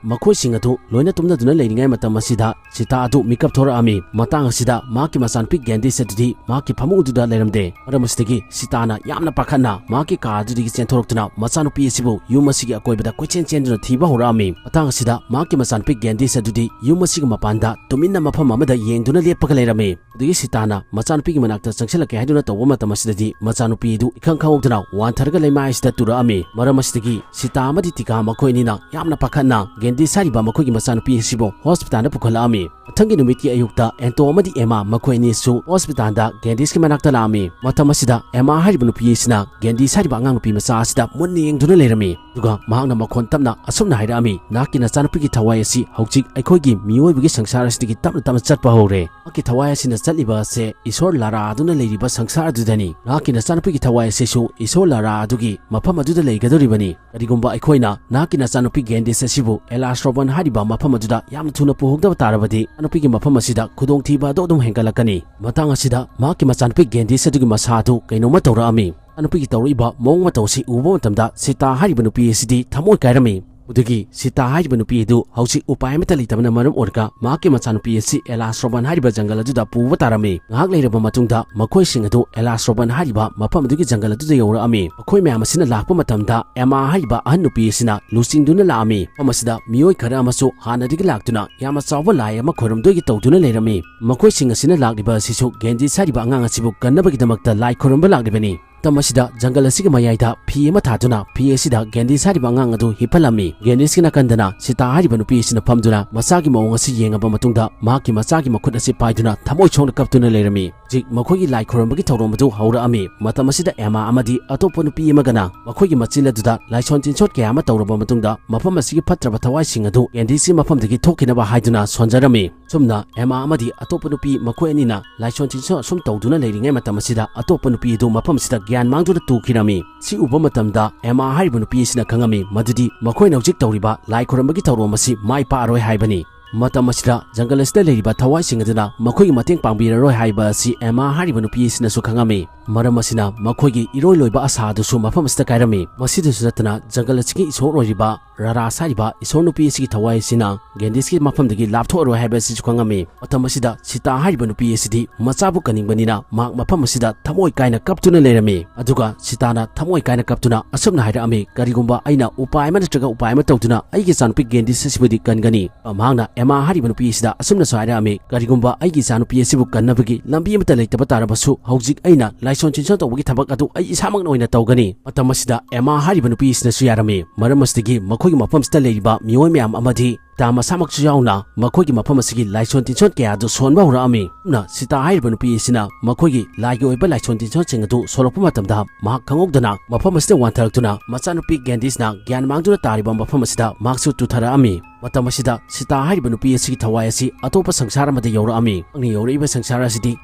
ꯃꯈꯣꯏꯁꯤꯡ ꯑꯗꯨ ꯂꯣꯏꯅ ꯇꯨꯝꯅꯗꯨꯅ ꯂꯩꯔꯤꯉꯩ ꯃꯇꯝ ꯑꯁꯤꯗ ꯁꯤꯇꯥ ꯑꯗꯨ ꯃꯤꯀꯞ ꯊꯣꯔꯛꯑꯝꯃꯤ꯫ ꯃꯇꯥꯡ ꯑꯁꯤꯗ ꯃꯍꯥꯛꯀꯤ ꯃꯆꯥꯅꯨꯄꯤ ꯒꯦꯟꯗꯤꯁ ꯑꯗꯨꯗꯤ ꯃꯍꯥꯛꯀꯤ ꯐꯃꯨꯡ ꯑꯗꯨꯗ ꯂꯩꯔꯝꯗꯦ꯫ ꯃꯔꯝ ꯑꯁꯤꯗꯒꯤ ꯁꯤꯇꯥꯅ ꯌꯥꯝꯅ ꯄꯥꯈꯠꯅ ꯃꯍꯥꯛꯀꯤ ꯀꯥ ꯑꯗꯨꯗꯒꯤ ꯆꯦꯟꯊꯣꯔꯛꯇꯨꯅ ꯃꯆꯥꯅꯨꯄꯤ ꯑꯁꯤꯕꯨ ꯌꯨꯝ ꯑꯁꯤꯒꯤ ꯑꯀꯣꯏꯕꯗ ꯀꯣꯏꯆꯦꯟ ꯆꯦꯟꯗꯨꯅ ꯊꯤꯕ ꯍꯧꯔꯛꯑꯝꯃꯤ꯫ ꯃꯇꯥꯡ ꯑꯁꯤꯗ ꯃꯍꯥꯛꯀꯤ ꯃꯆꯥꯅꯨꯄꯤ ꯒꯦꯟꯗꯤꯁ ꯑꯗꯨꯗꯤ ꯌꯨꯝ ꯑꯁꯤꯒꯤ ꯃꯄꯥꯟꯗ ꯇꯨꯃꯤꯟꯅ ꯃꯐꯝ ꯑꯃꯗ ꯌꯦꯡꯗꯨꯅ ꯂꯦꯞꯄꯒ ꯂꯩꯔꯝꯃꯤ꯫ ꯑꯗꯨꯗꯒꯤ ꯁꯤꯇꯥꯅ ꯃꯆꯥꯅꯨꯄꯤꯒꯤ ꯃꯅꯥꯛꯇ ꯆꯪꯁꯤꯜꯂꯛꯀꯦ ꯍꯥꯏꯗꯨꯅ ꯇꯧꯕ ꯃꯇꯝ ꯑꯁꯤꯗꯗꯤ ꯃꯆꯥꯅꯨꯄꯤ ꯑꯗꯨ ꯏꯈꯪ ꯈꯪꯍꯧꯗꯅ ꯋꯥꯟꯊꯔꯒ ꯂꯩꯃꯥꯏ ꯑꯁꯤꯗ ꯇꯨꯔꯛꯑꯝꯃꯤ꯫ ꯃꯔꯝ ꯑꯁꯤꯗꯒꯤ ꯁꯤꯇꯥ ꯑꯃꯗꯤ ꯇꯤꯀꯥ ꯃꯈꯣꯏ ꯑꯅꯤꯅ ꯌꯥꯝꯅ ꯄꯥꯈꯠꯅ ꯒꯦꯟꯗꯤꯁ ꯍꯥꯏꯔꯤꯕ ꯃꯈꯣꯏꯒꯤ ꯃꯆꯥꯅꯨꯄꯤ ꯑꯁꯤꯕꯨ ꯍꯣꯁꯄꯤꯇꯥꯜꯗ ꯄꯨꯈꯠꯂꯛꯑꯝꯃꯤ꯫ ꯃꯊꯪꯒꯤ ꯅꯨꯃꯤꯠꯀꯤ ꯑꯌꯨꯛꯇ ꯑꯦꯟꯇꯣ ꯑꯃꯗꯤ ꯑꯦꯃꯥ ꯃꯈꯣꯏ ꯑꯅꯤꯁꯨ ꯍꯣꯁꯄꯤꯇꯥꯜꯗ ꯒꯦꯟꯗꯤꯁꯀꯤ ꯃꯅꯥꯛꯇ ꯂꯥꯛꯑꯝꯃꯤ꯫ ꯃꯇꯝ ꯑꯁꯤꯗ ꯑꯦꯃꯥ ꯍꯥꯏꯔꯤꯕ ꯅꯨꯄꯤ ꯑꯁꯤꯅ ꯒꯦꯟꯗꯤꯁ ꯍꯥꯏꯔꯤꯕ ꯑꯉꯥꯡ ꯅꯨꯄꯤ ꯃꯆꯥ ꯑꯁꯤꯗ ꯃꯨꯟꯅ ꯌꯦꯡꯗꯨꯅ ꯂꯩꯔꯝꯃꯤ꯫ ꯑꯗꯨꯒ ꯃꯍꯥꯛꯅ ꯃꯈꯣꯟ ꯇꯞꯅ ꯑꯁꯨꯝꯅ ꯍꯥꯏꯔꯛꯑꯝꯃꯤ, "ꯅꯍꯥꯛꯀꯤ ꯅꯆꯥꯅꯨꯄꯤꯒꯤ ꯊꯋꯥꯏ ꯑꯁꯤ ꯍꯧꯖꯤꯛ ꯑꯩꯈꯣꯏꯒꯤ ꯃꯤꯑꯣꯏꯕꯒꯤ ꯁꯪꯁꯥꯔ ꯑꯁꯤꯗꯒꯤ ꯇꯞꯅ ꯇꯞꯅ ꯆꯠꯄ ꯍꯧꯔꯦ꯫ ꯃꯍꯥꯛꯀꯤ ꯊꯋꯥꯏ ꯑꯁꯤꯅ ꯆꯠꯂꯤꯕ ꯑꯁꯦ ꯏꯁꯣꯔ ꯂꯥꯔꯥ ꯑꯗꯨꯅ ꯂꯩꯔꯤꯕ ꯁꯪꯁꯥꯔ ꯑꯗꯨꯗꯅꯤ꯫ ꯅꯍꯥꯛꯀꯤ ꯅꯆꯥꯅꯨꯄꯤꯒꯤ ꯊꯋꯥꯏ ꯑꯁꯤꯁꯨ ꯏꯁꯣꯔ ꯂꯥꯔꯥ ꯑꯗꯨꯒꯤ ꯃꯐꯝ ꯑꯗꯨꯗ ꯂꯩꯒꯗꯧꯔꯤꯕꯅꯤ꯫ ꯀꯔꯤꯒꯨꯝꯕ ꯑꯩꯈꯣꯏꯅ ꯅꯍꯥꯛꯀꯤ ꯅꯆꯥꯅꯨꯄꯤ ꯒꯦꯟꯗꯤꯁ ꯑꯁꯤꯕꯨ ꯑꯦꯂꯥꯁ ꯔꯣꯕꯟ ꯍꯥꯏꯔꯤꯕ ꯃꯐꯝ ꯑꯗꯨꯗ ꯌꯥꯝꯅ ꯊꯨꯅ ꯄꯨꯍꯧꯗꯕ ꯇꯥꯔꯕꯗꯤ, ꯅꯆꯥꯅꯨꯄꯤꯒꯤ ꯃꯐꯝ ꯑꯁꯤꯗ ꯈꯨꯗꯣꯡꯊꯤꯕ ꯑꯗꯨ ꯑꯗꯨꯝ ꯍꯦꯟꯒꯠꯂꯛꯀꯅꯤ꯫ ꯃꯇꯥꯡ ꯑꯁꯤꯗ ꯃꯍꯥꯛꯀꯤ ꯃꯆꯥꯅꯨꯄꯤ ꯒꯦꯟꯗꯤꯁ ꯑꯗꯨꯒꯤ ꯃꯁꯥ ꯑꯗꯨ ꯀꯩꯅꯣꯝꯃ ꯇꯧꯔꯛꯑꯝꯃꯤ꯫ ꯃꯆꯥꯅꯨꯄꯤꯒꯤ ꯇꯧꯔꯛꯏꯕ ꯃꯑꯣꯡ ꯃꯇꯧ ꯑꯁꯤ ꯎꯕ ꯃꯇꯝꯗ, ꯁꯤꯇꯥ ꯍꯥꯏꯔꯤꯕ ꯅꯨꯄꯤ ꯑꯁꯤꯗꯤ ꯊꯃꯣꯏ ꯀꯥꯏꯔꯝꯃꯤ꯫ ꯑꯗꯨꯒꯤ ꯁꯤꯇꯥ ꯍꯥꯏꯔꯤꯕ ꯅꯨꯄꯤ ꯑꯗꯨ ꯍꯧꯖꯤꯛ ꯎꯄꯥꯏ ꯑꯃꯠꯇ ꯂꯩꯇꯕꯅ ꯃꯔꯝ ꯑꯣꯏꯔꯒ, ꯃꯍꯥꯛꯀꯤ ꯃꯆꯥꯅꯨꯄꯤ ꯑꯁꯤ ꯑꯦꯂꯥꯁ ꯔꯣꯕꯟ ꯍꯥꯏꯔꯤꯕ ꯖꯪꯒꯜ ꯑꯗꯨꯗ ꯄꯨꯕ ꯇꯥꯔꯝꯃꯤ꯫ ꯉꯥꯏꯍꯥꯛ ꯂꯩꯔꯕ ꯃꯇꯨꯡꯗ, ꯃꯈꯣꯏꯁꯤꯡ ꯑꯗꯨ ꯑꯦꯂꯥꯁ ꯔꯣꯕꯟ ꯍꯥꯏꯔꯤꯕ ꯃꯐꯝ ꯑꯗꯨꯒꯤ ꯖꯪꯒꯜ ꯑꯗꯨꯗ ꯌꯧꯔꯛꯑꯝꯃꯤ꯫ ꯃꯈꯣꯏ ꯃꯌꯥꯝ ꯑꯁꯤꯅ ꯂꯥꯛꯄ ꯃꯇꯝꯗ, ꯑꯦꯃꯥ ꯍꯥꯏꯔꯤꯕ ꯑꯍꯟ ꯅꯨꯄꯤ ꯑꯁꯤꯅ ꯂꯨꯆꯤꯡꯗꯨꯅ ꯂꯥꯛꯑꯝꯃꯤ꯫ ꯃꯐꯝ ꯑꯁꯤꯗ ꯃꯤꯑꯣꯏ ꯈꯔ ꯑꯃꯁꯨ ꯍꯥꯟꯅꯗꯒꯤ ꯂꯥꯛꯇꯨꯅ ꯌꯥꯝꯅ ꯆꯥꯎꯕ ꯂꯥꯏ ꯑꯃ ꯈꯣꯏꯔꯝꯗꯣꯏꯒꯤ ꯇꯧꯗꯨꯅ ꯂꯩꯔꯝꯃꯤ꯫ ꯃꯈꯣꯏꯁꯤꯡ ꯑꯁꯤꯅ ꯂꯥꯛꯂꯤꯕ ꯑꯁꯤꯁꯨ ꯒꯦꯟꯗꯤꯁ ꯍꯥꯏꯔꯤꯕ ꯑꯉꯥꯡ ꯑꯁꯤꯕꯨ ꯀꯟꯅꯕꯒꯤꯗꯃꯛꯇ ꯂꯥꯏ ꯈꯣꯏꯔꯝꯕ ꯂꯥꯛꯂꯤꯕꯅꯤ꯫ ꯃꯇꯝ ꯑꯁꯤꯗ ꯖꯪꯒꯜ ꯑꯁꯤꯒꯤ ꯃꯌꯥꯏꯗ ꯐꯤ ꯑꯃ ꯊꯥꯗꯨꯅ, ꯐꯤ ꯑꯁꯤꯗ ꯒꯦꯟꯗꯤꯁ ꯍꯥꯏꯔꯤꯕ ꯑꯉꯥꯡ ꯑꯗꯨ ꯍꯤꯞꯍꯜꯂꯝꯃꯤ꯫ ꯒꯦꯟꯗꯤꯁꯀꯤ ꯅꯥꯀꯟꯗꯅ ꯁꯤꯇꯥ ꯍꯥꯏꯔꯤꯕ ꯅꯨꯄꯤ ꯑꯁꯤꯅ ꯐꯝꯗꯨꯅ ꯃꯆꯥꯒꯤ ꯃꯑꯣꯡ ꯑꯁꯤ ꯌꯦꯡꯉꯕ ꯃꯇꯨꯡꯗ, ꯃꯍꯥꯛꯀꯤ ꯃꯆꯥꯒꯤ ꯃꯈꯨꯠ ꯑꯁꯤ ꯄꯥꯏꯗꯨꯅ ꯊꯃꯣꯏ ꯁꯣꯛꯅ ꯀꯞꯇꯨꯅ ꯂꯩꯔꯝꯃꯤ꯫ ꯍꯧꯖꯤꯛ ꯃꯈꯣꯏꯒꯤ ꯂꯥꯏ ꯈꯣꯏꯔꯝꯕꯒꯤ ꯊꯧꯔꯝ ꯑꯗꯨ ꯍꯧꯔꯛꯑꯝꯃꯤ꯫ ꯃꯇꯝ ꯑꯁꯤꯗ ꯑꯦꯃꯥ ꯑꯃꯗꯤ ꯑꯇꯣꯞꯄ ꯅꯨꯄꯤ ꯑꯃꯒꯅ ꯃꯈꯣꯏꯒꯤ ꯃꯆꯤꯟ ꯑꯗꯨꯗ ꯂꯥꯏꯁꯣꯟ ꯇꯤꯟꯁꯣꯠ ꯀꯌꯥ ꯑꯃ ꯇꯧꯔꯕ ꯃꯇꯨꯡꯗ, ꯃꯐꯝ ꯑꯁꯤꯒꯤ ꯐꯠꯇ꯭ꯔꯕ ꯊꯋꯥꯏꯁꯤꯡ ꯑꯗꯨ ꯒꯦꯟꯗꯤꯁꯀꯤ ꯃꯐꯝꯗꯒꯤ ꯊꯣꯛꯈꯤꯅꯕ ꯍꯥꯏꯗꯨꯅ ꯁꯣꯟꯖꯔꯝꯃꯤ꯫ ꯁꯨꯝꯅ ꯑꯦꯃꯥ ꯑꯃꯗꯤ ꯑꯇꯣꯞꯄ ꯅꯨꯄꯤ ꯃꯈꯣꯏ ꯑꯅꯤꯅ ꯂꯥꯏꯁꯣꯟ ꯇꯤꯟꯁꯣꯠ ꯑꯁꯨꯝ ꯇꯧꯗꯨꯅ ꯂꯩꯔꯤꯉꯩ ꯃꯇꯝ ꯑꯁꯤꯗ, ꯑꯇꯣꯞꯄ ꯅꯨꯄꯤ ꯑꯗꯨ ꯃꯐꯝ ꯑꯁꯤꯗ ꯒ꯭ꯌꯥꯟ ꯃꯥꯡꯗꯨꯅ ꯇꯨꯈꯤꯔꯝꯃꯤ꯫ ꯁꯤ ꯎꯕ ꯃꯇꯝꯗ ꯑꯦꯃꯥ ꯍꯥꯏꯔꯤꯕ ꯅꯨꯄꯤ ꯑꯁꯤꯅ ꯈꯪꯉꯝꯃꯤ ꯃꯗꯨꯗꯤ ꯃꯈꯣꯏꯅ ꯍꯧꯖꯤꯛ ꯇꯧꯔꯤꯕ ꯂꯥꯏ ꯈꯣꯏꯔꯝꯕꯒꯤ ꯊꯧꯔꯝ ꯑꯁꯤ ꯃꯥꯏ ꯄꯥꯛꯑꯔꯣꯏ ꯍꯥꯏꯕꯅꯤ꯫ ꯃꯇꯝ ꯑꯁꯤꯗ ꯖꯪꯒꯜ ꯑꯁꯤꯗ ꯂꯩꯔꯤꯕ ꯊꯋꯥꯏꯁꯤꯡ ꯑꯗꯨꯅ ꯃꯈꯣꯏꯒꯤ ꯃꯇꯦꯡ ꯄꯥꯡꯕꯤꯔꯔꯣꯏ ꯍꯥꯏꯕ ꯑꯁꯤ ꯑꯦꯃꯥ ꯍꯥꯏꯔꯤꯕ ꯅꯨꯄꯤ ꯑꯁꯤꯅꯁꯨ ꯈꯪꯉꯝꯃꯤ꯫ ꯃꯔꯝ ꯑꯁꯤꯅ ꯃꯈꯣꯏꯒꯤ ꯏꯔꯣꯏ ꯂꯣꯏꯕ ꯑꯁꯥ ꯑꯗꯨꯁꯨ ꯃꯐꯝ ꯑꯁꯤꯗ ꯀꯥꯏꯔꯝꯃꯤ꯫ ꯃꯁꯤꯗꯁꯨ ꯅꯠꯇꯅ, ꯖꯪꯒꯜ ꯑꯁꯤꯒꯤ ꯏꯁꯣꯔ ꯑꯣꯏꯔꯤꯕ ꯔꯥꯔꯥꯁ ꯍꯥꯏꯔꯤꯕ ꯏꯁꯣꯔ ꯅꯨꯄꯤ ꯑꯁꯤꯒꯤ ꯊꯋꯥꯏ ꯑꯁꯤꯅ ꯒꯦꯟꯗꯤꯁꯀꯤ ꯃꯐꯝꯗꯒꯤ ꯂꯥꯞꯊꯣꯛꯑꯔꯣꯏ ꯍꯥꯏꯕ ꯑꯁꯤꯁꯨ ꯈꯪꯉꯝꯃꯤ꯫ ꯃꯇꯝ ꯑꯁꯤꯗ ꯁꯤꯇꯥ ꯍꯥꯏꯔꯤꯕ ꯅꯨꯄꯤ ꯑꯁꯤꯗꯤ ꯃꯆꯥꯕꯨ ꯀꯟꯅꯤꯡꯕꯅꯤꯅ, ꯃꯍꯥꯛ ꯃꯐꯝ ꯑꯁꯤꯗ ꯊꯃꯣꯏ ꯀꯥꯏꯅ ꯀꯞꯇꯨꯅ ꯂꯩꯔꯝꯃꯤ꯫ ꯑꯗꯨꯒ ꯁꯤꯇꯥꯅ ꯊꯃꯣꯏ ꯀꯥꯏꯅ ꯀꯞꯇꯨꯅ ꯑꯁꯨꯝꯅ ꯍꯥꯏꯔꯛꯑꯝꯃꯤ, "ꯀꯔꯤꯒꯨꯝꯕ ꯑꯩꯅ ꯎꯄꯥꯏ ꯑꯃ ꯅꯠꯇ꯭ꯔꯒ ꯎꯄꯥꯏ ꯑꯃ ꯇꯧꯗꯨꯅ ꯑꯩꯒꯤ ꯏꯆꯥꯅꯨꯄꯤ ꯒꯦꯟꯗꯤꯁ ꯑꯁꯤꯕꯨꯗꯤ ꯀꯟꯒꯅꯤ꯫" ꯃꯍꯥꯛꯅ ꯑꯦꯃꯥ ꯍꯥꯏꯔꯤꯕ ꯅꯨꯄꯤ ꯑꯁꯤꯗ ꯑꯁꯨꯝꯅꯁꯨ ꯍꯥꯏꯔꯛꯑꯝꯃꯤ, "ꯀꯔꯤꯒꯨꯝꯕ ꯑꯩꯒꯤ ꯏꯆꯥꯅꯨꯄꯤ ꯑꯁꯤꯕꯨ ꯀꯟꯅꯕꯒꯤ ꯂꯝꯕꯤ ꯑꯃꯠꯇ ꯂꯩꯇꯕ ꯇꯥꯔꯕꯁꯨ, ꯍꯧꯖꯤꯛ ꯑꯩꯅ ꯂꯥꯏꯁꯣꯟ ꯆꯤꯟꯁꯣꯟ ꯇꯧꯕꯒꯤ ꯊꯕꯛ ꯑꯗꯨ ꯑꯩ ꯏꯁꯥꯃꯛꯅ ꯑꯣꯏꯅ ꯇꯧꯒꯅꯤ꯫" ꯃꯇꯝ ꯑꯁꯤꯗ ꯑꯦꯃꯥ ꯍꯥꯏꯔꯤꯕ ꯅꯨꯄꯤ ꯑꯁꯤꯅꯁꯨ ꯌꯥꯔꯝꯃꯤ꯫ ꯃꯔꯝ ꯑꯁꯤꯗꯒꯤ ꯃꯈꯣꯏꯒꯤ ꯃꯐꯝꯁꯤꯗ ꯂꯩꯔꯤꯕ ꯃꯤꯑꯣꯏ ꯃꯌꯥꯝ ꯑꯃꯗꯤ ꯁꯤꯇꯥ ꯃꯁꯥꯃꯛꯁꯨ ꯌꯥꯎꯅ ꯃꯈꯣꯏꯒꯤ ꯃꯐꯝ ꯑꯁꯤꯒꯤ ꯂꯥꯏꯁꯣꯟ ꯇꯤꯟꯁꯣꯟ ꯀꯌꯥ ꯑꯗꯨ ꯁꯣꯟꯕ ꯍꯧꯔꯛꯑꯝꯃꯤ꯫ ꯑꯗꯨꯅ ꯁꯤꯇꯥ ꯍꯥꯏꯔꯤꯕ ꯅꯨꯄꯤ ꯑꯁꯤꯅ ꯃꯈꯣꯏꯒꯤ ꯂꯥꯏꯒꯤ ꯑꯣꯏꯕ ꯂꯥꯏꯁꯣꯟ ꯇꯤꯟꯁꯣꯟꯁꯤꯡ ꯑꯗꯨ ꯁꯣꯜꯂꯛꯄ ꯃꯇꯝꯗ ꯃꯍꯥꯛ ꯈꯪꯍꯧꯗꯅ ꯃꯐꯝ ꯑꯁꯤꯗ ꯋꯥꯟꯊꯔꯛꯇꯨꯅ ꯃꯆꯥꯅꯨꯄꯤ ꯒꯦꯟꯗꯤꯁꯅ ꯒ꯭ꯌꯥꯟ ꯃꯥꯡꯗꯨꯅ ꯇꯥꯔꯤꯕ ꯃꯐꯝ ꯑꯁꯤꯗ ꯃꯍꯥꯛꯁꯨ ꯇꯨꯊꯔꯛꯑꯝꯃꯤ꯫ ꯃꯇꯝ ꯑꯁꯤꯗ ꯁꯤꯇꯥ ꯍꯥꯏꯔꯤꯕ ꯅꯨꯄꯤ ꯑꯁꯤꯒꯤ ꯊꯋꯥꯏ ꯑꯁꯤ ꯑꯇꯣꯞꯄ ꯁꯪꯁꯥꯔ ꯑꯃꯗ ꯌꯧꯔꯛꯑꯝꯃꯤ꯫ ꯃꯍꯥꯛꯅ ꯌꯧꯔꯛꯏꯕ ꯁꯪꯁꯥꯔ ꯑꯁꯤꯗꯤ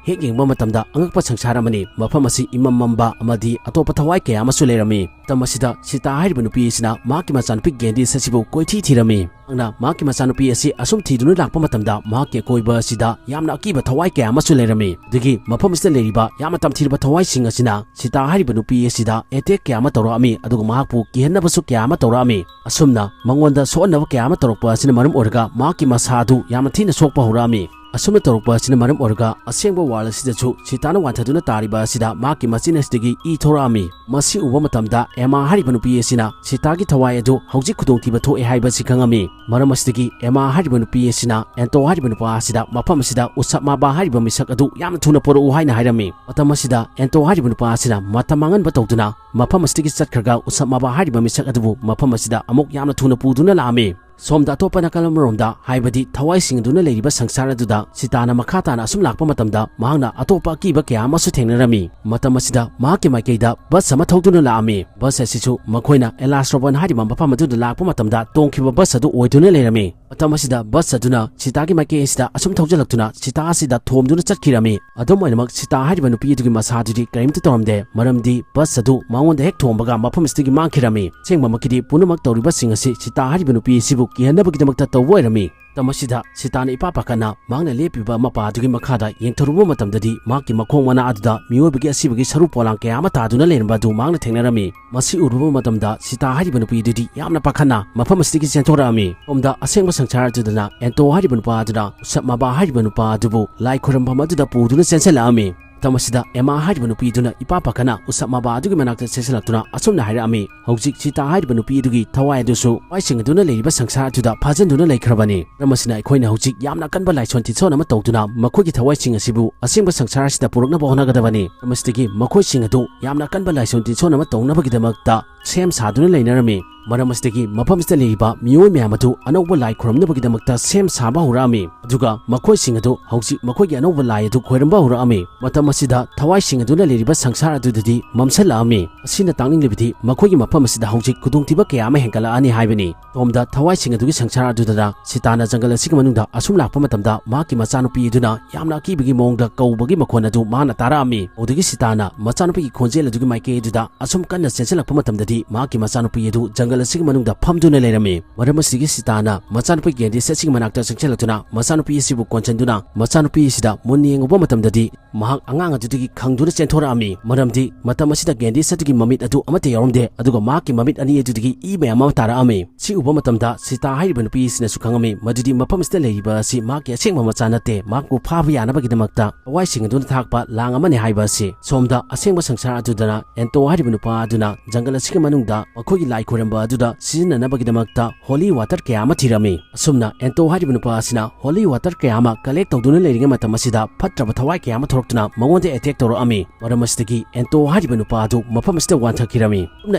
ꯍꯦꯛ ꯌꯦꯡꯕ ꯃꯇꯝꯗ ꯑꯉꯛꯄ ꯁꯪꯁꯥꯔ ꯑꯃꯅꯤ꯫ ꯃꯐꯝ ꯑꯁꯤ ꯏꯃꯝ ꯃꯝꯕ ꯑꯃꯗꯤ ꯑꯇꯣꯞꯄ ꯊꯋꯥꯏ ꯀꯌꯥ ꯑꯃꯁꯨ ꯂꯩꯔꯝꯃꯤ꯫ ꯃꯇꯝ ꯑꯁꯤꯗ ꯁꯤꯇꯥ ꯍꯥꯏꯔꯤꯕ ꯅꯨꯄꯤ ꯑꯁꯤꯅ ꯃꯍꯥꯛꯀꯤ ꯃꯆꯥꯅꯨꯄꯤ ꯒꯦꯟꯗꯤꯁ ꯑꯁꯤꯕꯨ ꯀꯣꯏꯊꯤ ꯊꯤꯔꯝꯃꯤ꯫ ꯃꯍꯥꯛꯅ ꯃꯍꯥꯛꯀꯤ ꯃꯆꯥꯅꯨꯄꯤ ꯑꯁꯤ ꯑꯁꯨꯝ ꯊꯤꯗꯨꯅ ꯂꯥꯛꯄ ꯃꯇꯝꯗ ꯃꯍꯥꯛꯀꯤ ꯑꯀꯣꯏꯕ ꯑꯁꯤꯗ ꯌꯥꯝꯅ ꯑꯀꯤꯕ ꯊꯋꯥꯏ ꯀꯌꯥ ꯑꯃꯁꯨ ꯂꯩꯔꯝꯃꯤ꯫ ꯑꯗꯨꯗꯒꯤ ꯃꯐꯝ ꯑꯁꯤꯗ ꯂꯩꯔꯤꯕ ꯌꯥꯝꯅ ꯇꯝꯊꯤꯔꯕ ꯊꯋꯥꯏꯁꯤꯡ ꯑꯁꯤꯅ ꯁꯤꯇꯥ ꯍꯥꯏꯔꯤꯕ ꯅꯨꯄꯤ ꯑꯁꯤꯗ ꯑꯦꯇꯦꯛ ꯀꯌꯥ ꯑꯃ ꯇꯧꯔꯛꯑꯝꯃꯤ, ꯑꯗꯨꯒ ꯃꯍꯥꯛꯄꯨ ꯀꯤꯍꯟꯅꯕꯁꯨ ꯀꯌꯥ ꯑꯃ ꯇꯧꯔꯛꯑꯝꯃꯤ꯫ ꯑꯁꯨꯝꯅ ꯃꯉꯣꯟꯗ ꯁꯣꯛꯍꯟꯅꯕ ꯀꯌꯥ ꯑꯃ ꯇꯧꯔꯛꯄ ꯑꯁꯤꯅ ꯃꯔꯝ ꯑꯣꯏꯔꯒ ꯃꯍꯥꯛꯀꯤ ꯃꯁꯥ ꯑꯗꯨ ꯌꯥꯝꯅ ꯊꯤꯅ ꯁꯣꯛꯄ ꯍꯧꯔꯛꯑꯝꯃꯤ꯫ ꯑꯁꯨꯝꯅ ꯇꯧꯔꯛꯄ ꯑꯁꯤꯅ ꯃꯔꯝ ꯑꯣꯏꯔꯒ ꯑꯁꯦꯡꯕ ꯋꯥꯔꯜ ꯑꯁꯤꯗꯁꯨ ꯁꯤꯇꯥꯅ ꯋꯥꯟꯊꯗꯨꯅ ꯇꯥꯔꯤꯕ ꯑꯁꯤꯗ ꯃꯍꯥꯛꯀꯤ ꯃꯆꯤꯟ ꯑꯁꯤꯗꯒꯤ ꯏ ꯊꯣꯔꯛꯑꯝꯃꯤ꯫ ꯃꯁꯤ ꯎꯕ ꯃꯇꯝꯗ ꯑꯦꯃꯥ ꯍꯥꯏꯔꯤꯕ ꯅꯨꯄꯤ ꯑꯁꯤꯅ ꯁꯤꯇꯥꯒꯤ ꯊꯋꯥꯏ ꯑꯗꯨ ꯍꯧꯖꯤꯛ ꯈꯨꯗꯣꯡꯊꯤꯕ ꯊꯣꯛꯑꯦ ꯍꯥꯏꯕꯁꯤ ꯈꯪꯉꯝꯃꯤ꯫ ꯃꯔꯝ ꯑꯁꯤꯗꯒꯤ ꯑꯦꯃꯥ ꯍꯥꯏꯔꯤꯕ ꯅꯨꯄꯤ ꯑꯁꯤꯅ ꯑꯦꯟꯇꯣ ꯍꯥꯏꯔꯤꯕ ꯅꯨꯄꯥ ꯑꯁꯤꯗ ꯃꯐꯝ ꯑꯁꯤꯗ ꯎꯁꯞ ꯃꯥꯕꯥ ꯍꯥꯏꯔꯤꯕ ꯃꯤꯁꯛ ꯑꯗꯨ ꯌꯥꯝꯅ ꯊꯨꯅ ꯄꯨꯔꯛꯎ ꯍꯥꯏꯅ ꯍꯥꯏꯔꯝꯃꯤ꯫ ꯃꯇꯝ ꯑꯁꯤꯗ ꯑꯦꯟꯇꯣ ꯍꯥꯏꯔꯤꯕ ꯅꯨꯄꯥ ꯑꯁꯤꯅ ꯃꯇꯝ ꯃꯥꯡꯍꯟꯕ ꯇꯧꯗꯨꯅ ꯃꯐꯝ ꯑꯁꯤꯗꯒꯤ ꯆꯠꯈ꯭ꯔꯒ ꯎꯁꯞ ꯃꯥꯕꯥ ꯍꯥꯏꯔꯤꯕ ꯃꯤꯁꯛ ꯑꯗꯨꯕꯨ ꯃꯐꯝ ꯑꯁꯤꯗ ꯑꯃꯨꯛ ꯌꯥꯝꯅ ꯊꯨꯅ ꯄꯨꯗꯨꯅ ꯂꯥꯛꯑꯝꯃꯤ꯫ ꯁꯣꯝꯗ ꯑꯇꯣꯞꯄ ꯅꯥꯀꯜ ꯑꯃꯔꯣꯝꯗ, ꯍꯥꯏꯕꯗꯤ ꯊꯋꯥꯏꯁꯤꯡ ꯑꯗꯨꯅ ꯂꯩꯔꯤꯕ ꯁꯪꯁꯥꯔ ꯑꯗꯨꯗ ꯁꯤꯇꯥꯅ ꯃꯈꯥ ꯇꯥꯅ ꯑꯁꯨꯝ ꯂꯥꯛꯄ ꯃꯇꯝꯗ ꯃꯍꯥꯛꯅ ꯑꯇꯣꯞꯄ ꯑꯀꯤꯕ ꯀꯌꯥ ꯑꯃꯁꯨ ꯊꯦꯡꯅꯔꯝꯃꯤ꯫ ꯃꯇꯝ ꯑꯁꯤꯗ ꯃꯍꯥꯛꯀꯤ ꯃꯥꯏꯀꯩꯗ ꯕꯁ ꯑꯃ ꯊꯧꯗꯨꯅ ꯂꯥꯛꯑꯝꯃꯤ꯫ ꯕꯁ ꯑꯁꯤꯁꯨ ꯃꯈꯣꯏꯅ ꯑꯦꯂꯥꯁ꯭ꯔꯣꯕꯟ ꯍꯥꯏꯔꯤꯕ ꯃꯐꯝ ꯑꯗꯨꯗ ꯂꯥꯛꯄ ꯃꯇꯝꯗ ꯇꯣꯡꯈꯤꯕ ꯕꯁ ꯑꯗꯨ ꯑꯣꯏꯗꯨꯅ ꯂꯩꯔꯝꯃꯤ꯫ ꯃꯇꯝ ꯑꯁꯤꯗ ꯕꯁ ꯑꯗꯨꯅ ꯁꯤꯇꯥꯒꯤ ꯃꯥꯏꯀꯩ ꯑꯁꯤꯗ ꯑꯁꯨꯝ ꯊꯧꯖꯤꯜꯂꯛꯇꯨꯅ ꯁꯤꯇꯥ ꯑꯁꯤꯗ ꯊꯣꯝꯗꯨꯅ ꯆꯠꯈꯤꯔꯝꯃꯤ꯫ ꯑꯗꯨꯝ ꯑꯣꯏꯅꯃꯛ ꯁꯤꯇꯥ ꯍꯥꯏꯔꯤꯕ ꯅꯨꯄꯤ ꯑꯗꯨꯒꯤ ꯃꯁꯥꯗꯨꯗꯤ ꯀꯔꯤꯝꯇ ꯇꯧꯔꯝꯗꯦ, ꯃꯔꯝꯗꯤ ꯕꯁ ꯑꯗꯨ ꯃꯉꯣꯟꯗ ꯍꯦꯛ ꯊꯣꯝꯕꯒ ꯃꯐꯝ ꯑꯁꯤꯗꯒꯤ ꯃꯥꯡꯈꯤꯔꯝꯃꯤ꯫ ꯑꯁꯦꯡꯕꯃꯛꯀꯤꯗꯤ ꯄꯨꯝꯅꯃꯛ ꯇꯧꯔꯤꯕꯁꯤꯡ ꯑꯁꯤ ꯁꯤꯇꯥ ꯍꯥꯏꯔꯤꯕ ꯅꯨꯄꯤ ꯑꯁꯤꯕꯨ ꯀꯤꯍꯟꯅꯕꯒꯤꯗꯃꯛꯇ ꯇꯧꯕ ꯑꯣꯏꯔꯝꯃꯤ꯫ ꯃꯇꯝ ꯑꯁꯤꯗ ꯁꯤꯇꯥꯅ ꯏꯄꯥ ꯄꯥꯈꯠꯅ ꯃꯍꯥꯛꯅ ꯂꯦꯞꯄꯤꯕ ꯃꯄꯥ ꯑꯗꯨꯒꯤ ꯃꯈꯥꯗ ꯌꯦꯡꯊꯔꯨꯕ ꯃꯇꯝꯗꯗꯤ ꯃꯍꯥꯛꯀꯤ ꯃꯈꯣꯡ ꯃꯅꯥ ꯑꯗꯨꯗ ꯃꯤꯑꯣꯏꯕꯒꯤ ꯑꯁꯤꯕꯒꯤ ꯁꯔꯨ ꯄꯣꯂꯥꯡ ꯀꯌꯥ ꯑꯃ ꯇꯥꯗꯨꯅ ꯂꯩꯔꯝꯕ ꯑꯗꯨ ꯃꯍꯥꯛꯅ ꯊꯦꯡꯅꯔꯝꯃꯤ꯫ ꯃꯁꯤ ꯎꯔꯨꯕ ꯃꯇꯝꯗ ꯁꯤꯇꯥ ꯍꯥꯏꯔꯤꯕ ꯅꯨꯄꯤ ꯑꯗꯨꯗꯤ ꯌꯥꯝꯅ ꯄꯥꯈꯠꯅ ꯃꯐꯝ ꯑꯁꯤꯗꯒꯤ ꯆꯦꯟꯊꯣꯔꯛꯑꯝꯃꯤ꯫ ꯁꯣꯝꯗ ꯑꯁꯦꯡꯕ ꯁꯪꯁꯥꯔ ꯑꯗꯨꯗꯅ ꯑꯦꯟꯇꯣ ꯍꯥꯏꯔꯤꯕ ꯅꯨꯄꯥ ꯑꯗꯨꯅ ꯎꯁꯞ ꯃꯥꯕꯥ ꯍꯥꯏꯔꯤꯕ ꯅꯨꯄꯥ ꯑꯗꯨꯕꯨ ꯂꯥꯏ ꯈꯣꯏꯔꯝꯐꯝ ꯑꯗꯨꯗ ꯄꯨꯗꯨꯅ ꯆꯦꯟꯁꯤꯜꯂꯛꯑꯝꯃꯤ꯫ ꯃꯇꯝ ꯑꯁꯤꯗ ꯑꯦꯃꯥ ꯍꯥꯏꯔꯤꯕ ꯅꯨꯄꯤꯗꯨꯅ ꯏꯄꯥ ꯄꯥꯈꯠꯅ ꯎꯁꯞ ꯃꯥꯕꯥ ꯑꯗꯨꯒꯤ ꯃꯅꯥꯛꯇ ꯆꯦꯟꯁꯤꯜꯂꯛꯇꯨꯅ ꯑꯁꯨꯝꯅ ꯍꯥꯏꯔꯛꯑꯝꯃꯤ, "ꯍꯧꯖꯤꯛ ꯁꯤꯇꯥ ꯍꯥꯏꯔꯤꯕ ꯅꯨꯄꯤ ꯑꯗꯨꯒꯤ ꯊꯋꯥꯏ ꯑꯗꯨꯁꯨ ꯊꯋꯥꯏꯁꯤꯡ ꯑꯗꯨꯅ ꯂꯩꯔꯤꯕ ꯁꯪꯁꯥꯔ ꯑꯗꯨꯗ ꯐꯥꯖꯤꯟꯗꯨꯅ ꯂꯩꯈ꯭ꯔꯕꯅꯤ꯫ ꯃꯔꯝ ꯑꯁꯤꯅ ꯑꯩꯈꯣꯏꯅ ꯍꯧꯖꯤꯛ ꯌꯥꯝꯅ ꯀꯟꯕ ꯂꯥꯏꯁꯣꯟ ꯇꯤꯟꯁꯣꯟ ꯑꯃ ꯇꯧꯗꯨꯅ ꯃꯈꯣꯏꯒꯤ ꯊꯋꯥꯏꯁꯤꯡ ꯑꯁꯤꯕꯨ ꯑꯁꯦꯡꯕ ꯁꯪꯁꯥꯔ ꯑꯁꯤꯗ ꯄꯨꯔꯛꯅꯕ ꯍꯣꯠꯅꯒꯗꯕꯅꯤ꯫ ꯃꯔꯝ ꯑꯁꯤꯗꯒꯤ ꯃꯈꯣꯏꯁꯤꯡ ꯑꯗꯨ ꯌꯥꯝꯅ ꯀꯟꯕ ꯂꯥꯏꯁꯣꯟ ꯇꯤꯟꯁꯣꯟ ꯑꯃ ꯇꯧꯅꯕꯒꯤꯗꯃꯛꯇ ꯁꯦꯝ ꯁꯥꯗꯨꯅ ꯂꯩꯅꯔꯝꯃꯤ"꯫ ꯃꯔꯝ ꯑꯁꯤꯗꯒꯤ ꯃꯐꯝ ꯑꯁꯤꯗ ꯂꯩꯔꯤꯕ ꯃꯤꯑꯣꯏ ꯃꯌꯥꯝ ꯑꯗꯨ ꯑꯅꯧꯕ ꯂꯥꯏ ꯈꯨꯔꯨꯝꯅꯕꯒꯤꯗꯃꯛꯇ ꯁꯦꯝ ꯁꯥꯕ ꯍꯧꯔꯛꯑꯝꯃꯤ꯫ ꯑꯗꯨꯒ ꯃꯈꯣꯏꯁꯤꯡ ꯑꯗꯨ ꯍꯧꯖꯤꯛ ꯃꯈꯣꯏꯒꯤ ꯑꯅꯧꯕ ꯂꯥꯏ ꯑꯗꯨ ꯈꯣꯏꯔꯝꯕ ꯍꯧꯔꯛꯑꯝꯃꯤ꯫ ꯃꯇꯝ ꯑꯁꯤꯗ ꯊꯋꯥꯏꯁꯤꯡ ꯑꯗꯨꯅ ꯂꯩꯔꯤꯕ ꯁꯪꯁꯥꯔ ꯑꯗꯨꯗꯗꯤ ꯃꯝꯁꯤꯜꯂꯛꯑꯝꯃꯤ꯫ ꯑꯁꯤꯅ ꯇꯥꯛꯅꯤꯡꯂꯤꯕꯗꯤ ꯃꯈꯣꯏꯒꯤ ꯃꯐꯝ ꯑꯁꯤꯗ ꯍꯧꯖꯤꯛ ꯈꯨꯗꯣꯡꯊꯤꯕ ꯀꯌꯥ ꯑꯃ ꯍꯦꯟꯒꯠꯂꯛꯑꯅꯤ ꯍꯥꯏꯕꯅꯤ꯫ ꯁꯣꯝꯗ ꯊꯋꯥꯏꯁꯤꯡ ꯑꯗꯨꯒꯤ ꯁꯪꯁꯥꯔ ꯑꯗꯨꯗ ꯁꯤꯇꯥꯅ ꯖꯪꯒꯜ ꯑꯁꯤꯒꯤ ꯃꯅꯨꯡꯗ ꯑꯁꯨꯝ ꯂꯥꯛꯄ ꯃꯇꯝꯗ ꯃꯍꯥꯛꯀꯤ ꯃꯆꯥꯅꯨꯄꯤ ꯑꯗꯨꯅ ꯌꯥꯝꯅ ꯑꯀꯤꯕꯒꯤ ꯃꯑꯣꯡꯗ ꯀꯧꯕꯒꯤ ꯃꯈꯣꯟ ꯑꯗꯨ ꯃꯥꯅ ꯇꯥꯔꯛꯑꯝꯃꯤ꯫ ꯑꯗꯨꯗꯒꯤ ꯁꯤꯇꯥꯅ ꯃꯆꯥꯅꯨꯄꯤꯒꯤ ꯈꯣꯟꯖꯦꯜ ꯑꯗꯨꯒꯤ ꯃꯥꯏꯀꯩ ꯑꯗꯨꯗ ꯑꯁꯨꯝ ꯀꯟꯅ ꯆꯦꯟꯁꯤꯜꯂꯛꯄ ꯃꯇꯝꯗꯗꯤ ꯃꯍꯥꯛꯀꯤ ꯃꯆꯥꯅꯨꯄꯤ ꯑꯗꯨ ꯖꯪꯒꯜ ꯑꯁꯤꯒꯤ ꯃꯅꯨꯡꯗ ꯐꯝꯗꯨꯅ ꯂꯩꯔꯝꯃꯤ꯫ ꯃꯔꯝ ꯑꯁꯤꯒꯤ ꯁꯤꯇꯥꯅ ꯃꯆꯥꯅꯨꯄꯤ ꯒꯦꯟꯗꯤꯁ ꯑꯁꯤꯒꯤ ꯃꯅꯥꯛꯇ ꯆꯪꯁꯤꯜꯂꯛꯇꯨꯅ ꯃꯆꯥꯅꯨꯄꯤ ꯑꯁꯤꯕꯨ ꯀꯣꯟꯁꯤꯟꯗꯨꯅ ꯃꯆꯥꯅꯨꯄꯤ ꯑꯁꯤꯗ ꯃꯨꯟꯅ ꯌꯦꯡꯉꯨꯕ ꯃꯇꯝꯗꯗꯤ ꯃꯍꯥꯛ ꯑꯉꯥꯡ ꯑꯗꯨꯗꯒꯤ ꯈꯪꯗꯨꯅ ꯆꯦꯟꯊꯣꯔꯛꯑꯝꯃꯤ꯫ ꯃꯔꯝꯗꯤ ꯃꯇꯝ ꯑꯁꯤꯗ ꯒꯦꯟꯗꯤꯁ ꯑꯗꯨꯒꯤ ꯃꯃꯤꯠ ꯑꯗꯨ ꯑꯃꯠꯇ ꯌꯥꯎꯔꯝꯗꯦ, ꯑꯗꯨꯒ ꯃꯍꯥꯛꯀꯤ ꯃꯃꯤꯠ ꯑꯅꯤ ꯑꯗꯨꯗꯒꯤ ꯏ ꯃꯌꯥꯝ ꯑꯃ ꯇꯥꯔꯛꯑꯝꯃꯤ꯫ ꯁꯤ ꯎꯕ ꯃꯇꯝꯗ ꯁꯤꯇꯥ ꯍꯥꯏꯔꯤꯕ ꯅꯨꯄꯤ ꯑꯁꯤꯅꯁꯨ ꯈꯪꯉꯝꯃꯤ ꯃꯗꯨꯗꯤ ꯃꯐꯝ ꯑꯁꯤꯗ ꯂꯩꯔꯤꯕ ꯑꯁꯤ ꯃꯍꯥꯛꯀꯤ ꯑꯁꯦꯡꯕ ꯃꯆꯥ ꯅꯠꯇꯦ, ꯃꯍꯥꯛꯄꯨ ꯐꯥꯕ ꯌꯥꯅꯕꯒꯤꯗꯃꯛꯇ ꯊꯋꯥꯏꯁꯤꯡ ꯑꯗꯨꯅ ꯊꯥꯛꯄ ꯂꯥꯡ ꯑꯃꯅꯤ ꯍꯥꯏꯕ ꯑꯁꯤ꯫ ꯁꯣꯝꯗ ꯑꯁꯦꯡꯕ ꯁꯪꯁꯥꯔ ꯑꯗꯨꯗꯅ ꯑꯦꯟꯇꯣ ꯍꯥꯏꯔꯤꯕ ꯅꯨꯄꯥ ꯑꯗꯨꯅ ꯖꯪꯒꯜ ꯑꯁꯤꯒꯤ ꯃꯅꯨꯡꯗ ꯃꯈꯣꯏꯒꯤ ꯂꯥꯏ ꯈꯣꯏꯔꯝꯕ ꯑꯗꯨꯗ ꯁꯤꯖꯤꯟꯅꯅꯕꯒꯤꯗꯃꯛꯇ ꯍꯣꯂꯤ ꯋꯥꯇꯔ ꯀꯌꯥ ꯑꯃ ꯊꯤꯔꯝꯃꯤ꯫ ꯑꯁꯨꯝꯅ ꯑꯦꯟꯇꯣ ꯍꯥꯏꯔꯤꯕ ꯅꯨꯄꯥ ꯑꯁꯤꯅ ꯍꯣꯂꯤ ꯋꯥꯇꯔ ꯀꯌꯥ ꯑꯃ ꯀꯂꯦꯛ ꯇꯧꯗꯨꯅ ꯂꯩꯔꯤꯉꯩ ꯃꯇꯝ ꯑꯁꯤꯗ ꯐꯠꯇ꯭ꯔꯕ ꯊꯋꯥꯏ ꯀꯌꯥ ꯑꯃ ꯊꯣꯔꯛꯇꯨꯅ ꯃꯉꯣꯟꯗ ꯑꯦꯇꯦꯛ ꯇꯧꯔꯛꯑꯝꯃꯤ꯫ ꯃꯔꯝ ꯑꯁꯤꯗꯒꯤ ꯑꯦꯟꯇꯣ ꯍꯥꯏꯔꯤꯕ ꯅꯨꯄꯥ ꯑꯗꯨ ꯃꯐꯝ ꯑꯁꯤꯗ ꯋꯥꯟꯊꯈꯤꯔꯝꯃꯤ꯫ ꯑꯁꯨꯝꯅ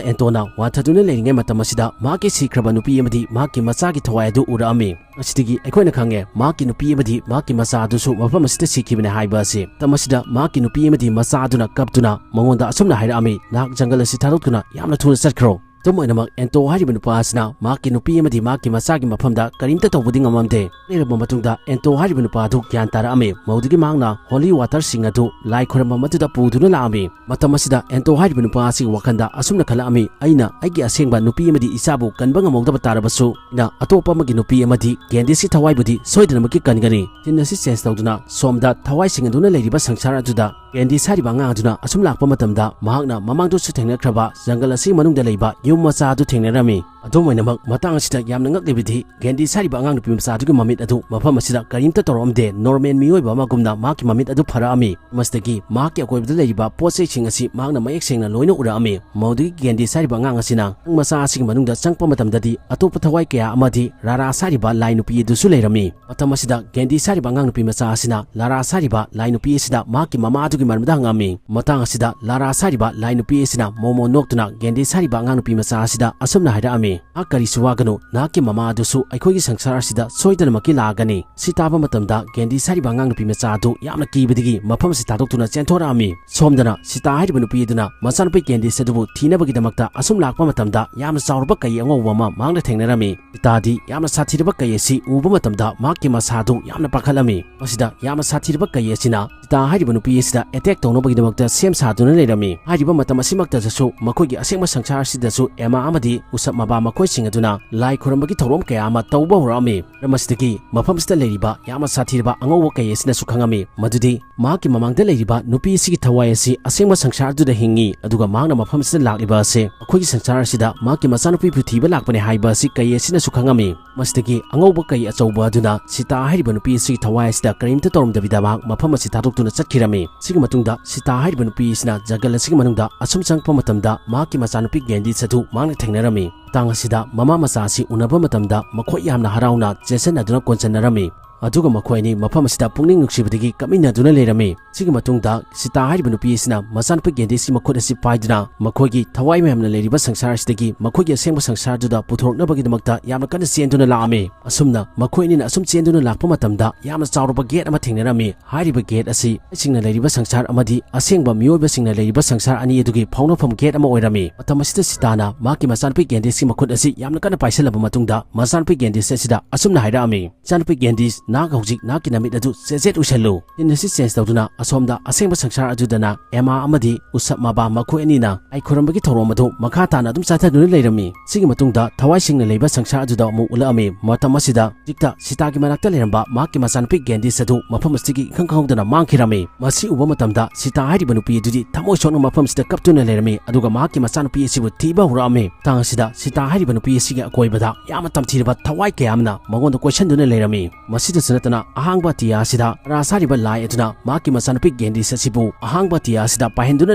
ꯑꯦꯟꯇꯣꯅ ꯋꯥꯟꯊꯗꯨꯅ ꯂꯩꯔꯤꯉꯩ ꯃꯇꯝ ꯑꯁꯤꯗ ꯃꯍꯥꯛꯀꯤ ꯁꯤꯈ꯭ꯔꯕ ꯅꯨꯄꯤ ꯑꯃꯗꯤ ꯃꯍꯥꯛꯀꯤ ꯃꯆꯥꯒꯤ ꯊꯋꯥꯏ ꯑꯗꯨ ꯎꯔꯛꯑꯝꯃꯤ꯫ ꯑꯁꯤꯗꯒꯤ ꯑꯩꯈꯣꯏꯅ ꯈꯪꯉꯦ ꯃꯍꯥꯛꯀꯤ ꯅꯨꯄꯤ ꯑꯃꯗꯤ ꯃꯍꯥꯛꯀꯤ ꯃꯆꯥ ꯑꯗꯨꯁꯨ ꯃꯐꯝ ꯑꯁꯤꯗ ꯁꯤꯈꯤꯕꯅꯤ ꯍꯥꯏꯕ ꯑꯁꯤ꯫ ꯃꯇꯝ ꯑꯁꯤꯗ ꯃꯍꯥꯛꯀꯤ ꯅꯨꯄꯤ ꯑꯃꯗꯤ ꯃꯆꯥ ꯑꯗꯨꯅ ꯀꯞꯇꯨꯅ ꯃꯉꯣꯟꯗ ꯑꯁꯨꯝꯅ ꯍꯥꯏꯔꯛꯑꯝꯃꯤ, "ꯅꯍꯥꯛ ꯖꯪꯒꯜ ꯑꯁꯤ ꯊꯥꯗꯣꯛꯇꯨꯅ ꯌꯥꯝꯅ ꯊꯨꯅ ꯆꯠꯈ꯭ꯔꯣ"꯫ ꯑꯗꯨꯝ ꯑꯣꯏꯅꯃꯛ ꯑꯦꯟꯇꯣ ꯍꯥꯏꯔꯤꯕ ꯅꯨꯄꯥ ꯑꯁꯤꯅ ꯃꯍꯥꯛꯀꯤ ꯅꯨꯄꯤ ꯑꯃꯗꯤ ꯃꯍꯥꯛꯀꯤ ꯃꯆꯥꯒꯤ ꯃꯐꯝꯗ ꯀꯔꯤꯝꯇ ꯇꯧꯕꯗꯤ ꯉꯝꯂꯝꯗꯦ꯫ ꯂꯩꯔꯕ ꯃꯇꯨꯡꯗ ꯑꯦꯟꯇꯣ ꯍꯥꯏꯔꯤꯕ ꯅꯨꯄꯥ ꯑꯗꯨ ꯒ꯭ꯌꯥꯟ ꯇꯥꯔꯛꯑꯝꯃꯤ꯫ ꯃꯗꯨꯗꯒꯤ ꯃꯍꯥꯛꯅ ꯍꯣꯂꯤ ꯋꯥꯇꯔꯁꯤꯡ ꯑꯗꯨ ꯂꯥꯏ ꯈꯣꯏꯔꯝꯐꯝ ꯑꯗꯨꯗ ꯄꯨꯗꯨꯅ ꯂꯥꯛꯑꯝꯃꯤ꯫ ꯃꯇꯝ ꯑꯁꯤꯗ ꯑꯦꯟꯇꯣ ꯍꯥꯏꯔꯤꯕ ꯅꯨꯄꯥ ꯑꯁꯤꯒꯤ ꯋꯥꯈꯜꯗ ꯑꯁꯨꯝꯅ ꯈꯜꯂꯛꯑꯝꯃꯤ, "ꯑꯩꯅ ꯑꯩꯒꯤ ꯑꯁꯦꯡꯕ ꯅꯨꯄꯤ ꯑꯃꯗꯤ ꯏꯆꯥꯕꯨ ꯀꯟꯕ ꯉꯝꯍꯧꯗꯕ ꯇꯥꯔꯕꯁꯨ, ꯑꯩꯅ ꯑꯇꯣꯞꯄ ꯑꯃꯒꯤ ꯅꯨꯄꯤ ꯑꯃꯗꯤ ꯒꯦꯟꯗꯤꯁꯀꯤ ꯊꯋꯥꯏꯕꯨꯗꯤ ꯁꯣꯏꯗꯅꯃꯛꯀꯤ ꯀꯟꯒꯅꯤ"꯫ ꯁꯤꯟ ꯑꯁꯤ ꯆꯦꯟꯖ ꯇꯧꯗꯨꯅ ꯁꯣꯝꯗ ꯊꯋꯥꯏꯁꯤꯡ ꯑꯗꯨꯅ ꯂꯩꯔꯤꯕ ꯁꯪꯁꯥꯔ ꯑꯗꯨꯗ ꯒꯦꯟꯗꯤꯁ ꯍꯥꯏꯔꯤꯕ ꯑꯉꯥꯡ ꯑꯗꯨꯅ ꯑꯁꯨꯝ ꯂꯥꯛꯄ ꯃꯇꯝꯗ ꯃꯍꯥꯛꯅ ꯃꯃꯥꯡꯗꯁꯨ ꯊꯦꯡꯅꯈ꯭ꯔꯕ ꯖꯪꯒꯜ ꯑꯁꯤꯒꯤ ꯃꯅꯨꯡꯗ ꯂꯩꯕ ꯌꯨꯝ ꯃꯆꯥ ꯑꯗꯨ ꯊꯦꯡꯅꯔꯝꯃꯤ꯫ ꯑꯗꯨꯝ ꯑꯣꯏꯅꯃꯛ ꯃꯇꯥꯡ ꯑꯁꯤꯗ ꯌꯥꯝꯅ ꯉꯛꯂꯤꯕꯗꯤ ꯒꯦꯟꯗꯤꯁ ꯍꯥꯏꯔꯤꯕ ꯑꯉꯥꯡ ꯅꯨꯄꯤ ꯃꯆꯥ ꯑꯗꯨꯒꯤ ꯃꯃꯤꯠ ꯑꯗꯨ ꯃꯐꯝ ꯑꯁꯤꯗ ꯀꯔꯤꯝꯇ ꯇꯧꯔꯛꯑꯝꯗꯦ, ꯅꯣꯔꯃꯦꯜ ꯃꯤꯑꯣꯏꯕ ꯑꯃꯒꯨꯝꯅ ꯃꯍꯥꯛꯀꯤ ꯃꯃꯤꯠ ꯑꯗꯨ ꯐꯔꯛꯑꯝꯃꯤ꯫ ꯃꯁꯤꯗꯒꯤ ꯃꯍꯥꯛꯀꯤ ꯑꯀꯣꯏꯕꯗ ꯂꯩꯔꯤꯕ ꯄꯣꯠ ꯆꯩꯁꯤꯡ ꯑꯁꯤ ꯃꯍꯥꯛꯅ ꯃꯌꯦꯛ ꯁꯦꯡꯅ ꯂꯣꯏꯅ ꯎꯔꯛꯑꯝꯃꯤ꯫ ꯃꯗꯨꯗꯒꯤ ꯒꯦꯟꯗꯤꯁ ꯍꯥꯏꯔꯤꯕ ꯑꯉꯥꯡ ꯑꯁꯤꯅ ꯃꯆꯥ ꯑꯁꯤꯒꯤ ꯃꯅꯨꯡꯗ ꯆꯪꯂꯛꯄ ꯃꯇꯝꯗꯗꯤ ꯑꯇꯣꯞꯄ ꯊꯋꯥꯏ ꯀꯌꯥ ꯑꯃꯗꯤ ꯔꯥꯔꯥꯁ ꯍꯥꯏꯔꯤꯕ ꯂꯥꯏ ꯅꯨꯄꯤ ꯑꯗꯨꯁꯨ ꯂꯩꯔꯝꯃꯤ꯫ ꯃꯇꯝ ꯑꯁꯤꯗ ꯒꯦꯟꯗꯤꯁ ꯍꯥꯏꯔꯤꯕ ꯑꯉꯥꯡ ꯅꯨꯄꯤ ꯃꯆꯥ ꯑꯁꯤꯅ ꯂꯥꯔꯥꯁ ꯍꯥꯏꯔꯤꯕ ꯂꯥꯏ ꯅꯨꯄꯤ ꯑꯁꯤꯗ ꯃꯍꯥꯛꯀꯤ ꯃꯃꯥ ꯑꯗꯨꯒꯤ ꯃꯔꯝꯗ ꯍꯪꯉꯝꯃꯤ꯫ ꯃꯇꯥꯡ ꯑꯁꯤꯗ ꯂꯥꯔꯥꯁ ꯍꯥꯏꯔꯤꯕ ꯂꯥꯏ ꯅꯨꯄꯤ ꯑꯁꯤꯅ ꯃꯣꯃꯣ ꯅꯣꯛꯇꯨꯅ ꯒꯦꯟꯗꯤꯁ ꯍꯥꯏꯔꯤꯕ ꯑꯉꯥꯡ ꯅꯨꯄꯤ ꯃꯆꯥ ꯑꯁꯤꯗ ꯑꯁꯨꯝꯅ ꯍꯥꯏꯔꯛꯑꯝꯃꯤ, "ꯅꯍꯥꯛ ꯀꯔꯤꯁꯨ ꯋꯥꯒꯅꯨ, ꯅꯍꯥꯛꯀꯤ ꯃꯃꯥ ꯑꯗꯨꯁꯨ ꯑꯩꯈꯣꯏꯒꯤ ꯁꯪꯁꯥꯔ ꯑꯁꯤꯗ ꯁꯣꯏꯗꯅꯃꯛꯀꯤ ꯂꯥꯛꯑꯒꯅꯤ꯫" ꯁꯤ ꯇꯥꯕ ꯃꯇꯝꯗ ꯀꯦꯟꯗꯤꯁ ꯍꯥꯏꯔꯤꯕ ꯑꯉꯥꯡ ꯅꯨꯄꯤ ꯃꯆꯥ ꯑꯗꯨ ꯌꯥꯝꯅ ꯀꯤꯕꯗꯒꯤ ꯃꯐꯝ ꯑꯁꯤ ꯊꯥꯗꯣꯛꯇꯨꯅ ꯆꯦꯟꯊꯣꯔꯛꯑꯝꯃꯤ꯫ ꯁꯣꯝꯗꯅ ꯁꯤꯇꯥ ꯍꯥꯏꯔꯤꯕ ꯅꯨꯄꯤ ꯑꯗꯨꯅ ꯃꯆꯥꯅꯨꯄꯤ ꯀꯦꯟꯗꯤꯁ ꯑꯗꯨꯕꯨ ꯊꯤꯅꯕꯒꯤꯗꯃꯛꯇ ꯑꯁꯨꯝ ꯂꯥꯛꯄ ꯃꯇꯝꯗ ꯌꯥꯝꯅ ꯆꯥꯎꯔꯕ ꯀꯩ ꯑꯉꯧꯕ ꯑꯃ ꯃꯍꯥꯛꯅ ꯊꯦꯡꯅꯔꯝꯃꯤ꯫ ꯁꯤꯇꯥꯗꯤ ꯌꯥꯝꯅ ꯁꯥꯊꯤꯔꯕ ꯀꯩ ꯑꯁꯤ ꯎꯕ ꯃꯇꯝꯗ ꯃꯍꯥꯛꯀꯤ ꯃꯁꯥꯗꯨ ꯌꯥꯝꯅ ꯄꯥꯈꯠꯂꯝꯃꯤ꯫ ꯃꯁꯤꯗ ꯌꯥꯝꯅ ꯁꯥꯊꯤꯔꯕ ꯀꯩ ꯑꯁꯤꯅ ꯁꯤꯇꯥ ꯍꯥꯏꯔꯤꯕ ꯅꯨꯄꯤ ꯑꯁꯤꯗ ꯑꯦꯇꯦꯛ ꯇꯧꯅꯕꯒꯤꯗꯃꯛꯇ ꯁꯦꯝ ꯁꯥꯗꯨꯅ ꯂꯩꯔꯝꯃꯤ꯫ ꯍꯥꯏꯔꯤꯕ ꯃꯇꯝ ꯑꯁꯤꯃꯛꯇꯗꯁꯨ ꯃꯈꯣꯏꯒꯤ ꯑꯁꯦꯡꯕ ꯁꯪꯁꯥꯔ ꯑꯁꯤꯗꯁꯨ ꯑꯦꯃꯥ ꯑꯃꯗꯤ ꯎꯁꯞ ꯃꯕꯥ ꯃꯈꯣꯏꯁꯤꯡ ꯑꯗꯨꯅ ꯂꯥꯏ ꯈꯨꯔꯝꯕꯒꯤ ꯊꯧꯔꯝ ꯀꯌꯥ ꯑꯃ ꯇꯧꯕ ꯍꯧꯔꯛꯑꯝꯃꯤ꯫ ꯃꯔꯝ ꯑꯁꯤꯗꯒꯤ ꯃꯐꯝ ꯑꯁꯤꯗ ꯂꯩꯔꯤꯕ ꯌꯥꯝꯅ ꯁꯥꯊꯤꯔꯕ ꯑꯉꯧꯕ ꯀꯩ ꯑꯁꯤꯅꯁꯨ ꯈꯪꯉꯝꯃꯤ ꯃꯗꯨꯗꯤ ꯃꯍꯥꯛꯀꯤ ꯃꯃꯥꯡꯗ ꯂꯩꯔꯤꯕ ꯅꯨꯄꯤ ꯑꯁꯤꯒꯤ ꯊꯋꯥꯏ ꯑꯁꯤ ꯑꯁꯦꯡꯕ ꯁꯪꯁꯥꯔ ꯑꯗꯨꯗ ꯍꯤꯡꯉꯤ, ꯑꯗꯨꯒ ꯃꯍꯥꯛꯅ ꯃꯐꯝ ꯑꯁꯤꯗ ꯂꯥꯛꯂꯤꯕ ꯑꯁꯤ ꯑꯩꯈꯣꯏꯒꯤ ꯁꯪꯁꯥꯔ ꯑꯁꯤꯗ ꯃꯍꯥꯛꯀꯤ ꯃꯆꯥꯅꯨꯄꯤꯕꯨ ꯊꯤꯕ ꯂꯥꯛꯄꯅꯤ ꯍꯥꯏꯕ ꯑꯁꯤ ꯀꯩ ꯑꯁꯤꯅꯁꯨ ꯈꯪꯉꯝꯃꯤ꯫ ꯃꯁꯤꯗꯒꯤ ꯑꯉꯧꯕ ꯀꯩ ꯑꯆꯧꯕ ꯑꯗꯨꯅ ꯁꯤꯇꯥ ꯍꯥꯏꯔꯤꯕ ꯅꯨꯄꯤ ꯑꯁꯤꯒꯤ ꯊꯋꯥꯏ ꯑꯁꯤꯗ ꯀꯔꯤꯝꯇ ꯇꯧꯔꯝꯗꯕꯤꯗ ꯃꯍꯥꯛ ꯃꯐꯝ ꯑꯁꯤ ꯊꯥꯗꯣꯛꯇꯨꯅ ꯆꯠꯈꯤꯔꯝꯃꯤ꯫ ꯁꯤꯒꯤ ꯃꯇꯨꯡꯗ ꯁꯤꯇꯥ ꯍꯥꯏꯔꯤꯕ ꯅꯨꯄꯤ ꯑꯁꯤꯅ ꯖꯪꯒꯜ ꯑꯁꯤꯒꯤ ꯃꯅꯨꯡꯗ ꯑꯁꯨꯝ ꯆꯪꯉꯛꯄ ꯃꯇꯝꯗ ꯃꯍꯥꯛꯀꯤ ꯃꯆꯥꯅꯨꯄꯤ ꯀꯦꯟꯗꯤꯁ ꯑꯗꯨ ꯃꯍꯥꯛꯅ ꯊꯦꯡꯅꯔꯝꯃꯤ꯫ ꯃꯇꯥꯡ ꯑꯁꯤꯗ ꯃꯃꯥ ꯃꯆꯥ ꯑꯁꯤ ꯎꯅꯕ ꯃꯇꯝꯗ ꯃꯈꯣꯏ ꯌꯥꯝꯅ ꯍꯔꯥꯎꯅ ꯆꯦꯁꯟꯅꯗꯨꯅ ꯀꯣꯟꯁꯤꯟꯅꯔꯝꯃꯤ꯫ ꯑꯗꯨꯒ ꯃꯈꯣꯏ ꯑꯅꯤ ꯃꯐꯝ ꯑꯁꯤꯗ ꯄꯨꯛꯅꯤꯡ ꯅꯨꯡꯁꯤꯕꯗꯒꯤ ꯀꯞꯃꯤꯟꯅꯗꯨꯅ ꯂꯩꯔꯝꯃꯤ꯫ ꯁꯤꯒꯤ ꯃꯇꯨꯡꯗ ꯁꯤꯇꯥ ꯍꯥꯏꯔꯤꯕ ꯅꯨꯄꯤ ꯑꯁꯤꯅ ꯃꯆꯥꯅꯨꯄꯤ ꯀꯦꯟꯗꯤꯁꯀꯤ ꯃꯈꯨꯠ ꯑꯁꯤ ꯄꯥꯏꯗꯨꯅ ꯃꯈꯣꯏꯒꯤ ꯊꯋꯥꯏ ꯃꯌꯥꯝꯅ ꯂꯩꯔꯤꯕ ꯁꯪꯁꯥꯔ ꯑꯁꯤꯗꯒꯤ ꯃꯈꯣꯏꯒꯤ ꯑꯁꯦꯡꯕ ꯁꯪꯁꯥꯔꯗꯨꯗ ꯄꯨꯊꯣꯔꯛꯅꯕꯒꯤꯗꯃꯛꯇ ꯌꯥꯝꯅ ꯀꯟꯅ ꯆꯦꯟꯗꯨꯅ ꯂꯥꯛꯑꯝꯃꯤ꯫ ꯑꯁꯨꯝꯅ ꯃꯈꯣꯏ ꯑꯅꯤꯅ ꯑꯁꯨꯝ ꯆꯦꯟꯗꯨꯅ ꯂꯥꯛꯄ ꯃꯇꯝꯗ ꯌꯥꯝꯅ ꯆꯥꯎꯔꯕ ꯒꯦꯠ ꯑꯃ ꯊꯦꯡꯅꯔꯝꯃꯤ꯫ ꯍꯥꯏꯔꯤꯕ ꯒꯦꯠ ꯑꯁꯤ ꯃꯤꯑꯣꯏꯁꯤꯡꯅ ꯂꯩꯔꯤꯕ ꯁꯪꯁꯥꯔ ꯑꯃꯗꯤ ꯑꯁꯦꯡꯕ ꯃꯤꯑꯣꯏꯕꯁꯤꯡꯅ ꯂꯩꯔꯤꯕ ꯁꯪꯁꯥꯔ ꯑꯅꯤ ꯑꯗꯨꯒꯤ ꯐꯥꯎꯅꯐꯝ ꯒꯦꯠ ꯑꯃ ꯑꯣꯏꯔꯝꯃꯤ꯫ ꯃꯇꯝ ꯑꯁꯤꯗ ꯁꯤꯇꯥꯅ ꯃꯍꯥꯛꯀꯤ ꯃꯆꯥꯅꯨꯄꯤ ꯀꯦꯟꯗꯤꯁꯀꯤ ꯃꯈꯨꯠ ꯑꯁꯤ ꯌꯥꯝꯅ ꯀꯟꯅ ꯄꯥꯏꯁꯤꯜꯂꯕ ꯃꯇꯨꯡꯗ ꯃꯆꯥꯅꯨꯄꯤ ꯀꯦꯟꯗꯤꯁ ꯑꯁꯤꯗ ꯑꯁꯨꯝꯅ ꯍꯥꯏꯔꯛꯑꯝꯃꯤ, "ꯏꯆꯥꯅꯨꯄꯤ ꯀꯦꯟꯗꯤꯁ, ꯅꯍꯥꯛ ꯍꯧꯖꯤꯛ ꯅꯍꯥꯛꯀꯤ ꯅꯃꯤꯠ ꯑꯗꯨ ꯆꯦꯖꯦꯠ ꯎꯏꯁꯜꯂꯨ꯫ ꯁꯤꯟ ꯑꯁꯤ ꯆꯦꯟꯖ ꯇꯧꯗꯨꯅ ꯑꯁꯣꯝꯗ ꯑꯁꯦꯡꯕ ꯁꯪꯁꯥꯔ ꯑꯗꯨꯗꯅ ꯑꯦꯃꯥ ꯑꯃꯗꯤ ꯎꯁꯞ ꯃꯕꯥ ꯃꯈꯣꯏ ꯑꯅꯤꯅ ꯂꯥꯏ ꯈꯨꯔꯝꯕꯒꯤ ꯊꯧꯔꯝ ꯑꯗꯨ ꯃꯈꯥ ꯇꯥꯅ ꯑꯗꯨꯝ ꯆꯠꯊꯗꯨꯅ ꯂꯩꯔꯝꯃꯤ꯫" ꯁꯤꯒꯤ ꯃꯇꯨꯡꯗ ꯊꯋꯥꯏꯁꯤꯡꯅ ꯂꯩꯕ ꯁꯪꯁꯥꯔ ꯑꯗꯨꯗ ꯑꯃꯨꯛ ꯎꯠꯂꯛꯑꯝꯃꯤ꯫ ꯃꯇꯝ ꯑꯁꯤꯗ ꯍꯧꯖꯤꯛꯇ ꯁꯤꯇꯥꯒꯤ ꯃꯅꯥꯛꯇ ꯂꯩꯔꯝꯕ ꯃꯍꯥꯛꯀꯤ ꯃꯆꯥꯅꯨꯄꯤ ꯀꯦꯟꯗꯤꯁ ꯑꯗꯨ ꯃꯐꯝ ꯑꯁꯤꯗꯒꯤ ꯏꯈꯪ ꯈꯪꯍꯧꯗꯅ ꯃꯥꯡꯈꯤꯔꯝꯃꯤ꯫ ꯃꯁꯤ ꯎꯕ ꯃꯇꯝꯗ ꯁꯤꯇꯥ ꯍꯥꯏꯔꯤꯕ ꯅꯨꯄꯤ ꯑꯗꯨꯗꯤ ꯊꯃꯣꯏ ꯁꯣꯛꯅ ꯃꯐꯝ ꯑꯁꯤꯗ ꯀꯞꯇꯨꯅ ꯂꯩꯔꯝꯃꯤ, ꯑꯗꯨꯒ ꯃꯍꯥꯛꯀꯤ ꯃꯆꯥꯅꯨꯄꯤ ꯑꯁꯤꯕꯨ ꯊꯤꯕ ꯍꯧꯔꯛꯑꯝꯃꯤ꯫ ꯃꯇꯥꯡ ꯑꯁꯤꯗ ꯁꯤꯇꯥ ꯍꯥꯏꯔꯤꯕ ꯅꯨꯄꯤ ꯑꯁꯤꯒꯤ ꯑꯀꯣꯏꯕꯗ ꯌꯥꯝꯅ ꯇꯝꯊꯤꯔꯕ ꯊꯋꯥꯏ ꯀꯌꯥ ꯑꯃꯅ ꯃꯉꯣꯟꯗ ꯀꯣꯏꯁꯟꯗꯨꯅ ꯂꯩꯔꯝꯃꯤ꯫ ꯃꯁꯤꯗ ꯁꯨ ꯅꯠꯇꯅ ꯑꯍꯥꯡꯕ ꯑꯇꯤꯌꯥ ꯑꯁꯤꯗ ꯔꯥꯔꯥꯁ ꯍꯥꯏꯔꯤꯕ ꯂꯥꯏ ꯑꯗꯨꯅ ꯃꯍꯥꯛꯀꯤ ꯃꯆꯥꯅꯨꯄꯤ ꯒꯦꯟꯗꯤꯁ ꯑꯁꯤꯕꯨ ꯑꯍꯥꯡꯕ ꯑꯇꯤꯌꯥ ꯑꯁꯤꯗ ꯄꯥꯏꯍꯟꯗꯨꯅ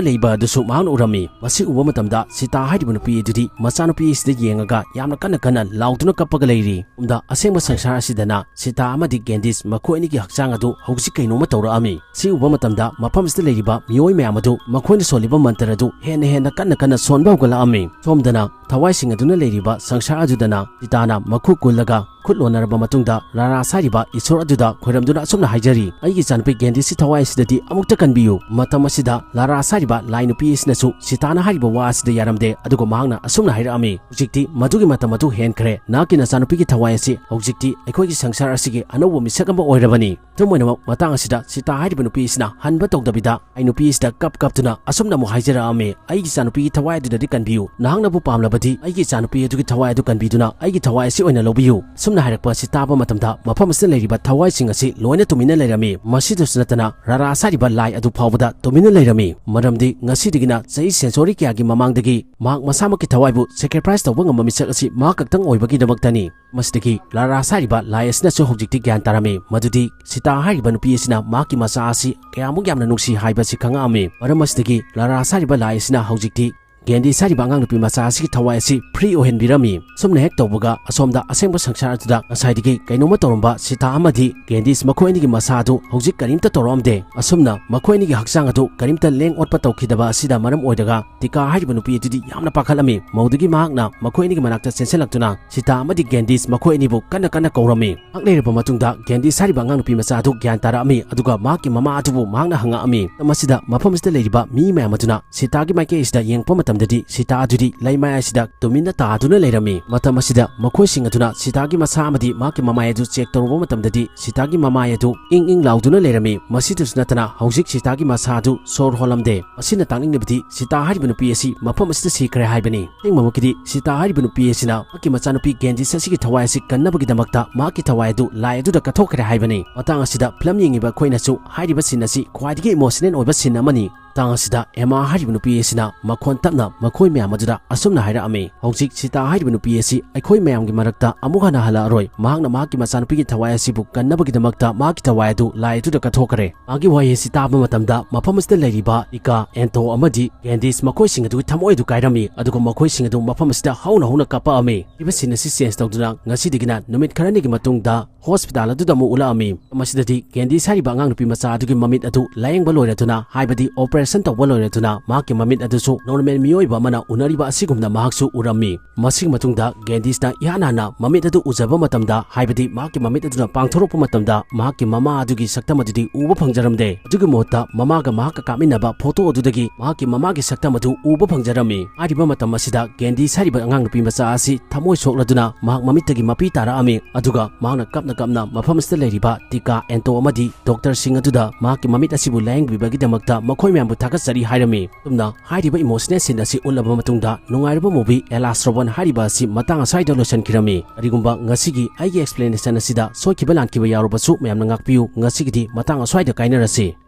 ꯂꯩꯕ ꯑꯗꯨꯁꯨ ꯃꯍꯥꯛꯅ ꯎꯔꯝꯃꯤ꯫ ꯃꯁꯤ ꯎꯕ ꯃꯇꯝꯗ ꯁꯤꯇꯥ ꯍꯥꯏꯔꯤꯕ ꯅꯨꯄꯤ ꯑꯗꯨꯗꯤ ꯃꯆꯥꯅꯨꯄꯤ ꯑꯁꯤꯗ ꯌꯦꯡꯉꯒ ꯌꯥꯝꯅ ꯀꯟꯅ ꯀꯟꯅ ꯂꯥꯎꯗꯨꯅ ꯀꯞꯄꯒ ꯂꯩꯔꯤ꯫ ꯁꯣꯝꯗ ꯑꯁꯦꯡꯕ ꯁꯪꯁꯥꯔ ꯑꯁꯤꯗꯅ ꯁꯤꯇꯥ ꯑꯃꯗꯤ ꯒꯦꯟꯗꯤꯁ ꯃꯈꯣꯏ ꯑꯅꯤꯒꯤ ꯍꯛꯆꯥꯡ ꯑꯗꯨ ꯍꯧꯖꯤꯛ ꯀꯩꯅꯣꯝꯃ ꯇꯧꯔꯛꯑꯝꯃꯤ꯫ ꯁꯤ ꯎꯕ ꯃꯇꯝꯗ ꯃꯐꯝ ꯑꯁꯤꯗ ꯂꯩꯔꯤꯕ ꯃꯤꯑꯣꯏ ꯃꯌꯥꯝ ꯑꯗꯨ ꯃꯈꯣꯏꯅ ꯁꯣꯜꯂꯤꯕ ꯃꯟꯇ꯭ꯔ ꯑꯗꯨ ꯍꯦꯟꯅ ꯍꯦꯟꯅ ꯀꯟꯅ ꯀꯟꯅ ꯁꯣꯟꯕ ꯍꯧꯒꯠꯂꯛꯑꯝꯃꯤ꯫ ꯁꯣꯝꯗꯅ ꯊꯋꯥꯏꯁꯤꯡ ꯑꯗꯨꯅ ꯂꯩꯔꯤꯕ ꯁꯪꯁꯥꯔ ꯑꯗꯨꯗꯅ ꯁꯤꯇꯥꯅ ꯃꯈꯨꯠ ꯀꯨꯜꯂꯒ ꯈꯨꯠ ꯂꯣꯟꯅꯔꯕ ꯃꯇꯨꯡꯗ ꯔꯥꯔꯥꯁ ꯍꯥꯏꯔꯤꯕ ꯏꯁꯣꯔ ꯑꯗꯨꯗ ꯈꯣꯏꯔꯝꯗꯨꯅ ꯑꯁꯨꯝꯅ ꯍꯥꯏꯖꯔꯤ, "ꯑꯩꯒꯤ ꯏꯆꯥꯅꯨꯄꯤ ꯒꯦꯟꯗꯤꯁꯤ ꯊꯋꯥꯏ ꯑꯁꯤꯗꯗꯤ ꯑꯃꯨꯛꯇ ꯀꯟꯕꯤꯌꯨ"꯫ ꯃꯇꯝ ꯑꯁꯤꯗ ꯔꯥꯔꯥꯁ ꯍꯥꯏꯔꯤꯕ ꯂꯥꯏ ꯅꯨꯄꯤ ꯑꯁꯤꯅꯁꯨ ꯁꯤꯇꯥꯅ ꯍꯥꯏꯔꯤꯕ ꯋꯥ ꯑꯁꯤꯗ ꯌꯥꯔꯝꯗꯦ, ꯑꯗꯨꯒ ꯃꯍꯥꯛꯅ ꯑꯁꯨꯝꯅ ꯍꯥꯏꯔꯛꯑꯝꯃꯤ, "ꯍꯧꯖꯤꯛꯇꯤ ꯃꯗꯨꯒꯤ ꯃꯇꯝ ꯑꯗꯨ ꯍꯦꯟꯈ꯭ꯔꯦ꯫ ꯅꯍꯥꯛꯀꯤ ꯅꯆꯥꯅꯨꯄꯤꯒꯤ ꯊꯋꯥꯏ ꯑꯁꯤ ꯍꯧꯖꯤꯛꯇꯤ ꯑꯩꯈꯣꯏꯒꯤ ꯁꯪꯁꯥꯔ ꯑꯁꯤꯒꯤ ꯑꯅꯧꯕ ꯃꯤꯁꯛ ꯑꯃ ꯑꯣꯏꯔꯕꯅꯤ"꯫ ꯑꯗꯨꯝ ꯑꯣꯏꯅꯃꯛ, ꯃꯇꯥꯡ ꯑꯁꯤꯗ ꯁꯤꯇꯥ ꯍꯥꯏꯔꯤꯕ ꯅꯨꯄꯤ ꯑꯁꯤꯅ ꯍꯟꯕ ꯇꯧꯗꯕꯤꯗ ꯑꯩ ꯅꯨꯄꯤ ꯑꯁꯤꯗ ꯀꯞ ꯀꯞꯇꯨꯅ ꯑꯁꯨꯝꯅ ꯑꯃꯨꯛ ꯍꯥꯏꯖꯔꯛꯑꯝꯃꯤ, "ꯑꯩꯒꯤ ꯏꯆꯥꯅꯨꯄꯤꯒꯤ ꯊꯋꯥꯏ ꯑꯗꯨꯗꯗꯤ ꯀꯟꯕꯤꯌꯨ꯫ ꯅꯍꯥꯛꯅꯕꯨ ꯄꯥꯝꯂꯕꯗꯤ ꯑꯩꯒꯤ ꯏꯆꯥꯅꯨꯄꯤ ꯑꯗꯨꯒꯤ ꯊꯋꯥꯏ ꯑꯗꯨ ꯀꯟꯕꯤꯗꯨꯅ ꯑꯩꯒꯤ ꯊꯋꯥꯏ ꯑꯁꯤ ꯑꯣꯏꯅ ꯂꯧꯕꯤꯌꯨ"꯫ ꯑꯁꯨꯝꯅ ꯍꯥꯏꯔꯛꯄ ꯑꯁꯤ ꯇꯥꯕ ꯃꯇꯝꯗ ꯃꯐꯝ ꯑꯁꯤꯗ ꯂꯩꯔꯤꯕ ꯊꯋꯥꯏꯁꯤꯡ ꯑꯁꯤ ꯂꯣꯏꯅ ꯇꯨꯃꯤꯟꯅ ꯂꯩꯔꯝꯃꯤ꯫ ꯃꯁꯤꯗꯁꯨ ꯅꯠꯇꯅ ꯔꯥꯔꯥꯁ ꯍꯥꯏꯔꯤꯕ ꯂꯥꯏ ꯑꯗꯨ ꯐꯥꯎꯕꯗ ꯇꯨꯃꯤꯟꯅ ꯂꯩꯔꯝꯃꯤ꯫ ꯃꯔꯝꯗꯤ ꯉꯁꯤꯗꯒꯤꯅ ꯆꯍꯤ ꯁꯦꯟꯆꯨꯔꯤ ꯀꯌꯥꯒꯤ ꯃꯃꯥꯡꯗꯒꯤ ꯃꯍꯥꯛ ꯃꯁꯥꯃꯛꯀꯤ ꯊꯋꯥꯏꯕꯨ sacrifice ꯇꯧꯕ ꯉꯝꯕ ꯃꯤꯁꯛ ꯑꯁꯤ ꯃꯍꯥꯛ ꯈꯛꯇꯪ ꯑꯣꯏꯕꯒꯤꯗꯃꯛꯇꯅꯤ꯫ ꯃꯁꯤꯗꯒꯤ ꯔꯥꯔꯥꯁ ꯍꯥꯏꯔꯤꯕ ꯂꯥꯏ ꯑꯁꯤꯅꯁꯨ ꯍꯧꯖꯤꯛꯇꯤ ꯒ꯭ꯌꯥꯟ ꯇꯥꯔꯝꯃꯤ ꯃꯗꯨꯗꯤ ꯁꯤꯇꯥ ꯍꯥꯏꯔꯤꯕ ꯅꯨꯄꯤ ꯑꯁꯤꯅ ꯃꯍꯥꯛꯀꯤ ꯃꯆꯥ ꯑꯁꯤ ꯀꯌꯥꯃꯨꯛ ꯌꯥꯝꯅ ꯅꯨꯡꯁꯤ ꯍꯥꯏꯕꯁꯤ ꯈꯪꯉꯛꯑꯝꯃꯤ꯫ ꯃꯔꯝ ꯑꯁꯤꯗꯒꯤ ꯔꯥꯔꯥꯁ ꯍꯥꯏꯔꯤꯕ ꯂꯥꯏ ꯑꯁꯤꯅ ꯍꯧꯖꯤꯛꯇꯤ ꯒꯦꯟꯗꯤꯁ ꯍꯥꯏꯔꯤꯕ ꯑꯉꯥꯡ ꯅꯨꯄꯤ ꯃꯆꯥ ꯑꯁꯤꯒꯤ ꯊꯋꯥꯏ ꯑꯁꯤ free ꯑꯣꯏꯍꯟꯕꯤꯔꯝꯃꯤ꯫ ꯁꯨꯝꯅ ꯍꯦꯛ ꯇꯧꯕꯒ ꯑꯁꯣꯝꯗ ꯑꯁꯦꯡꯕ ꯁꯪꯁꯥꯔ ꯑꯗꯨꯗ ꯉꯁꯥꯏꯗꯒꯤ ꯀꯩꯅꯣꯝꯃ ꯇꯧꯔꯝꯕ ꯁꯤꯇꯥ ꯑꯃꯗꯤ ꯒꯦꯟꯗꯤꯁ ꯃꯈꯣꯏ ꯑꯅꯤꯒꯤ ꯃꯁꯥ ꯑꯗꯨ ꯍꯧꯖꯤꯛ ꯀꯔꯤꯝꯇ ꯇꯧꯔꯛꯑꯝꯗꯦ꯫ ꯑꯁꯨꯝꯅ ꯃꯈꯣꯏ ꯑꯅꯤꯒꯤ ꯍꯛꯆꯥꯡ ꯑꯗꯨ ꯀꯔꯤꯝꯇ ꯂꯦꯡ ꯑꯣꯠꯄ ꯇꯧꯈꯤꯗꯕ ꯑꯁꯤꯗ ꯃꯔꯝ ꯑꯣꯏꯔꯒ ꯇꯤꯀꯥ ꯍꯥꯏꯔꯤꯕ ꯅꯨꯄꯤ ꯑꯗꯨꯗꯤ ꯌꯥꯝꯅ ꯄꯥꯈꯠꯂꯝꯃꯤ꯫ ꯃꯧꯗꯒꯤ ꯃꯍꯥꯛꯅ ꯃꯈꯣꯏ ꯑꯅꯤꯒꯤ ꯃꯅꯥꯛꯇ ꯆꯦꯟꯁꯤꯜꯂꯛꯇꯨꯅ ꯁꯤꯇꯥ ꯑꯃꯗꯤ ꯒꯦꯟꯗꯤꯁ ꯃꯈꯣꯏ ꯑꯅꯤꯕꯨ ꯀꯟꯅ ꯀꯟꯅ ꯀꯧꯔꯝꯃꯤ꯫ ꯉꯥꯏꯍꯥꯛ ꯂꯩꯔꯕ ꯃꯇꯨꯡꯗ ꯒꯦꯟꯗꯤꯁ ꯍꯥꯏꯔꯤꯕ ꯑꯉꯥꯡ ꯅꯨꯄꯤ ꯃꯆꯥ ꯑꯗꯨ ꯒ꯭ꯌꯥꯟ ꯇꯥꯔꯛꯑꯝꯃꯤ, ꯑꯗꯨꯒ ꯃꯍꯥꯛꯀꯤ ꯃꯃꯥ ꯑꯗꯨꯕꯨ ꯃꯍꯥꯛꯅ ꯍꯪꯉꯛꯑꯝꯃꯤ꯫ ꯃꯇꯝ ꯑꯁꯤꯗ ꯃꯐꯝ ꯑꯁꯤꯗ ꯂꯩꯔꯤꯕ ꯃꯤ ꯃꯌꯥꯝ ꯑꯗꯨꯅ ꯁꯤꯇꯥꯒꯤ ꯃꯥꯏꯀꯩ ꯑꯁꯤꯗ ꯌꯦꯡꯉꯛꯄ ꯃꯇꯝꯗꯗꯤ ꯁꯤꯇꯥ ꯑꯗꯨꯗꯤ ꯂꯩꯃꯥꯏ ꯑꯁꯤꯗ ꯇꯨꯃꯤꯟꯅ ꯇꯥꯗꯨꯅ ꯂꯩꯔꯝꯃꯤ꯫ ꯃꯇꯝ ꯑꯁꯤꯗ ꯃꯈꯣꯏꯁꯤꯡ ꯑꯗꯨꯅ ꯁꯤꯇꯥꯒꯤ ꯃꯁꯥ ꯑꯃꯗꯤ ꯃꯍꯥꯛꯀꯤ ꯃꯃꯥꯏ ꯑꯗꯨ check ꯇꯧꯔꯨꯕ ꯃꯇꯝꯗꯗꯤ ꯁꯤꯇꯥꯒꯤ ꯃꯃꯥꯏ ꯑꯗꯨ ꯏꯪ ꯏꯪ ꯂꯥꯎꯗꯨꯅ ꯂꯩꯔꯝꯃꯤ꯫ ꯃꯁꯤꯗꯁꯨ ꯅꯠꯇꯅ ꯍꯧꯖꯤꯛ ꯁꯤꯇꯥꯒꯤ ꯃꯁꯥ ꯑꯗꯨ ꯁꯣꯔ ꯍꯣꯜꯂꯝꯗꯦ꯫ ꯃꯁꯤꯅ ꯇꯥꯛꯅꯤꯡꯂꯤꯕꯗꯤ ꯁꯤꯇꯥ ꯍꯥꯏꯔꯤꯕ ꯅꯨꯄꯤ ꯑꯁꯤ ꯃꯐꯝ ꯑꯁꯤꯗ ꯁꯤꯈ꯭ꯔꯦ ꯍꯥꯏꯕꯅꯤ꯫ ꯑꯁꯦꯡꯕꯃꯛꯀꯤꯗꯤ ꯁꯤꯇꯥ ꯍꯥꯏꯔꯤꯕ ꯅꯨꯄꯤ ꯑꯁꯤꯅ ꯃꯍꯥꯛꯀꯤ ꯃꯆꯥꯅꯨꯄꯤ ꯒꯦꯟꯗꯤꯁ ꯑꯁꯤꯒꯤ ꯊꯋꯥꯏ ꯑꯁꯤ ꯀꯟꯅꯕꯒꯤꯗꯃꯛꯇ ꯃꯍꯥꯛꯀꯤ ꯊꯋꯥꯏ ꯑꯗꯨ ꯂꯥꯏ ꯑꯗꯨꯗ ꯀꯠꯊꯣꯛꯈ꯭ꯔꯦ ꯍꯥꯏꯕꯅꯤ꯫ ꯃꯇꯥꯡ ꯑꯁꯤꯗ ꯐꯤꯂꯝ ꯌꯦꯡꯉꯤꯕ ꯑꯩꯈꯣꯏꯅꯁꯨ ꯍꯥꯏꯔꯤꯕ scene ꯑꯁꯤ ꯈ꯭ꯋꯥꯏꯗꯒꯤ emotional ꯑꯣꯏꯕ scene ꯑꯃꯅꯤ꯫ ꯃꯇꯥꯡ ꯑꯁꯤꯗ ꯑꯦꯃꯥ ꯍꯥꯏꯔꯤꯕ ꯅꯨꯄꯤ ꯑꯁꯤꯅ ꯃꯈꯣꯟ ꯇꯞꯅ ꯃꯈꯣꯏ ꯃꯌꯥꯝ ꯑꯗꯨꯗ ꯑꯁꯨꯝꯅ ꯍꯥꯏꯔꯛꯑꯝꯃꯤ, "ꯍꯧꯖꯤꯛ ꯁꯤꯇꯥ ꯍꯥꯏꯔꯤꯕ ꯅꯨꯄꯤ ꯑꯁꯤ ꯑꯩꯈꯣꯏ ꯃꯌꯥꯝꯒꯤ ꯃꯔꯛꯇ ꯑꯃꯨꯛ ꯍꯟꯅ ꯍꯜꯂꯛꯑꯔꯣꯏ꯫ ꯃꯍꯥꯛꯅ ꯃꯍꯥꯛꯀꯤ ꯃꯆꯥꯅꯨꯄꯤꯒꯤ ꯊꯋꯥꯏ ꯑꯁꯤꯕꯨ ꯀꯟꯅꯕꯒꯤꯗꯃꯛꯇ ꯃꯍꯥꯛꯀꯤ ꯊꯋꯥꯏ ꯑꯗꯨ ꯂꯥꯏ ꯑꯗꯨꯗ ꯀꯠꯊꯣꯛꯈ꯭ꯔꯦ"꯫ ꯃꯥꯒꯤ ꯋꯥꯍꯩ ꯑꯁꯤ ꯇꯥꯕ ꯃꯇꯝꯗ ꯃꯐꯝ ꯑꯁꯤꯗ ꯂꯩꯔꯤꯕ ꯏꯀꯥ, ꯑꯦꯟꯇꯣ ꯑꯃꯗꯤ ꯀꯦꯟꯗꯤꯁ ꯃꯈꯣꯏꯁꯤꯡ ꯑꯗꯨꯒꯤ ꯊꯃꯣꯏ ꯑꯗꯨ ꯀꯥꯏꯔꯝꯃꯤ, ꯑꯗꯨꯒ ꯃꯈꯣꯏꯁꯤꯡ ꯑꯗꯨ ꯃꯐꯝ ꯑꯁꯤꯗ ꯍꯧꯅ ꯍꯧꯅ ꯀꯥꯞꯄꯛꯑꯝꯃꯤ꯫ ꯍꯥꯏꯔꯤꯕ scene ꯑꯁꯤ change ꯇꯧꯗꯨꯅ ꯉꯁꯤꯗꯒꯤꯅ ꯅꯨꯃꯤꯠ ꯈꯔꯅꯤꯒꯤ ꯃꯇꯨꯡꯗ hospital ꯑꯗꯨꯗ ꯑꯃꯨꯛ ꯎꯠꯂꯛꯑꯝꯃꯤ꯫ ꯃꯁꯤꯗꯗꯤ ꯀꯦꯟꯗꯤꯁ ꯍꯥꯏꯔꯤꯕ ꯑꯉꯥꯡ ꯅꯨꯄꯤ ꯃꯆꯥ ꯑꯗꯨꯒꯤ ꯃꯃꯤꯠ ꯑꯗꯨ ꯂꯥꯌꯦꯡꯕ ꯂꯣꯏꯔꯗꯨꯅ, ꯍꯥꯏꯕꯗꯤ operation ꯇꯧꯕ ꯂꯣꯏꯔꯗꯨꯅ, ꯃꯍꯥꯛꯀꯤ ꯃꯃꯤꯠ ꯑꯗꯨꯁꯨ normal ꯃꯤꯑꯣꯏꯕ ꯑꯃꯅ ꯎꯅꯔꯤꯕ ꯑꯁꯤꯒꯨꯝꯅ ꯃꯍꯥꯛꯁꯨ ꯎꯔꯝꯃꯤ꯫ ꯃꯁꯤꯒꯤ ꯃꯇꯨꯡꯗ ꯀꯦꯟꯗꯤꯁꯅ ꯏꯍꯥꯟ ꯍꯥꯟꯅ ꯃꯃꯤꯠ ꯑꯗꯨ ꯎꯖꯕ ꯃꯇꯝꯗ, ꯍꯥꯏꯕꯗꯤ ꯃꯍꯥꯛꯀꯤ ꯃꯃꯤꯠ ꯑꯗꯨꯅ ꯄꯥꯡꯊꯣꯔꯛꯄ ꯃꯇꯝꯗ, ꯃꯍꯥꯛꯀꯤ ꯃꯃꯥ ꯑꯗꯨꯒꯤ ꯁꯛꯇꯝ ꯑꯗꯨꯗꯤ ꯎꯕ ꯐꯪꯖꯔꯝꯗꯦ꯫ ꯑꯗꯨꯒꯤ ꯃꯍꯨꯠꯇ ꯃꯃꯥꯒ ꯃꯍꯥꯛꯀ ꯀꯥꯞꯃꯤꯟꯅꯕ photo ꯑꯗꯨꯗꯒꯤ ꯃꯍꯥꯛꯀꯤ ꯃꯃꯥꯒꯤ ꯁꯛꯇꯝ ꯑꯗꯨ ꯎꯕ ꯐꯪꯖꯔꯝꯃꯤ꯫ ꯍꯥꯏꯔꯤꯕ ꯃꯇꯝ ꯑꯁꯤꯗ ꯀꯦꯟꯗꯤꯁ ꯍꯥꯏꯔꯤꯕ ꯑꯉꯥꯡ ꯅꯨꯄꯤ ꯃꯆꯥ ꯑꯁꯤ ꯊꯃꯣꯏ ꯁꯣꯛꯂꯗꯨꯅ ꯃꯍꯥꯛ ꯃꯃꯤꯠꯇꯒꯤ ꯃꯄꯤ ꯇꯥꯔꯛꯑꯝꯃꯤ꯫ ꯑꯗꯨꯒ ꯃꯍꯥꯛꯅ ꯀꯞꯅ ꯀꯞꯅ ꯃꯐꯝ ꯑꯁꯤꯗ ꯂꯩꯔꯤꯕ ꯇꯤꯀꯥ, ꯑꯦꯟꯇꯣ ꯑꯃꯗꯤ doctor ꯁꯤꯡ ꯑꯗꯨꯗ ꯃꯍꯥꯛꯀꯤ ꯃꯃꯤꯠ ꯑꯁꯤꯕꯨ ꯂꯥꯌꯦꯡꯕꯤꯕꯒꯤꯗꯃꯛꯇ ꯃꯈꯣꯏ ꯃꯌꯥꯝꯕꯨ ꯊꯥꯒꯠꯆꯔꯤ ꯍꯥꯏꯔꯝꯃꯤ꯫ ꯑꯁꯨꯝꯅ ꯍꯥꯏꯔꯤꯕ emotional scene ꯑꯁꯤ ꯎꯠꯂꯕ ꯃꯇꯨꯡꯗ ꯅꯨꯡꯉꯥꯏꯔꯕ movie ꯑꯦꯂꯥꯁ ꯔꯣꯕꯟ ꯍꯥꯏꯔꯤꯕ ꯑꯁꯤ ꯃꯇꯥꯡ ꯑꯁ꯭ꯋꯥꯏꯗ ꯂꯣꯏꯁꯤꯟꯈꯤꯔꯝꯃꯤ꯫ ꯀꯔꯤꯒꯨꯝꯕ ꯉꯁꯤꯒꯤ ꯑꯩꯒꯤ explanation ꯑꯁꯤꯗ ꯁꯣꯏꯈꯤꯕ ꯂꯥꯟꯈꯤꯕ ꯌꯥꯎꯔꯕꯁꯨ ꯃꯌꯥꯝꯅ ꯉꯥꯛꯄꯤꯌꯨ꯫ ꯉꯁꯤꯒꯤꯗꯤ ꯃꯇꯥꯡ ꯑꯁ꯭ꯋꯥꯏꯗ ꯀꯥꯏꯅꯔꯁꯤ꯫